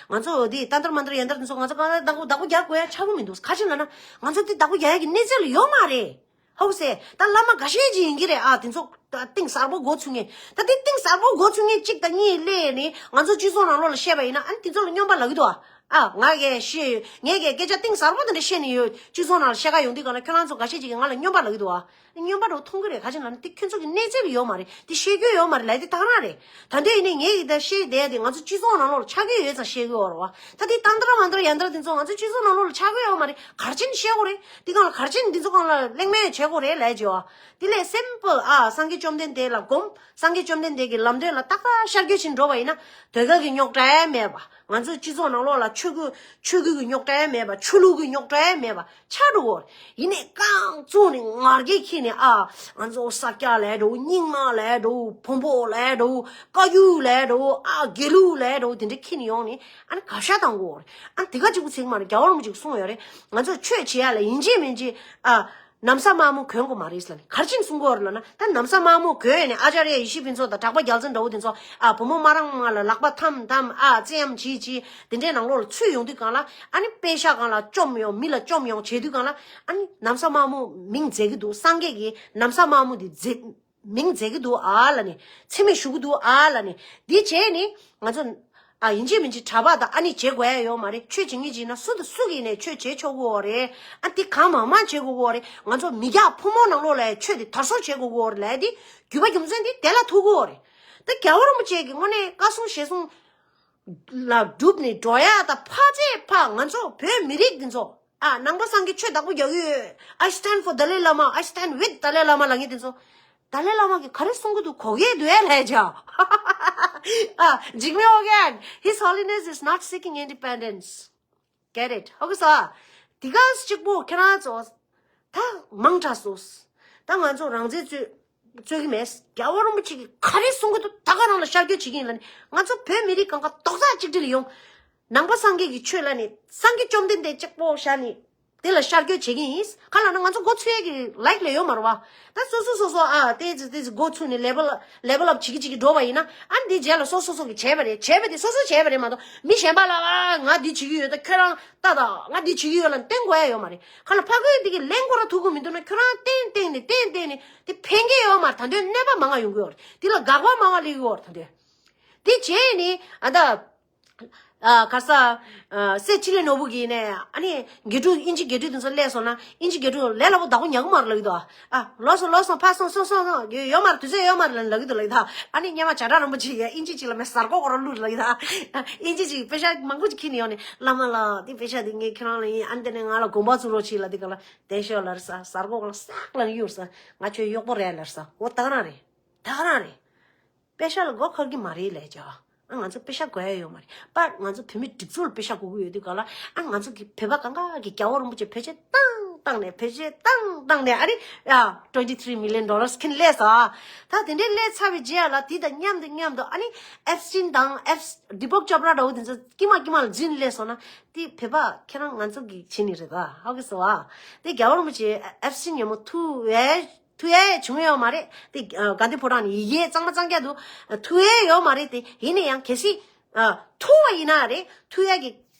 ང་ཚོ་འདི་ཏན་ཏར་མན་ཏར་ཡན་ཏར་འདི་ཚོ་ང་ཚོ་གང་ལ་བདག་པོ་བདག་པོ་རྒྱག་དགོས་ཡ་ཆགས་ཀྱི་མི་འདུག་ག་རེ་ལབ་ན་ང་ཚོ་འདི་བདག་པོ་རྒྱག་ཡ་གི་གནས་ཚད་ལ་ཡོད་མ་རེད། ཧོ་སེ། ད་བླ་མ་འགའ་ཤས་ཅིག་ཡིན་གྱི་རེད། ཨ་དེ་ཚོ་ད་གཏིང་ཟབ་པོ་མགོ་ཚོས་མཁན། ད་དེ་གཏིང་ཟབ་པོ་མགོ་ཚོས་མཁན་གཅིག་དང་གཉིས་སླེབས་ནས་ང་ཚོ་སྤྱི་ཚོགས་ནང་ལོགས་ལ་བཤད་པ་ཡིན་ན། ཨ་ནི་དེ་ཚོ་ལ་སྨྱོན་པ་ལབ་ཀྱི་འདུག་ཨ། ཨ་ང་གིས་ཤེས་ཡོད། ངས་གིས་སྐད་ཆ་གཏིང་ཟབ་པོ་དེ་འདྲ་བཤད་ནས་ཡོད། སྤྱི་ཚོགས་ནང་ལ་བཤད་ག་ཡོང་དུས་གང་ལ་ཁྱོད་རང་ཚོ་འགའ་ཤས་ཅིག་གིས་ང་ལ་སྨྱོན་པ་ལབ་ཀྱི་འདུག་ཨ། སྨྱོན་པ་འདྲ་བོ་མཐོང་གི་རེད། ག་ཅི་ལབ་ན་དེ་ཁྱོད་ཚོ་གི་གནས་ཚུལ་ཡོད་མ་རེད། དེ་བཤད་རྒྱུ་ཡོད་མ་རེད་ལབ་དེ་ད་ག་རང་རེད། ད་འདོད་ཡིན་ནའི་ངས་ཡི་ད་བཤད་བསྡད་དེ་ང་ཚོ་སྤྱི་ཚོགས་ནང་ལོགས་ལ་ཆགས་ཀྱི་ཡོད་ཙང་བཤད་གི་ཡོད་རེད་བ། ད་དེ་ཏང་ཏྲ་མ་ཏྲ་ཡན་ཏྲ་དེ་ཚོ་ང་ཚོ་སྤྱི་ཚོགས་ནང་ལོགས་ལ་ཆགས་ཀྱི་ཡོད་མ་རེད། གར་ཆེན་བཤད་དགོས་རེད། དེ་གང་ལ་གར་ཆེན་དེ་ཚོ་གང་ལ་གླེང་མོལ་བྱེད་དགོས་རེད་ལབ་ཀྱི་བ། དེ་ལས་སིམ་པལ། ཨ་སངས་རྒྱས་བཅོམ་ལྡན་འདས་ལ་སྒོམ། སངས་རྒྱས་བཅོམ་ལྡན་འདས་ཀྱི་ལམ་སྟོན་ལ་ཏག་ཏག་ཤར་བསྐྱོད་ཕྱིན་འགྲོ་བ་ཡིན་ན། ཟློས་གར་གྱི་རྙོག་དྲ་མེད་པ། ང་ཚོ་སྤྱི་ཚོགས་ནང་ལོགས་ལ་ཆོས་གོས་ཆོས་གོས་ཀྱི་རྙོག་དྲ་མེད་པ། ཆོས་ལུགས་ཀྱི་རྙོག་དྲ་མེད་པ་ཆགས་འགྲོ་གི་ཡོད་རེད། ཡིན་ནའི་རྐང་བཙུགས་ནས་ངར་སྐད་འཁྱེར་ནས། ཨ་ང་ཚོ་ས་སྐྱ་ལབ་འགྲོ། རྙིང་མ་ལབ་འགྲོ། བོན་པོ་ལབ་འགྲོ། བཀའ་བརྒྱུད་ལབ་འགྲོ། ཨ་དགེ་ལུགས་ལབ་འགྲོ། དེ་འདྲ་འཁྱེར་ནས་ཡོང་ནས་ཨ་ནི་ག་ཤ་བཏང་གི་ཡོད་རེད། ཨ་ནི་དེ་ག་གཅིག་པུ་ཚིག་མ་རེད། རྒྱལ་བ་རིན་པོ་ཆེས་གསུངས་ཡོད་རེད། ང་ཚོ་ཆོས་བྱེད་ཡ་ལ་ཡིན་གཅིག་མིན་གཅིག་ཨ། ན་བཟའ་དམར་མོ་གོན་དགོས་མ་རེད་ལབ་ནས། ག་རེ་བྱས་ནས་གསུང་གི་ཡོད་རེད་ལབ་ན། ད་ན་བཟའ་དམར་མོ་གོན་ནས་ཨ་ཙརྱ་ཡེ་ཤེས་ཕུན་ཚོགས་དང་གྲགས་པ་རྒྱལ་མཚན་འདྲ་བོ་དེ་ཚོ། ཨ་བུ་མོ་མ་རང་མ་ལ་ལག་པ་འཐམ་འཐམ། ཨ་རྩེད་ཡམ་བྱེད་བྱེད། དེ་འདྲའི་ནང་ལོགས་ལ་ཚུད་ཡོང་དུས་གང་ལ་ཨ་ནི་པེ་ཤག་གང་ལ་བཅོམ་ཡོང་། མི་ལ་བཅོམ་ཡོང་བྱེད་དུས་གང་ལ་ཨ་ནི་ན་བཟའ་དམར་མོ་མིང་མཛད་ཀྱི་འདུག་སངས་རྒྱས་ཀྱིས་ན་བཟའ་དམར་མོ་དེ་མཛད། མིང་མཛད་ཀྱི་འདུག་ཨ་ལབ་ནས། མཚན་སྨད་ཞུ་གི་འདུག་ཨ་ལབ་ནས། འདི་བྱས་ནས་ང་ཚོ། ཨ་ཡིན་གཅིག་མིན་གཅིག་གྲྭ་པ་དང་ཨ་ནི་བྱེད་དགོས་ཡ་ཡོད་མ་རེད། ཆོས་བྱེད་མཁན་ཅིག་ཡིན་ན་སུ་དང་སུ་གིས་ནས་ཆོས་བྱེད་ཆོག་གི་ཡོད་རེད། ཨ་འདི་གང་མང་མང་བྱེད་དགོས་ཀྱི་ཡོད་རེད། ང་ཚོ་མི་རྒྱག་ཕོ་མོ་ནང་ལོགས་ལ་ཆོས་འདི་དར་སྲོལ་བྱེད་དགོས་ཀྱི་ཡོད་རེད་ལབ་དེ། རྒྱུ་མ་རྒྱུ་མཚན་འདི་དེ་ལ་ཐུག་གི་ཡོད་རེད། ད་རྒྱལ་བ་རིན་པོ་ཆེ་གི་དངོས་གནས་བཀའ་གསུང་ཞལ་གསུང་ལ་བསྒྲུབས་ནས་འགྲོ་ཡ་ད་ཕ་ཚེ་ཕ་ང་ཚོ་བོད་མི་རིགས་འདི་ཚོ། ཨ་ནང་པ་སངས་རྒྱས་ཆོས་བདག་པོ་རྒྱག་གི་ཡོད། I stand for Dalai Lama, I stand with Dalai Lama ལབ་མཁན་དེ་ཚོ། Dalai Lama གིས་ག་རེ་གསུང་གི་འདུག་གོ་གི་འདུག་ཨེ་ལབ་ཅག་ཨ་འཇིགས་མེད་ཨོ་རྒྱན། His Holiness is not seeking independence. Get it? ཧོ་གི་སོ། དེ་ག་གཅིག་པོ་ཁྱེད་རང་ཚོ། ད་མང་དྲགས་སོང་། ད་ང་ཚོ་རང་བཙན་རྩོད་རྩོད་ཀྱི་མེད། རྒྱལ་བ་རིན་པོ་ཆེ་གིས་ག་རེ་གསུང་གི་འདུག་ད་ག་རང་ལ་ཤར་བསྐྱོད་བྱེད་ཀྱི་ཡིན་ལབ་ནས། ང་ཚོ་བོད་མི་རིགས་གང་ག་རྡོག་རྩ་གཅིག་སྒྲིལ་ཡོང་། ནང་པ་སངས་རྒྱས་ཀྱི་ཆོས་ལ་ནི་སངས་རྒྱས་བཅོམ་ལྡན་འདས་གཅིག་པོ་བཞག་ནས་དེ་ལ་ཤར་བསྐྱོད་བྱེད་ཀྱི་ཡིན། ག་ལབ་ན་ང་ཚོ་མགོ་ཚོས་ཀྱི་ལའིག་ལས་ཡོད་མ་རེད་བ། ད་སོ་སོ་སོ་སོ་ཨ་ཏེ་ཙི་ཏེ་ཙི་མགོ་ཚུགས་ནས་ལེ་བལ་ལེ་བལ་ཨབ་བྱེད་ཀྱི་བྱེད་ཀྱི་འགྲོ་བ་ཡིན་ན། ཨ་འདི་རྗེས་ལ་སོ་སོ་སོ་གིས་བྱས་པ་རེད། བྱས་པ་དེ་སོ་སོས་བྱས་པ་རེད་མ་གཏོགས་མི་གཞན་པ་ལ་ཨ་ང་འདི་བྱེད་ཀྱི་ཡོད། ད་ཁྱོད་རང་ལྟ་དང་། ང་འདི་བྱེད་ཀྱི་ཡོད་ལབ་བསྟན་དགོས་ཡ་ཡོད་མ་རེད། ག་ལ་ཕ་གིར་འདི་གི་ལན་ཁོ་རང་ཐུག་གི་མི་འདུག་ན་ཁྱོད་རང་བསྟན་བསྟན་ནས་བསྟན་བསྟན་ནས་དེ་ཕན་གྱི་ཡོད་མ་རེད། ད་དུང་གནོད་པ་མང་ང་ཡོང་གི་ཡོད་རེད། འདི་ལ་དགག་པ་མང་ང་སླེབས་ཀྱི་ཡོད་རེད། ད་དུང་དེ་བྱས་ནས་ཨ་ད། ཨ་ག་ས། ཨ་སྲས་འཕྲིན་ལས་ནོར་བུ་གིས་ནས་ཨ་ནི་དགེ་ཕྲུག་དབྱིན་ཇི་དགེ་ཕྲུག་དེ་ཚོ་སླེབས་སོང་ན། དབྱིན་ཇི་དགེ་ཕྲུག་ལས་སླ་པོ་བདག་པོ་ཉར་གི་མ་རེད་ལབ་ཀྱི་འདུག་ཨ་ལོག་སོང་ལོག་སོང་ཕར་སོང་སོང་སོང་སོང་ཡོད་མ་རེད། དུས་ཚོད་ཡོད་མ་རེད་ལབ་ལབ་ཀྱི་འདུག་ལབ་ཀྱི་འདུག་ཨ་ནི་སྔོན་མ་བྱ་བྲལ་རིན་པོ་ཆེ་ཡ་དབྱིན་ཇི་ཅིག་ལ་མེ་གཟར་གོག་ར་བླུགས་ལབ་ཀྱི་འདུག་ཨ་དབྱིན་ཇི་ཅིག་པེ་ཤག་མང་པོ་ཅིག་ཁྱེར་ནས་ཡོང་ནས། བླ་མ་ལགས་འདི་པེ་ཤག་འདི་ངས་ཁྱེད་རང་ལ་ཡིན། ཨ་ནི་དེ་ནས་ང་ལ་དགོངས་པ་ཚུགས་རོགས་བྱེད་ལབ། དེ་ག་ལ་བདེ་ཤོག་ལབ་ས་གཟར་གོག་ལ་ཟག་ལབ་གཡུགས་ས། ང་ཁྱོད་གཡོག་པོ་རེད་ལབ་ས། འོ་ད་ག་རང་རེད། ད་ག་རང་རེད། པེ་ཤག་ལ་མགོ་འཁོར་གྱི་མ་རེད་ལབ་ཀྱག་ཨ་ང་ཚོ་པེ་ཤག་དགོས་ཡ་ཡོད་མ་རེད། པར་ང་ཚོ་བོད་མི་སྒྲིག་འཛུགས་ལ་པེ་ཤག་དགོས་ཀྱི་ཡོད་དུས་ག་ལ། ཨ་ང་ཚོ་གི་བོད་པ་གང་ག་གི་རྒྱལ་བ་རིན་པོ་ཆེ་བེད་སྤྱོད་བཏང་བཏང་ནས། བེད་སྤྱོད་བཏང་བཏང་ནས་ཨ་ནི་ཡ་twenty three million dollars ཁྱེར་སླེབས་སོང་། ད་དེ་འདྲའི་སླེབས་ཚར་བའི་རྗེས་ལ་དེ་དང་མཉམ་དུ་མཉམ་དུ་ཨ་ནི་ཨེབ་སི་ཊིན་དང་ཨེབ་སི་ཌི་པོག་ཅོབ་ར་འདྲ་བོ་དེ་ཚོ་དཀྱིལ་མ་དཀྱིལ་མ་ལ་འཛུལ་སླེབས་སོང་ན། དེ་བོད་པ་ཁྱེད་རང་ང་ཚོ་གི་བྱེད་ནི་རེད་ད། ཧ་གི་སོང་ཨ། དེ་རྒྱལ་བ་རིན་པོ་ཆེ་ཨེབ་སི་ཊིན་ཉོན་མོངས་ཐུ་བས། ཐུ་ཡ་བྱུང་ཡོད་མ་རེད་དེ། ཨ་དགའ་ལྡན་ཕོ་བྲང་ནས་ཡི་གེ་གཙང་མ་གཙང་རྐྱང་འདུག་ཐུ་ཡ་ཡོད་མ་རེད་དེ། ཡིན་ན་ཡང་གལ་སྲིད་ཨ་ཐུ་བ་ཡིན་ན་རེད། ཐུ་ཡ་གི་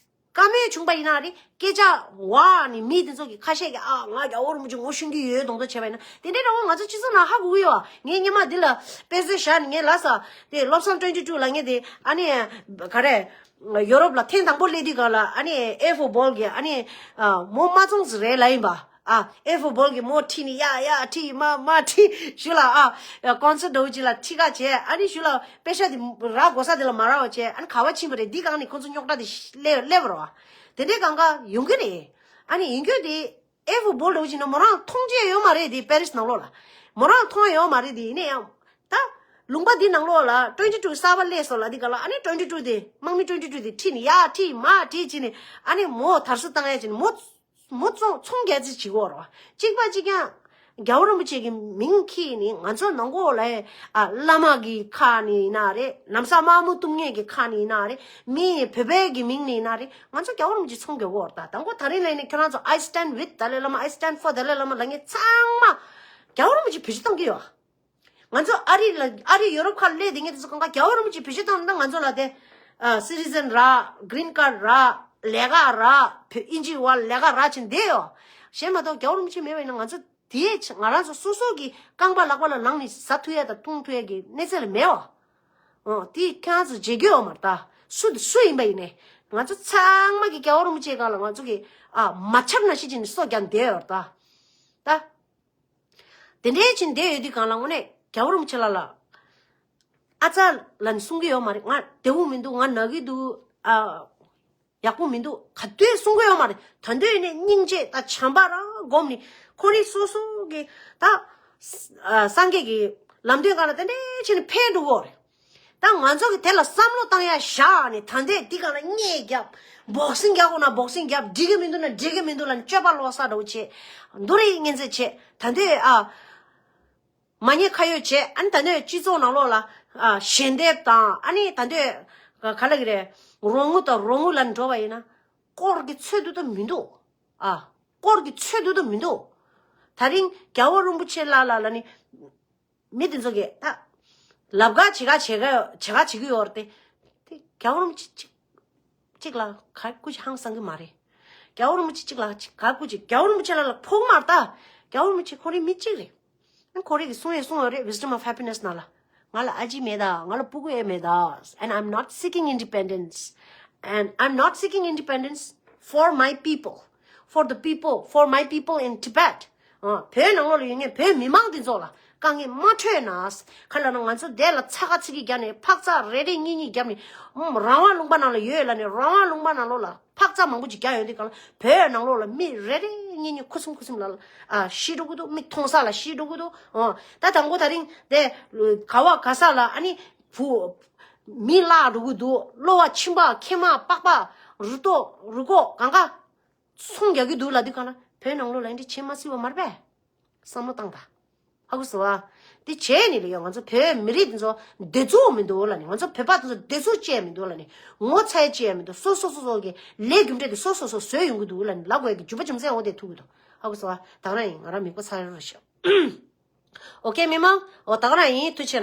བཀའ་མོལ་བྱུང་པ་ཡིན་ན་རེད། སྐད་ཆ་བ་ནི་མི་དེ་ཚོ་གི་ཁ་ཤས་ཀྱི་ཨ་ང་རྒྱལ་བ་རིན་པོ་ཆེ་ངོ་ཤེས་ཀྱི་ཡོད་མདོག་མདོག་བྱས་པ་ཡིན་ན། དེ་འདྲའི་འདྲ་བོ་ང་ཚོ་སྤྱི་ཚོགས་ནང་ཧ་གོ་གི་ཡོད། ངས་སྔོན་མ་འདི་ལ་དཔེ་མཛོད་བཞག་ནས་ངས་ལབ་ས་དེ། བློ་བཟང་twenty two ལབ་མཁན་དེ་ཨ་ནི་ག་རེ། ཡོ་རོབ་ལ་ཐེངས་དང་པོ་སླེབས་དུས་ག་ལ་ཨ་ནི་ཨེ་ཧྥུ་བོལ་གྱི་ཨ་ནི་ཨ་མོ་མ་བཙོངས་ཟིག་རེད་ལབ་ཡིན་པ། ཨ་ཨེ་ཧྥུ་བོལ་གྱི་མོ་ཁྲིད་ནས་ཡ་ཡ་ཁྲིད་མ་མ་ཁྲིད་ཞུ་ལ། ཨ་ཀོན་སར་ཊི་འདྲ་བོ་ཅིག་ལ་ཁྲིད་ག་བྱས། ཨ་ནི་ཞུ་ལ་པེ་ཤག་དེ་རག་དགོས་ས་དེ་ལ་མ་རག་པ་བྱས། ཨ་ནི་ག་བ་ཕྱིན་པ་རེད། འདི་སྒང་ནས་ཁོ་ཚོ་རྙོག་དྲ་དེ་སླེབས་སླེབས་པ་རེད་བ། དེ་འདྲའི་སྒང་ག་ཡོང་གི་རེད། ཨ་ནི་ཡིན་རྒྱུ་དེ། ཨེ་ཧྥུ་བོལ་འདྲ་བོ་ཅིག་ན་མོ་རང་མཐོང་རྒྱུ་ཡོད་མ་རེད་དེ། པེ་རིས་ནང་ལོགས་ལ་མོ་རང་མཐོང་ཡོད་མ་རེད་དེ། ཡིན་ན་ཡང་ད་ལུང་པ་འདི་ནང་ལོགས་ལ་twenty two གསར་པ་སླེབས་སོང་ལབ་དུས་ག་ལ། ཨ་ནི་twenty two དེ་དམག་མི་twenty two དེ་ཁྲིད་ནས་ཡ་ཁྲིད་མ་ཁྲིད་བྱས་ནས་ཨ་ནི་མོ་དར་སྲོལ་བཏང་ཡ་བྱས་ནས་མོ་མོ་ཚོང་ཚོང་རྒྱག་རྩིས་བྱེད་ཀྱི་ཡོད་རེད་བ། གཅིག་པ་གཅིག་རྐྱང་རྒྱལ་བ་རིན་པོ་ཆེ་གི་མིང་ཁྱེར་ནས་ང་ཚོ་ནང་ལོགས་ལ་ཨ་བླ་མ་གི་ཁ་ནས་ཡིན་ན་རེད། ན་བཟའ་དམར་མོ་བཏུང་མཁན་གི་ཁ་ནས་ཡིན་ན་རེད། མི་བོད་པའི་གི་མིང་ནས་ཡིན་ན་རེད། ང་ཚོ་རྒྱལ་བ་རིན་པོ་ཆེ་ཚོང་རྒྱག་གི་ཡོད་རེད། ད་དང་པོ་ད་རིང་ལ་ཡིན་ན་ཁྱོད་རང་ཚོ་I stand with Dalai Lama, I stand for Dalai Lama ལབ་མཁན་ཚང་མ་རྒྱལ་བ་རིན་པོ་ཆེ་བེད་སྤྱོད་བཏང་གི་ཡོད། ང་ཚོ་ཨ་རི་ལ་ཨ་རི་ཡོ་རོབ་ཁ་ལ་སླེབས་བསྡད་མཁན་དེ་ཚོ་གང་ག་རྒྱལ་བ་རིན་པོ་ཆེ་བེད་སྤྱོད་བཏང་ན་ང་ཚོ་ལ་དེ་ཨ་སི་ཊི་ཛན་རག green card རག་ལས་ཀ་རག་བོད་དབྱིན་ཇི་བ་ལས་ཀ་རག་བྱས་བསྡད་ཡོད། གཞན་མ་གཏོགས་རྒྱལ་བ་རིན་པོ་ཆེ་མེད་པ་ཡིན་ན་ང་ཚོ་ དེའི་ཆ་ང་རང་ཚོ་སོ་སོ་གི་རྐང་པ་ལག་པ་ལ་ལངས་ནས་ཟ་ཐུབ་ཡ་དང་འཐུང་ཐུབ་ཡ་གི་གནས་ཚད་ལ་མེད་བ། ཨོ་དེ་ཁྱེད་རང་ཚོ་བརྗེད་རྒྱུ་ཡོད་མ་རེད་ད། སུ་དེ་སུ་ཡིན་པ་ཡིན་ནའི་ང་ཚོ་ཚང་མ་གི་རྒྱལ་བ་རིན་པོ་ཆེའི་སྒང་ལ་ང་ཚོ་གི་ཨ་མ་ཆབ་ན་ཤི་ཅིག་ནས་སྲོག་རྒྱག་བསྡད་ཡོད་རེད་ད། ད། དེ་འདྲའི་ཕྱིན་བསྡད་ཡོད་དུས་སྒང་ལ་དངོས་གནས་རྒྱལ་བ་རིན་པོ་ཆེ་ལགས་ལ། ཨ་ཙ་ལ་ནི་གསུང་གི་ཡོད་མ་རེད། ང་བདེ་པོ་མི་འདུག་ང་ན་གི་འདུག་ཨ། ཡག་པོ་མི་འདུག་ག་དུས་གསུང་གི་ཡོད་མ་རེད། ད་དུས་ནས་སྙིང་རྗེ་དང་བྱམས་པ་རང་སྒོམ་ནས་ཁོ་རང་སོ་སོ་གི་ད་ཨ་སངས་རྒྱས་ཀྱི་ལམ་སྟོན་སྒང་ལ་དེ་འདྲའི་ཕྱིན་ནས་ཕན་འགྲོ་གི་རེད། ད་ང་ཚོ་གི་དེ་ལ་བསམ་བློ་བཏང་ཡ་བཞག་ནས་ད་ལྟའི་འདི་སྒང་ལ་བརྙས་རྒྱབ། བོག་སིང་རྒྱག་དགོས་ན་བོག་སིང་རྒྱབ། འགྲིག་གི་མི་འདུག་ན་འགྲིག་གི་མི་འདུག་ལབ་ནས་སྤྱོད་པ་ལོག་ས་འདྲ་བོ་བྱེད། འདུ་རེས་ངན་ཚད་བྱེད། ད་ལྟའི་ཨ། མ་ཉེས་ཁ་གཡོགས་བྱེད། ཨ་ནི་ད་ལྟའི་སྤྱི་ཚོགས་ནང་ལོགས་ལ་ཨ་ཞལ་འདེབས་དང་ཨ་ནི་ད་ལྟའི་ག་ལ་གི་རེད། རོགས་དངུལ་དང་རོགས་དངུལ་ལ་འགྲོ་བ་ཡིན་ན་སྐོར་གི་ཚོད་འདུ་ད་མི་འདུག་ཨ་སྐོར་གི་ཚོད་འདུ་ད་མི་འདུག་ད་རིང་རྒྱལ་བ་རིན་པོ་ཆེ་ལ་ལ་ལ་ནི། མི་དེ་ཚོ་གིས་ད། ལབ་ག་བྱེད་ག་བྱེད་ག་བྱེད་ག་བྱེད་ཀྱི་ཡོད་རེད་དེ། དེ་རྒྱལ་བ་རིན་པོ་ཆེ་གཅིག་གཅིག་ལ་ག་སྐུ་ཅི་ཧང་སང་གི་མ་རེད། རྒྱལ་བ་རིན་པོ་ཆེ་གཅིག་ལ་གཅིག་ག་སྐུ་ཅི་རྒྱལ་བ་རིན་པོ་ཆེ་ལ་ལ་ཕོག་མ་རེད་ད། རྒྱལ་བ་རིན་པོ་ཆེ་ཁོ་རའི་མི་གཅིག་རེད། ཁོ་རའི་གི་གསུང་ཡས་གསུང་ཡོད་རེད། Wisdom of Happiness ནང་ལ། ང་ལ་ཨ་ཅེ་མེད་ད། ང་ལ་སྤུ་གུ་ཡས་མེད་ད། And I'm not seeking independence. And I'm not seeking independence for my people. For the people, for my people in Tibet. ཨ། བོད་ནང་ལོགས་ལ་ཡོད་མཁན་བོད་མི་མང་འདི་ཚོ་ལ་དཀའ་ངལ་མ་འཕྲད་ན། ག་ལབ་ན་ང་ཚོ་འདི་ལ་ཚ་ཁ་ཚིག་གི་རྒྱབ་ནས་འཕག་འཚག་རེ་རེ་གཉིས་གཉིས་རྒྱབ་ནས། ཨུམ། རང་དབང་ལུང་པ་ནང་ལ་ཡོད་ལབ་ནས་རང་དབང་ལུང་པ་ནང་ལོགས་ལ་འཕག་འཚག་མང་པོ་ཅིག་རྒྱག་ཡོང་དུས་སྒང་ལ་བོད་ནང་ལོགས་ལ་མི་རེ་རེ་གཉིས་གཉིས་ཁུ་སིམ་ཁུ་སིམ་ལ་ཨ་ཤི་འགྲོ་གི་འདུག་མི་མཐོང་ས་ལ་ཤི་འགྲོ་གི་འདུག་ཨ། ད་དང་པོ་ད་རིང་དེ་ག་བ་ག་ས་ལ་ཨ་ནི་བུ་མི་བརླག་འགྲོ་གི་འདུག་གློ་བ་མཆིན་པ་མཁལ་མ་པགས་པ་རུ་ཏོ་རུ་ཁོག་གང་ག་ཚོང་རྒྱག་གི་འདུག་ལབ་དུས་སྒང་ལ་བོད་ནང་ལོགས་ལ་འདི་བྱེད་མ་སྲིད་པ་མ་རེད་པས། བསམ་བློ་བཏང་དང་། ཧ་གོ་སོང་ཨ། འདི་བྱས་ནས་ལ་ཡོད། ང་ཚོ་བོད་མི་རིགས་འདི་ཚོ་བདེ་ཚོར་མི་འདུག་ལབ་ནས། ང་ཚོ་བོད་པ་འདི་ཚོ་བདེ་ཚོར་བཅས་མི་འདུག་ལབ་ནས། ངོ་ཚ་བཅས་མི་འདུག་སོ་སོ་སོ་སོ་གི་ལས་རྒྱུ་འབྲས་དེ་སོ་སོ་སོ་བཟོས་ཡོང་གི་འདུག་ལབ་ནས་ལབ་དགོས་ཀྱི་རྒྱུ་མ་རྒྱུ་མཚན་འོ་དེ་ཐུག་གི་འདུག་ཧ་གོ་སོང་ཨ། ད་ག་རང་ཡིན། ང་རང་མིག་པ་ཚ་རེ་རེ་ཤོག་ཨོ་ཁེ་མི་མང་། ཨོ་ད་ག་རང་ཡིན། ཐུགས་ཆེ་གནང་།